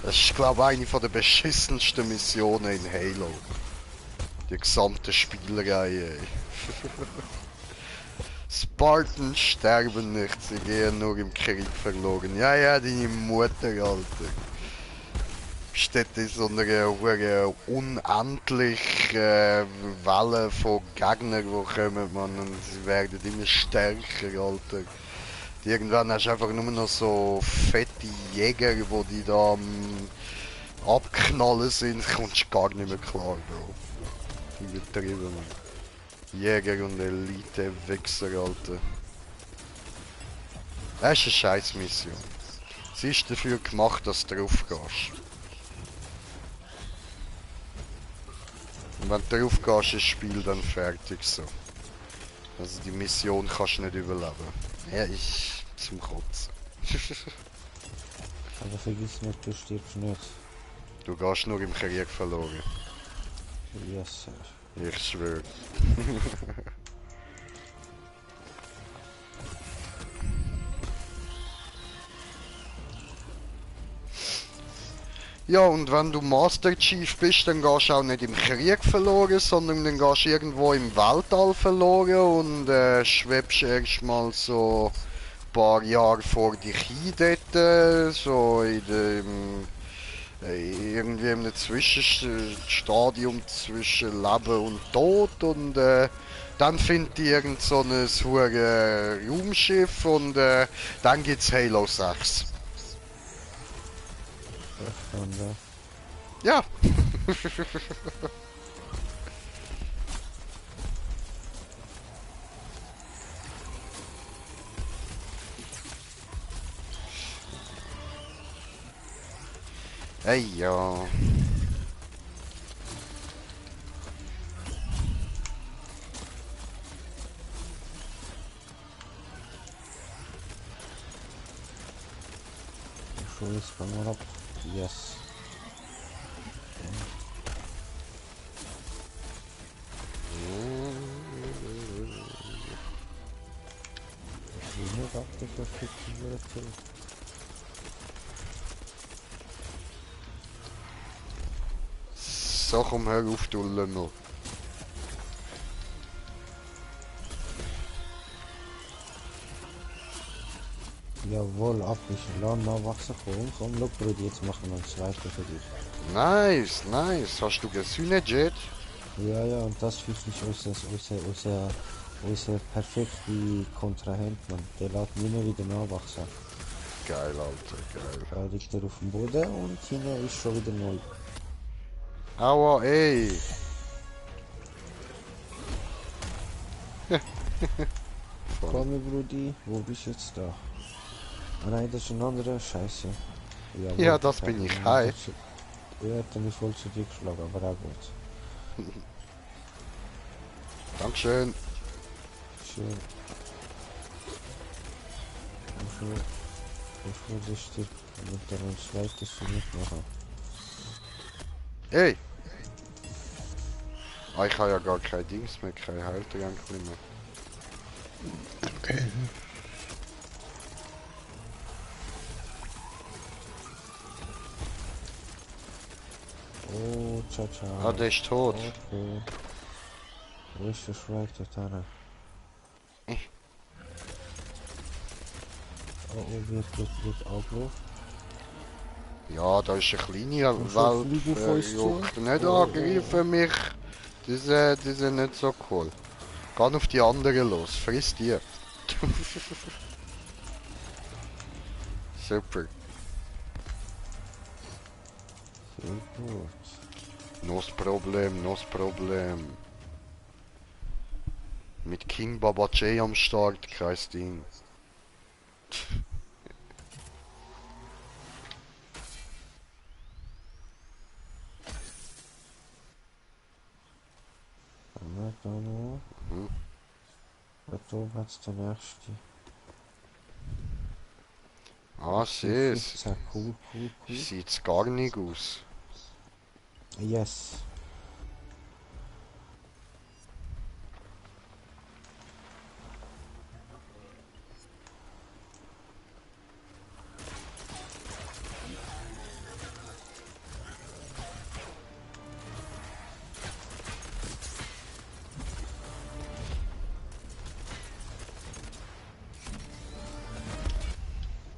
Speaker 3: Das ist, glaube ich, eine der beschissensten Missionen in Halo. Die gesamte Spielerei, ey. Spartans sterben nicht, sie gehen nur im Krieg verloren. Ja, ja, deine Mutter, Alter. Steht in so einer unendlichen Welle von Gegnern, die kommen, man, und sie werden immer stärker, Alter. Irgendwann hast du einfach nur noch so fette Jäger, die da am Abknallen sind, kommst du gar nicht mehr klar, Bro. Übertrieben, man. Jäger und Elite-Wichser, Alter. Das ist eine Scheiß-Mission. Sie ist dafür gemacht, dass du drauf gehst. Und wenn du drauf gehst, ist das Spiel dann fertig so. Also die Mission kannst du nicht überleben. Ja, ist zum Kotzen.
Speaker 1: Aber vergiss nicht, du stirbst nicht.
Speaker 3: Du gehst nur im Krieg verloren.
Speaker 1: Yes, Sir.
Speaker 3: Ich schwöre. Ja, und wenn du Master Chief bist, dann gehst du auch nicht im Krieg verloren, sondern dann gehst du irgendwo im Weltall verloren und schwebst erstmal so ein paar Jahre vor dich hin dort, so in dem irgendwie in einem Zwischenstadium zwischen Leben und Tod und dann findet ihr irgend so ein Raumschiff und dann gibt's Halo 6.
Speaker 1: Und,
Speaker 3: Ja. Hey, ja.
Speaker 1: Jetzt fangen wir ab. Yes. Hier dachte ich, das kriegt die wieder zurück.
Speaker 3: So, komm her auf, du Lümmel.
Speaker 1: Jawohl, ab ist lang nachwachsen. Komm, schau, Brudi, jetzt machen wir einen zweiten für dich.
Speaker 3: Nice, nice. Hast du gesehen, Jet?
Speaker 1: Ja, ja, und das ist unser perfekte Kontrahent, man. Der lässt nie mehr wieder nachwachsen.
Speaker 3: Geil, Alter, geil.
Speaker 1: Da liegt er auf dem Boden und hinten ist schon wieder neu.
Speaker 3: Aua, ey.
Speaker 1: Komm, Brudi, wo bist du jetzt da? Ah nein, das ist ein anderer, scheiße. Jawohl,
Speaker 3: Ja, das bin ich. Hi.
Speaker 1: Er hat mich voll zu dir geschlagen, aber auch gut.
Speaker 3: Dankeschön.
Speaker 1: Schön. Bevor der stirbt, damit er uns weiter so mitmachen.
Speaker 3: Ey. Ah, ich habe ja gar kein Dings mehr, kein Heiltrank mehr.
Speaker 2: Okay.
Speaker 1: Oh, ciao, ciao.
Speaker 3: Ah, der ist tot.
Speaker 1: Okay. Wo ist der Schweig da? Oh, wird angerufen.
Speaker 3: Ja, da ist eine kleine
Speaker 1: Und so fliegen auf uns
Speaker 3: Welt.
Speaker 1: zu.
Speaker 3: Juckt nicht angreifen mich. Die sind nicht so cool. Geh auf die anderen los, friss die. Super.
Speaker 1: Sehr gut.
Speaker 3: Nos Problem, nos Problem. Mit King Baba J am Start, kein Ding.
Speaker 1: Da noch.
Speaker 3: Mhm.
Speaker 1: Da oben hat's der nächste.
Speaker 3: Ah, sieh's.
Speaker 1: 15, cool.
Speaker 3: Sieht's gar nicht aus.
Speaker 1: Yes.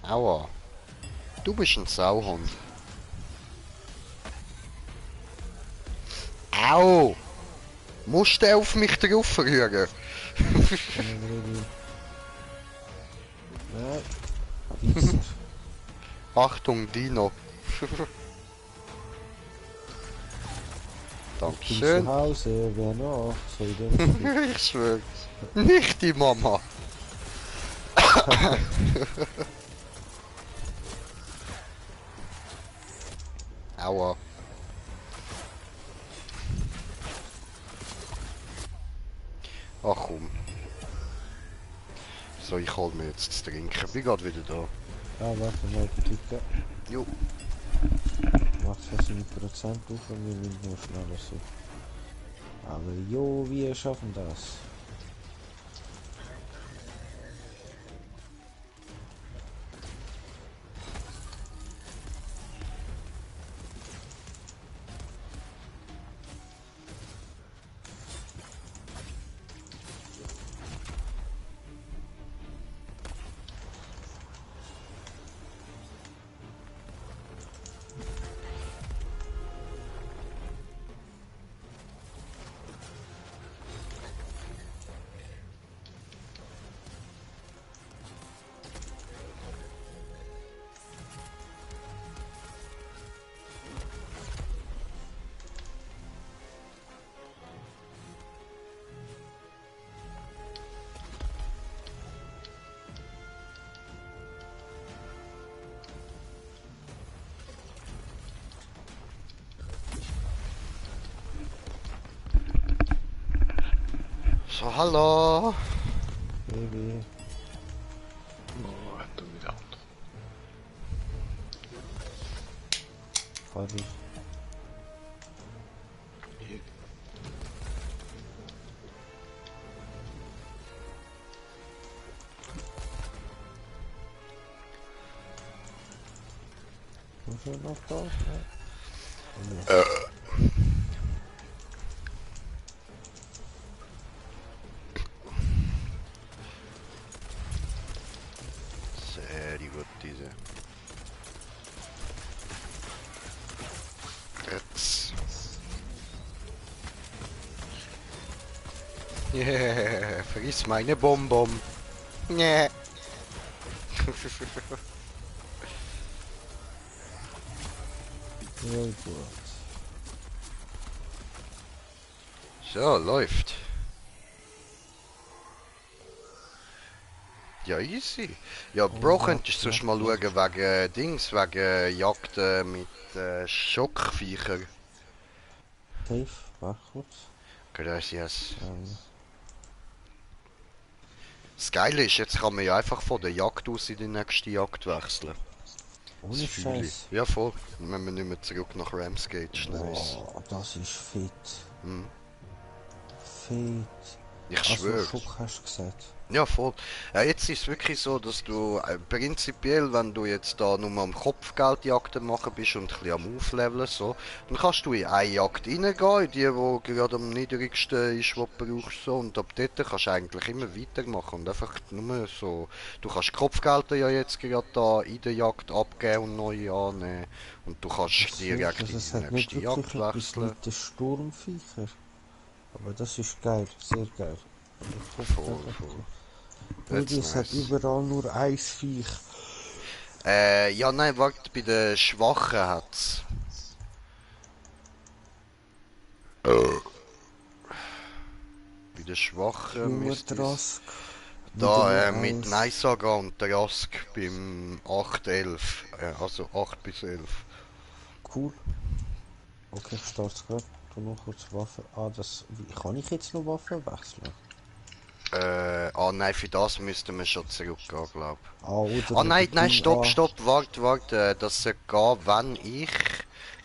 Speaker 3: Aua. Du bist ein Sauhund. Au! Musst du auf mich drauf rühren?
Speaker 1: Nein. Pisser.
Speaker 3: Achtung, Dino.
Speaker 1: Zu
Speaker 3: Dankeschön.
Speaker 1: Hause, wer noch? So identisch.
Speaker 3: Ich schwör. Nicht die Mama. Aua. Ach komm. So, ich hol mir jetzt zu trinken. Bin grad wieder da.
Speaker 1: Ah, warte mal, klicken.
Speaker 3: Jo.
Speaker 1: Macht fast 1% auf und wir müssen nur schneller so. Aber jo, wir schaffen das.
Speaker 3: So, hallo.
Speaker 1: Baby.
Speaker 2: Oh, du wieder.
Speaker 1: fahr ich. Muss er noch da? Ja.
Speaker 3: Sehr gut, diese. Jetzt. Yeah, friss meine Bonbon. Nee.
Speaker 1: Sehr gut.
Speaker 3: So, läuft. Ja, easy. Ja, Bro, könntest du sonst mal schauen wegen Dings, wegen Jagd mit Schockviecher.
Speaker 1: Safe, warte kurz.
Speaker 3: Gracias. Das Geile ist, jetzt kann man ja einfach von der Jagd aus in die nächste Jagd wechseln.
Speaker 1: Ohne
Speaker 3: Das fühle ich.
Speaker 1: Scheiß.
Speaker 3: Ja, voll. Wenn wir nicht mehr zurück nach Ramsgate schnell ist.
Speaker 1: Boah, das ist fett.
Speaker 3: Hm.
Speaker 1: Fett.
Speaker 3: Ich
Speaker 1: Also
Speaker 3: schwöre.
Speaker 1: Schock hast du gesagt.
Speaker 3: Ja, voll. Jetzt ist es wirklich so, dass du prinzipiell, wenn du jetzt da nur am Kopfgeldjagden machen bist und ein bisschen am Aufleveln, so, dann kannst du in eine Jagd reingehen, in die gerade am niedrigsten ist, die du brauchst, so, und ab dort kannst du eigentlich immer weitermachen und einfach nur so, du kannst Kopfgelder ja jetzt gerade da in der Jagd abgeben und neu annehmen und du kannst direkt in
Speaker 1: Das
Speaker 3: die
Speaker 1: hat nicht
Speaker 3: nächste Jagd
Speaker 1: wirklich etwas
Speaker 3: wechseln.
Speaker 1: mit den Sturmviecher. Aber das ist geil, sehr geil.
Speaker 3: Voll.
Speaker 1: Und
Speaker 3: That's
Speaker 1: es hat
Speaker 3: nice.
Speaker 1: überall nur ein Viech.
Speaker 3: Ja, nein, warte, bei den Schwachen hat's. Bei den Schwachen müsste es...
Speaker 1: Trask.
Speaker 3: Da, mit Naisaga und Trask beim 8-11. Also 8 bis 11.
Speaker 1: Cool. Okay, ich starte gerade. Du noch kurz Waffen. Ah, kann ich jetzt noch Waffen wechseln?
Speaker 3: Nein, für das müssten wir schon zurückgehen, glaube ich.
Speaker 1: Oder
Speaker 3: Nein, stopp, warte, das soll gehen, wenn ich...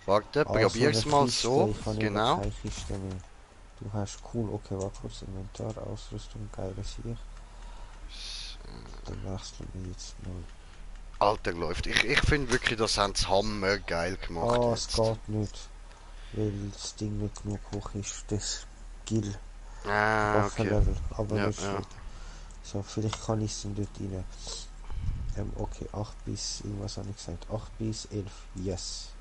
Speaker 3: Warte, probier's mal so, genau.
Speaker 1: Keine Kiste mehr. Du hast cool, okay, warte kurz, Inventar, Ausrüstung, geiles hier. Dann wechseln wir jetzt mal.
Speaker 3: Alter, läuft. Ich finde wirklich, das haben sie hammer geil gemacht.
Speaker 1: Es
Speaker 3: jetzt.
Speaker 1: geht nicht. Weil das Ding nicht genug hoch ist, das Skill.
Speaker 3: Okay.
Speaker 1: Waffenlevel, aber
Speaker 3: Ja,
Speaker 1: nicht
Speaker 3: ja.
Speaker 1: schlecht. So, vielleicht kann ich es dann dort rein. Okay, 8 bis, irgendwas habe ich gesagt, 8 bis 11, yes.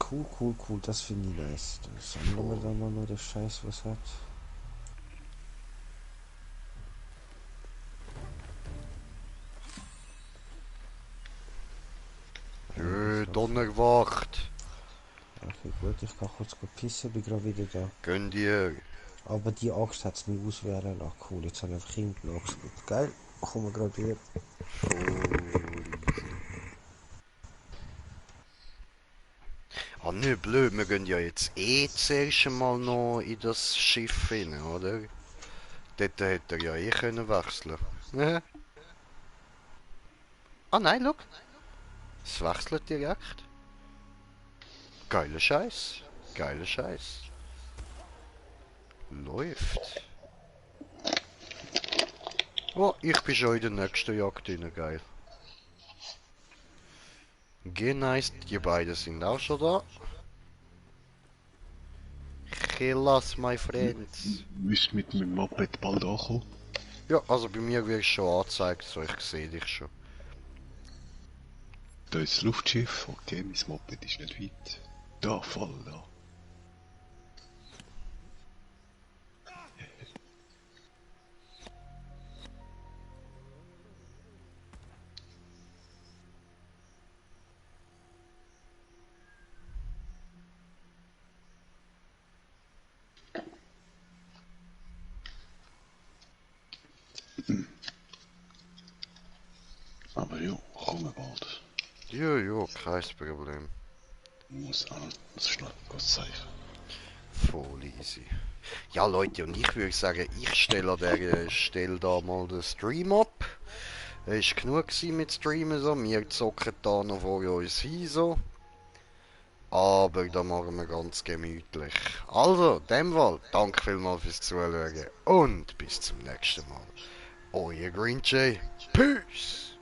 Speaker 1: Cool, das finde ich nice. Dann sammeln wir dann mal noch den Scheiß, was hat.
Speaker 3: Donnerwacht.
Speaker 1: Okay, gut, ich kann kurz pissen, bin gerade wieder da.
Speaker 3: Gönn dir.
Speaker 1: Aber die Axt hat es mir auswählen lassen. Cool, jetzt habe ich einfach hinten Axt. Geil, kommen wir gerade wieder.
Speaker 3: Ah, nicht blöd, wir gehen ja jetzt zuerst mal noch in das Schiff rein, oder? Dort hätte er ja können wechseln. Ah nein, schau. Es wechselt direkt. Geiler Scheiß. Läuft. Oh, ich bin schon in der nächsten Jagd drin, geil. Nice, die beiden sind auch schon da. Killas, my friends.
Speaker 2: Müsst mit meinem Moped bald ankommen.
Speaker 3: Ja, also bei mir wird schon angezeigt, so ich sehe dich schon.
Speaker 2: Da ist das Luftschiff, okay, mein Moped ist nicht weit. Da, voll da. Aber ja, kommen bald.
Speaker 3: Jo, kein Problem.
Speaker 2: Muss schnell was zeigen.
Speaker 3: Voll easy. Ja Leute, und ich würde sagen, ich stelle an der Stelle da mal den Stream ab. Es war genug gewesen mit Streamen so. Wir zocken da noch vor uns hin so. Aber da machen wir ganz gemütlich. Also, in dem Fall, danke vielmals fürs Zuschauen und bis zum nächsten Mal. Euer Green Jay. Peace!